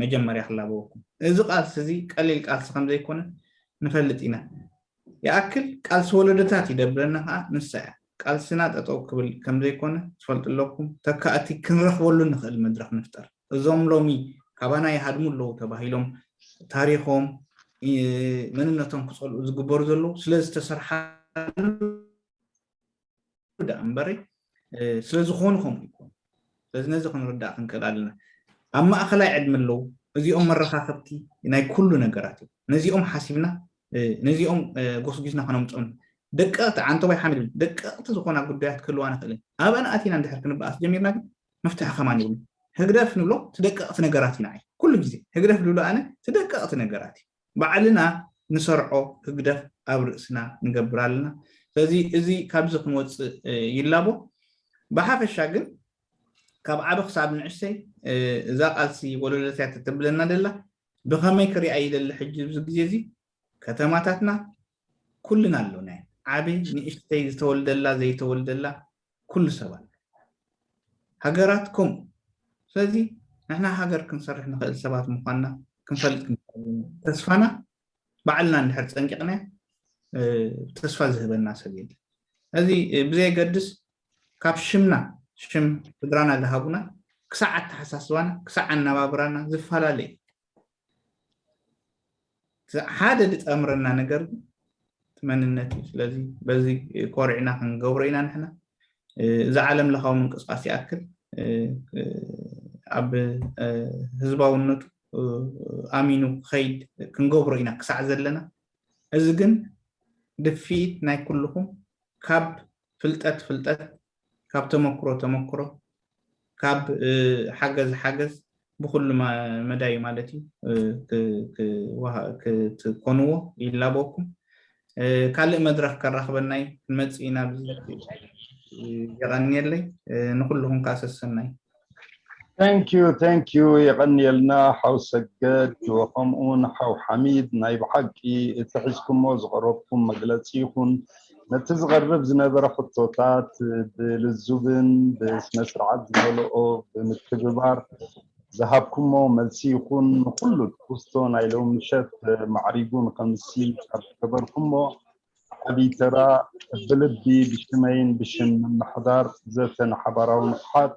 መጀመርያ ክላበወኩም። እዚ ቃልሲ እዚ ቀሊል ቃልሲ ከምዘይኮነ ንፈልጥ ኢና። ይኣክል ቃልሲ ወለዶታት ይደብረና ከዓ ንሳ እያ። ቃልስና ጠጠው ክብል ከምዘይኮነ ትፈልጡ ኣለኩም። ተካእቲ ክንረኽበሉ ንኽእል መድረኽ ንፍጠር። እዞም ሎሚ ካባና ይሃድሙ ኣለዉ ተባሂሎም ታሪኾም መንነቶም ክፀልኡ ዝግበሩ ዘለዉ ስለዝተሰርሓሉ ደኣ እምበሪ ስለዝኾኑ ከምኡ ይኮኑ። ስለዚ ነዚ ክንርዳእ ክንክእል ኣለና። ኣብ ማእኸላይ ዕድመ ኣለዉ። እዚኦም መረኻኸብቲ ናይ ኩሉ ነገራት እዮም። ነዚኦም ሓሲብና ነዚኦም ጎስጒስና ከነምፅኦም ደቀቕቲ ዓንተቦይ ሓሚድ ደቀቕቲ ዝኾና ጉዳያት ክህልዋ ንኽእልን ኣብአን ኣቲና እንድሕር ክንበኣስ ጀሚርና ግን መፍትሒ ከማን ይብሉ። ህግደፍ ንብሎ እቲ ደቀቕቲ ነገራት ኢና ኩሉ ግዜ ህግደፍ ዝብሎ ኣነ እቲ ደቀቕቲ ነገራት እዩ። ባዕልና ንሰርዖ ህግደፍ ኣብ ርእስና ንገብር ኣለና። ስለዚ እዚ ካብዚ ክንወፅእ ይላቦ። ብሓፈሻ ግን ካብ ዓቢ ክሳብ ንእሽተይ እዛ ቃልሲ ወለዶታት ትብለና ደላ ብኸመይ ክሪኣ ይደሊ ሕጂ ኣብዚ ግዜ እዚ ከተማታትና ኩልና ኣለናዮ። ዓቢ ንእሽተይ ዝተወልደላ ዘይተወልደላ ኩሉ ሰብ ኣሎ። ሃገራት ከምኡ። ስለዚ ንሕና ሃገር ክንሰርሕ ንኽእል ሰባት ምዃንና ክንፈልጥ ክንክእል ኢና። ተስፋና ባዕልና እንድሕር ፀንቂቕናዮ ተስፋ ዝህበና ሰብ የለን። ስለዚ ብዘየገድስ ካብ ሽምና ሽም ስድራና ዝሃቡና ክሳዕ ኣተሓሳስባና ክሳዕ ኣነባብራና ዝፈላለ እዩ። ሓደ ዝጠምረና ነገር ግን እቲ መንነት እዩ። ስለዚ በዚ ኮሪዕና ክንገብሮ ኢና ንሕና። እዚ ዓለም ለኻዊ ምንቅስቃስ ይኣክል ኣብ ህዝባውነቱ ኣሚኑ ክኸይድ ክንገብሮ ኢና ክሳዕ ዘለና። እዚ ግን ድፍኢት ናይ ኩልኹም ካብ ፍልጠት ፍልጠት ካብ ተመክሮ ተመክሮ ካብ ሓገዝ ሓገዝ ብኩሉ መዳይ ማለት እዩ ክትኮንዎ ይላበኩም። ካልእ መድረክ ከራኽበናይ ክንመፅእ ኢና። ብዚ የቐንየለይ ንኩልኹም ከዓ ሰሰናይ። Thank you, thank you። የቐንየልና ሓው ሰገድ ወከምኡ እውን ሓው ሓሚድ። ናይ ብሓቂ እቲ ሒዝኩሞ ዝቐረብኩም መግለፂ ይኹን ነቲ ዝቐርብ ዝነበረ ሕቶታት ብልዙብን ብስነ ስርዓት ዝመልኦ ብምትብባር ዝሃብኩሞ መልሲ ይኹን ንኩሉ ትሕዝቶ ናይ ሎም ምሸት ማዕሪጉ ንከምሲ ካብ ዝገበርኩሞ ዓብይ ተራ ብልቢ ብሽመይን ብሽም ምምሕዳር ዘተ ንሓባራዊ ንቕሓት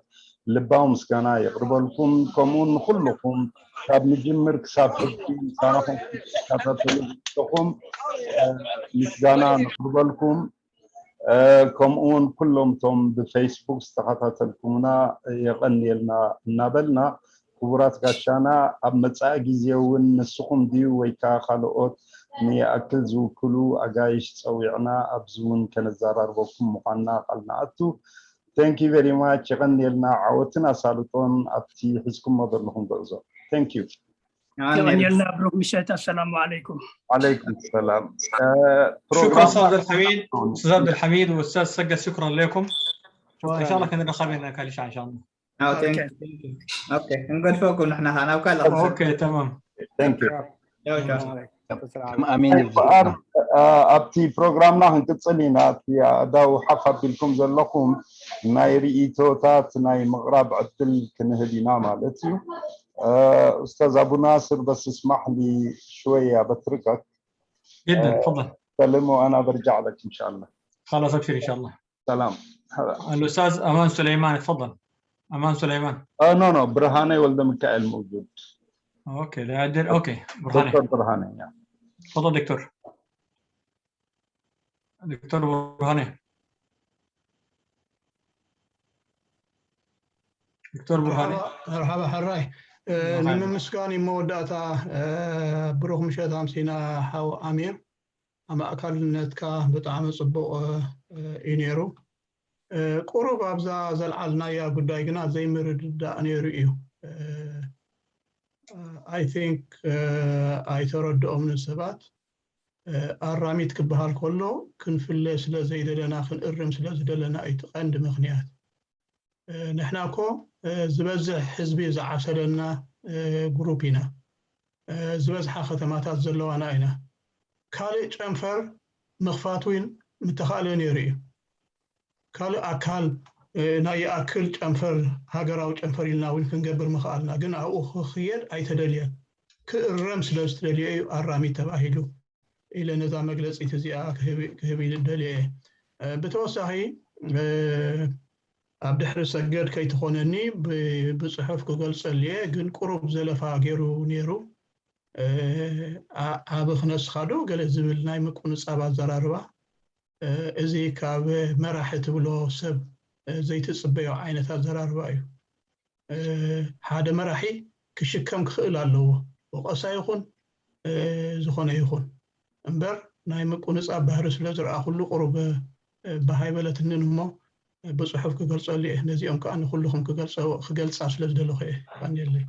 ልባዊ ምስጋና የቕርበልኩም። ከምኡውን ንኹልኹም ካብ ምጅምር ክሳብ ሕጂ ምሳና ኮንኩም ትከታተሉ ዘለኹም ምስጋና ነቕርበልኩም። ከምኡውን ኩሎም እቶም ብፌስቡክ ዝተኸታተልኩምና የቐንየልና እናበልና ክቡራት ጋሻና ኣብ መጻኢ ግዜ እውን ንስኹም ድዩ ወይ ከዓ ካልኦት ንይኣክል ዝውክሉ ኣጋይሽ ፀዊዕና ኣብዚ እውን ከነዘራርበኩም ምዃንና ቃል ንኣቱ። Thank you very much። የቐንየልና። ዓወትን ኣሳልጦን ኣብቲ ሒዝኩሞ ዘለኹም ጉዕዞ። Thank you። የቐንየልና። ብሩክ ምሸት። ኣሰላሙ ዓለይኩም። ዓለይኩም ሰላም። شكرا استاذ عبد الحميد، استاذ عبد الحميد واستاذ سقا، شكرا لكم. وان شاء الله كنتراخب كاليشا ان شاء الله. ኦኬ ክንገድፈኩም ንሕና ከዓ ናብ ካልእ اوكي تمام. Thank you። ቻው ቻው። ኣሜን። ኣብቲ ፕሮግራምና ክንቅፅል ኢና። እቲ ኣእዳው ሓፍ ኣቢልኩም ዘለኹም ናይ ርእይቶታት ናይ ምቕራብ ዕድል ክንህብ ኢና ማለት እዩ። ኡስታዝ ኣቡ ናስር፣ በስ እስማሕ ሊ ሽወያ በትርቀክ جدا، تفضل. سلم وانا برجع لك ان شاء الله. خلاص ابشر ان شاء الله. سلام. الاستاذ امان سليمان، تفضل. امان سليمان. آه نو نو، برهاني ولد ميكائيل موجود. اوكي لا يدر. اوكي برهاني. دكتور برهاني يعني. تفضل دكتور. دكتور برهاني. دكتور برهاني. መርሓባ ሕራይ። እ፣ ንምምስጋን እዩ መወዳእታ። እ፣ ብሩኽ ምሸት ኣምሲና ሓው ኣሚር። ኣማእካልነትካ ብጣዕሚ ጽቡቕ፣ እ፣ እዩ ነይሩ። እ፣ ቁሩብ ኣብዛ ዘልዓልናያ ጉዳይ ግና ዘይምርድዳእ ነይሩ እዩ። እ፣ I think፣ እ፣ ኣይተረድኦምን ሰባት። እ፣ ኣራሚት ክበሃል ከሎ ክንፍለ ስለ ዘይደለና፣ ክንእርም ስለ ዝደለና እዩ እቲ ቀንዲ ምኽንያት። እ፣ ንሕና እኮ፣ እ፣ ዝበዝሕ ህዝቢ ዝዓሰለና፣ እ፣ ግሩፕ ኢና። እ፣ ዝበዝሓ ከተማታት ዘለዋና ኢና። ካልእ ጨንፈር ምኽፋት እውን ምተኻእለ ነይሩ እዩ። ካልእ ኣካል፣ እ፣ ናይ ይኣክል ጨንፈር፣ ሃገራዊ ጨንፈር ኢልና እውን ክንገብር ምኽኣልና። ግን ኣብኡ ክኽየድ ኣይተደልየን። ክእረም ስለ ዝተደልየ እዩ ኣራሚት ተባሂሉ ኢለ ነዛ መግለጺት እዚኣ ክህብ፣ ክህብ ኢለ ደልየ እየ። እ፣ ብተወሳኺ፣ እ፣ ኣብ ድሕሪ ሰገድ ከይትኾነኒ ብ-፣ ብጽሑፍ ክገልጸሉ እየ፣ ግን ቁሩብ ዘለፋ ገይሩ ነይሩ። እ፣ ዓ-፣ ዓቢ ክነስኻ ዶ ገለ ዝብል ናይ ምቁንጻብ ኣዘራርባ፣ እ፣ እዚ ካብ መራሒ ትብሎ ሰብ፣ እ፣ ዘይትጽበዮ ዓይነት ኣዘራርባ እዩ። እ፣ ሓደ መራሒ ክሽከም ክኽእል ኣለዎ፣ ወቐሳ ይኹን፣ እ፣ ዝኾነ ይኹን። እምበር ናይ ምቁንጻብ ባህሪ ስለ ዝረኣኹሉ ቁሩብ፣ እ፣ ባህ ኣይበለትንን እሞ፣ እ፣ ብጽሑፍ ክገልጸሉ እየ። ነዚኦም ከኣ ንኹልኹም ክገልጸ-፣ ክገልጻ ስለ ዝደለኹ እየ። ቀንየለይ።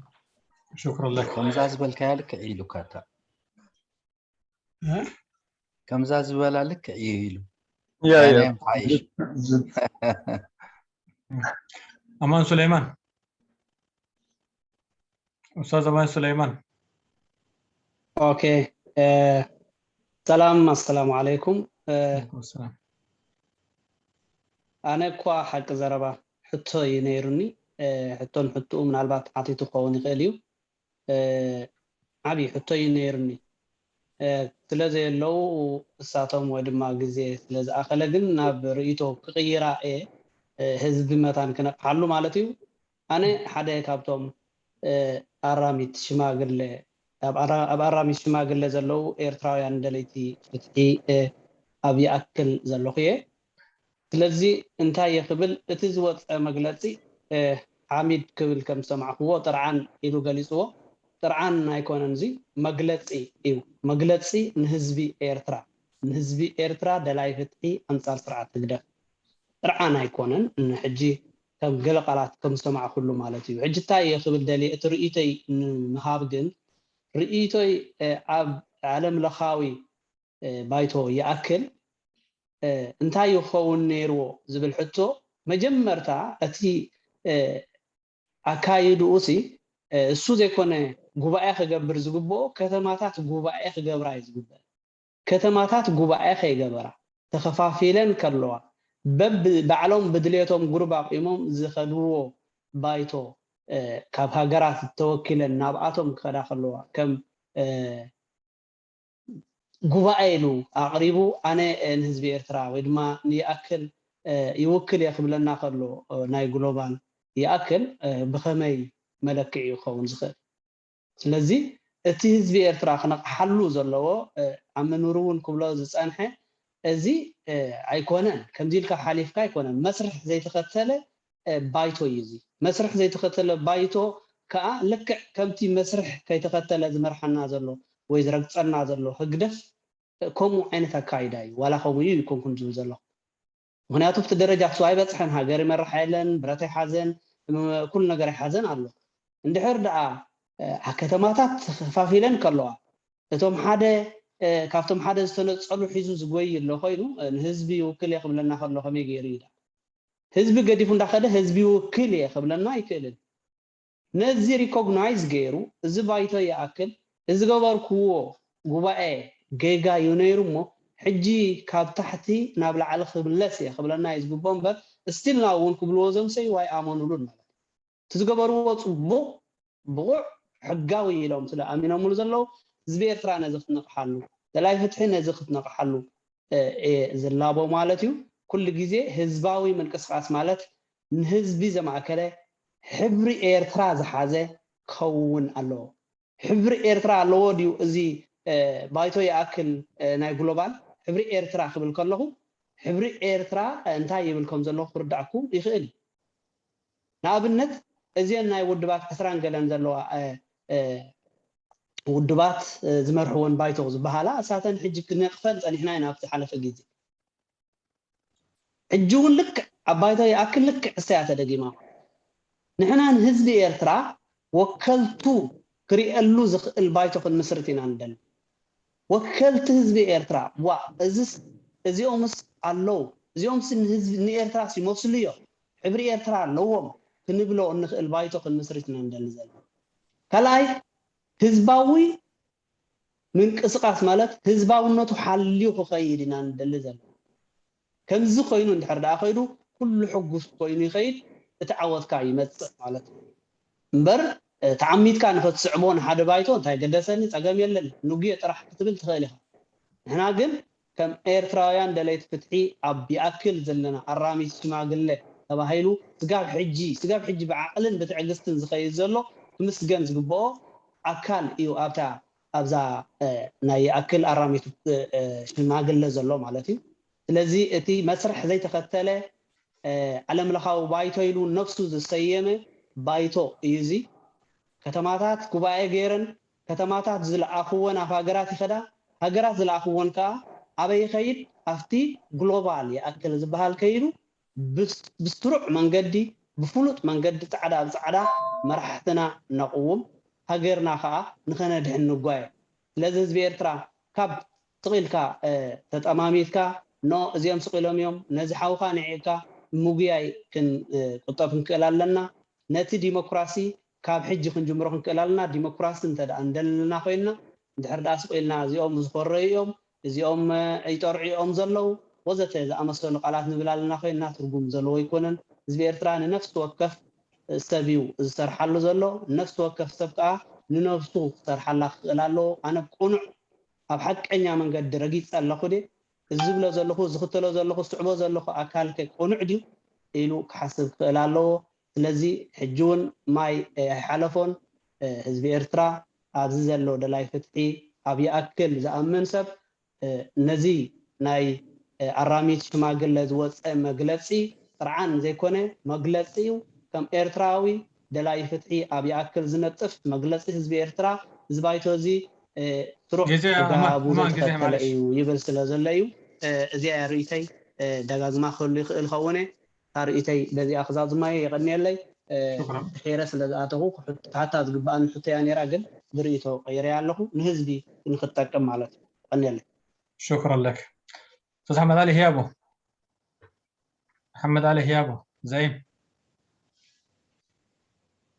ሽክሩ ለክ። ከምዛ ዝበልካያ ልክዕ ኢሉካ እታ እ? ከምዛ ዝበላ ልክዕ እዩ ኢሉ ያ ያ ያኔ ምሓይሽ ኣማን ሱለይማን፣ ኡስታዝ ኣማን ሱለይማን። ኦኬ፣ እ፣ ሰላም፣ ኣሰላሙ ዓለይኩም። እ፣ ወዓለይኩም ሰላም። ኣነ እኳ ሓቂ ዘረባ ሕቶ እዩ ነይሩኒ። እ፣ ሕቶን ሕትኡ ምናልባት ሓቲቱ ክኸውን ይኽእል እዩ። እ፣ ዓብዪ ሕቶ እዩ ነይሩኒ። እ፣ ስለ ዘየለዉ እሳቶም ወይ ድማ ግዜ ስለ ዝኣኸለ ግን ናብ ርእይቶ ክቕይራ እየ። እ፣ ህዝቢ መታን ክነቕሓሉ ማለት እዩ። ኣነ ሓደ ካብቶም፣ እ፣ ኣራሚት ሽማግለ፣ ኣብ ኣራ-፣ ኣብ ኣራሚት ሽማግለ ዘለዉ ኤርትራውያን ደለይቲ ፍትሒ፣ እ፣ ኣብ ይኣክል ዘለኹ እየ። ስለዚ እንታይ እየ ክብል፣ እቲ ዝወፀ መግለፂ፣ እ፣ ሓሚድ ክብል ከም ዝሰማዕክዎ ጥርዓን ኢሉ ገሊፅዎ። ጥርዓን ኣይኮነን፣ እዚ መግለፂ እዩ። መግለፂ ንህዝቢ ኤርትራ፣ ንህዝቢ ኤርትራ ደላይ ፍትሒ ኣንፃር ስርዓት ህግደፍ ጥርዓን ኣይኮነን። ንሕጂ ከም ገለ ቃላት ከም ዝሰማዕኩሉ ማለት እዩ። ሕጂ እንታይ እየ ክብል ደልየ፣ እቲ ርእይቶይ ንምሃብ ግን፣ ርእይቶይ፣ እ፣ ኣብ ዓለም ለኻዊ፣ እ፣ ባይቶ ይኣክል፣ እ፣ እንታይ ይኸውን ነይርዎ ዝብል ሕቶ፣ መጀመርታ እቲ፣ እ፣ ኣካይድኡ ሲ፣ እ፣ እሱ ዘይኮነ ጉባኤ ክገብር ዝግብኦ፣ ከተማታት ጉባኤ ክገብራ እዩ ዝግበእ። ከተማታት ጉባኤ ከይገበራ፣ ተኸፋፊለን ከለዋ፣ በብ-፣ ባዕሎም ብድሌቶም ግሩብ ኣቑሞም ዝኸድዎ ባይቶ፣ እ፣ ካብ ሃገራት ተወኪለን ናብኣቶም ክኸዳ ከለዋ፣ ከም፣ እ፣ ጉባኤ ኢሉ ኣቕሪቡ፣ ኣነ፣ እ፣ ንህዝቢ ኤርትራ ወይ ድማ ንይኣክል፣ እ፣ ይውክል እየ ክብለና ከሎ፣ እ፣ ናይ ግሎባል ይኣክል፣ እ፣ ብኸመይ መለክዒ ክኸውን ዝኽእል? ስለዚ እቲ ህዝቢ ኤርትራ ክነቕሓሉ ዘለዎ፣ እ፣ ኣብ ምንባሩ እውን ክብሎ ዝጸንሐ፣ እዚ፣ እ፣ ኣይኮነን፣ ከምዚ ኢልካ ሓሊፍካ ኣይኮነን። መስርሕ ዘይተኸተለ፣ እ፣ ባይቶ እዩ እዚ። መስርሕ ዘይተኸተለ ባይቶ ከኣ ልክዕ ከምቲ መስርሕ ከይተኸተለ ዝመርሓና ዘሎ ወይ ዝረግጸና ዘሎ ህግደፍ፣ እ፣ ከምኡ ዓይነት ኣካይዳ እዩ። ዋላ ከምኡ እዩ ኣይኮንኩን ዝብል ዘለኹ። ምኽንያቱ ኣብቲ ደረጃ ክሱ ኣይበጽሐን፣ ሃገር ይመርሓ የለን፣ ብረት ኣይሓዘን፣ ም-፣ ኩሉ ነገር ኣይሓዘን ኣሎ። እንድሕር ደኣ፣ እ፣ ከተማታት ተኸፋፊለን ከለዋ፣ እቶም ሓደ፣ እ፣ ካብቶም ሓደ ዝተነጸሉ ሒዙ ዝጎይ ኣሎ ኮይኑ፣ እ፣ ንህዝቢ ይውክል እየ ክብለና ከሎ ከመይ ገይሩ እዩ ደኣ? ህዝቢ ገዲፉ እንዳኸደ ህዝቢ ይውክል እየ ክብለና ኣይክእልን። ነዚ ሪኮግናይዝ ገይሩ፣ እዚ ባይቶ ይኣክል፣ እዚ ዝገበርክዎ ጉባኤ ጌጋ እዩ ነይሩ እሞ፣ ሕጂ ካብ ታሕቲ ናብ ላዕሊ ክምለስ እየ ክብለና እዩ ዝግብኦ እምበር፣ ስቲል ናው እውን ክብልዎ ዘምሰዩ ኣይኣመኑሉን ማለት እዩ። እቲ ዝገበርዎ ጽቡቕ፣ ብቑዕ፣ ሕጋዊ ኢሎም ስለ ኣሚኖምሉ ዘለዉ፣ ህዝቢ ኤርትራ ነዚ ክትነቕሓሉ፣ ደላይ ፍትሒ ነዚ ክትነቕሓሉ፣ እ፣ እየ ዝላቦ ማለት እዩ። ኩሉ ግዜ ህዝባዊ ምንቅስቓስ ማለት ንህዝቢ ዘማእከለ፣ ሕብሪ ኤርትራ ዝሓዘ ክኸውን ኣለዎ። ሕብሪ ኤርትራ ኣለዎ ድዩ እዚ፣ እ፣ ባይቶ ይኣክል፣ እ፣ ናይ ግሎባል? ሕብሪ ኤርትራ ክብል ከለኹ፣ ሕብሪ ኤርትራ፣ እ፣ እንታይ ይብል ከም ዘለኹ ክርዳእኩም ይኽእል እዩ። ንኣብነት፣ እዚን ናይ ውድባት ዕስራን ገለን ዘለዋ ውድባት ዝመርሕወን ባይቶ ዝበሃላ እሳተን ሕጂ ክነቕፈን ፀኒሕና ኢና ኣብቲ ሓለፈ ግዜ። ሕጂ እውን ልክዕ ኣብ ባይቶ ይኣክል ልክዕ እሰያ ተደጊማ። ንሕና ንህዝቢ ኤርትራ ወከልቱ ክርእየሉ ዝኽእል ባይቶ ክንምስርት ኢና ንደሊ። ወከልቲ ህዝቢ ኤርትራ ዋ እዚስ እዚኦምስ ኣለዉ እዚኦምስ ንህዝቢ ንኤርትራስ ይመስሉ እዮም ሕብሪ ኤርትራ ኣለዎም ክንብሎ እንኽእል ባይቶ ክንምስርት ኢና ንደሊ ዘለና። ካልኣይ ህዝባዊ ምንቅስቃስ ማለት ህዝባውነቱ ሓልዩ ክኸይድ ኢና ንደሊ ዘለና። ከምዚ ኮይኑ እንድሕር ደኣ ከይዱ ኩሉ ሕጉስ ኮይኑ ይኸይድ እቲ ዓወትካ ይመፅእ ማለት እዩ። እምበር ተዓሚትካ ንኸትስዕቦ ንሓደ ባይቶ እንታይ ገደሰኒ ፀገም የለን ንጉየ ጥራሕ ክትብል ትኽእል ኢኻ። ንሕና ግን ከም ኤርትራውያን ደለይቲ ፍትሒ ኣብ ይኣክል ዘለና ኣራሚት ሽማግለ ተባሂሉ ስጋብ ሕጂ ስጋብ ሕጂ ብዓቕልን ብትዕግስትን ዝኸይድ ዘሎ ክምስገን ዝግብኦ ኣካል እዩ ኣብታ ኣብዛ ናይ ይኣክል ኣራሚት ሽማግለ ዘሎ ማለት እዩ። ስለዚ እቲ መስርሕ ዘይተኸተለ ዓለም ለኻዊ ባይቶ ኢሉ ነፍሱ ዝሰየመ ባይቶ እዩ እዚ። ከተማታት ጉባኤ ገይረን ከተማታት ዝለኣኽወን ኣብ ሃገራት ይኸዳ። ሃገራት ዝለኣኽወን ከዓ ኣበይ ይኸይድ? ኣብቲ ግሎባል ይኣክል ዝበሃል ከይዱ ብስሩዕ መንገዲ ብፍሉጥ መንገዲ ፃዕዳ ብፃዕዳ መራሕትና ነቕውም ሃገርና ከዓ ንኸነድሕን ንጓየ። ስለዚ ህዝቢ ኤርትራ ካብ ስቕ ኢልካ ተጠማሚትካ ኖ እዚኦም ስቕ ኢሎም እዮም ነዚ ሓውኻ ንዒቕካ ምጉያይ ክንቁጠብ ክንክእል ኣለና። ነቲ ዲሞክራሲ ካብ ሕጂ ክንጅምሮ ክንክእል ኣለና። ዲሞክራሲ እንተ ደኣ እንደለና ኮይንና እንድሕር ደኣ ስቕ ኢልና እዚኦም ዝኾረዩ እዮም እዚኦም ይጠርዑ እዮም ዘለዉ ወዘተ ዝኣመሰሉ ቃላት ንብል ኣለና ኮይንና ትርጉም ዘለዎ ኣይኮነን። ህዝቢ ኤርትራ ንነፍሲ ወከፍ ሰብ እዩ ዝሰርሓሉ ዘሎ። ነፍሲ ወከፍ ሰብ ከዓ ንነብሱ ክሰርሓላ ክኽእል ኣለዎ። ኣነ ቅኑዕ ኣብ ሓቀኛ መንገዲ ረጊፀ ኣለኹ ድየ? እዚ ዝብሎ ዘለኹ ዝኽተሎ ዘለኹ ዝስዕቦ ዘለኹ ኣካል ከ ቅኑዕ ድዩ ኢሉ ክሓስብ ክኽእል ኣለዎ። ስለዚ ሕጂ እውን ማይ ኣይሓለፎን። ህዝቢ ኤርትራ ኣብዚ ዘሎ ደላይ ፍትሒ ኣብ ይኣክል ዝኣምን ሰብ ነዚ ናይ ኣራሚት ሽማግለ ዝወፀ መግለፂ ጥርዓን ዘይኮነ መግለፂ እዩ። ከም ኤርትራዊ ደላይ ፍትሒ ኣብ ይኣክል ዝነጥፍ መግለፂ ህዝቢ ኤርትራ እዚ ባይቶ እዚ ስሩዕ ኣገባቡ ዘይተኸተለ እዩ ይብል ስለ ዘሎ እዩ። እዚኣ ርእይተይ ደጋግማ ክህሉ ይኽእል ኸውን እየ። እታ ርእይተይ በዚኣ ክዛዝማ እየ። የቐንየለይ። ድሒረ ስለ ዝኣተኹ ክሓታ ዝግብኣኒ ሕቶያ ነይራ፣ ግን ብርእይቶ ቀይረያ ኣለኹ። ንህዝቢ ንክትጠቅም ማለት እዩ። የቐንየለይ። شكرا لك. أستاذ محمد علي هيابو. محمد علي هيابو زعيم.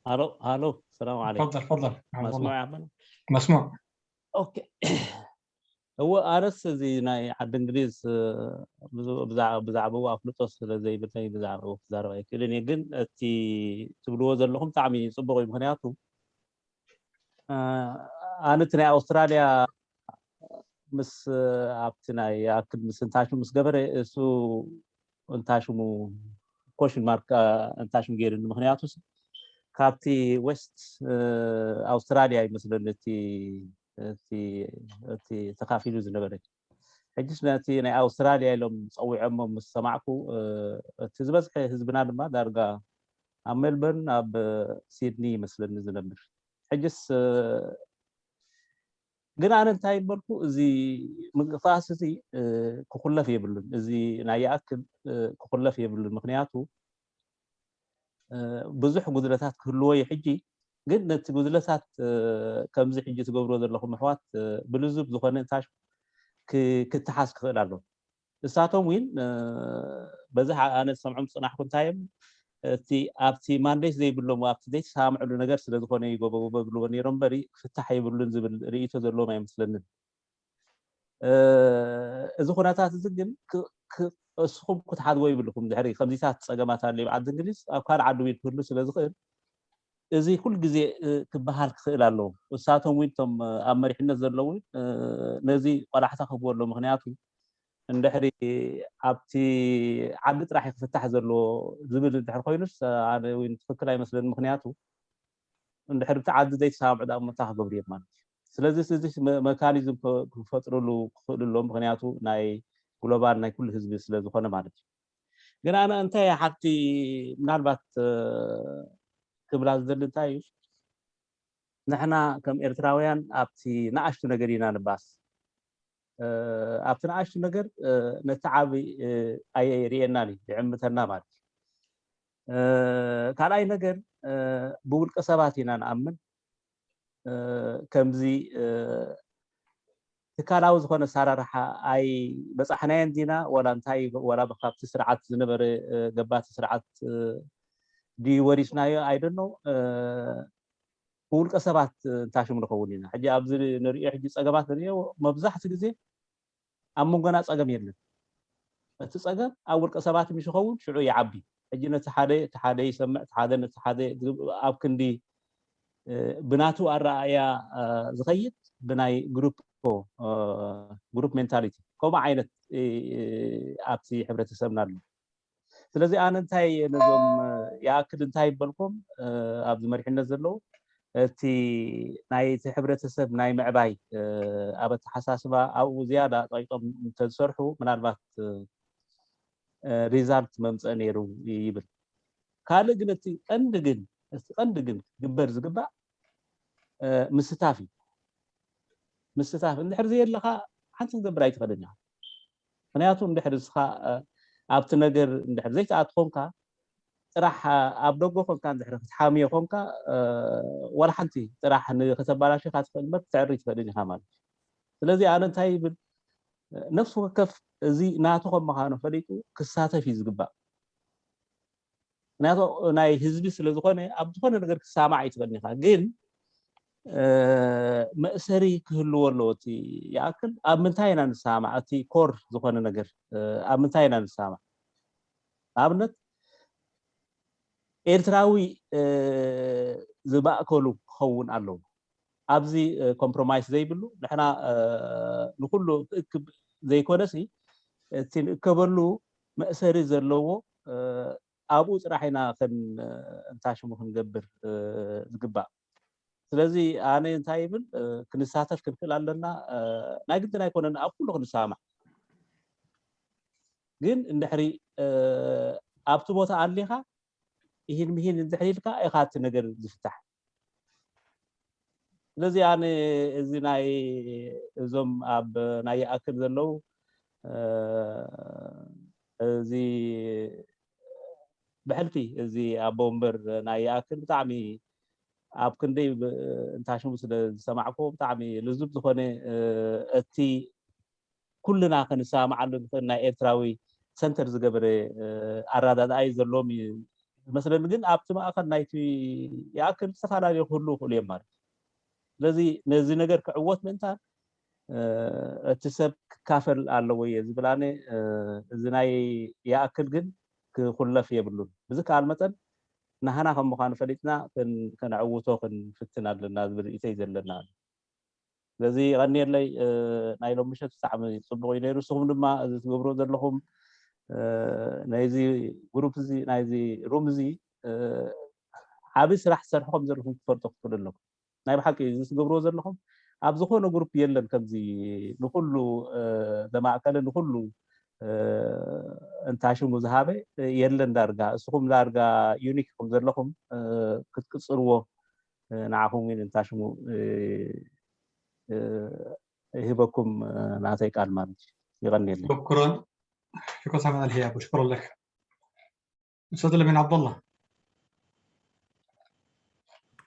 هالو هالو السلام عليكم. تفضل تفضل. مسموع يا عمنا؟ مسموع. اوكي. هو ارس زي ناي عبد الانجليز ብዛዕባኡ ኣፍልጦ ስለ ዘይብለይ ብዛዕባኡ ክዛረብ ኣይክእልን እየ። ግን እቲ ትብልዎ ዘለኹም ብጣዕሚ ፅቡቕ እዩ። ምክንያቱ ኣነ እቲ ናይ ኣውስትራልያ ምስ ኣብቲ ናይ ኣክል ምስ እንታሽሙ ምስ ገበረ እሱ እንታሽሙ ኮሽን ማርክ እንታሽሙ ገይርኒ። ምክንያቱ ካብቲ ዌስት ኣውስትራልያ ይመስለኒ እቲ እቲ ተካፊሉ ዝነበረ። ሕጅስ ነቲ ናይ ኣውስትራልያ ኢሎም ፀዊዖሞ ምስ ሰማዕኩ እቲ ዝበዝሐ ህዝብና ድማ ዳርጋ ኣብ ሜልበርን ኣብ ሲድኒ ይመስለኒ ዝነብር። ሕጅስ ግን ኣነ እንታይ በልኩ፣ እዚ ምንቅስቃስ እዚ ክኩለፍ የብሉን፣ እዚ ናይ ይኣክል ክኩለፍ የብሉን። ምክንያቱ ብዙሕ ጉድለታት ክህልዎ እዩ። ሕጂ ግን ነቲ ጉድለታት ከምዚ ሕጂ ትገብርዎ ዘለኹም ኣሕዋት ብልዙብ ዝኾነ እንታይ ክትሓዝ ክኽእል ኣሎ። እሳቶም እውን በዚ ኣነ ዝሰምዖም ዝፅናሕኩ እንታይ እዮም እቲ ኣብቲ ማንዴት ዘይብሎም ኣብቲ ዘይተሰማምዕሉ ነገር ስለ ዝኾነ እዩ ጎበ ጎበ ብልዎ ነይሮም እምበሪ ክፍታሕ የብሉን ዝብል ርእይቶ ዘለዎም ኣይመስለንን። እዚ ኩነታት እዚ ግን እስኹም ክትሓድጎ ይብልኩም ድሕሪ ከምዚታት ፀገማት ኣለ ዓዲ እንግሊዝ ኣብ ካልእ ዓዲ እውን ክህሉ ስለ ዝኽእል እዚ ኩል ግዜ ክበሃል ክኽእል ኣለዎ። እሳቶም እውን እቶም ኣብ መሪሕነት ዘለዉ እውን ነዚ ቆላሕታ ክህብዎ ኣለዎ። ምክንያቱ እንድሕሪ ኣብቲ ዓዲ ጥራሕ ክፍታሕ ዘለዎ ዝብል እንድሕር ኮይኑስ ኣነ እውን ትክክል ኣይመስለኒ። ምክንያቱ እንድሕር እቲ ዓዲ ዘይተሰማምዑ ዳኣ መታ ክገብሩ እዮም ማለት እዩ። ስለዚ እዚ መካኒዝም ክፈጥርሉ ክኽእሉ ኣለዎም። ምክንያቱ ናይ ግሎባል ናይ ኩሉ ህዝቢ ስለ ዝኾነ ማለት እዩ። ግን ኣነ እንታይ ሓንቲ ምናልባት ክብላ ዝደሊ እንታይ እዩ? ንሕና ከም ኤርትራውያን ኣብቲ ንኣሽቱ ነገር ኢና ንባስ። ኣብቲ ንኣሽቱ ነገር ነቲ ዓቢ ኣይርእየናን እዩ፣ ይዕምተና ማለት እዩ። ካልኣይ ነገር ብውልቀ ሰባት ኢና ንኣምን። ከምዚ ትካላዊ ዝኾነ ኣሰራርሓ ኣይበጻሕናዮን ዲና፣ ዋላ እንታይ፣ ዋላ ካብቲ ስርዓት ዝነበረ ገባቲ ስርዓት ድዩ ወሪስናዮ ኣይደኖ። ብውልቀ ሰባት እንታሽሙ ንኸውን ኢና። ሕጂ ኣብዚ ንሪኦ ሕጂ ጸገማት ንሪኦ መብዛሕቲ ግዜ ኣብ መንጎና ጸገም የለን። እቲ ጸገም ኣብ ውልቀ ሰባት ምስ ይኸውን ሽዑ ይዓቢ። ሕጂ ነቲ ሓደ እቲ ሓደ ይሰምዕ፣ እቲ ሓደ ነቲ ሓደ ኣብ ክንዲ ብናቱ ኣረኣእያ ዝኸይድ ብናይ ግሩፕ ግሩፕ ሜንታሊቲ ከምኡ ዓይነት ኣብቲ ሕብረተሰብና ኣሎ። ስለዚ ኣነ እንታይ ነዞም ይኣክል እንታይ ይበልኩም ኣብዚ መሪሕነት ዘለዉ እቲ ናይቲ ሕብረተሰብ ናይ ምዕባይ ኣብ ኣተሓሳስባ ኣብኡ ዝያዳ ጸቂጦም እንተዝሰርሑ ምናልባት ሪዛልት መምፀእ ነይሩ ይብል። ካልእ ግን እቲ ቀንዲ ግን እቲ ቀንዲ ግን ክግበር ዝግባእ ምስታፍ እዩ። ምስታፍ እንድሕር ዘየለኻ ሓንቲ ክገብር ኣይትኽእልን ኢኻ። ምክንያቱ እንድሕር እስኻ ኣብቲ ነገር እንድሕር ዘይትኣት ኮንካ ጥራሕ ኣብ ደጎ ኮንካ እንድሕር ክትሓምዮ ኮንካ ዋላ ሓንቲ ጥራሕ ንክተባላሽኻ ትኽእል እምበር ክትዕሪ ትኽእልን ኢኻ ማለት እዩ። ስለዚ ኣነ እንታይ ይብል ነፍሲ ወከፍ እዚ ናቱ ከም ምዃኑ ፈሊጡ ክሳተፍ እዩ ዝግባእ። ምክንያቱ ናይ ህዝቢ ስለ ዝኾነ ኣብ ዝኾነ ነገር ክሳማዕ ኣይትኽእልን ኢኻ። ግን መእሰሪ ክህልዎ ኣለዎ። እቲ ይኣክል ኣብ ምንታይ ኢና ንሳማዕ? እቲ ኮር ዝኾነ ነገር ኣብ ምንታይ ኢና ንሳማዕ? ንኣብነት ኤርትራዊ ዝማእከሉ ክኸውን ኣለዎ። ኣብዚ ኮምፕሮማይስ ዘይብሉ ንሕና ንኩሉ ክእክብ ዘይኮነሲ እቲ ንእከበሉ መእሰሪ ዘለዎ ኣብኡ ጥራሕ ኢና ከም እንታሽሙ ክንገብር ዝግባእ። ስለዚ ኣነ እንታይ ይብል ክንሳተፍ ክንክእል ኣለና። ናይ ግድን ኣይኮነን ኣብ ኩሉ ክንሰማማዕ፣ ግን እንድሕሪ ኣብቲ ቦታ ኣሊኻ ይህን ምሂን እንድሕሪ ኢልካ ኢኻ እቲ ነገር ዝፍታሕ። ስለዚ ኣነ እዚ ናይ እዞም ኣብ ናይ ይኣክል ዘለዉ እዚ ብሕልፊ እዚ ኣቦ ወንበር ናይ ይኣክል ብጣዕሚ ኣብ ክንደይ እንታሽሙ ስለ ዝሰማዕኩዎ ብጣዕሚ ልዙብ ዝኾነ እቲ ኩልና ክንሰማማዓሉ ንኽእል ናይ ኤርትራዊ ሰንተር ዝገበረ ኣረዳድኣ እዩ ዘለዎም እዩ ዝመስለኒ። ግን ኣብቲ ማእኸል ናይቲ ይኣክል ዝተፈላለዩ ክህልዉ ይኽእሉ እዮም ማለት እዩ። ስለዚ ነዚ ነገር ክዕወት ምእንታን እቲ ሰብ ክካፈል ኣለዎ እየ ዝብል ኣነ። እዚ ናይ ይኣክል ግን ክኹለፍ የብሉን። ብዝከኣል መጠን ናህና ከም ምዃኑ ፈሊጥና ከነዕውቶ ክንፍትን ኣለና ዝብል ርእይቶ እዩ ዘለና። ስለዚ የቐንየለይ። ናይ ሎም ምሸት ብጣዕሚ ፅቡቕ እዩ ነይሩ። ንስኹም ድማ እዚ ትገብርዎ ዘለኹም ናይዚ ግሩፕ እዚ ናይዚ ሩም እዚ ዓብዪ ስራሕ ትሰርሑ ከም ዘለኹም ክትፈልጡ ክትኽእሉ ኣለኩም። ናይ ብሓቂ እዚ ትገብርዎ ዘለኹም ኣብ ዝኾነ ግሩፕ የለን ከምዚ ንኹሉ ዘማእከለ ንኹሉ እንታሽሙ ዝሃበ የለን ዳርጋ። እስኹም ዳርጋ ዩኒክ ከም ዘለኹም ክትቅፅልዎ ንዓኹም እውን እንታሽሙ ይህበኩም ናተይ ቃል ማለት እዩ። ይቐንየለይ። شكرا شكرا سامي الهياب وشكرا لك. أستاذ لمين عبد الله.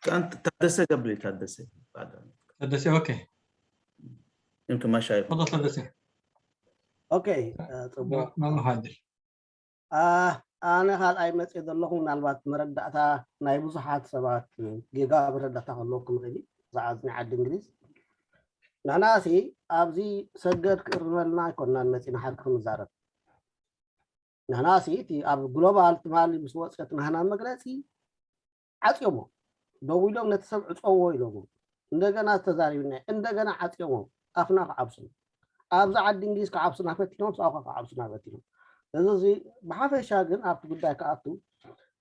كان تادسة قبلي تادسة بعد. تادسة أوكي. يمكن ما شايف. تفضل تادسة. أوكي. آه، طب ما ما هادر. ኣነ ካልኣይ መፅእ ዘለኹ ምናልባት መረዳእታ ናይ ብዙሓት ሰባት ጌጋ መረዳእታ ከለኩም ኽእል ብዛዕባ ናይ ዓዲ እንግሊዝ። ንሕና ሲ ኣብዚ ሰገድ ክእርመልና ኣይኮንናን መፂና ሓቂ ክንዛረብ። ንሕና ሲ እቲ ኣብ ግሎባል ትማሊ ምስ ወፀት ናህና መግለፂ ዓፅዮሞ ደው ኢሎም ነቲ ሰብ ዕፀዎ ኢሎሞ እንደገና ተዛሪብና እንደገና ዓፅዮሞ ኣፍና ክዓብሱና ኣብዚ ዓዲ እንግሊዝ ክዓብሱና ፈቲኖም ሳውካ ክዓብሱና ፈቲኖም። እዚ እዚ ብሓፈሻ ግን ኣብቲ ጉዳይ ክኣቱ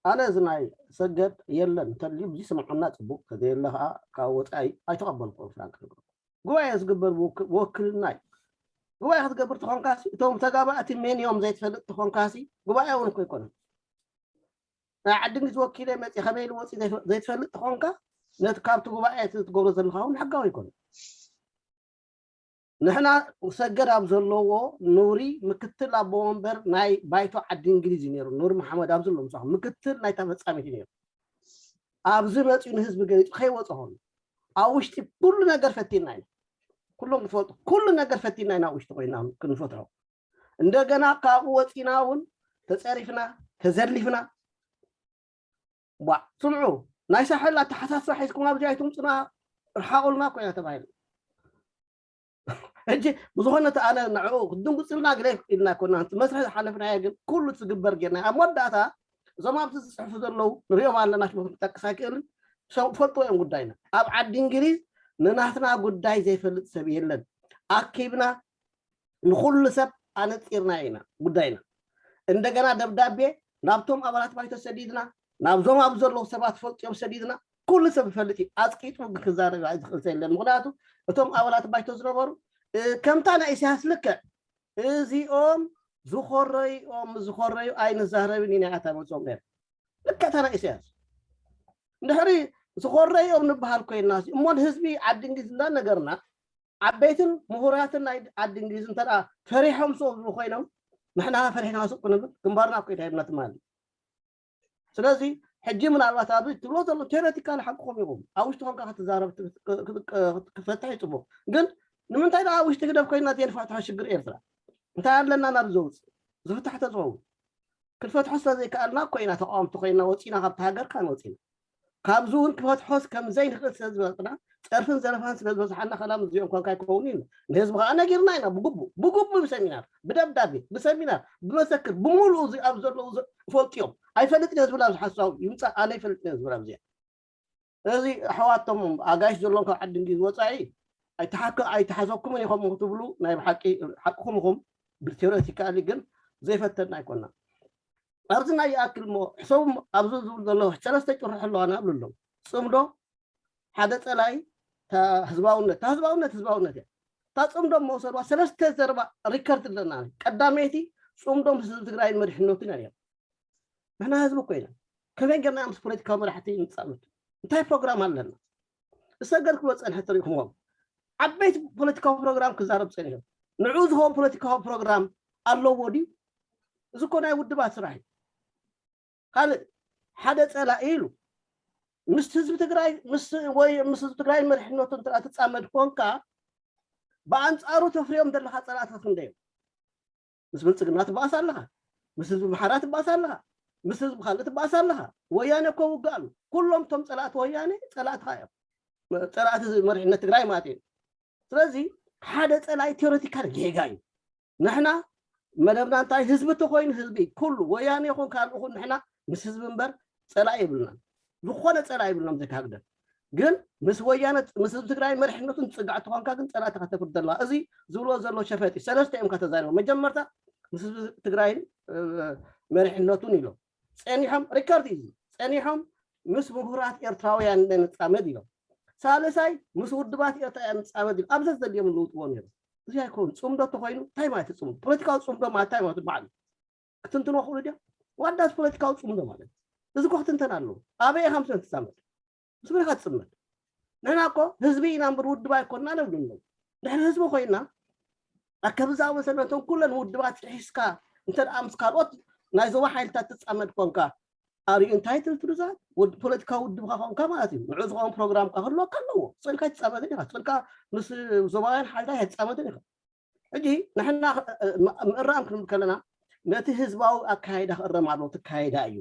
ኣነ እዚ ናይ ሰገድ የለን እንተልዩ እዚ ስምዑና ፅቡቅ ተዘየለ ከዓ ካብ ወፃኢ ኣይተቐበልኩ ፍራንክ ንግሩ ጉባኤ ዝግበር ብወክልና እዩ። ጉባኤ ክትገብር ተኾንካሲ እቶም ተጋባእቲ መን እዮም ዘይትፈልጥ ተኾንካሲ ጉባኤ እውን እኮ ኣይኮነን። ናይ ዓዲ እንግሊዝ ወኪለ መፂ ከመይ ኢሉ ወፂ ዘይትፈልጥ ተኾንካ ነቲ ካብቲ ጉባኤ እቲ ትገብሮ ዘለካ እውን ሕጋዊ ኣይኮነ። ንሕና ሰገድ ኣብ ዘለዎ ኑሪ ምክትል ኣቦ ወንበር ናይ ባይቶ ዓዲ እንግሊዝ እዩ ነይሩ። ኑሪ መሓመድ ኣብ ዘሎ ምሳኹ ምክትል ናይ ተፈጻሚት እዩ ነይሩ። ኣብዚ መፂኡ ንህዝቢ ገሊፁ ከይወፀ ኾኑ ኣብ ውሽጢ ኩሉ ነገር ፈቲና ኢና። ኩሎም ክፈልጡ ኩሉ ነገር ፈቲና ኢና ኣብ ውሽጢ ኮይና ክንፈትሖ። እንደገና ካብኡ ወፂና እውን ተፀሪፍና ተዘሊፍና ቧዕ ስምዑ ናይ ሳሕል ኣተሓሳስባ ሒዝኩም ኣብዚ ኣይትምፁና ርሓቑልና ኮይና ተባሂሉ። ሕጂ ብዝኾነ እቲ ኣነ ንዕኡ ክትድንጉፅልና ግለ ኢልና ኮና እቲ መስርሒ ዝሓለፍናዮ ግን ኩሉ ዝግበር ጌርና ኣብ መወዳእታ እዞም ኣብዚ ዝፅሕፉ ዘለዉ ንሪኦም ኣለና ሽሞት ክጠቅስ ኣይክእልን ፈልጥዎ እዮም ጉዳይና ኣብ ዓዲ እንግሊዝ ንናትና ጉዳይ ዘይፈልጥ ሰብ የለን ኣኪብና ንኩሉ ሰብ ኣነፂርና ኢና ጉዳይና እንደገና ደብዳቤ ናብቶም ኣባላት ባይቶ ሰዲድና ናብዞም ኣብ ዘለዉ ሰባት ፈልጥዮም ሰዲድና ኩሉ ሰብ ይፈልጥ እዩ ኣፅቂጡ ክዛረብ ዝኽእል ሰብ የለን ምክንያቱ እቶም ኣባላት ባይቶ ዝነበሩ ከምታ ናይ ኢሳያስ ልክዕ እዚኦም ዝኾረዩ እዮም ዝኾረዩ ኣይንዛረብን ኢና ኣታ መፅኦም ነይሩ ልክዕታ ናይ ኢሳያስ እንድሕሪ ዝኾረዩ እዮም ንበሃል ኮይና እሞ ንህዝቢ ዓዲ እንግሊዝ እንዳነገርና ዓበይትን ምሁራትን ናይ ዓዲ እንግሊዝ እንተ ፈሪሖም ስቕ ዝብሉ ኮይኖም ንሕና ፈሪሕና ስቕ ክንብል ግንባርና እኮ ይዳይብና ትማሊ ስለዚ ሕጂ ምናልባት ኣብዚ ትብሎ ዘሎ ቴዎሬቲካል ሓቅኹም ኢኹም ኣብ ውሽጢ ኮንካ ክትዛረብ ክትፈትሕ ይፅቡቕ ግን ንምንታይ ደኣ ውሽጢ ህግደፍ ኮይና ዘይንፈትሖ ሽግር ኤርትራ እንታይ ኣለና ናብ ዘውፅእ ዝፍታሕ ተዝኸውን ክንፈትሖ ስለ ዘይከኣልና እኮ ኢና ተቃወምቲ ኮይና ወፂና ካብቲ ሃገር ካን ወፂና ካብዚ እውን ክፈትሖስ ከም ዘይንኽእል ስለ ዝበጥና ፀርፍን ዘለፋን ስለ ዝበዝሓና ከላም እዚኦም ኮንካ ይከውኑ ኢልና ንህዝቢ ከዓ ነጊርና ኢና ብግቡእ ብግቡእ ብሰሚናር ብደብዳቤ ብሰሚናር ብመሰክር ብምሉኡ እዚ ኣብ ዘለዉ ፈልጥዮም ኣይፈልጥን እየ ዝብል ኣብዚ ሓሳብ ይምፃእ ኣነ ይፈልጥን እየ ዝብል ኣብዚኣ እዚ ኣሕዋቶም ኣጋይሽ ዘለዎም ካብ ዓዲ እንግሊዝ ወፃኢ ኣይተሓከ ኣይተሓዘኩምን ኢኹም ክትብሉ ናይ ብሓቂ ሓቅኹም ኢኹም ብቴዎሬቲካሊ ግን ዘይፈተና ኣይኮና ኣብዚ ናይ ይኣክል ሞ ሕሰቡ ኣብዚ ዝብል ዘሎ ሰለስተ ጭርሖ ኣለዋ ናብ ኣለዉ ፅምዶ ሓደ ፀላይ ህዝባውነት ህዝባውነት ህዝባውነት እያ እታ ፅምዶ መውሰድዋ ሰለስተ ዘረባ ሪከርድ ኣለና ቀዳመይቲ ፅምዶ ምስ ህዝቢ ትግራይን መሪሕነቱን እዮም ንሕና ህዝቢ እኮ ኢና ከመይ ገርና ምስ ፖለቲካዊ መራሕቲ ንፃመድ እንታይ ፕሮግራም ኣለና እሰገድ ክብሎ ፀንሐ ተሪእኩምዎም ዓበይቲ ፖለቲካዊ ፕሮግራም ክዛረብ ፀኒሑ ንዑ ዝኸውን ፖለቲካዊ ፕሮግራም ኣለዎ ድዩ እዚ እኮ ናይ ውድባት ስራሕ እዩ ካልእ ሓደ ፀላኢ ኢሉ ምስ ህዝቢ ትግራይ ምስ ወይ ምስ ህዝቢ ትግራይ መሪሕነቱ እንተ ትፃመድ ኮንካ ብኣንፃሩ ተፍርዮም ዘለካ ፀላእታት ክንደዮም ምስ ብልፅግና ትበኣስ ኣለካ ምስ ህዝቢ ምሓራ ትበኣስ ኣለካ ምስ ህዝቢ ካልእ ትበኣስ ኣለካ ወያነ እኮ ውግእ ኣሎ ኩሎም እቶም ፀላእቲ ወያነ ፀላእትካ እዮም ፀላእቲ መሪሕነት ትግራይ ማለት እዩ ስለዚ ሓደ ፀላኢ ቴዎሬቲካል ጌጋ እዩ ንሕና መደብና እንታይ ህዝቢ ተኮይኑ ህዝቢ ኩሉ ወያነ ይኹን ካልእ ይኹን ንሕና ምስ ህዝቢ እምበር ፀላኢ የብልናን ዝኾነ ፀላኢ የብልናን ዘካ ህግደፍ ግን ምስ ወያነ ምስ ህዝቢ ትግራይ መሪሕነቱን ፅጋዕ ተኾንካ ግን ፀላእቲ ከተፍርድ ዘለዋ እዚ ዝብልዎ ዘሎ ሸፈጢ ሰለስተ እዮም ከተዛሪቦም መጀመርታ ምስ ህዝቢ ትግራይን መሪሕነቱን ኢሎም ፀኒሖም ሪከርድ እዩ ፀኒሖም ምስ ምሁራት ኤርትራውያን ንፃመድ ኢሎም ሳልሳይ ምስ ውድባት ኤርትራውያን ንፃመድ ኢሎም ኣብዚ ዘድልዮም ልውጥዎ ነይሩ እዚ ኣይኮን ፅምዶ ተኮይኑ እንታይ ማለት እዩ ፅምዶ ፖለቲካዊ ፅምዶ ማለት እንታይ ማለት በዓል ክትንትኖ ክእሉ ድያ ዋዳስ ፖለቲካዊ ፅምዶ ማለት እዚ እኮ ክትንተን ኣለዎ ኣበይ ኢኻ ምስለን ትፃመድ ምስ መን ኢኻ ትፅመድ ንሕና እኮ ህዝቢ ኢና እምበር ውድብ ኣይኮንና ነብሉ ኣለዉ ድሕሪ ህዝቢ ኮይና ኣከብዛ መሰለቶም ኩለን ውድባት ሒዝካ እንተ ምስ ካልኦት ናይ ዞባ ሓይልታት ትፃመድ ኮንካ ኣሪዩ እንታይ ትልትሉ ዛ ፖለቲካዊ ውድብካ ኮንካ ማለት እዩ ንዑ ዝኸውን ፕሮግራምካ ክህልወካ ኣለዎ ፅልካ ይትፃመድን ኢኻ ፅልካ ምስ ዞባውያን ሓይልታት ኣይትፃመድን ኢኻ ሕጂ ንሕና ምእራም ክንብል ከለና ነቲ ህዝባዊ ኣካይዳ ክእረም ኣለዎ ትካይዳ እዩ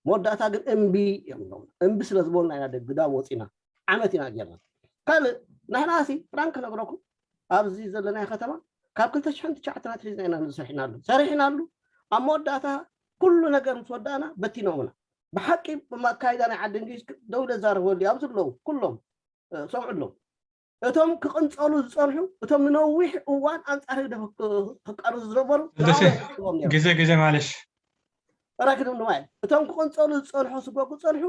መወዳእታ ግን እምቢ እዮም እምቢ ስለ ዝበሉና ኢና ግዳም ወፂና ዓመት ኢና ጌርና ካልእ ንሕና ሲ ፍራንክ ነግረኩም ኣብዚ ዘለናዮ ከተማ ካብ ክልተ ሽሕን ትሽዓተን ኣትሒዝና ኢና ንሰርሕናሉ ሰሪሕናሉ ኣብ መወዳእታ ኩሉ ነገር ምስ ወዳእና በቲኖምና ብሓቂ ብማካይዳ ናይ ዓዲ እንግሊዝ ደው ኢለ ዛረበሉ ኣብዚ ኣለዉ ኩሎም ሰምዑ ኣለዉ እቶም ክቕንፀሉ ዝፀንሑ እቶም ንነዊሕ እዋን ኣንፃር ህግደፍ ክቃለሱ ዝነበሩ ግዜ ግዜ ማለሽ ራክድም ድማ እቶም ክቕንፀሉ ዝፀንሑ ስጎጉ ፀንሑ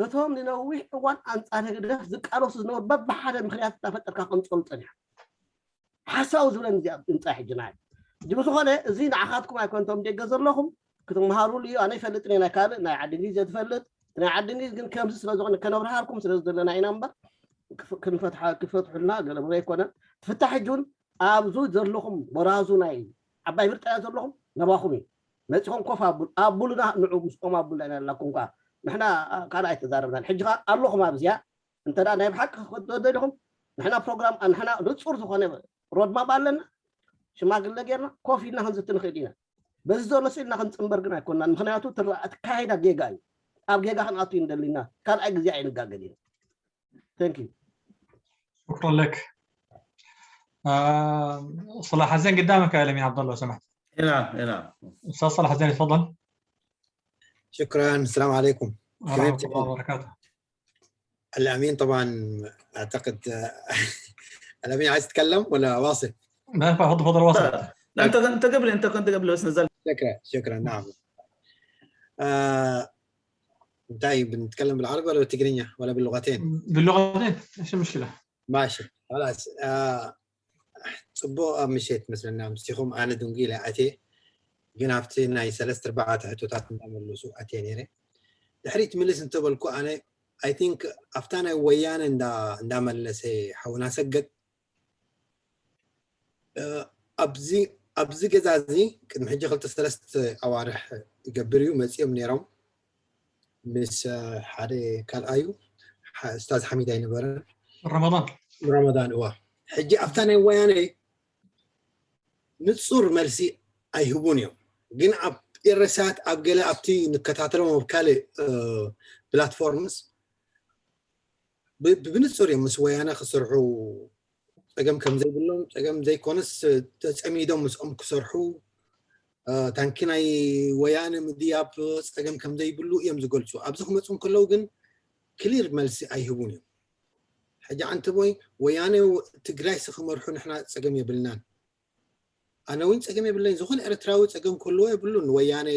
እቶም ንነዊሕ እዋን ኣንፃር ህግደፍ ዝቃለሱ ዝነበሩ በብሓደ ምክንያት እናፈጠርካ ክቕንፀሉ ፀኒሖም ሓሳዊ ዝብለን እዚኣ ምፃ ሕጂ ናይ እዚ ብዝኾነ እዚ ንዓኻትኩም ኣይኮንቶም ደገ ዘለኹም ክትመሃሩሉ እዩ። ኣነ ይፈልጥን እየ ናይ ካልእ ናይ ዓዲ እንግሊዝ እየ ዝፈልጥ። ናይ ዓዲ እንግሊዝ ግን ከምዚ ስለ ዝኾነ ከነብርሃልኩም ስለ ዝደለና ኢና እምበር ክፍ- ክንፈትሓ ክፈትሑልና ገለ ብሎ ኣይኮነን። ትፍታሕ ሕጂ እውን ኣብዚ ዘለኹም ወራዙ ናይ ዓባይ ብሪጣንያ ዘለኹም ነባኹም እዩ። መፂኹም ኮፍ ኣብሉ ኣብሉና ንዑ ምስኦም ኣብሉና ኢና ላኩም ከዓ ንሕና ካልእ ኣይተዛረብናን። ሕጂ ከዓ ኣለኹም ኣብዚኣ እንተ ደኣ ናይ ብሓቂ ክትወደዱ ኢኹም ንሕና ፕሮግራም ንሕና ንፁር ዝኾነ ሮድማፕ ኣለና። ሽማግለ ጌርና ኮፍ ኢልና ክንዝቲ ንኽእል ኢና። በዚ ዘሎ ስኢልና ክንፅንበር ግን ኣይኮናን። ምክንያቱ ትረኣ ኣካይዳ ጌጋ እዩ። ኣብ ጌጋ ክንኣቱ እዩ እንደሊና። ካልኣይ ግዜ ኣይንጋገድ ኢና። Thank you. شكرا لك. آه، صلاح حزين قدامك يا الأمين عبد الله لو سمحت. نعم نعم. أستاذ صلاح حزين تفضل. شكرا. السلام عليكم. ورحمة الله وبركاته. الأمين طبعا أعتقد الأمين عايز يتكلم ولا واصل؟ لا تفضل تفضل واصل. لا انت انت قبل انت كنت قبل بس نزلت. شكرا شكرا. نعم. آه، طيب، بنتكلم بالعربي ولا بالتقرينيا ولا باللغتين؟ باللغتين، ايش المشكلة؟ ماشي خلاص. آه، ፅቡቕ ኣብ ምሸት መስለና ምስቲኹም ኣነ ድንጉ ኢለ ኣትየ ግን ኣብቲ ናይ ሰለስተ ኣርባዕተ ሕቶታት እንዳመለሱ ኣትየ ነይረ። ድሕሪት ምልስ እንተበልኩ ኣነ I think ኣብታ ናይ ወያነ እንዳ- እንዳመለሰ ሓውና ሰገድ እ፣ ኣብዚ ኣብዚ ገዛ እዚ ቅድሚ ሕጂ ክልተ ሰለስተ ኣዋርሕ ይገብር እዩ መፂኦም ነይሮም ምስ እ፣ ሓደ ካልኣዩ ሓ- ኡስታዝ ሓሚድ ኣይነበረን رمضان. ረመዳን እዋ ሕጂ ኣብታ ናይ ወያነ ንፁር መልሲ ኣይህቡን እዮም ግን ኣብ ኤረሳት ኣብ ገለ ኣብቲ ንከታተሎም ኣብ ካልእ ፕላትፎርምስ ብንፁር እዮም ምስ ወያነ ክሰርሑ ፀገም ከም ዘይብሎም ፀገም ዘይኮነስ ተፀሚዶም ምስኦም ክሰርሑ ታንኪ ናይ ወያነ ምድያብ ፀገም ከም ዘይብሉ እዮም ዝገልፁ ኣብዚ ክመፁ እንከለዉ ግን ክሊር መልሲ ኣይህቡን እዮም ሕጂ ኣንተ ቦይ ወያነ ትግራይ ስክመርሑ ንሕና ፀገም የብልናን ኣነ እውን ፀገም የብለኝ ዝኾነ ኤርትራዊ ፀገም ክህልዎ የብሉን ወያነ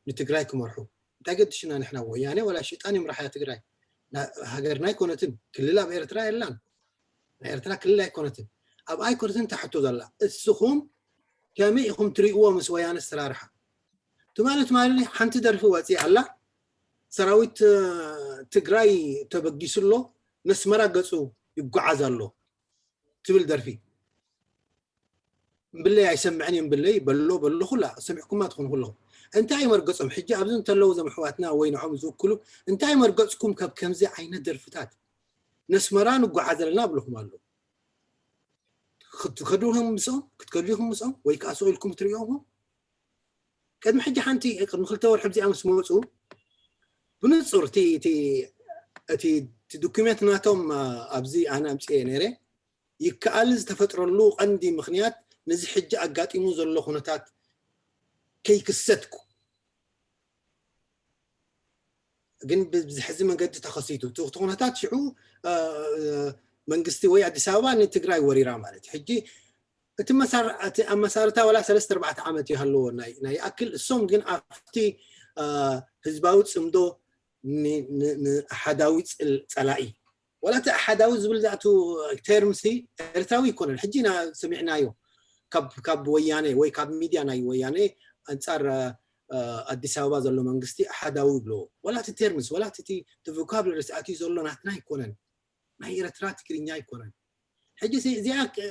ንትግራይ ክመርሑ እንታይ ገድሽና ንሕና ወያነ ወላ ሽጣን ይምራሓያ ትግራይ ሃገርና ኣይኮነትን ክልል ኣብ ኤርትራ የላን ናይ ኤርትራ ክልል ኣይኮነትን ኣብ ኣይኮነትን ታሕቶ ዘላ እስኹም ከመይ ኢኹም ትሪእዎ ምስ ወያነ ኣሰራርሓ ትማሊ ትማሊ ሓንቲ ደርፊ ወፂ ኣላ ሰራዊት ትግራይ ተበጊሱ ኣሎ ነስመራ ገፁ ይጓዓዝ ኣሎ ትብል ደርፊ እምብለይ ኣይሰምዕን እየ እምብለይ በሎ በሎ ኩላ ሰሚዕኩማ ትኾኑ ኩለኹም እንታይ መርገፆም ሕጂ ኣብዚ እንተለዉ ዘም ኣሕዋትና ወይ ንዖም ዝውክሉ እንታይ መርገፅኩም ካብ ከምዚ ዓይነት ደርፍታት ነስመራ ንጓዓ ዘለና ብለኹም ኣሎ ክትከዱኹም ምስኦም ክትከዱኹም ምስኦም ወይ ከዓ ስቕ ኢልኩም ክትሪኦም ቅድሚ ሕጂ ሓንቲ ቅድሚ ክልተ ወርሒ ኣብዚኣ ምስ መፁ ብንፁር እቲ ዶኩሜንት ናቶም ኣብዚ ኣነ ኣምፅኤ ነይረ ይከኣል ዝተፈጥረሉ ቀንዲ ምኽንያት ነዚ ሕጂ ኣጋጢሙ ዘሎ ኩነታት ከይክሰትኩ ግን ብዝሕዚ መንገዲ ተኸሲቱ እቲ ኩነታት ሽዑ መንግስቲ ወይ ኣዲስ ኣበባ ንትግራይ ወሪራ ማለት ሕጂ እቲ ኣመሳርታ ወላ ሰለስተ ኣርባዕተ ዓመት ይሃለዎ ናይ ይኣክል እሶም ግን ኣብቲ ህዝባዊ ፅምዶ ንኣሓዳዊ ፀላኢ ወላ እቲ ኣሓዳዊ ዝብል ዝኣቱ ተርምሲ ኤርትራዊ ይኮነን ሕጂ ኢና ሰሚዕናዮ ካብ ወያነ ወይ ካብ ሚድያ ናይ ወያነ ኣንፃር ኣዲስ ኣበባ ዘሎ መንግስቲ ኣሓዳዊ ይብልዎ ወላ እቲ ተርምስ ወላ እቲ ቮካብለሪ ዝኣትዩ ዘሎ ናትና ኣይኮነን ናይ ኤርትራ ትግርኛ ኣይኮነን ሕጂ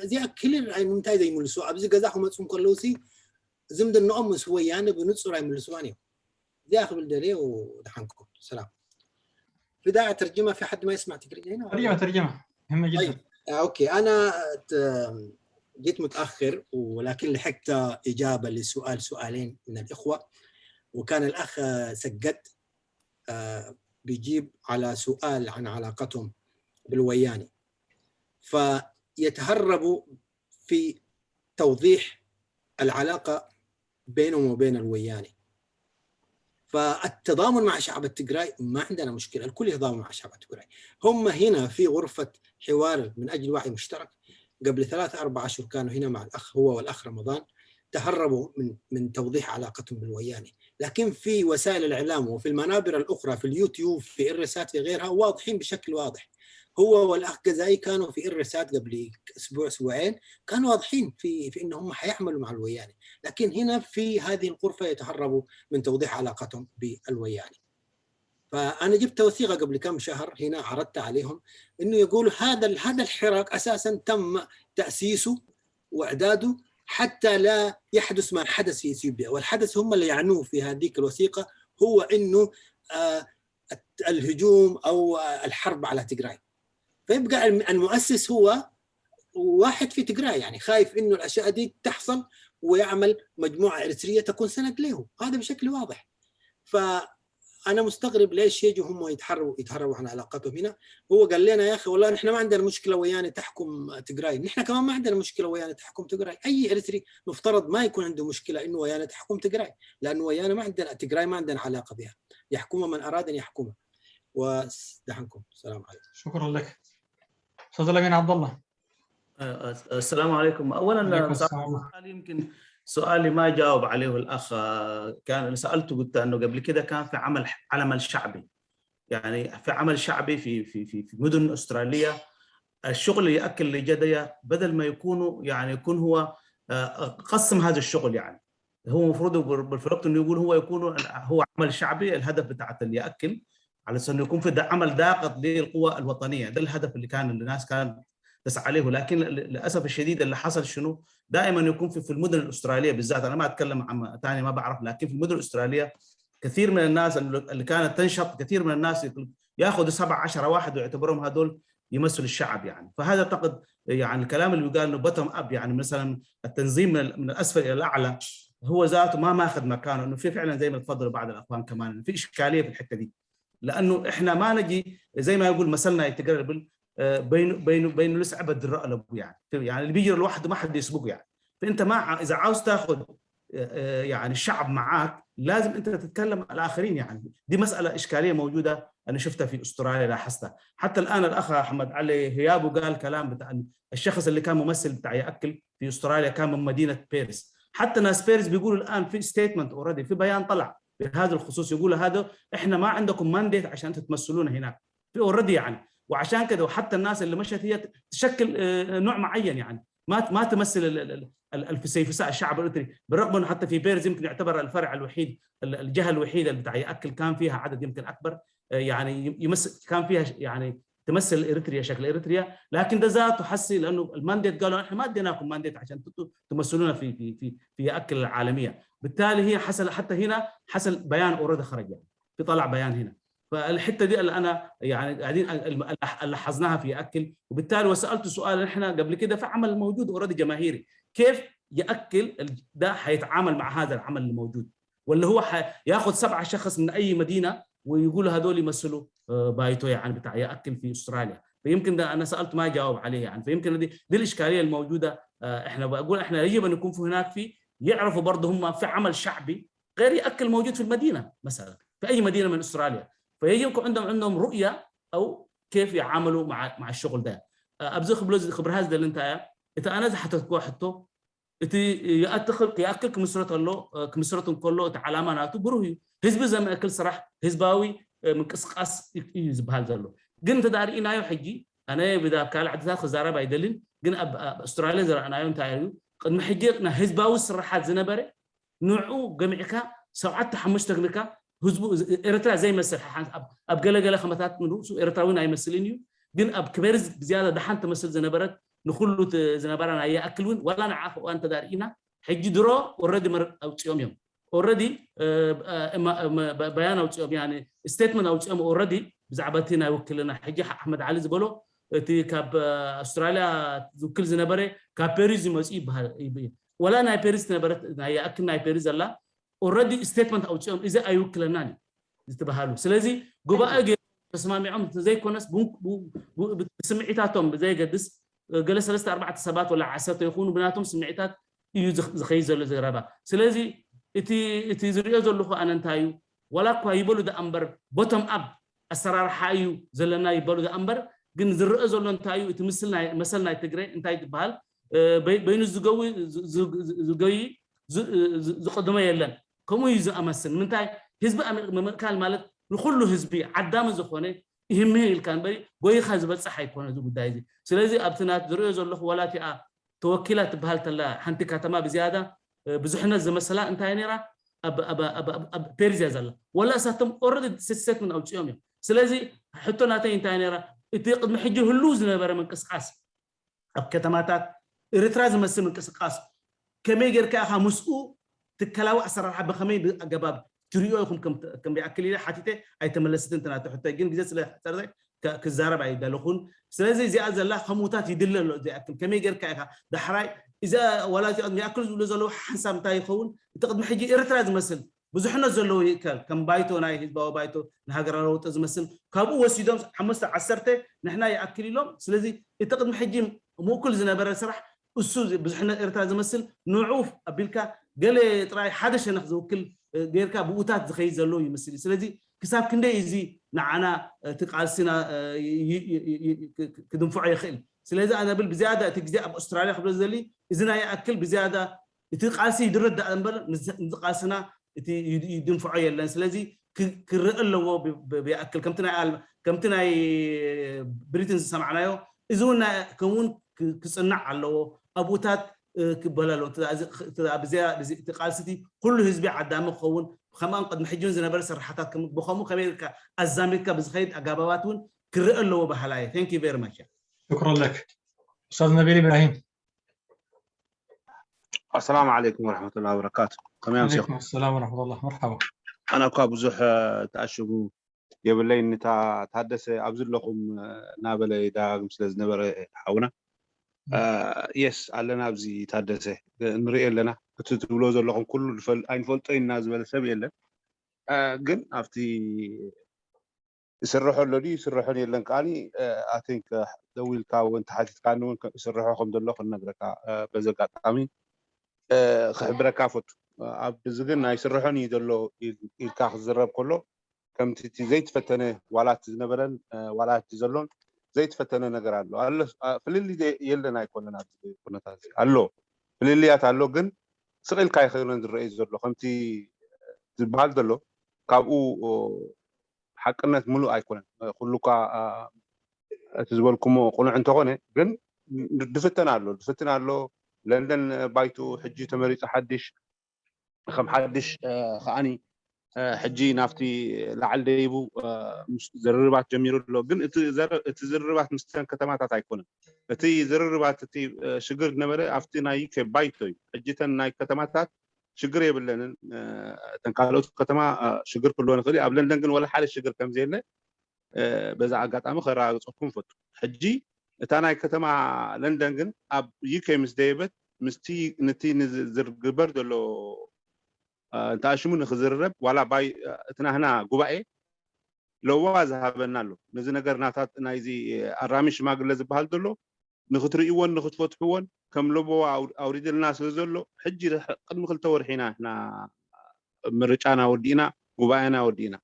እዚኣ ክልል ንምንታይ ዘይምልሱ ኣብዚ ገዛ ክመፁ ከለዉ ዝምድንኦም ምስ ወያነ ብንፁር ኣይምልስዋን እዮም እዚኣ ክብል ደልየ ድሓንኩም ሰላም في داعي ترجمة في حد ما يسمع تقريبا هنا ترجمة ترجمة مهمة جدا اوكي انا جيت متاخر ولكن لحقت اجابه لسؤال سؤالين من الاخوه وكان الاخ سجد بيجيب على سؤال عن علاقتهم بالوياني فيتهرب في توضيح العلاقة بينهم وبين الوياني فالتضامن مع شعب التجراي ما عندنا مشكلة الكل يتضامن مع شعب التجراي هم هنا في غرفة حوار من أجل وعي مشترك قبل ثلاثة أربعة أشهر كانوا هنا مع الأخ هو والأخ رمضان تهربوا من من توضيح علاقتهم بالوياني لكن في وسائل الإعلام وفي المنابر الأخرى في اليوتيوب في إرسات في غيرها واضحين بشكل واضح هو والأخ جزائي كانوا في إرسات قبل أسبوع، أسبوعين، كانوا واضحين في في إنهم حيعملوا مع الوياني، لكن هنا في هذه الغرفة يتهربوا من توضيح علاقتهم بالوياني. فأنا جبت وثيقة قبل كم شهر هنا عرضت عليهم إنه يقول هذا هذا الحراك أساسا تم تأسيسه وإعداده حتى لا يحدث ما حدث في إثيوبيا، والحدث هم اللي يعنوه في هذيك الوثيقة هو إنه آه الهجوم أو الحرب على تجراي. فيبقى المؤسس هو واحد في تجراي، يعني خايف إنه الأشياء دي تحصل ويعمل مجموعة إريترية تكون سند له، هذا بشكل واضح. فأنا مستغرب ليش يجوا هم يتحروا يتهربوا عن علاقتهم هنا. هو قال لنا يا أخي والله نحن ما عندنا مشكلة وياني تحكم تجراي، نحن كمان ما عندنا مشكلة وياني تحكم تجراي. أي إريتري مفترض ما يكون عنده مشكلة إنه وياني تحكم تجراي، لأنه وياني ما عندنا تجراي ما عندنا علاقة بها، يحكمها من أراد أن يحكمها. ودحنكم السلام عليكم. شكرا لك. استاذ الامين عبد الله. السلام عليكم. اولا سؤال يمكن سؤالي ما جاوب عليه الاخ، كان سالته، قلت انه قبل كده كان في عمل عمل شعبي، يعني في عمل شعبي في في في, في مدن استراليا. الشغل اللي ياكل اللي جدية بدل ما يكونوا يعني يكون هو قسم هذا الشغل، يعني هو المفروض بالفرق انه يقول هو يكون هو عمل شعبي، الهدف بتاعت اللي ياكل على اساس انه يكون في عمل داقط للقوى الوطنيه. ده الهدف اللي كان الناس كانت تسعى له. لكن للاسف الشديد اللي حصل شنو؟ دائما يكون في في المدن الاستراليه بالذات، انا ما اتكلم عن ثاني ما بعرف، لكن في المدن الاستراليه كثير من الناس اللي كانت تنشط، كثير من الناس ياخذوا سبع عشرة واحد ويعتبرهم هذول يمثلوا الشعب، يعني. فهذا اعتقد يعني الكلام اللي بيقال انه bottom up، يعني مثلا التنظيم من الاسفل الى الاعلى، هو ذاته ما ماخذ مكانه، انه في فعلا زي ما تفضلوا بعض الاخوان كمان، انه في اشكاليه في الحته دي. لانه احنا ما نجي زي ما يقول مثلنا يتقرب بين بين بين لسعبه الدراء لابو، يعني. يعني اللي بيجري لوحده ما حد يسبقه، يعني. فانت ما اذا عاوز تاخذ يعني الشعب معاك، لازم انت تتكلم مع الاخرين، يعني. دي مساله اشكاليه موجوده، انا شفتها في استراليا، لاحظتها. حتى الان الاخ احمد علي هيابو قال كلام بتاع الشخص اللي كان ممثل بتاع ياكل في استراليا، كان من مدينه بيرث. حتى ناس بيرث بيقولوا الان في statement already، في بيان طلع بهذا الخصوص، يقول هذا احنا ما عندكم mandate عشان تتمثلونا هناك، في already، يعني. وعشان كده وحتى الناس اللي مشت هي تشكل نوع معين، يعني، ما ما تمثل الفسيفساء الشعب الاريتري، بالرغم انه حتى في بيرث يمكن يعتبر الفرع الوحيد، الجهه الوحيده اللي بتاع ياكل كان فيها عدد يمكن اكبر، يعني يمس كان فيها يعني تمثل اريتريا، شكل اريتريا. لكن ده ذاته حسي لانه ال mandate قالوا احنا ما اديناكم mandate عشان تمثلونا في في في في ياكل العالميه. بالتالي هي حصل حتى هنا حصل بيان already خرج، يعني في طلع بيان هنا. فالحته دي اللي انا يعني قاعدين لاحظناها في ياكل، وبالتالي وسالت سؤال، احنا قبل كده في عمل موجود already جماهيري، كيف ياكل ده حيتعامل مع هذا العمل الموجود؟ ولا هو ياخذ سبعه شخص من اي مدينه ويقول هذول يمثلوا بايتو، يعني بتاع ياكل في استراليا؟ فيمكن ده انا سالت ما جاوب عليه، يعني. فيمكن دي دي الاشكاليه الموجوده. احنا بقول احنا يجب ان يكون في هناك في يعرفوا برضه هم في عمل شعبي غير ياكل موجود في المدينه مثلا، في اي مدينه من استراليا. فيجب يكون عندهم عندهم رؤيه او كيف يعاملوا مع مع الشغل ده. ኣብዚ ክብሎ ክብርሃ ዝደሊ እንታይ እያ? እቲ ኣነ ዝሓተትክዎ ሕቶ፣ እቲ ይኣትኽል ይኣክል ክምስረት ኣሎ ክምስረት እንከሎ እቲ ዓላማ ናቱ ብሩህ እዩ። ህዝቢ ዘምእክል ስራሕ፣ ህዝባዊ ምንቅስቃስ እዩ ዝበሃል ዘሎ። ግን እንተ ርኢናዮ ሕጂ፣ ኣነ ብዛ ካልእ ዓድታት ክዛረብ ኣይደልን፣ ግን ኣብ ኣውስትራልያ ዝረኣናዮ እንታይ እዩ? ቅድሚ ሕጂ ናይ ህዝባዊ ስራሓት ዝነበረ ንዑ ገሚዕካ ሰብዓተ ሓሙሽተ ግንካ ህዝቡ ኤርትራ ዘይመስል፣ ኣብ ገለገለ ከመታት ንርእሱ ኤርትራዊ ኣይመስልን እዩ። ግን ኣብ ክበሪ ዝያዳ ደሓን ትመስል ዝነበረት ንኩሉ ዝነበራ ናይ ይኣክል እውን ዋላ ንዓ ክዋ እንተ ርኢና ሕጂ ድሮ already ኣውፅኦም እዮም። already በያን ኣውፅኦም፣ statement ኣውፅኦም already ብዛዕባ እቲ ናይ ውክልና። ሕጂ ኣሕመድ ዓሊ ዝበሎ እቲ ካብ ኣውስትራልያ ዝውክል ዝነበረ ካብ ፔሪስ ዝመፁ ይበሃል። ዋላ ናይ ፔሪስ ነበረት ናይ ይኣክል ናይ ፔሪስ ዘላ already statement ኣውፅኦም እዚ ኣይውክለናን እዩ ዝተባሃሉ። ስለዚ ጉባኤ ተስማሚዖም ዘይኮነስ ብስምዒታቶም ብዘየገድስ ገለ ሰለስተ ኣርባዕተ ሰባት ወላ ዓሰርተ ይኹኑ ብናቶም ስምዒታት እዩ ዝኸይድ ዘሎ ዘረባ። ስለዚ እቲ እቲ ዝሪኦ ዘለኹ ኣነ እንታይ እዩ፣ ዋላ እኳ ይበሉ ደኣ እምበር bottom up ኣሰራርሓ እዩ ዘለና ይበሉ ደኣ እምበር፣ ግን ዝረአ ዘሎ እንታይ እዩ? እቲ ምስል ናይ መሰል ናይ ትግረ እንታይ ዝበሃል በይኑ ዝገዊ ዝገይ ዝቅድሞ የለን። ከምኡ እዩ ዝኣመስል። ምንታይ ህዝቢ ምምእካል ማለት ንኩሉ ህዝቢ ዓዳሚ ዝኾነ ይህምህን ኢልካ እምበሪ ጎይኻ ዝበፅሕ ኣይኮነ እዚ ጉዳይ እዚ። ስለዚ ኣብቲ ናት ዝሪኦ ዘለኹ ዋላ እቲኣ ተወኪላ ትበሃል ተላ ሓንቲ ከተማ ብዝያዳ ብዙሕነት ዝመሰላ እንታይ ነራ ኣብ ፔርዝያ ዘላ ዋላ እሳቶም ኦረዲ ሴትልመንት ኣውፅኦም እዮም። ስለዚ ሕቶ ናተይ እንታይ ነራ እቲ ቅድሚ ሕጂ ህሉ ዝነበረ ምንቅስቃስ ኣብ ከተማታት ኤርትራ ዝመስል ምንቅስቃስ ከመይ ጌርካ ኢኻ ምስኡ ትከላዊ ኣሰራርሓ ብኸመይ ኣገባብ ትሪኦ ኢኹም ከም ይኣክል ኢለ ሓቲተ ኣይተመለስትን ትናተ ሕቶይ ግን ግዜ ስለ ጸርዘ ክዛረብ ኣይደለኹን። ስለዚ እዚኣ ዘላ ከምኡታት ይድለ ኣሎ እዚኣክል ከመይ ጌርካ ኢኻ ዳሕራይ እዚ ዋላ እዚ ቅድሚ ይኣክል ዝብሉ ዘለዉ ሓንሳብ እንታይ ይኸውን እቲ ቅድሚ ሕጂ ኤርትራ ዝመስል ብዙሕነት ዘለዎ ይእከል ከም ባይቶ ናይ ህዝባዊ ባይቶ ንሃገራዊ ለውጢ ዝመስል ካብኡ ወሲዶም ሓሙሽተ ዓሰርተ ንሕና ይኣክል ኢሎም። ስለዚ እቲ ቅድሚ ሕጂ ምእኩል ዝነበረ ስራሕ እሱ ብዙሕነት ኤርትራ ዝመስል ንዑ ኣቢልካ ገለ ጥራይ ሓደ ሸነኽ ዝውክል ጌርካ ብኡታት ዝኸይድ ዘሎ ይመስል እዩ። ስለዚ ክሳብ ክንደይ እዚ ንዓና እቲ ቃልስና ክድንፍዖ ይኽእል። ስለዚ ኣነ ብል ብዝያዳ እቲ ግዜ ኣብ ኣውስትራልያ ክብሎ ዝደሊ እዚ ናይ ይኣክል ብዝያዳ እቲ ቃልሲ ይድረዳእ እምበር ምስዚ ቃልስና እቲ ይድንፍዖ የለን። ስለዚ ክረአ ኣለዎ ብይኣክል ከምቲ ናይ ብሪትን ዝሰማዕናዮ እዚ እውን ከምኡውን ክፅናዕ ኣለዎ። ኣብኡታት ክበል ኣለዎ። እቲ ቃልሲ እቲ ኩሉ ህዝቢ ዓዳሚ ክኸውን ከምኣን ቅድሚ ሕጂ እውን ዝነበረ ስራሕታት ብከምኡ ከመይ ኢልካ ኣዛሚድካ ብዝኸይድ ኣጋባባት እውን ክረአ ኣለዎ በሃላይ እየ። Thank you very much። شكرا لك. أستاذ نبيل إبراهيم. السلام عليكم ورحمة الله وبركاته. ከመይ ኣምሲኹም? عليكم السلام ورحمة الله. مرحبا. ኣነ እኳ ብዙሕ ተኣሽሙ የብለይ ንታ ታደሰ ኣብዚ ኣለኹም እናበለ ይደጋግም ስለ ዝነበረ ሓውና የስ ኣለና ኣብዚ ታደሰ ንሪኦ ኣለና እቲ ትብሎ ዘለኹም ኩሉ ኣይንፈልጦ ኢና ዝበለ ሰብ የለን ግን ኣብቲ ይስርሖ ኣሎ ድዩ ይስርሖን የለን ከዓኒ ኣይ ቲንክ ደዊልካ እውን ተሓቲትካኒ እውን ይስርሖ ከም ዘሎ ክንነግረካ በዚ ኣጋጣሚ ክሕብረካ ፈቱ ኣብዚ ግን ኣይስርሖን እዩ ዘሎ ኢልካ ክዝረብ ከሎ ከምቲ እቲ ዘይተፈተነ ዋላ እቲ ዝነበረን ዋላ እቲ ዘሎን ዘይተፈተነ ነገር ኣሎ ኣሎ ፍልልይ የለን ኣይኮነን ኣብዚ ኩነታት ኣሎ ፍልልያት ኣሎ ግን ስቕ ኢልካ ኣይኮነን ዝረኣዩ ዘሎ ከምቲ ዝበሃል ዘሎ ካብኡ ሓቅነት ምሉእ ኣይኮነን ኩሉ እኳ እቲ ዝበልኩሞ ቁኑዕ እንተኾነ ግን ድፍተና ኣሎ ድፍትን ኣሎ ለንደን ባይቱ ሕጂ ተመሪፁ ሓድሽ ከም ሓድሽ ከዓኒ ሕጂ ናብቲ ላዕል ደይቡ ዝርርባት ጀሚሩ ኣሎ ግን እቲ ዝርርባት ምስተን ከተማታት ኣይኮነን እቲ ዝርርባት እቲ ሽግር ዝነበረ ኣብቲ ናይ ዩኬ ባይቶ እዩ ሕጂ ተን ናይ ከተማታት ሽግር የብለንን እተን ካልኦት ከተማ ሽግር ክልወን ይኽእል ኣብ ለንደን ግን ወላ ሓደ ሽግር ከምዘየለ በዛ ኣጋጣሚ ከረጋግፀኩም ፈቱ ሕጂ እታ ናይ ከተማ ለንደን ግን ኣብ ዩኬ ምስ ደየበት ምስቲ ንቲ ዝግበር ዘሎ እንተኣሽሙ ንክዝርረብ ዋላ ባይ እቲ ናህና ጉባኤ ለዋ ዝሃበና ኣሎ ነዚ ነገር ናታት ናይዚ ኣራሚ ሽማግለ ዝበሃል ዘሎ ንክትርእይዎን ንክትፈትሕዎን ከም ለቦዋ ኣውሪድልና ስለ ዘሎ ሕጂ ቅድሚ ክልተ ወርሒና ና ምርጫና ወዲእና ጉባኤና ወዲእና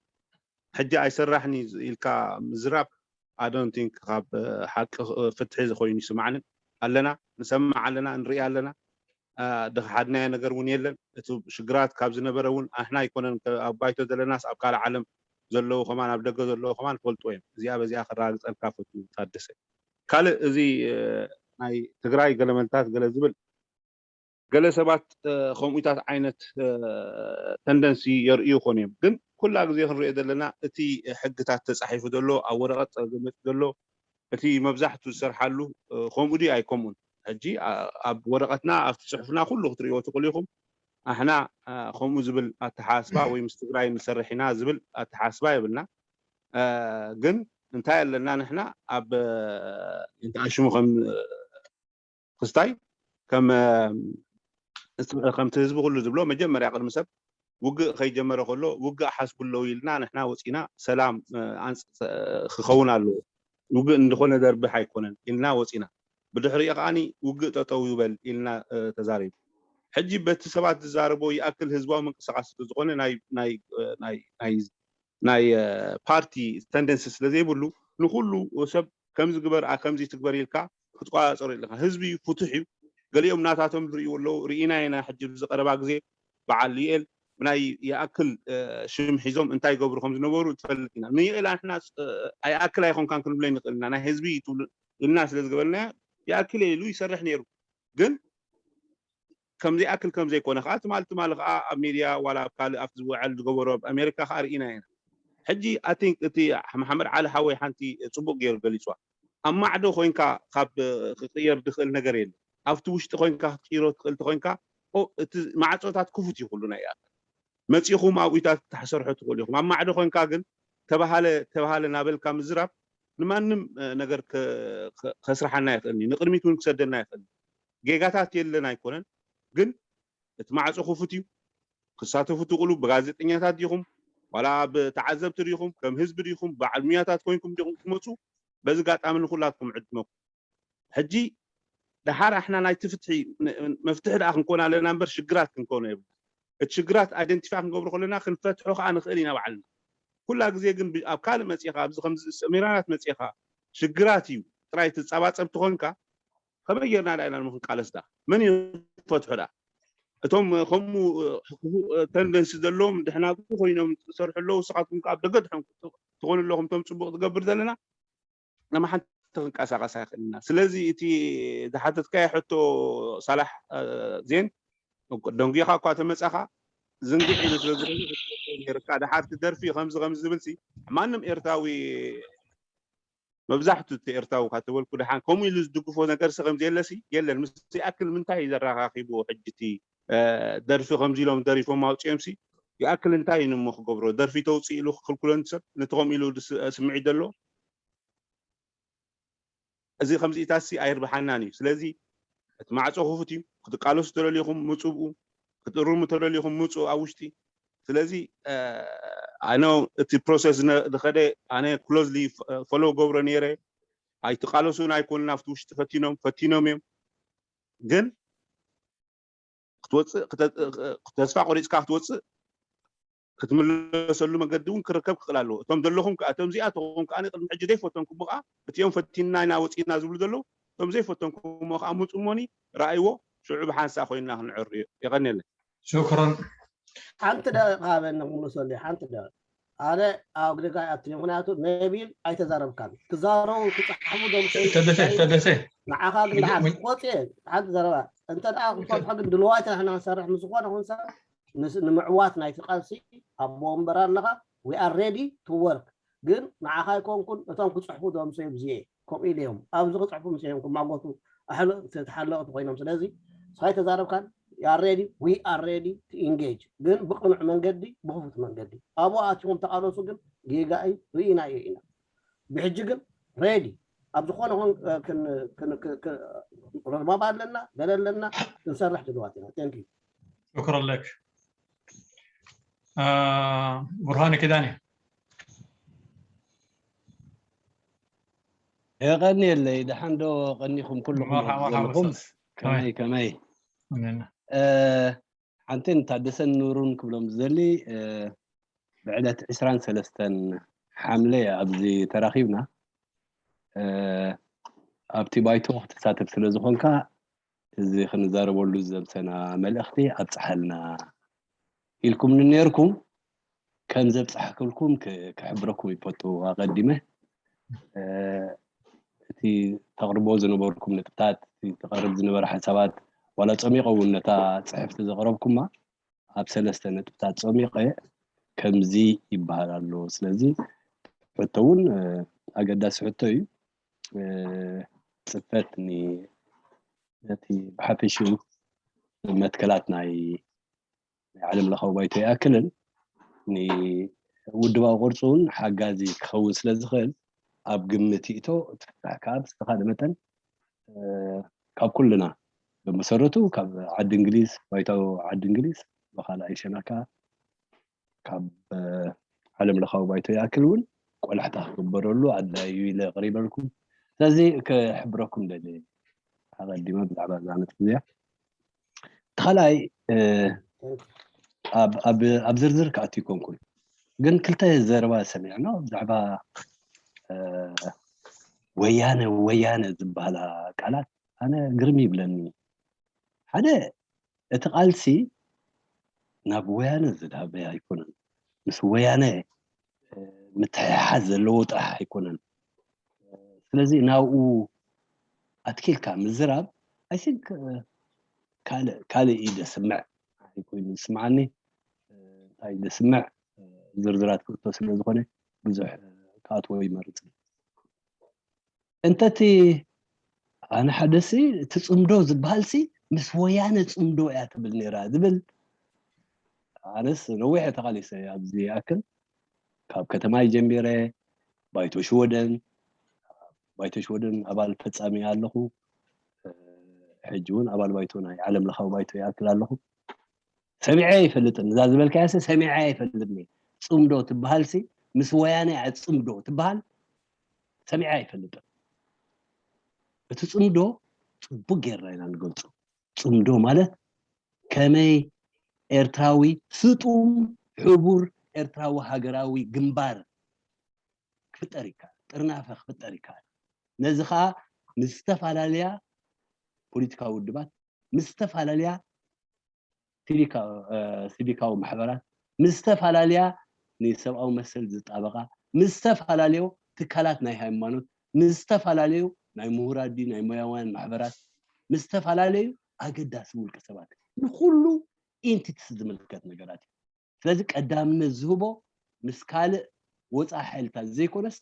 ሕጂ ኣይሰራሕን ኢልካ ምዝራብ ኣዶንቲንክ ካብ ሓቂ ፍትሒ ዝኮይኑ ይስማዕንን ኣለና ንሰማዕ ኣለና ንርኢ ኣለና ድክሓድናዮ ነገር እውን የለን እቲ ሽግራት ካብ ዝነበረ እውን ኣሕና ኣይኮነን ኣብ ባይቶ ዘለናስ ኣብ ካልእ ዓለም ዘለዉ ከማን ኣብ ደገ ዘለዉ ከማን ፈልጥዎ እዮም እዚኣ በዚኣ ከረጋግፀልካ ፈቱ ታደሰ ካልእ እዚ ናይ ትግራይ ገለመልታት ገለ ዝብል ገለ ሰባት ከምኡታት ዓይነት ተንደንሲ የርእዩ ይኾኑ እዮም ግን ኩላ ግዜ ክንሪኦ ዘለና እቲ ሕግታት ተፃሒፉ ዘሎ ኣብ ወረቐት ፀገመፅ ዘሎ እቲ መብዛሕቱ ዝሰርሓሉ ከምኡ ድዩ ኣይከምኡን ሕጂ ኣብ ወረቐትና ኣብቲ ፅሑፍና ኩሉ ክትሪእዎ ትኽእሉ ኢኹም ኣሕና ከምኡ ዝብል ኣተሓስባ ወይ ምስ ትግራይ ንሰርሕ ኢና ዝብል ኣተሓስባ የብልና ግን እንታይ ኣለና ንሕና ኣብ ኣሽሙ ከም ክስታይ ከም ከምቲ ህዝቢ ኩሉ ዝብሎ መጀመርያ ቅድሚ ሰብ ውግእ ከይጀመረ ከሎ ውግእ ሓስቡ ኣለዉ ኢልና ንሕና ወፂና ሰላም ክኸውን ኣለዎ ውግእ እንደኾነ ዘርብሕ ኣይኮነን ኢልና ወፂና ብድሕሪኡ ከዓኒ ውግእ ጠጠው ይበል ኢልና ተዛሪቡ ሕጂ በቲ ሰባት ዝዛረቦ ይኣክል ህዝባዊ ምንቅስቃስ ዝኾነ ናይ ናይ ናይ ናይ ፓርቲ ተንደንሲ ስለ ዘይብሉ ንኩሉ ሰብ ከምዚ ግበር ከምዚ ትግበር ኢልካ ክትቆፃፀሮ ኣለካ ህዝቢ ፍቱሕ እዩ ገሊኦም ናታቶም ዝርእዩ ኣለዉ ርኢና ኢና ሕጂ ብዝቀረባ ግዜ በዓል ዩኤል ናይ ይኣክል ሽም ሒዞም እንታይ ይገብሩ ከም ዝነበሩ ትፈልጥ ኢና። ንይእል ንሕና ኣይኣክል ኣይኮንካን ክንብሎ ንኽእል ኢና። ናይ ህዝቢ ኢልና ስለ ዝገበርና ይኣክል ኢሉ ይሰርሕ ነይሩ። ግን ከም ዘይኣክል ከም ዘይኮነ ከዓ ትማሊ ትማሊ ከዓ ኣብ ሚድያ ዋላ ኣብ ካልእ ኣብቲ ዝወዓል ዝገበሮ ኣብ ኣሜሪካ ከዓ ርኢና ኢና። ሕጂ ኣይ ቲንክ እቲ መሓመድ ዓሊ ሓወይ ሓንቲ ፅቡቅ ገይሩ ገሊፅዋ። ኣብ ማዕዶ ኮይንካ ካብ ክቅየር ዝኽእል ነገር የለ። ኣብቲ ውሽጢ ኮይንካ ክትቅይሮ ትኽእል ተኮይንካ እቲ ማዕፆታት ክፉት እዩ ኩሉ ናይ ኣካል መፂኹም ኣብኡታት ክትሰርሑ ትኽእሉ ኢኹም። ኣብ ማዕዶ ኮይንካ ግን ተባሃለ ተባሃለ ናበልካ ምዝራብ ንማንም ነገር ከስርሓና ይኽእል፣ ንቅድሚት እውን ክሰደና ይኽእል። ጌጋታት የለን ኣይኮነን፣ ግን እቲ ማዕፆ ክፉት እዩ። ክሳተፉ ትኽእሉ ብጋዜጠኛታት ዲኹም ዋላ ብተዓዘብቲ ዲኹም ከም ህዝቢ ዲኹም በዓል ሙያታት ኮይንኩም ዲኹም ትመፁ። በዚ ጋጣሚ ንኩላትኩም ዕድመኩም። ሕጂ ደሓር ኣሕና ናይቲ ፍትሒ መፍትሒ ደኣ ክንኮን ኣለና እምበር ሽግራት ክንኮኖ የብሉ። እቲ ሽግራት ኣይደንቲፋ ክንገብሮ ከለና ክንፈትሖ ከዓ ንኽእል ኢና ባዕልና። ኩላ ግዜ ግን ኣብ ካልእ መፂኻ ኣብዚ ከምዚ ሰሚራናት መፂኻ ሽግራት እዩ ጥራይ ትፃባፀብ ትኾንካ ከመይ ጌርና ዳ ኢና ክንቃለስ ዳ መን እዩ ፈትሑ ዳ እቶም ከምኡ ተንደንሲ ዘለዎም ድሕና ኮይኖም ዝሰርሑ ኣለዉ። ንስኻትኩም ከዓ ኣብ ደገ ድሕን ትኾኑ ኣለኹም እቶም ፅቡቅ ዝገብር ዘለና ንሓንቲ ክንቀሳቀስ ኣይኽእልና። ስለዚ እቲ ዝሓተትካዮ ሕቶ ሳላሕ ዜን ደንጉኻ እኳ ተመፃኻ ዝንግዕ ኢሉ ስለ ዝኾነ ነርካ ድሓርቲ ደርፊ ከምዚ ከምዚ ዝብል ሲ ማንም ኤርትራዊ መብዛሕቱ እቲ ኤርትራዊ ካብ ተበልኩ ደሓን ከምኡ ኢሉ ዝድግፎ ነገር ሲ ከምዚ የለ ሲ የለን። ምስ ይኣክል ምንታይ እዩ ዘራኻኺቡ ሕጂ እቲ ደርፊ ከምዚ ኢሎም ደሪፎም ኣውፅኦም ሲ ይኣክል እንታይ እዩ እሞ ክገብሮ ደርፊ ተውፅእ ኢሉ ክክልክሎ ሰብ ነቲ ከምኡ ኢሉ ስምዒት ዘሎ እዚ ከምዚኢታት ሲ ኣይርብሓናን እዩ። ስለዚ እቲ ማዕፆ ክፉት እዩ። ክትቃለሱ ተደሊኹም ምፁ ብኡ፣ ክትእርሙ ተደሊኹም ምፁ ኣብ ውሽጢ። ስለዚ ኣነ እቲ ፕሮሰስ ዝኸደ ኣነ ክሎዝሊ ፎሎ ገብሮ ነይረ። ኣይትቃለሱን ኣይኮኑን ኣብቲ ውሽጢ ፈቲኖም ፈቲኖም እዮም ግን ክትወፅእ ተስፋ ቆሪፅካ ክትወፅእ ክትምለሰሉ መገዲ እውን ክርከብ ክኽእል ኣለዎ። እቶም ዘለኹም ከዓ እቶም እዚኣተኹም ከዓ ቅድሚ ሕጂ ዘይፈተንኩሞ ከዓ እቲኦም ፈቲንና ኢና ወፂና ዝብሉ ዘለዉ እቶም ዘይፈተንኩሞ ከዓ ምፁ እሞኒ ረኣይዎ ሽዑ ብሓንሳ ኮይንና ክንዕርዮ የቐንየለይ። ሽክረን። ሓንቲ ደቂቃ ሃበኒ ክምልሰሉ ሓንቲ ደቂቃ ኣነ ኣብ ግደጋ ይኣቱ ምክንያቱ ነቢል ኣይተዛረብካን ትዛረቡ ትፃሓፉ ዶ ተደሰ ተደሰ ንዓኻ ግን ደሓን ክወፅእ ሓንቲ ዘረባ እንተ ደኣ ክፈትሖ ግን ድልዋይ ተናሕና ክንሰርሕ ምስ ዝኾነ ኹን ሰብ ንምዕዋት ናይቲ ቃልሲ ኣብ ወንበር ኣለኻ we are ready to work ግን ንዓኻ ኣይኮንኩን እቶም ክፅሕፉ ዶ ምስ ብዝየ ከምኡ ኢለ እዮም ኣብዚ ክፅሕፉ ምስ እዮም ክማጎቱ ኣሕሎ ተሓለቕቲ ኮይኖም ስለዚ ንስኻ ኣይተዛረብካን you are ready we are ready to engage ግን ብቅኑዕ መንገዲ ብክፉት መንገዲ ኣብኡ ኣቲኹም ተቃለሱ ግን ጌጋ እዩ ርኢና እዩ ኢና ብሕጂ ግን ready ኣብ ዝኾነ ረግባብ ኣለና ገለ ኣለና ክንሰርሕ ድልዋት ኢና thank you شكرا لك برهان كداني የቐንየለይ ደሓን ዶ ቀኒኹም ኩልኹም ዘለኹም ከመይ ከመይ ሓንቲን ታደሰን ኑሩን ክብሎም ዝደሊ ብዕለት ዕስራን ሰለስተን ሓምለ ኣብዚ ተራኺብና ኣብቲ ባይቶ ክትሳተፍ ስለ ዝኾንካ እዚ ክንዛረበሉ ዝዘምሰና መልእኽቲ ኣብፅሓልና ኢልኩም ንነርኩም ከም ዘብፅሓክልኩም ክሕብረኩም ይፈቱ ኣቐዲመ እቲ ተቕርቦ ዝነበርኩም ነጥብታት ተቐርብ ዝነበረ ሓሳባት ዋላ ፀሚቐ እውን ነታ ፅሕፍቲ ዘቕረብኩማ ኣብ ሰለስተ ነጥብታት ፀሚቐ ከምዚ ይበሃል ኣሎ ስለዚ ሕቶ እውን ኣገዳሲ ሕቶ እዩ ፅፈት ነቲ ብሓፈሽኡ መትከላት ናይ ናይ ዓለም ለኻዊ ባይቶ ይኣክልን ንውድባዊ ቅርፂ እውን ሓጋዚ ክኸውን ስለ ዝኽእል ኣብ ግምት ይእቶ እቲ ፍታሕ ከዓ ብዝተኻለ መጠን ካብ ኩልና ብመሰረቱ ካብ ዓዲ እንግሊዝ ባይታዊ ዓዲ እንግሊዝ ብካልኣይ ሸነኽ ከዓ ካብ ዓለም ለኻዊ ባይቶ ይኣክል እውን ቆላሕታ ክግበረሉ ኣድላዩ ኢለ ኣቕሪበልኩም ስለዚ ክሕብረኩም ደሊ ኣቐዲመ ብዛዕባ እዛ ነጥብ እዚኣ እቲ ካልኣይ ኣብ ዝርዝር ክኣቱ ይኮንኩን ግን ክልተ ዘረባ ሰሚዕና ብዛዕባ ወያነ ወያነ ዝበሃላ ቃላት ኣነ ግርም ይብለኒ ሓደ እቲ ቃልሲ ናብ ወያነ ዝድሃበ ኣይኮነን። ምስ ወያነ ምትሕሓዝ ዘለዎ ጥራሕ ኣይኮነን። ስለዚ ናብኡ ኣትኪልካ ምዝራብ I think ካልእ ካልእ እዩ ደስምዕ ኮይኑ ዝስምዓኒ። እንታይ ደስምዕ ዝርዝራት ክእቶ ስለ ዝኾነ ብዙሕ ክኣትዎ ይመርጽ። እንተቲ ኣነ ሓደሲ እቲ ጽምዶ ዝበሃልሲ ምስ ወያነ ጽምዶ እያ ትብል ነይራ ዝብል ኣነስ ነዊሕ ተቓሊሰ ኣብዚ ይኣክል ካብ ከተማይ ጀሚረ ባይቶ ሽወደን ባይቶ ሽወደን ኣባል ፈጻሚ ኣለኹ። ሕጂ እውን ኣባል ባይቶ ናይ ዓለም ለኻዊ ባይቶ ይኣክል ኣለኹ። ሰሚዐ ኣይፈልጥን። እዛ ዝበልካያሰ ሰሚዐ ኣይፈልጥን። ጽምዶ ትበሃልሲ ምስ ወያነ እያ ጽምዶ ትበሃል ሰሚዐ ኣይፈልጥን። እቲ ጽምዶ ጽቡቅ ጌርና ኢና ንገልጾ። ጽምዶ ማለት ከመይ ኤርትራዊ ስጡም ሕቡር ኤርትራዊ ሃገራዊ ግንባር ክፍጠር ይከኣል፣ ጥርናፈ ክፍጠር ይከኣል። ነዚ ከዓ ምስ ዝተፈላለያ ፖለቲካዊ ውድባት ምስ ዝተፈላለያ ሲቪካዊ ማሕበራት ምስ ዝተፈላለያ ንሰብኣዊ መሰል ዝጣበቃ ምስ ዝተፈላለዩ ትካላት ናይ ሃይማኖት ምስ ዝተፈላለዩ ናይ ምሁራት ድዩ ናይ ሞያውያን ማሕበራት ምስ ዝተፈላለዩ ኣገዳሲ ውልቀ ሰባት ንኩሉ ኢንቲትስ ዝምልከት ነገራት እዩ። ስለዚ ቀዳምነት ዝህቦ ምስ ካልእ ወፃኢ ሓይልታት ዘይኮነስ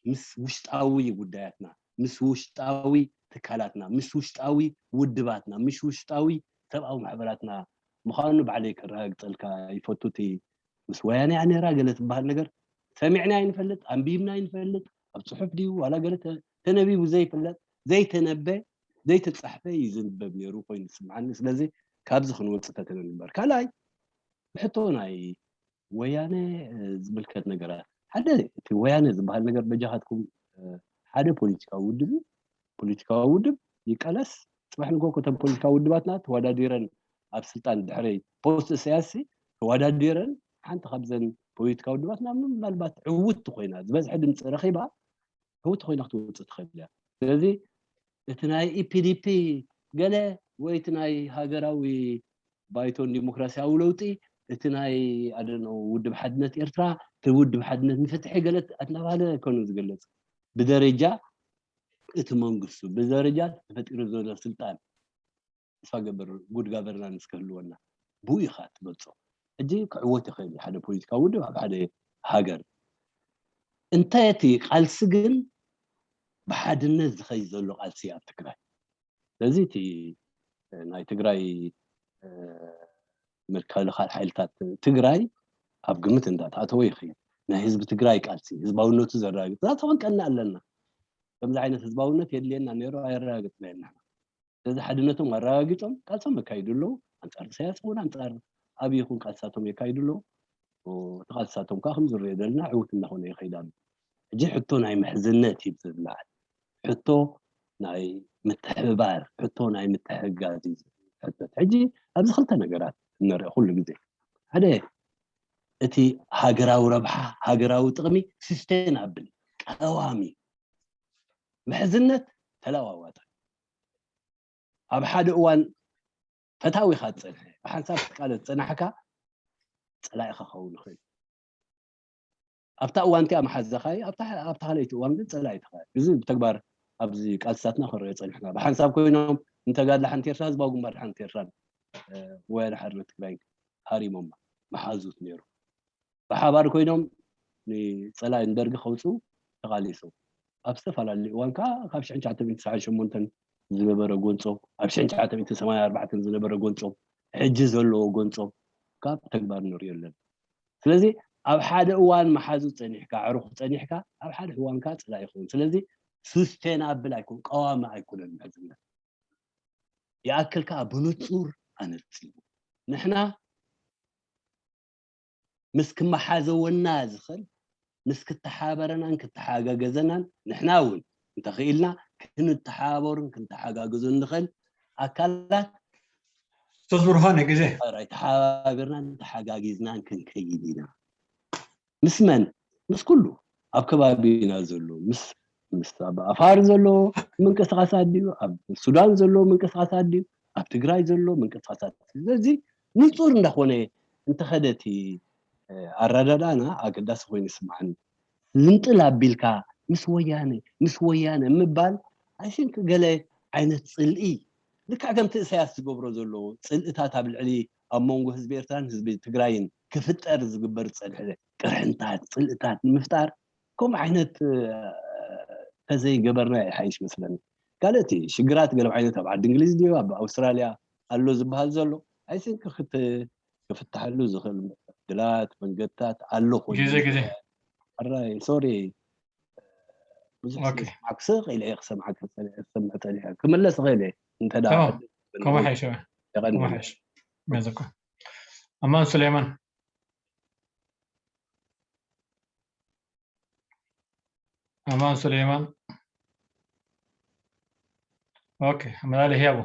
ምስ ውሽጣዊ ጉዳያትና ምስ ውሽጣዊ ትካላትና ምስ ውሽጣዊ ውድባትና ምስ ውሽጣዊ ሰብኣዊ ማሕበራትና ምዃኑ ባዕለይ ከረጋግፀልካ ይፈቱ። እቲ ምስ ወያነ እያ ነይራ ገለ ትበሃል ነገር ሰሚዕና ኣይንፈልጥ፣ ኣንቢብና ኣይንፈልጥ። ኣብ ፅሑፍ ድዩ ዋላ ገለ ተነቢቡ ዘይፍለጥ ዘይተነበ ዘይተፃሕፈ እዩ ዝንበብ ነይሩ ኮይኑ ዝስምዓኒ። ስለዚ ካብዚ ክንወፅእ ፈተነ ንግበር። ካልኣይ ብሕቶ ናይ ወያነ ዝምልከት ነገራት ሓደ እቲ ወያነ ዝበሃል ነገር በጃኻትኩም ሓደ ፖለቲካዊ ውድብ እዩ። ፖለቲካዊ ውድብ ይቀለስ። ፅባሕ ንጎ ከተም ፖለቲካዊ ውድባትና ተወዳዲረን ኣብ ስልጣን ድሕሪ ፖስት እሰያስ ተወዳዲረን ሓንቲ ካብዘን ፖለቲካዊ ውድባትና ምናልባት ዕውት ኮይና ዝበዝሐ ድምፂ ረኺባ ዕውት ኮይና ክትወፅእ ትኽእል እያ። ስለዚ እቲ ናይ ኢፒዲፒ ገለ ወይ እቲ ናይ ሃገራዊ ባይቶን ዲሞክራሲያዊ ለውጢ እቲ ናይ ኣደነ ውድብ ሓድነት ኤርትራ እቲ ውድብ ሓድነት ንፍትሒ ገለ እናባለ ኣይኮነ ዝገለፅ ብደረጃ እቲ መንግስቱ ብደረጃ ተፈጢሩ ዘሎ ስልጣን ተስፋ ገብር ጉድ ጋቨርናንስ ክህልወና ብኡ ኢኻ ትገልፆ። ሕጂ ክዕወት ይኽእል ሓደ ፖለቲካዊ ውድብ ኣብ ሓደ ሃገር እንታይ እቲ ቃልሲ ግን ብሓድነት ዝኸይ ዘሎ ቃልሲ ኣብ ትግራይ ስለዚ እቲ ናይ ትግራይ ምክልኻል ሓይልታት ትግራይ ኣብ ግምት እንዳተኣተወ ይኸይድ ናይ ህዝቢ ትግራይ ቃልሲ ህዝባውነቱ ዘረጋግፅ ዛተወን ቀና ኣለና ከምዚ ዓይነት ህዝባውነት የድልየና ነይሩ ኣየረጋግፅና ኢና ስለዚ ሓድነቶም ኣረጋጊፆም ቃልሶም የካይዱ ኣለዉ ኣንፃር ኢሳያስ እውን ኣንፃር ኣብይ ይኹን ቃልሳቶም የካይዱ ኣለዉ እቲ ቃልሳቶም ከዓ ከም ዝረዮ ዘለና ዕውት እናኾነ ይኸይድ ኣሎ ሕጂ ሕቶ ናይ ምሕዝነት እዩ ዝብላዕ ሕቶ ናይ ምትሕብባር ሕቶ ናይ ምትሕጋዝ እዩ ሕቶት ሕጂ ኣብዚ ክልተ ነገራት እንሪኦ ኩሉ ግዜ ሓደ እቲ ሃገራዊ ረብሓ ሃገራዊ ጥቕሚ ሲስቴናብል ቀዋሚ ምሕዝነት ተለዋዋጠ ኣብ ሓደ እዋን ፈታዊኻ ዝፀንሐ ብሓንሳብ ትቃለስ ዝፀናሕካ ፀላኢኻ ክኸውን ይኽእል ኣብታ እዋን እቲኣ መሓዘኻይ ኣብታ ካልኣይቲ እዋን ግን ፀላኢትኻ እዚ ብተግባር ኣብዚ ቃልስታትና ክንሪኦ ፀኒሕና ብሓንሳብ ኮይኖም ንተጋድላ ሓንቲ ኤርትራ ህዝባዊ ግንባር ሓንቲ ኤርትራን ወያነ ሓርነት ትግራይ ሃሪሞማ መሓዙት ነይሩ ብሓባር ኮይኖም ንፀላኢ ንደርጊ ከውፅኡ ተቓሊሶም ኣብ ዝተፈላለዩ እዋን ከዓ ካብ ሽሕን ትሽዓተ ሚእትን ሰብዓን ሸሞንተን ዝነበረ ጎንፆ ኣብ ሽሕን ትሽዓተ ሚእትን ሰማንያን ኣርባዕተን ዝነበረ ጎንፆ ሕጂ ዘለዎ ጎንፆ ካብ ተግባር ንሪኦ ኣለና ስለዚ ኣብ ሓደ እዋን መሓዙ ፀኒሕካ ዕሩኽ ፀኒሕካ ኣብ ሓደ እዋን ከዓ ፀላኢ ይኸውን ስለዚ ሱስቴናብል ኣይኮን ቀዋሚ ኣይኮነን ምሕዝነት ይኣክል ከዓ ብንፁር ኣነፂሩ ንሕና ምስ ክመሓዘወና ዝኽእል ምስ ክተሓበረናን ክተሓጋገዘናን ንሕና እውን እንተኽኢልና ክንተሓባበሩን ክንተሓጋግዙን ንኽእል ኣካላት ስተዝብርሃነ ግዜ ራይ ተሓባቢርናን ተሓጋጊዝናን ክንከይድ ኢና ምስ መን ምስ ኩሉ ኣብ ከባቢና ዘሎ ምስ ምስ ኣብ ኣፋር ዘሎ ምንቅስቃሳት ድዩ ኣብ ሱዳን ዘሎ ምንቅስቃሳት ድዩ ኣብ ትግራይ ዘሎ ምንቅስቃሳት ስለዚ ንፁር እንዳኾነ እንተኸደ እቲ ኣረዳዳና ኣገዳሲ ኮይኑ ይስምዓኒ። ዝንጥል ኣቢልካ ምስ ወያነ ምስ ወያነ ምባል፣ I think፣ ገለ ዓይነት ፅልኢ፣ ልክዕ ከምቲ እሳያስ ዝገብሮ ዘሎ ፅልእታት ኣብ ልዕሊ ኣብ መንጎ ህዝቢ ኤርትራን ህዝቢ ትግራይን ክፍጠር ዝግበር ፅልኢ፣ ቅርሕንታት፣ ፅልእታት ንምፍጣር ከምኡ ዓይነት ተዘይገበርና ይሓይሽ መስለኒ። ካልእ እቲ ሽግራት ገለ ዓይነት ኣብ ዓዲ እንግሊዝ ድዩ ኣብ ኣውስትራልያ ኣሎ ዝበሃል ዘሎ፣ I think፣ ክፍትሐሉ ዝኽእል ዕድላት መንገድታት ኣሎ ኮይኑ። ግዜ ግዜ ኣራይ ሶሪ፣ ብዙሕ ስለ ዝሰማዕኩ ስቕ ኢለ እየ ክሰምዓካ ጸኒሐ፣ ክሰምዕ ጸኒሐ፣ ክምለስ እኽእል እየ እንተ ደኣ ከምኡ ሓይሽ። ከምኡ ሓይሽ። መዘኮ ኣማን ሱሌማን። ኣማን ሱሌማን። ኦኬ፣ ኣመላለ ህያቡ።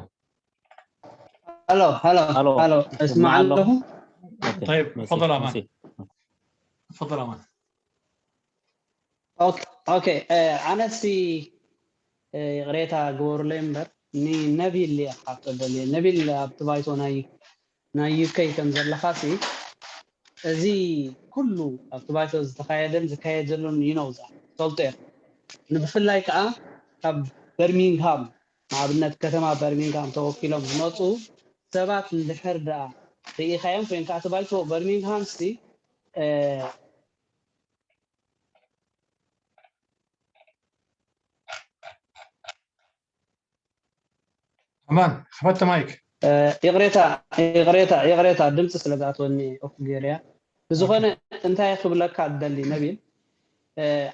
ሀሎ ሀሎ ሀሎ፣ እስማዕ ኣለኹ። طيب، تفضل ኣማን። تفضل ኣማን። ኦኬ፣ ኣነሲ ይቕሬታ ግበሩለይ እምበር፣ ንነቢል እየ ክሓቶ ደልየ። ነቢል፣ ኣብቲ ባይቶ ናይ ናይ ዩከይ ከም ዘለኻሲ፣ እዚ ኩሉ ኣብቲ ባይቶ ዝተኻየደን ዝካየድ ዘሎን ይነውዛ ፈልጦ እየ። ብፍላይ ከዓ ካብ በርሚንግሃም፣ ንኣብነት ከተማ በርሚንግሃም ተወኪሎም ዝመፁ ሰባት እንድሕር ደኣ ርኢኻዮም ኮይንካ፣ እቲ ባይቶ በርሚንግሃም ሲ ኣማን፣ ክፈት ማይክ። ይቕሬታ ይቕሬታ ይቕሬታ፣ ድምፂ ስለ ዝኣትወኒ ኦፍ ገይረያ። ብዝኾነ እንታይ ክብለካ እደሊ ነቢል፣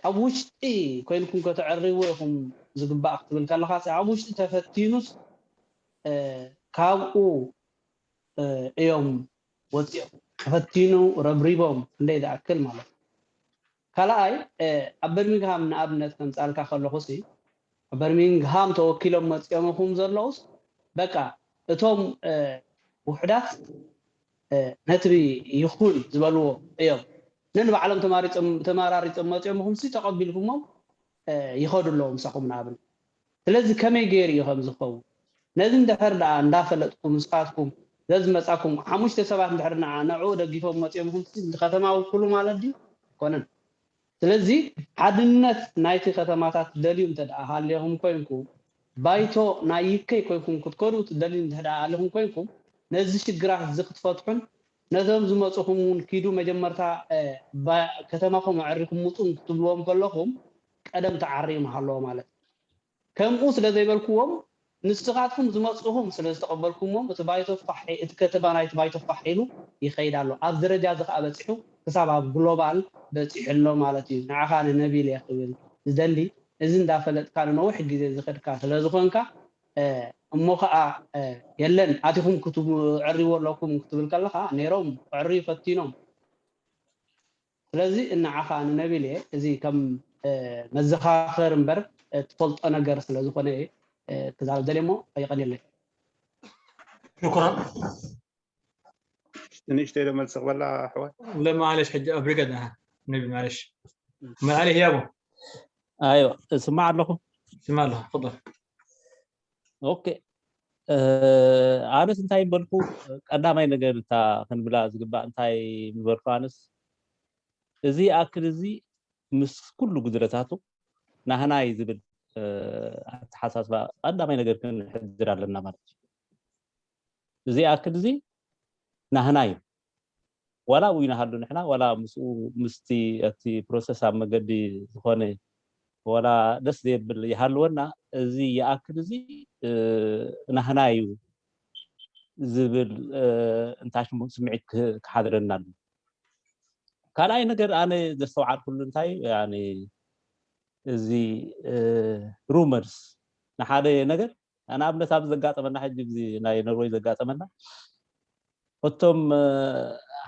ኣብ ውሽጢ ኮይንኩም ከተዕርይዎ ኢኹም ዝግባእ ክትብል ከለኻ፣ ኣብ ውሽጢ ተፈቲኑስ ካብኡ እዮም ወፂኦም። ተፈቲኑ ረብሪቦም ክንደይ ዝኣክል ማለት እዩ። ካልኣይ፣ ኣብ በርሚንግሃም ንኣብነት ከምፃልካ ከለኹ ሲ፣ ኣብ በርሚንግሃም ተወኪሎም መፂኦም ይኹም ዘለውስ፣ በቃ እቶም ውሕዳት ነቲ ይኹን ዝበልዎ እዮም። ነንባዕሎም ተማራሪፆም መፂኦም ይኹም ሲ ተቐቢልኩሞም ይኸዱ ኣለዉ ምሳኹም ንኣብነት። ስለዚ ከመይ ገይሩ እዩ ከም ዝኸውን? ነዚ እንድሕር ደኣ እንዳፈለጥኩም ንስኻትኩም ዘዝመጻኩም ሓሙሽተ ሰባት እንድሕር ንዓ ንዕኡ ደጊፎም መጺኦም ኢኹም እቲ ከተማ ውክሉ ማለት ድዩ? ኣይኮነን። ስለዚ ሓድነት ናይቲ ከተማታት ትደልዩ እንተ ደኣ ሃሊኹም ኮይንኩም፣ ባይቶ ናይ ዩከይ ኮይንኩም ክትከዱ ትደልዩ እንድሕር ደኣ ሃሊኹም ኮይንኩም፣ ነዚ ሽግራት እዚ ክትፈትሑን ነዞም ዝመጹኹም እውን ኪዱ መጀመርታ ከተማኹም ኣዕሪኹም ምጹ ክትብልዎም ከለኹም ቀደም ተዓርዩ ምሃለዎ ማለት እዩ። ከምኡ ስለ ዘይበልክዎም ንስኻትኩም ዝመጽኹም ስለ ዝተቐበልኩሞም እቲ ባይቶ ፋሕ እቲ ከተማ ናይቲ ባይቶ ፋሕ ኢሉ ይኸይድ ኣሎ። ኣብ ደረጃ እዚ ከኣ በጺሑ ክሳብ ኣብ ግሎባል በጺሑ ኣሎ ማለት እዩ። ንዓኻ ንነቢል እየ ክብል ዝደሊ እዚ እንዳፈለጥካ ንነዊሕ ግዜ ዝኸድካ ስለ ዝኾንካ እሞ ኸኣ የለን ኣቲኹም ክትዕርይዎ ኣለኩም ክትብል ከለኻ ነይሮም ክዕርዩ ፈቲኖም። ስለዚ ንዓኻ ንነቢል እየ እዚ ከም መዘኻኸር እምበር ትፈልጦ ነገር ስለ ዝኾነ እየ ክዛረብ ደልየ እሞ የቐንየለይ። ሽኩራን። ንእሽተይ ዶ መልሲ ክበላ ኣሕዋት? ለማለሽ ሕጂ ኣፍሪቀ ዳ ነቢ ማለሽ መዓለ ህያቡ ኣይዋ እስማዕ ኣለኹ። ስማ ኣለኹ። ፍضል። ኦኬ፣ ኣነስ እንታይ ምበልኩ፣ ቀዳማይ ነገር እታ ክንብላ ዝግባእ እንታይ ምበልኩ ኣነስ፣ እዚ ይኣክል፣ እዚ ምስ ኩሉ ጉድለታቱ ናህናይ ዝብል ኣተሓሳስባ ቀዳማይ ነገር ክንሕድር ኣለና ማለት እዩ። እዚ ይኣክል፣ እዚ ናህና እዩ። ዋላ ኣብኡ ይንሃሉ ንሕና ዋላ ምስኡ ምስቲ እቲ ፕሮሰስ ኣብ መገዲ ዝኾነ ዋላ ደስ ዘየብል ይሃልወና፣ እዚ ይኣክል፣ እዚ ናህና እዩ ዝብል እንታይ ሽሙ ስምዒት ክሓድረና ኣሎ። ካልኣይ ነገር ኣነ ዘስተውዓልኩሉ እንታይ እዩ፣ ያኒ እዚ ሩመርስ ንሓደ ነገር ንኣብነት ኣብዚ ዘጋጠመና ሕጂ እዚ ናይ ኖርወይ ዘጋጠመና እቶም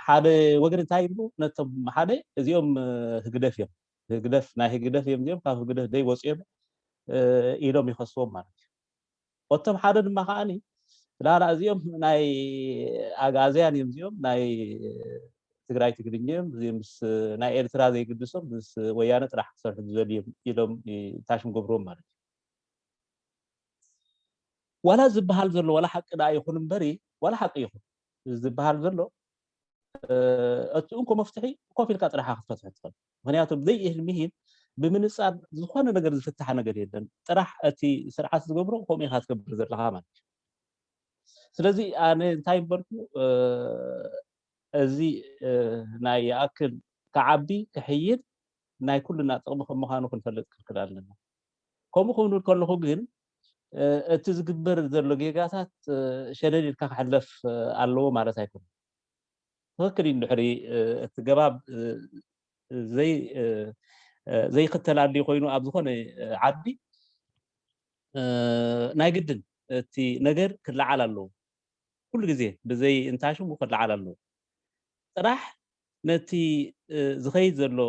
ሓደ ወገን እንታይ ይብሉ ነቶም ሓደ እዚኦም ህግደፍ እዮም ህግደፍ ናይ ህግደፍ እዮም እዚኦም ካብ ህግደፍ ደይ ወፂኦም ኢሎም ይኸስዎም ማለት እዩ። እቶም ሓደ ድማ ከዓኒ ላላ እዚኦም ናይ ኣግኣዝያን እዮም እዚኦም ናይ ትግራይ ትግርኛ እዮም እዚኦም ምስ ናይ ኤርትራ ዘይግድሶም ምስ ወያነ ጥራሕ ክሰርሑ ዝደልዩ እዮም ኢሎም ታሽም ገብርዎም ማለት እዩ። ዋላ ዝበሃል ዘሎ ዋላ ሓቂ ደኣ ይኹን እምበሪ ዋላ ሓቂ ይኹን ዝበሃል ዘሎ እቲ እንኮ መፍትሒ ኮፍ ኢልካ ጥራሓ ክትፈትሖ ትኽእል። ምክንያቱ ብዘይ ኢህል ምሂል ብምንፃር ዝኾነ ነገር ዝፍታሕ ነገር የለን። ጥራሕ እቲ ስርዓት ዝገብሮ ከምኡ ኢኻ ትገብር ዘለኻ ማለት እዩ። ስለዚ ኣነ እንታይ ምበልኩ፣ እዚ ናይ ይኣክል ክዓቢ ክሕይል ናይ ኩልና ጥቕሚ ከም ምዃኑ ክንፈልጥ ክልክል ኣለና። ከምኡ ክንብል ከለኹ ግን እቲ ዝግበር ዘሎ ጌጋታት ሸለል ኢልካ ክሕለፍ ኣለዎ ማለት ኣይኮነን። ትኽክል እዩ። ድሕሪ እቲ ገባብ ዘይክተል ኣድልዩ ኮይኑ ኣብ ዝኾነ ዓዲ ናይ ግድን እቲ ነገር ክለዓል ኣለዎ። ኩሉ ግዜ ብዘይ እንታሽሙ ክለዓል ኣለዎ። ጥራሕ ነቲ ዝኸይድ ዘሎ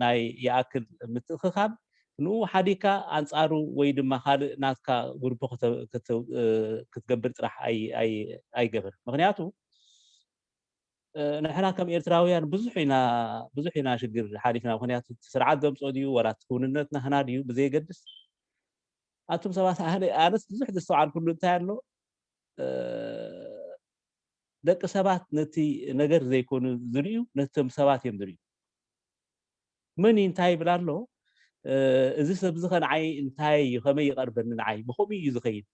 ናይ ይኣክል ምትእኽኻብ ንኡ ሓዲካ ኣንፃሩ ወይ ድማ ካልእ ናትካ ጉርቦ ክትገብር ጥራሕ ኣይገበር። ምክንያቱ ንሕና ከም ኤርትራውያን ብዙሕ ኢና ብዙሕ ኢና ሽግር ሓሊፍና። ምክንያቱ እቲ ስርዓት ዘምፅኦ ድዩ ዋላ እቲ ክውንነት ናህና ድዩ ብዘየገድስ ኣቱም ሰባት ኣነስ ብዙሕ ዘስተውዓልኩሉ እንታይ ኣሎ፣ ደቂ ሰባት ነቲ ነገር ዘይኮኑ ዝርእዩ ነቶም ሰባት እዮም ዝርእዩ። መን እዩ እንታይ ይብል ኣሎ፣ እዚ ሰብ እዚ ከ ንዓይ እንታይ እዩ ከመይ ይቐርበኒ ንዓይ ብከምኡ እዩ ዝኸይድ።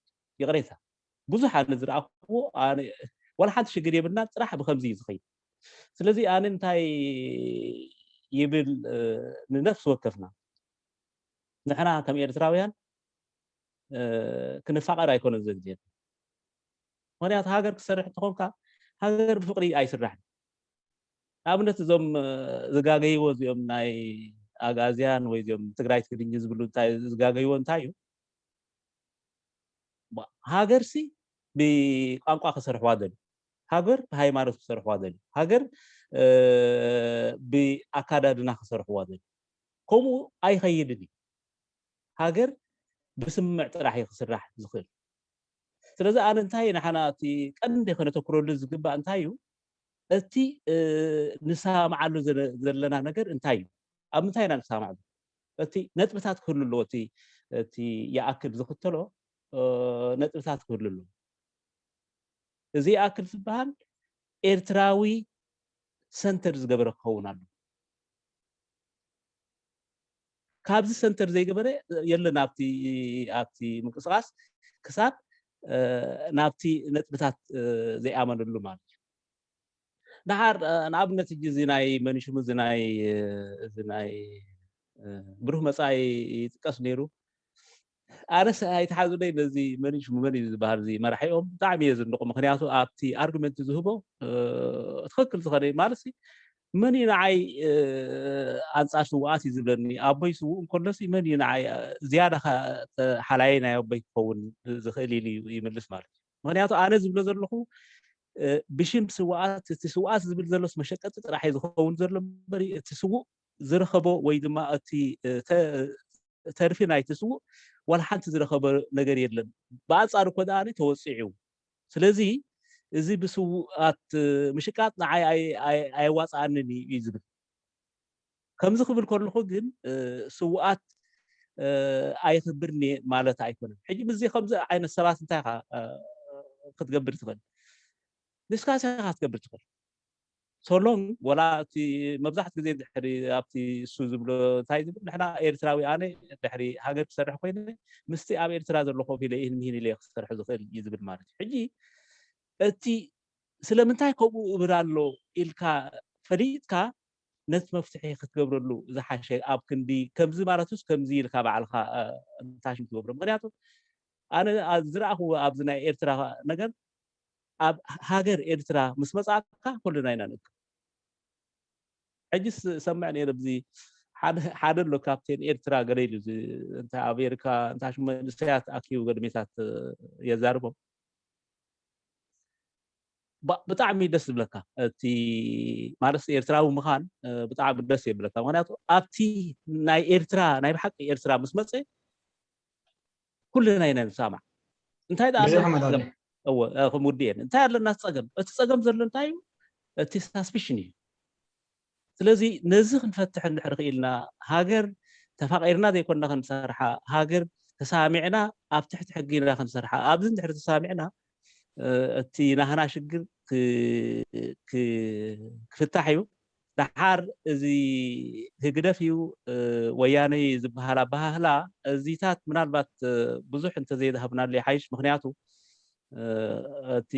ይቕሬታ ብዙሕ ኣነ ዝረኣኽዎ ዋላ ሓንቲ ሽግር የብልና ጥራሕ ብከምዚ እዩ ዝኸይድ። ስለዚ ኣነ እንታይ ይብል፣ ንነፍሲ ወከፍና ንሕና ከም ኤርትራውያን ክንፋቐር ኣይኮነን ዘድልየና። ምክንያቱ ሃገር ክትሰርሕ እንተኾንካ ሃገር ብፍቕሪ ኣይስራሕን። ንኣብነት እዞም ዝጋገይዎ እዚኦም ናይ ኣግኣዝያን ወይ እዚኦም ትግራይ ትግርኝ ዝብሉ ዝጋገይዎ እንታይ እዩ? ሃገርሲ ብቋንቋ ክሰርሕዋ ደልዩ፣ ሃገር ብሃይማኖት ክሰርሕዋ ደልዩ፣ ሃገር ብኣካዳድና ክሰርሕዋ ደልዩ። ከምኡ ኣይኸይድን እዩ። ሃገር ብስምምዕ ጥራሕ እዩ ክስራሕ ዝኽእል። ስለዚ ኣነ እንታይ ንሓና እቲ ቀንዲ ከነተኩረሉ ዝግባእ እንታይ እዩ? እቲ ንሰማማዓሉ ዘለና ነገር እንታይ እዩ? ኣብ ምንታይ ኢና ንሰማማዓሉ? እቲ ነጥብታት ክህሉ ኣለዎ። እቲ እቲ ይኣክል ዝኽተሎ ነጥብታት ክህሉ ኣለዎ። እዚ ይኣክል ዝበሃል ኤርትራዊ ሰንተር ዝገበረ ክኸውን ኣሎ። ካብዚ ሰንተር ዘይገበረ የለን ኣብቲ ኣብቲ ምንቅስቃስ ክሳብ ናብቲ ነጥብታት ዘይኣመንሉ ማለት እዩ። ደሓር ንኣብነት እጂ እዚ ናይ መንሽሙ እዚ ናይ እዚ ናይ ብሩህ መፃኢ ይጥቀስ ነይሩ። ኣነስ ኣይተሓዙለይ ነዚ መን ሽሙ መን እዩ ዝበሃል እዚ መራሒኦም ብጣዕሚ እየ ዝንቁ። ምክንያቱ ኣብቲ ኣርግመንት ዝህቦ ትኽክል ዝኾነ ማለት መን እዩ ንዓይ ኣንፃር ስውኣት እዩ ዝብለኒ። ኣቦይ ስውእ እንከሎሲ መን እዩ ንዓይ ዝያዳ ሓላየ ናይ ኣቦይ ክኸውን ዝኽእል ኢሉ ይምልስ ማለት እዩ። ምክንያቱ ኣነ ዝብሎ ዘለኹ ብሽም ስውኣት እቲ ስውኣት ዝብል ዘሎስ መሸቀጢ ጥራሕ እዩ ዝኸውን ዘሎ እምበር እቲ ስውእ ዝረኸቦ ወይ ድማ እቲ ተርፊ ናይቲ ስዉእ ዋላ ሓንቲ ዝረኸቦ ነገር የለን። ብኣንጻሩ እኮ ደኣ ተወጺዑ። ስለዚ እዚ ብስዉኣት ምሽቃጥ ንዓይ ኣየዋፅኣንን እዩ ዝብል። ከምዚ ክብል ከለኹ ግን ስዉኣት ኣየኽብርን እየ ማለት ኣይኮነን። ሕጂ ምስዚ ከምዚ ዓይነት ሰባት እንታይ ኢኻ ክትገብር ትኽእል? ዲስካስ ኢኻ ክትገብር ትኽእል። ሶሎንግ ወላ እቲ መብዛሕት ግዜ ድሕሪ ኣብቲ እሱ ዝብሎ እንታይ ዝብል ንሕና ኤርትራዊ ኣነ ድሕሪ ሃገር ክሰርሕ ኮይነ ምስቲ ኣብ ኤርትራ ዘሎ ኮፍ ኢለ ይህን ምሂን ኢለ ክሰርሕ ዝኽእል እዩ ዝብል ማለት እዩ። ሕጂ እቲ ስለምንታይ ከምኡ እብል ኣሎ ኢልካ ፈሊጥካ ነቲ መፍትሒ ክትገብረሉ ዝሓሸ ኣብ ክንዲ ከምዚ ማለትስ ከምዚ ኢልካ ባዕልካ እንታሽም ትገብሮ። ምክንያቱ ኣነ ዝረኣኽዎ ኣብዚ ናይ ኤርትራ ነገር ኣብ ሃገር ኤርትራ ምስ መጻእካ ኩልና ኢና ንእከብ። ሕጅስ ሰምዕ ነይረ ብዚ ሓደ ኣሎ ካፕቴን ኤርትራ ገለ ኢሉ እንታይ ኣሜሪካ እንታይ ሽሙ መንእሰያት ኣኪቡ ገድሜታት የዛርቦም። ብጣዕሚ ደስ ዝብለካ እቲ ማለት ኤርትራዊ ምዃን ብጣዕሚ ደስ የብለካ። ምክንያቱ ኣብቲ ናይ ኤርትራ ናይ ብሓቂ ኤርትራ ምስ መፀ ኩልና ኢና ንሰማዕ። እንታይ ደኣ ኣሎ እቲ ጸገም? እወ፣ እ፣ ክምውዲ እየ። እንታይ ኣለና እቲ ጸገም? እቲ ጸገም ዘሎ እንታይ እዩ? እቲ ሳስፒሽን እዩ። ስለዚ ነዚ ክንፈትሕ እንድሕር ክኢልና፣ ሃገር ተፋቒርና ዘይኮንና ክንሰርሓ፣ ሃገር ተሳሚዕና ኣብ ትሕቲ ሕጊ ኢና ክንሰርሓ። ኣብዚ እንድሕር ተሳሚዕና፣ እ፣ እቲ ናህና ሽግር ክፍታሕ እዩ። ደሓር እዚ ህግደፍ እዩ ወያነ ዝበሃል ኣበሃህላ፣ እዚታት ምናልባት ብዙሕ እንተዘይድሃብናሉ ይሓይሽ። ምክንያቱ እቲ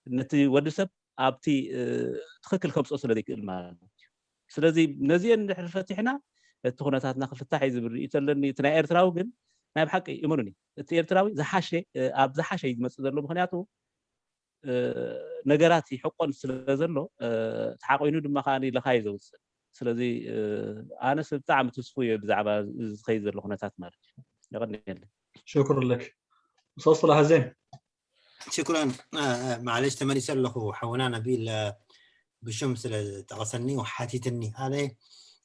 ነቲ ወዲ ሰብ ኣብቲ ትክክል ከምፅኦ ስለ ዘይክእል ማለት እዩ። ስለዚ ነዚአን እንድሕር ፈቲሕና እቲ ኩነታትና ክፍታሕ እዩ ዝብል ርእይቶ ኣለኒ። እቲ ናይ ኤርትራዊ ግን ናይ ብሓቂ እመኑኒ፣ እቲ ኤርትራዊ ዝሓሸ ኣብ ዝሓሸ እዩ ዝመፅእ ዘሎ። ምክንያቱ ነገራት ይሕቆን ስለ ዘሎ ተሓቆይኑ ድማ ከዓ ለኻይ ዘውፅእ። ስለዚ ኣነስ ብጣዕሚ ትስፉ እየ ብዛዕባ ዝኸይድ ዘሎ ኩነታት ማለት እዩ። የቐንየለይ። شكرا لك. مساء الصلاح زين. ሽኩራን። ማዕለሽ ተመሊሰ ኣለኹ። ሓውና ነቢል ብሽም ስለ ጠቐሰኒ ሓቲትኒ። ኣነ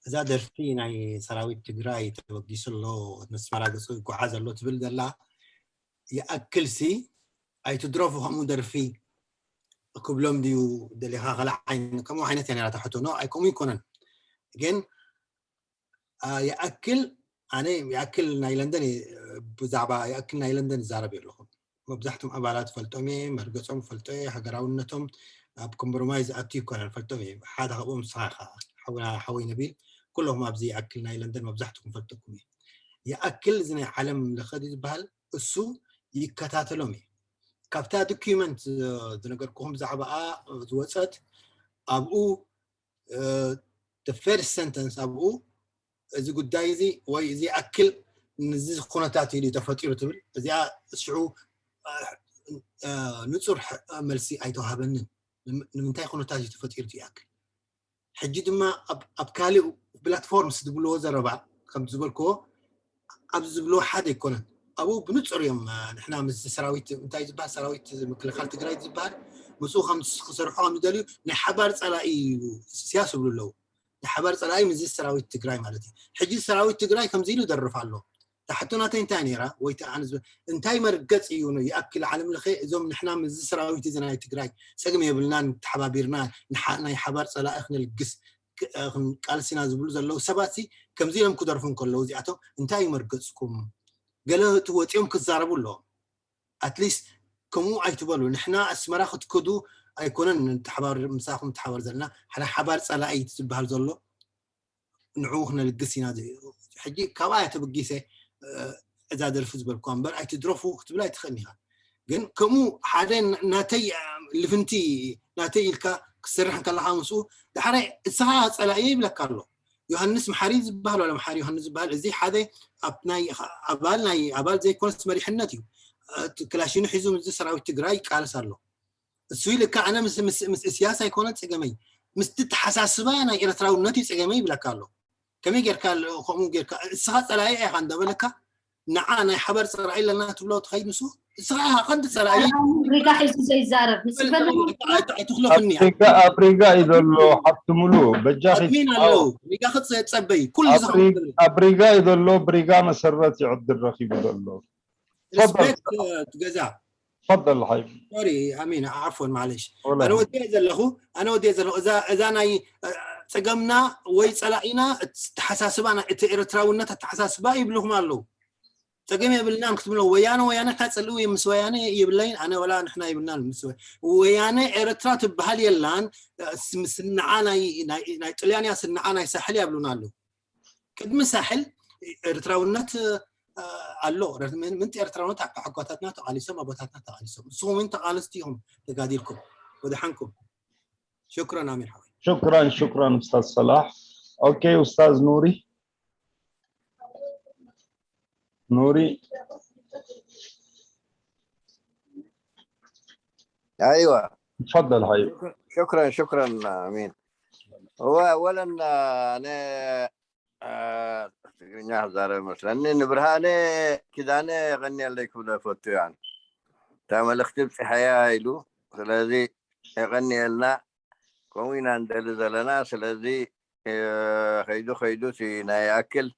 እዛ ደርፊ ናይ ሰራዊት ትግራይ ተበጊሱ ኣሎ፣ ነስመራ ገፁ ይጓዓዝ ኣሎ ትብል ዘላ ይኣክል ሲ ኣይትድረፉ ከምኡ ደርፊ ክብሎም ድዩ ደሊኻ? ከላ ዓይነት ከምኡ ዓይነት እያ ነራታ ሕቶ። ኖ፣ ኣይ ከምኡ ይኮነን። ግን ይኣክል ኣነ ይኣክል ናይ ለንደን ብዛዕባ ይኣክል ናይ ለንደን ይዛረብ ኣለኹ። መብዛሕትኦም ኣባላት ፈልጦም እየ፣ መርገፆም ፈልጦ እየ፣ ሃገራውነቶም ኣብ ኮምፕሮማይዝ ኣቲ ይኮነን ፈልጦም እየ። ሓደ ካብኦም ንስኻ ኢኻ ሓውና ሓወይ ነቢል፣ ኩለኹም ኣብዚ ይኣክል ናይ ለንደን መብዛሕትኩም ፈልጠኩም እየ። ይኣክል እዚ ናይ ዓለም ለኸ ዝበሃል እሱ ይከታተሎም እዩ። ካብታ ዶኪመንት ዝነገርኩኹም ብዛዕባኣ ዝወፀት ኣብኡ ፈርስት ሰንተንስ ኣብኡ እዚ ጉዳይ እዚ ወይ እዚ ኣክል ንዚ ኩነታት ኢሉ ተፈጢሩ ትብል እዚኣ ሽዑ ንፁር መልሲ ኣይተዋሃበንን። ንምንታይ ኩነታት እዩ ተፈጢሩ ይኣክል ሕጂ ድማ ኣብ ካልእ ፕላትፎርምስ ዝብልዎ ዘረባ ከም ዝበልክዎ ኣብዚ ዝብልዎ ሓደ ኣይኮነን። ኣብኡ ብንፁር እዮም ንሕና ምስ ሰራዊት እንታይ ዝበሃል ሰራዊት ምክልኻል ትግራይ ዝበሃል ምስኡ ክሰርሑ ከም ዝደልዩ ናይ ሓባር ፀላኢ እዩ ኢሳያስ ይብሉ ኣለዉ። ናይ ሓባር ፀላኢ ምስዚ ሰራዊት ትግራይ ማለት እዩ። ሕጂ ሰራዊት ትግራይ ከምዚ ኢሉ ይደርፍ ኣሎ። እታ ሕቶ ናተይ እንታይ ነይራ ወይ እንታይ መርገፂ እዩ ይኣክል ዓለም ለኸ እዞም ንሕና ምስዚ ሰራዊት እዚ ናይ ትግራይ ፀግሚ የብልናን ተሓባቢርና ናይ ሓባር ፀላኢ ክነልግስ ቃልሲና ዝብሉ ዘለዉ ሰባት ከምዚ ኢሎም ክደርፉ እንከለዉ እዚኣቶም እንታይ እዩ መርገፅኩም? ገለ እቲ ወፂኦም ክዛረቡ ኣለዎም። ኣትሊስት ከምኡ ኣይትበሉ። ንሕና ኣስመራ ክትከዱ ኣይኮነን ንተሓባር ምሳኹም ተሓባር ዘለና ሓደ ሓባር ፀላኢ ዝበሃል ዘሎ ንዕኡ ክነልግስ ኢና። ሕጂ ካብኣ እያ ተበጊሰ እዛ ደርፊ ዝበልኩዋ እምበር ኣይትድረፉ ክትብል ኣይትኽእልን ኢኻ። ግን ከምኡ ሓደ ናተይ ልፍንቲ ናተይ ኢልካ ክትሰርሕ ከለካ ምስኡ ዳሕራይ እስኻ ፀላኢ ይብለካ ኣሎ። ዮሃንስ መሓሪ ዝበሃል ዋላ መሓሪ ዮሃንስ ዝበሃል እዚ ሓደ ናይ ኣባል ናይ ኣባል ዘይኮነስ መሪሕነት እዩ። ክላሽኑ ሒዙ ምስዚ ሰራዊት ትግራይ ይቃለስ ኣሎ። እሱ ኢልካ ኣነ ምስ እስያስ ኣይኮነ ፀገመይ ምስቲ ተሓሳስባ ናይ ኤርትራውነት እዩ ፀገመይ ይብለካ ኣሎ። ከመይ ጌርካ ከምኡ ጌርካ እስኻ ፀላኢ ኢኻ እንዳበለካ ንዓ ናይ ሓባር ፀላኢ ኣለና ትብሎ ትኸይድ ንሱ እስኻ ኢኻ ቀንዲ ፀላኢ። ሪጋ ሒዙ ዘይዛረብ ንፅበል ኣይትኽለፍኒ። ኣብ ሪጋ እዩ ዘሎ ሓብቲ ሙሉ በጃኺ ኣድሚን ኣለዉ ሪጋ ክፀበይ ኩሉ ዝኸውን ኣብ ሪጋ እዩ ዘሎ። ብሪጋ መሰረት ይዕድል ረኪቡ ዘሎ ሪስፔክት ትገዛ تفضل حبيبي. ሶሪ ኣሚን ዓፎን ማለሽ ወላ ኣነ ወዲየ ዘለኹ ኣነ ወዲየ ዘለኹ እዛ እዛ ናይ እ፣ ፀገምና ወይ ፀላኢና እቲ ተሓሳስባና እቲ ኤርትራውነት ኣተሓሳስባ ይብልኹም ኣለዉ። ፀገም የብልናን ክትብሎ ወያነ ወያነ እንታይ ፀልኡ ምስ ወያነ የብለይን ኣነ ወላ ንሕና የብልናን ምስ ወ- ወያነ ኤርትራ ትበሃል የላን። እ፣ ስም- ስንዓ ናይ ናይ ናይ ጥልያን እያ ስንዓ ናይ ሳሕል ያብሉና ኣለዉ። ቅድሚ ሳሕል ኤርትራውነት እ፣ ኣሎ። ምንቲ ኤርትራውነት ኣቦሓጎታትና ተቓሊሶም ኣቦታትና ተቓሊሶም። ንስኹም እውን ተቓለስቲ ኢኹም ተጋዲልኩም። ወደሓንኩም። ሽክረን ኣሚር ሓወይ። شكرا شكرا استاذ صلاح. اوكي استاذ نوري. نوري. ايوه. تفضل حبيبي. شكرا شكرا امين. هو اولا انا ትግርኛ ክዛረብ መስለኒ ንብርሃነ ኪዳነ የቐንየለይ ክብሎ ፈቱ ያን እታ መልእኽቲ ብፅሐያ ኢሉ። ስለዚ የቐንየልና። ከምኡ ኢና ንደሊ ዘለና። ስለዚ ከይዱ ከይዱ እቲ ናይ ይኣክል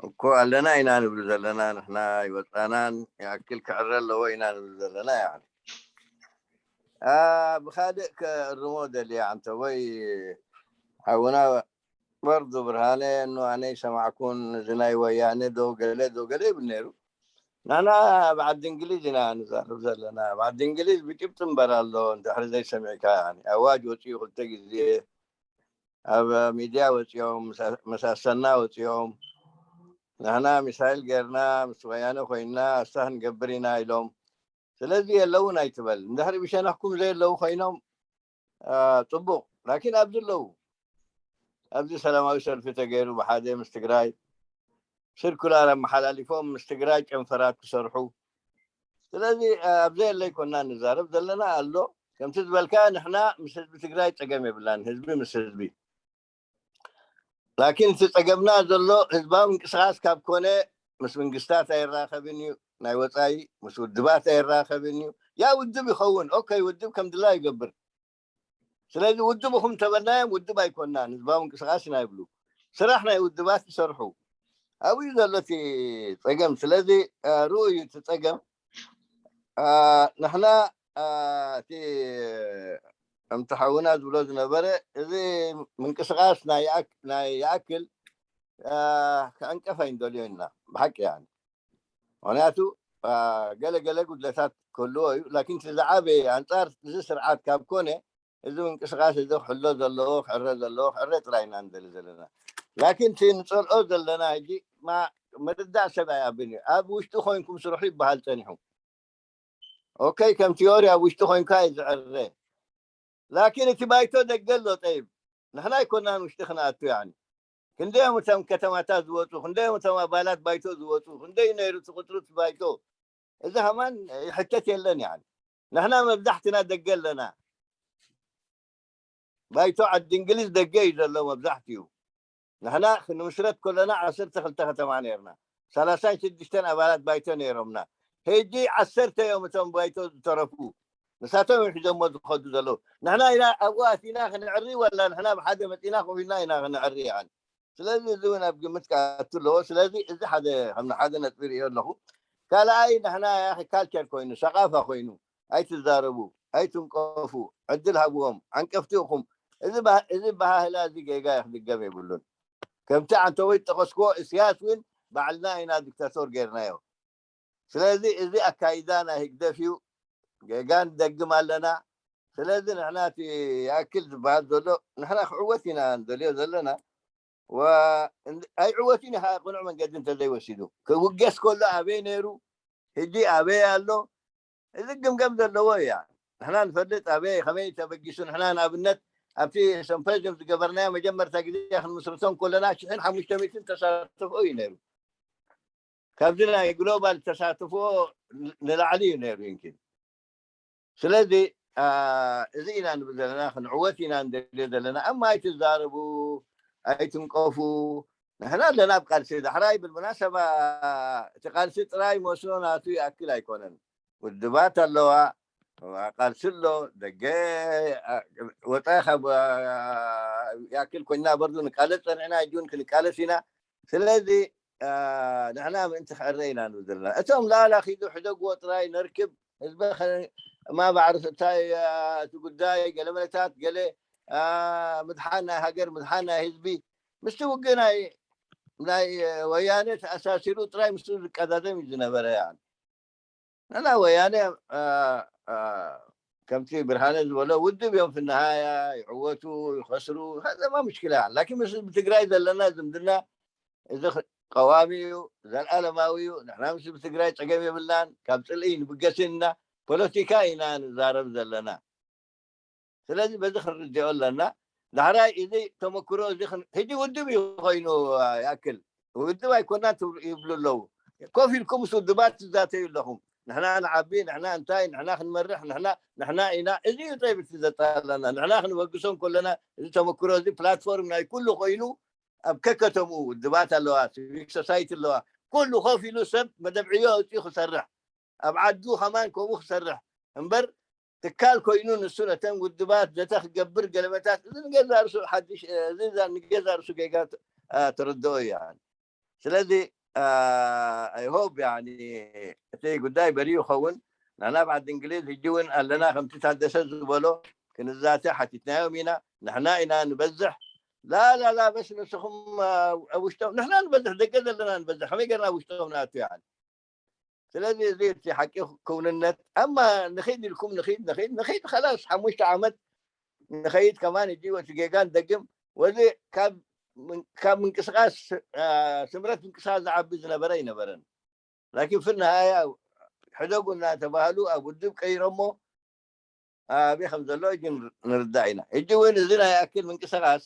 እኮ ኣለና ኢና ንብል ዘለና ንሕና ይወፃናን ይኣክል ክዕረ ኣለዎ ኢና ንብል ዘለና። ብካልእ ከእርሞ ደልየ ኣንተ ወይ ሓውና በርዱ ብርሃነ እኑ ኣነ ይሰማዕኩን እዚ ናይ ወያነ ዶ ገለ ዶ ገለ ይብል ነይሩ። ንሕና ኣብ ዓዲ እንግሊዝ ኢና ንዛረብ ዘለና። ኣብ ዓዲ እንግሊዝ ብጭብጢ እምበር ኣሎ፣ እንድሕሪ ዘይሰሚዕካ። ያኒ ኣዋጅ ወፂኡ ክልተ ግዜ፣ ኣብ ሚድያ ወፂኦም፣ መሳሰና ወፂኦም፣ ንሕና ሚሳይል ገይርና ምስ ወያነ ኮይንና ኣስታ ክንገብር ኢና ኢሎም። ስለዚ የለውን ኣይትበል። እንድሕሪ ብሸነኽኩም ዘየለዉ ኮይኖም፣ ጽቡቕ። ላኪን ኣብዚ ኣለዉ። ኣብዚ ሰላማዊ ሰልፊ ተገይሩ ብሓደ ምስ ትግራይ ስርኩላር ኣመሓላሊፎም ምስ ትግራይ ጨንፈራት ክሰርሑ። ስለዚ ኣብዚ የለ ኣይኮና ንዛረብ ዘለና ኣሎ። ከምቲ ዝበልካ ንሕና ምስ ህዝቢ ትግራይ ጸገም የብላን። ህዝቢ ምስ ህዝቢ። ላኪን እቲ ጸገምና ዘሎ ህዝባዊ ምንቅስቃስ ካብ ኮነ ምስ መንግስታት ኣይራኸብን እዩ። ናይ ወፃኢ ምስ ውድባት ኣይራኸብን እዩ። ያ ውድብ ይኸውን። ኦኬ፣ ውድብ ከም ድላ ይገብር። ስለዚ ውድብ እኹም ተበልናዮም ውድብ ኣይኮናን፣ ህዝባዊ ምንቅስቃስ ኢና ይብሉ። ስራሕ ናይ ውድባት ይሰርሑ። ኣብኡ እዩ ዘሎ እቲ ጸገም። ስለዚ ርኡ እዩ እቲ ጸገም። ንሕና እቲ ከምቲ ሓውና ዝብሎ ዝነበረ እዚ ምንቅስቃስ ናይ ይኣክል ክዕንቀፍ ኣይንደልዮ ኢና ብሓቂ። ያ ምክንያቱ ገለ ገለ ጉድለታት ክህልዎ እዩ። ላኪን እቲ ዝዓበየ ኣንጻር እዚ ስርዓት ካብ ኮነ እዚ ምንቅስቃስ እዚ ክሕሎ ዘለዎ ክዕረ ዘለዎ ክዕረ ጥራይ ኢና ንደሊ ዘለና። ላኪን እቲ ንፀልኦ ዘለና ሕጂ ምርዳእ ሰብ ኣይኣብን እዩ። ኣብ ውሽጢ ኮይንኩም ስርሑ ይበሃል ፀኒሑ። ኦኬ፣ ከም ቲዮሪ ኣብ ውሽጢ ኮይንካ እዩ ዝዕረ። ላኪን እቲ ባይቶ ደገ ኣሎ። ጠይብ፣ ንሕና ኣይኮናን ውሽጢ ክንኣቱ። ያኒ ክንደዮም እቶም ከተማታት ዝወፁ፣ ክንደዮም እቶም ኣባላት ባይቶ ዝወፁ፣ ክንደይ ነይሩ እቲ ቁፅሪ እቲ ባይቶ? እዚ ከማን ይሕተት የለን። ያኒ ንሕና መብዛሕትና ደገ ኣለና። ባይቶ ዓዲ እንግሊዝ ደገ እዩ ዘሎ መብዛሕትኡ። ንሕና ክንምስረት ከለና ዓሰርተ ክልተ ከተማ ነይርና፣ ሰላሳን ሽዱሽተን ኣባላት ባይቶ ነይሮምና። ሕጂ ዓሰርተ እዮም እቶም ባይቶ ዝተረፉ። ንሳቶም እዮም ሒዞሞ ዝኸዱ ዘለዉ። ንሕና ኢና ኣብኡ ኣቲና ክንዕሪ፣ ወላ ንሕና ብሓደ መፂና ኮፍ ኢልና ኢና ክንዕሪ? ያኒ ስለዚ እዚ እውን ኣብ ግምት ክኣቱ ኣለዎ። ስለዚ እዚ ሓደ ከም ሓደ ነጥቢ ርእዮ ኣለኹ። ካልኣይ ንሕና ያኺ ካልቸር ኮይኑ ሰቃፋ ኮይኑ ኣይትዛረቡ፣ ኣይትንቀፉ፣ ዕድል ሃብዎም፣ ዓንቀፍቲ ኢኹም። እዚ ባህላ እዚ ጌጋ ክድገም የብሉን። ከምቲ ዓንተወይ ዝጠቐስክዎ እስያስ እውን ባዕልና ኢና ዲክታቶር ጌርናዮ። ስለዚ እዚ ኣካይዳ ናይ ህግደፍ እዩ። ጌጋ ንደግም ኣለና። ስለዚ ንሕና እቲ ይኣክል ዝበሃል ዘሎ ንሕና ክዕወት ኢና ንደልዮ ዘለና። ኣይዕወትን እዩ ከዓ ቅኑዕ መንገዲ እንተዘይወሲዱ። ክውገስ ከሎ ኣበይ ነይሩ፣ ሕጂ ኣበይ ኣሎ፣ እዚ ግምገም ዘለዎ እያ። ንሕና ንፈልጥ ኣበይ ከመይ ተበጊሱ። ንሕና ንኣብነት ኣብቲ ሰምፖዚየም ዝገበርናዮ መጀመርታ ግዜ ክንምስርቶ ከለና ሽሕን ሓሙሽተ ሚእትን ተሳተፎ እዩ ነይሩ። ካብዚ ናይ ግሎባል ተሳትፎ ንላዕሊ እዩ ነይሩ። ይንኪን ስለዚ እዚ ኢና ንብል ዘለና፣ ክንዕወት ኢና ንደልዮ ዘለና። እማ ኣይትዛረቡ፣ ኣይትንቀፉ። ንሕና ኣለና ኣብ ቃልሲ። ዳሕራይ ብልሙናሰባ እቲ ቃልሲ ጥራይ መስኖ ናቱ ይኣክል ኣይኮነን። ውድባት ኣለዋ፣ ቃልሲ ኣሎ፣ ደገ ወፃኢ ካብ ይኣክል ኮይና በርዱ ንቃለስ ፀኒዕና፣ ሕጂ እውን ክንቃለስ ኢና። ስለዚ ንሕና ምእንቲ ክዕረ ኢና ንብል ዘለና። እቶም ላላ ኪዱ ሕደግዎ ጥራይ ነርክብ፣ ህዝበ ማባዕርስ እንታይ እቲ ጉዳይ ገለ መለታት ገለ ምድሓን ናይ ሃገር ምድሓን ናይ ህዝቢ ምስቲ ውግእ ናይ ናይ ወያነ ተኣሳሲሩ ጥራይ ምስኡ ዝቀዳደም እዩ ዝነበረ። ያ ንሕና ወያነ ከምቲ ብርሃነ ዝበሎ ውድብ እዮም፣ ፍንሃያ ይዕወቱ ይኸስሩ፣ ከዘማ ምሽክላ። ላኪን ምስ ህዝቢ ትግራይ ዘለና ዝምድና እዚ ቀዋሚ እዩ፣ ዘለኣለማዊ እዩ። ንሕና ምስ ህዝቢ ትግራይ ፀገም የብልናን፣ ካብ ፅልኢ ንብገስን ኢና፣ ፖለቲካ ኢና ንዛረብ ዘለና። ስለዚ በዚ ክንርድኦ ኣለና። ዳሕራይ እዚ ተመክሮ እዚ ሕጂ ውድብ እዩ ኮይኑ ይኣክል ውድብ ኣይኮናን ይብሉ ኣለዉ። ኮፍ ኢልኩም ምስ ውድባት ትዛተዩ ኣለኹም። ንሕና ንዓቢ፣ ንሕና እንታይ፣ ንሕና ክንመርሕ፣ ንሕና ኢና። እዚ እዩ ጠይብ እቲ ዘጣለና። ንሕና ክንበግሶም ከለና እዚ ተመክሮ እዚ ፕላትፎርም ናይ ኩሉ ኮይኑ ኣብ ከከተምኡ ውድባት ኣለዋ፣ ሲቪክ ሶሳይቲ ኣለዋ። ኩሉ ኮፍ ኢሉ ሰብ መደብ ዕዮ ኣውፅኡ ክሰርሕ፣ ኣብ ዓዱ ከማን ከምኡ ክሰርሕ እምበር ትካል ኮይኑ ንሱ ነተን ውድባት ዘተ ክገብር ገለመታት እዚ ንገዛ ርሱ ሓድሽ እዚ ንገዛ ርሱ ጌጋ ተረድኦ እዩ። ስለዚ ኣይሆብ እቲ ጉዳይ በሪኡ ይኸውን። ንሕና ኣብ ዓዲ እንግሊዝ ሕጂ እውን ኣለና፣ ከምቲ ታደሰ ዝበሎ ክንዛተ ሓቲትናዮም ኢና። ንሕና ኢና ንበዝሕ። ላላላ በስ ንስኹም ኣብ ውሽጦም ንሕና ንበዝሕ፣ ደገ ዘለና ንበዝሕ፣ ከመይ ገርና ኣብ ውሽጦም ንኣቱ? ይዓል ስለዚ እዚ እቲ ሓቂ ክውንነት ኣማ ንኸይድ ኢልኩም ንኸይድ ንኸይድ ንኸይድ ኸላስ ሓሙሽተ ዓመት ንኸይድ ከማን እጂ ወቲ ጌጋ ንደግም ወዚ ካብ ምንቅስቃስ ስምረት ምንቅስቃስ ዝዓቢ ዝነበረ ኣይነበረን። ላኪን ፍል ንሃያ ሕደጉ እናተባህሉ ኣብ ውድብ ቀይሮሞ ኣበይ ከም ዘሎ እጂ ንርዳእ ኢና። እጂ እውን እዚ ናይ ኣክል ምንቅስቃስ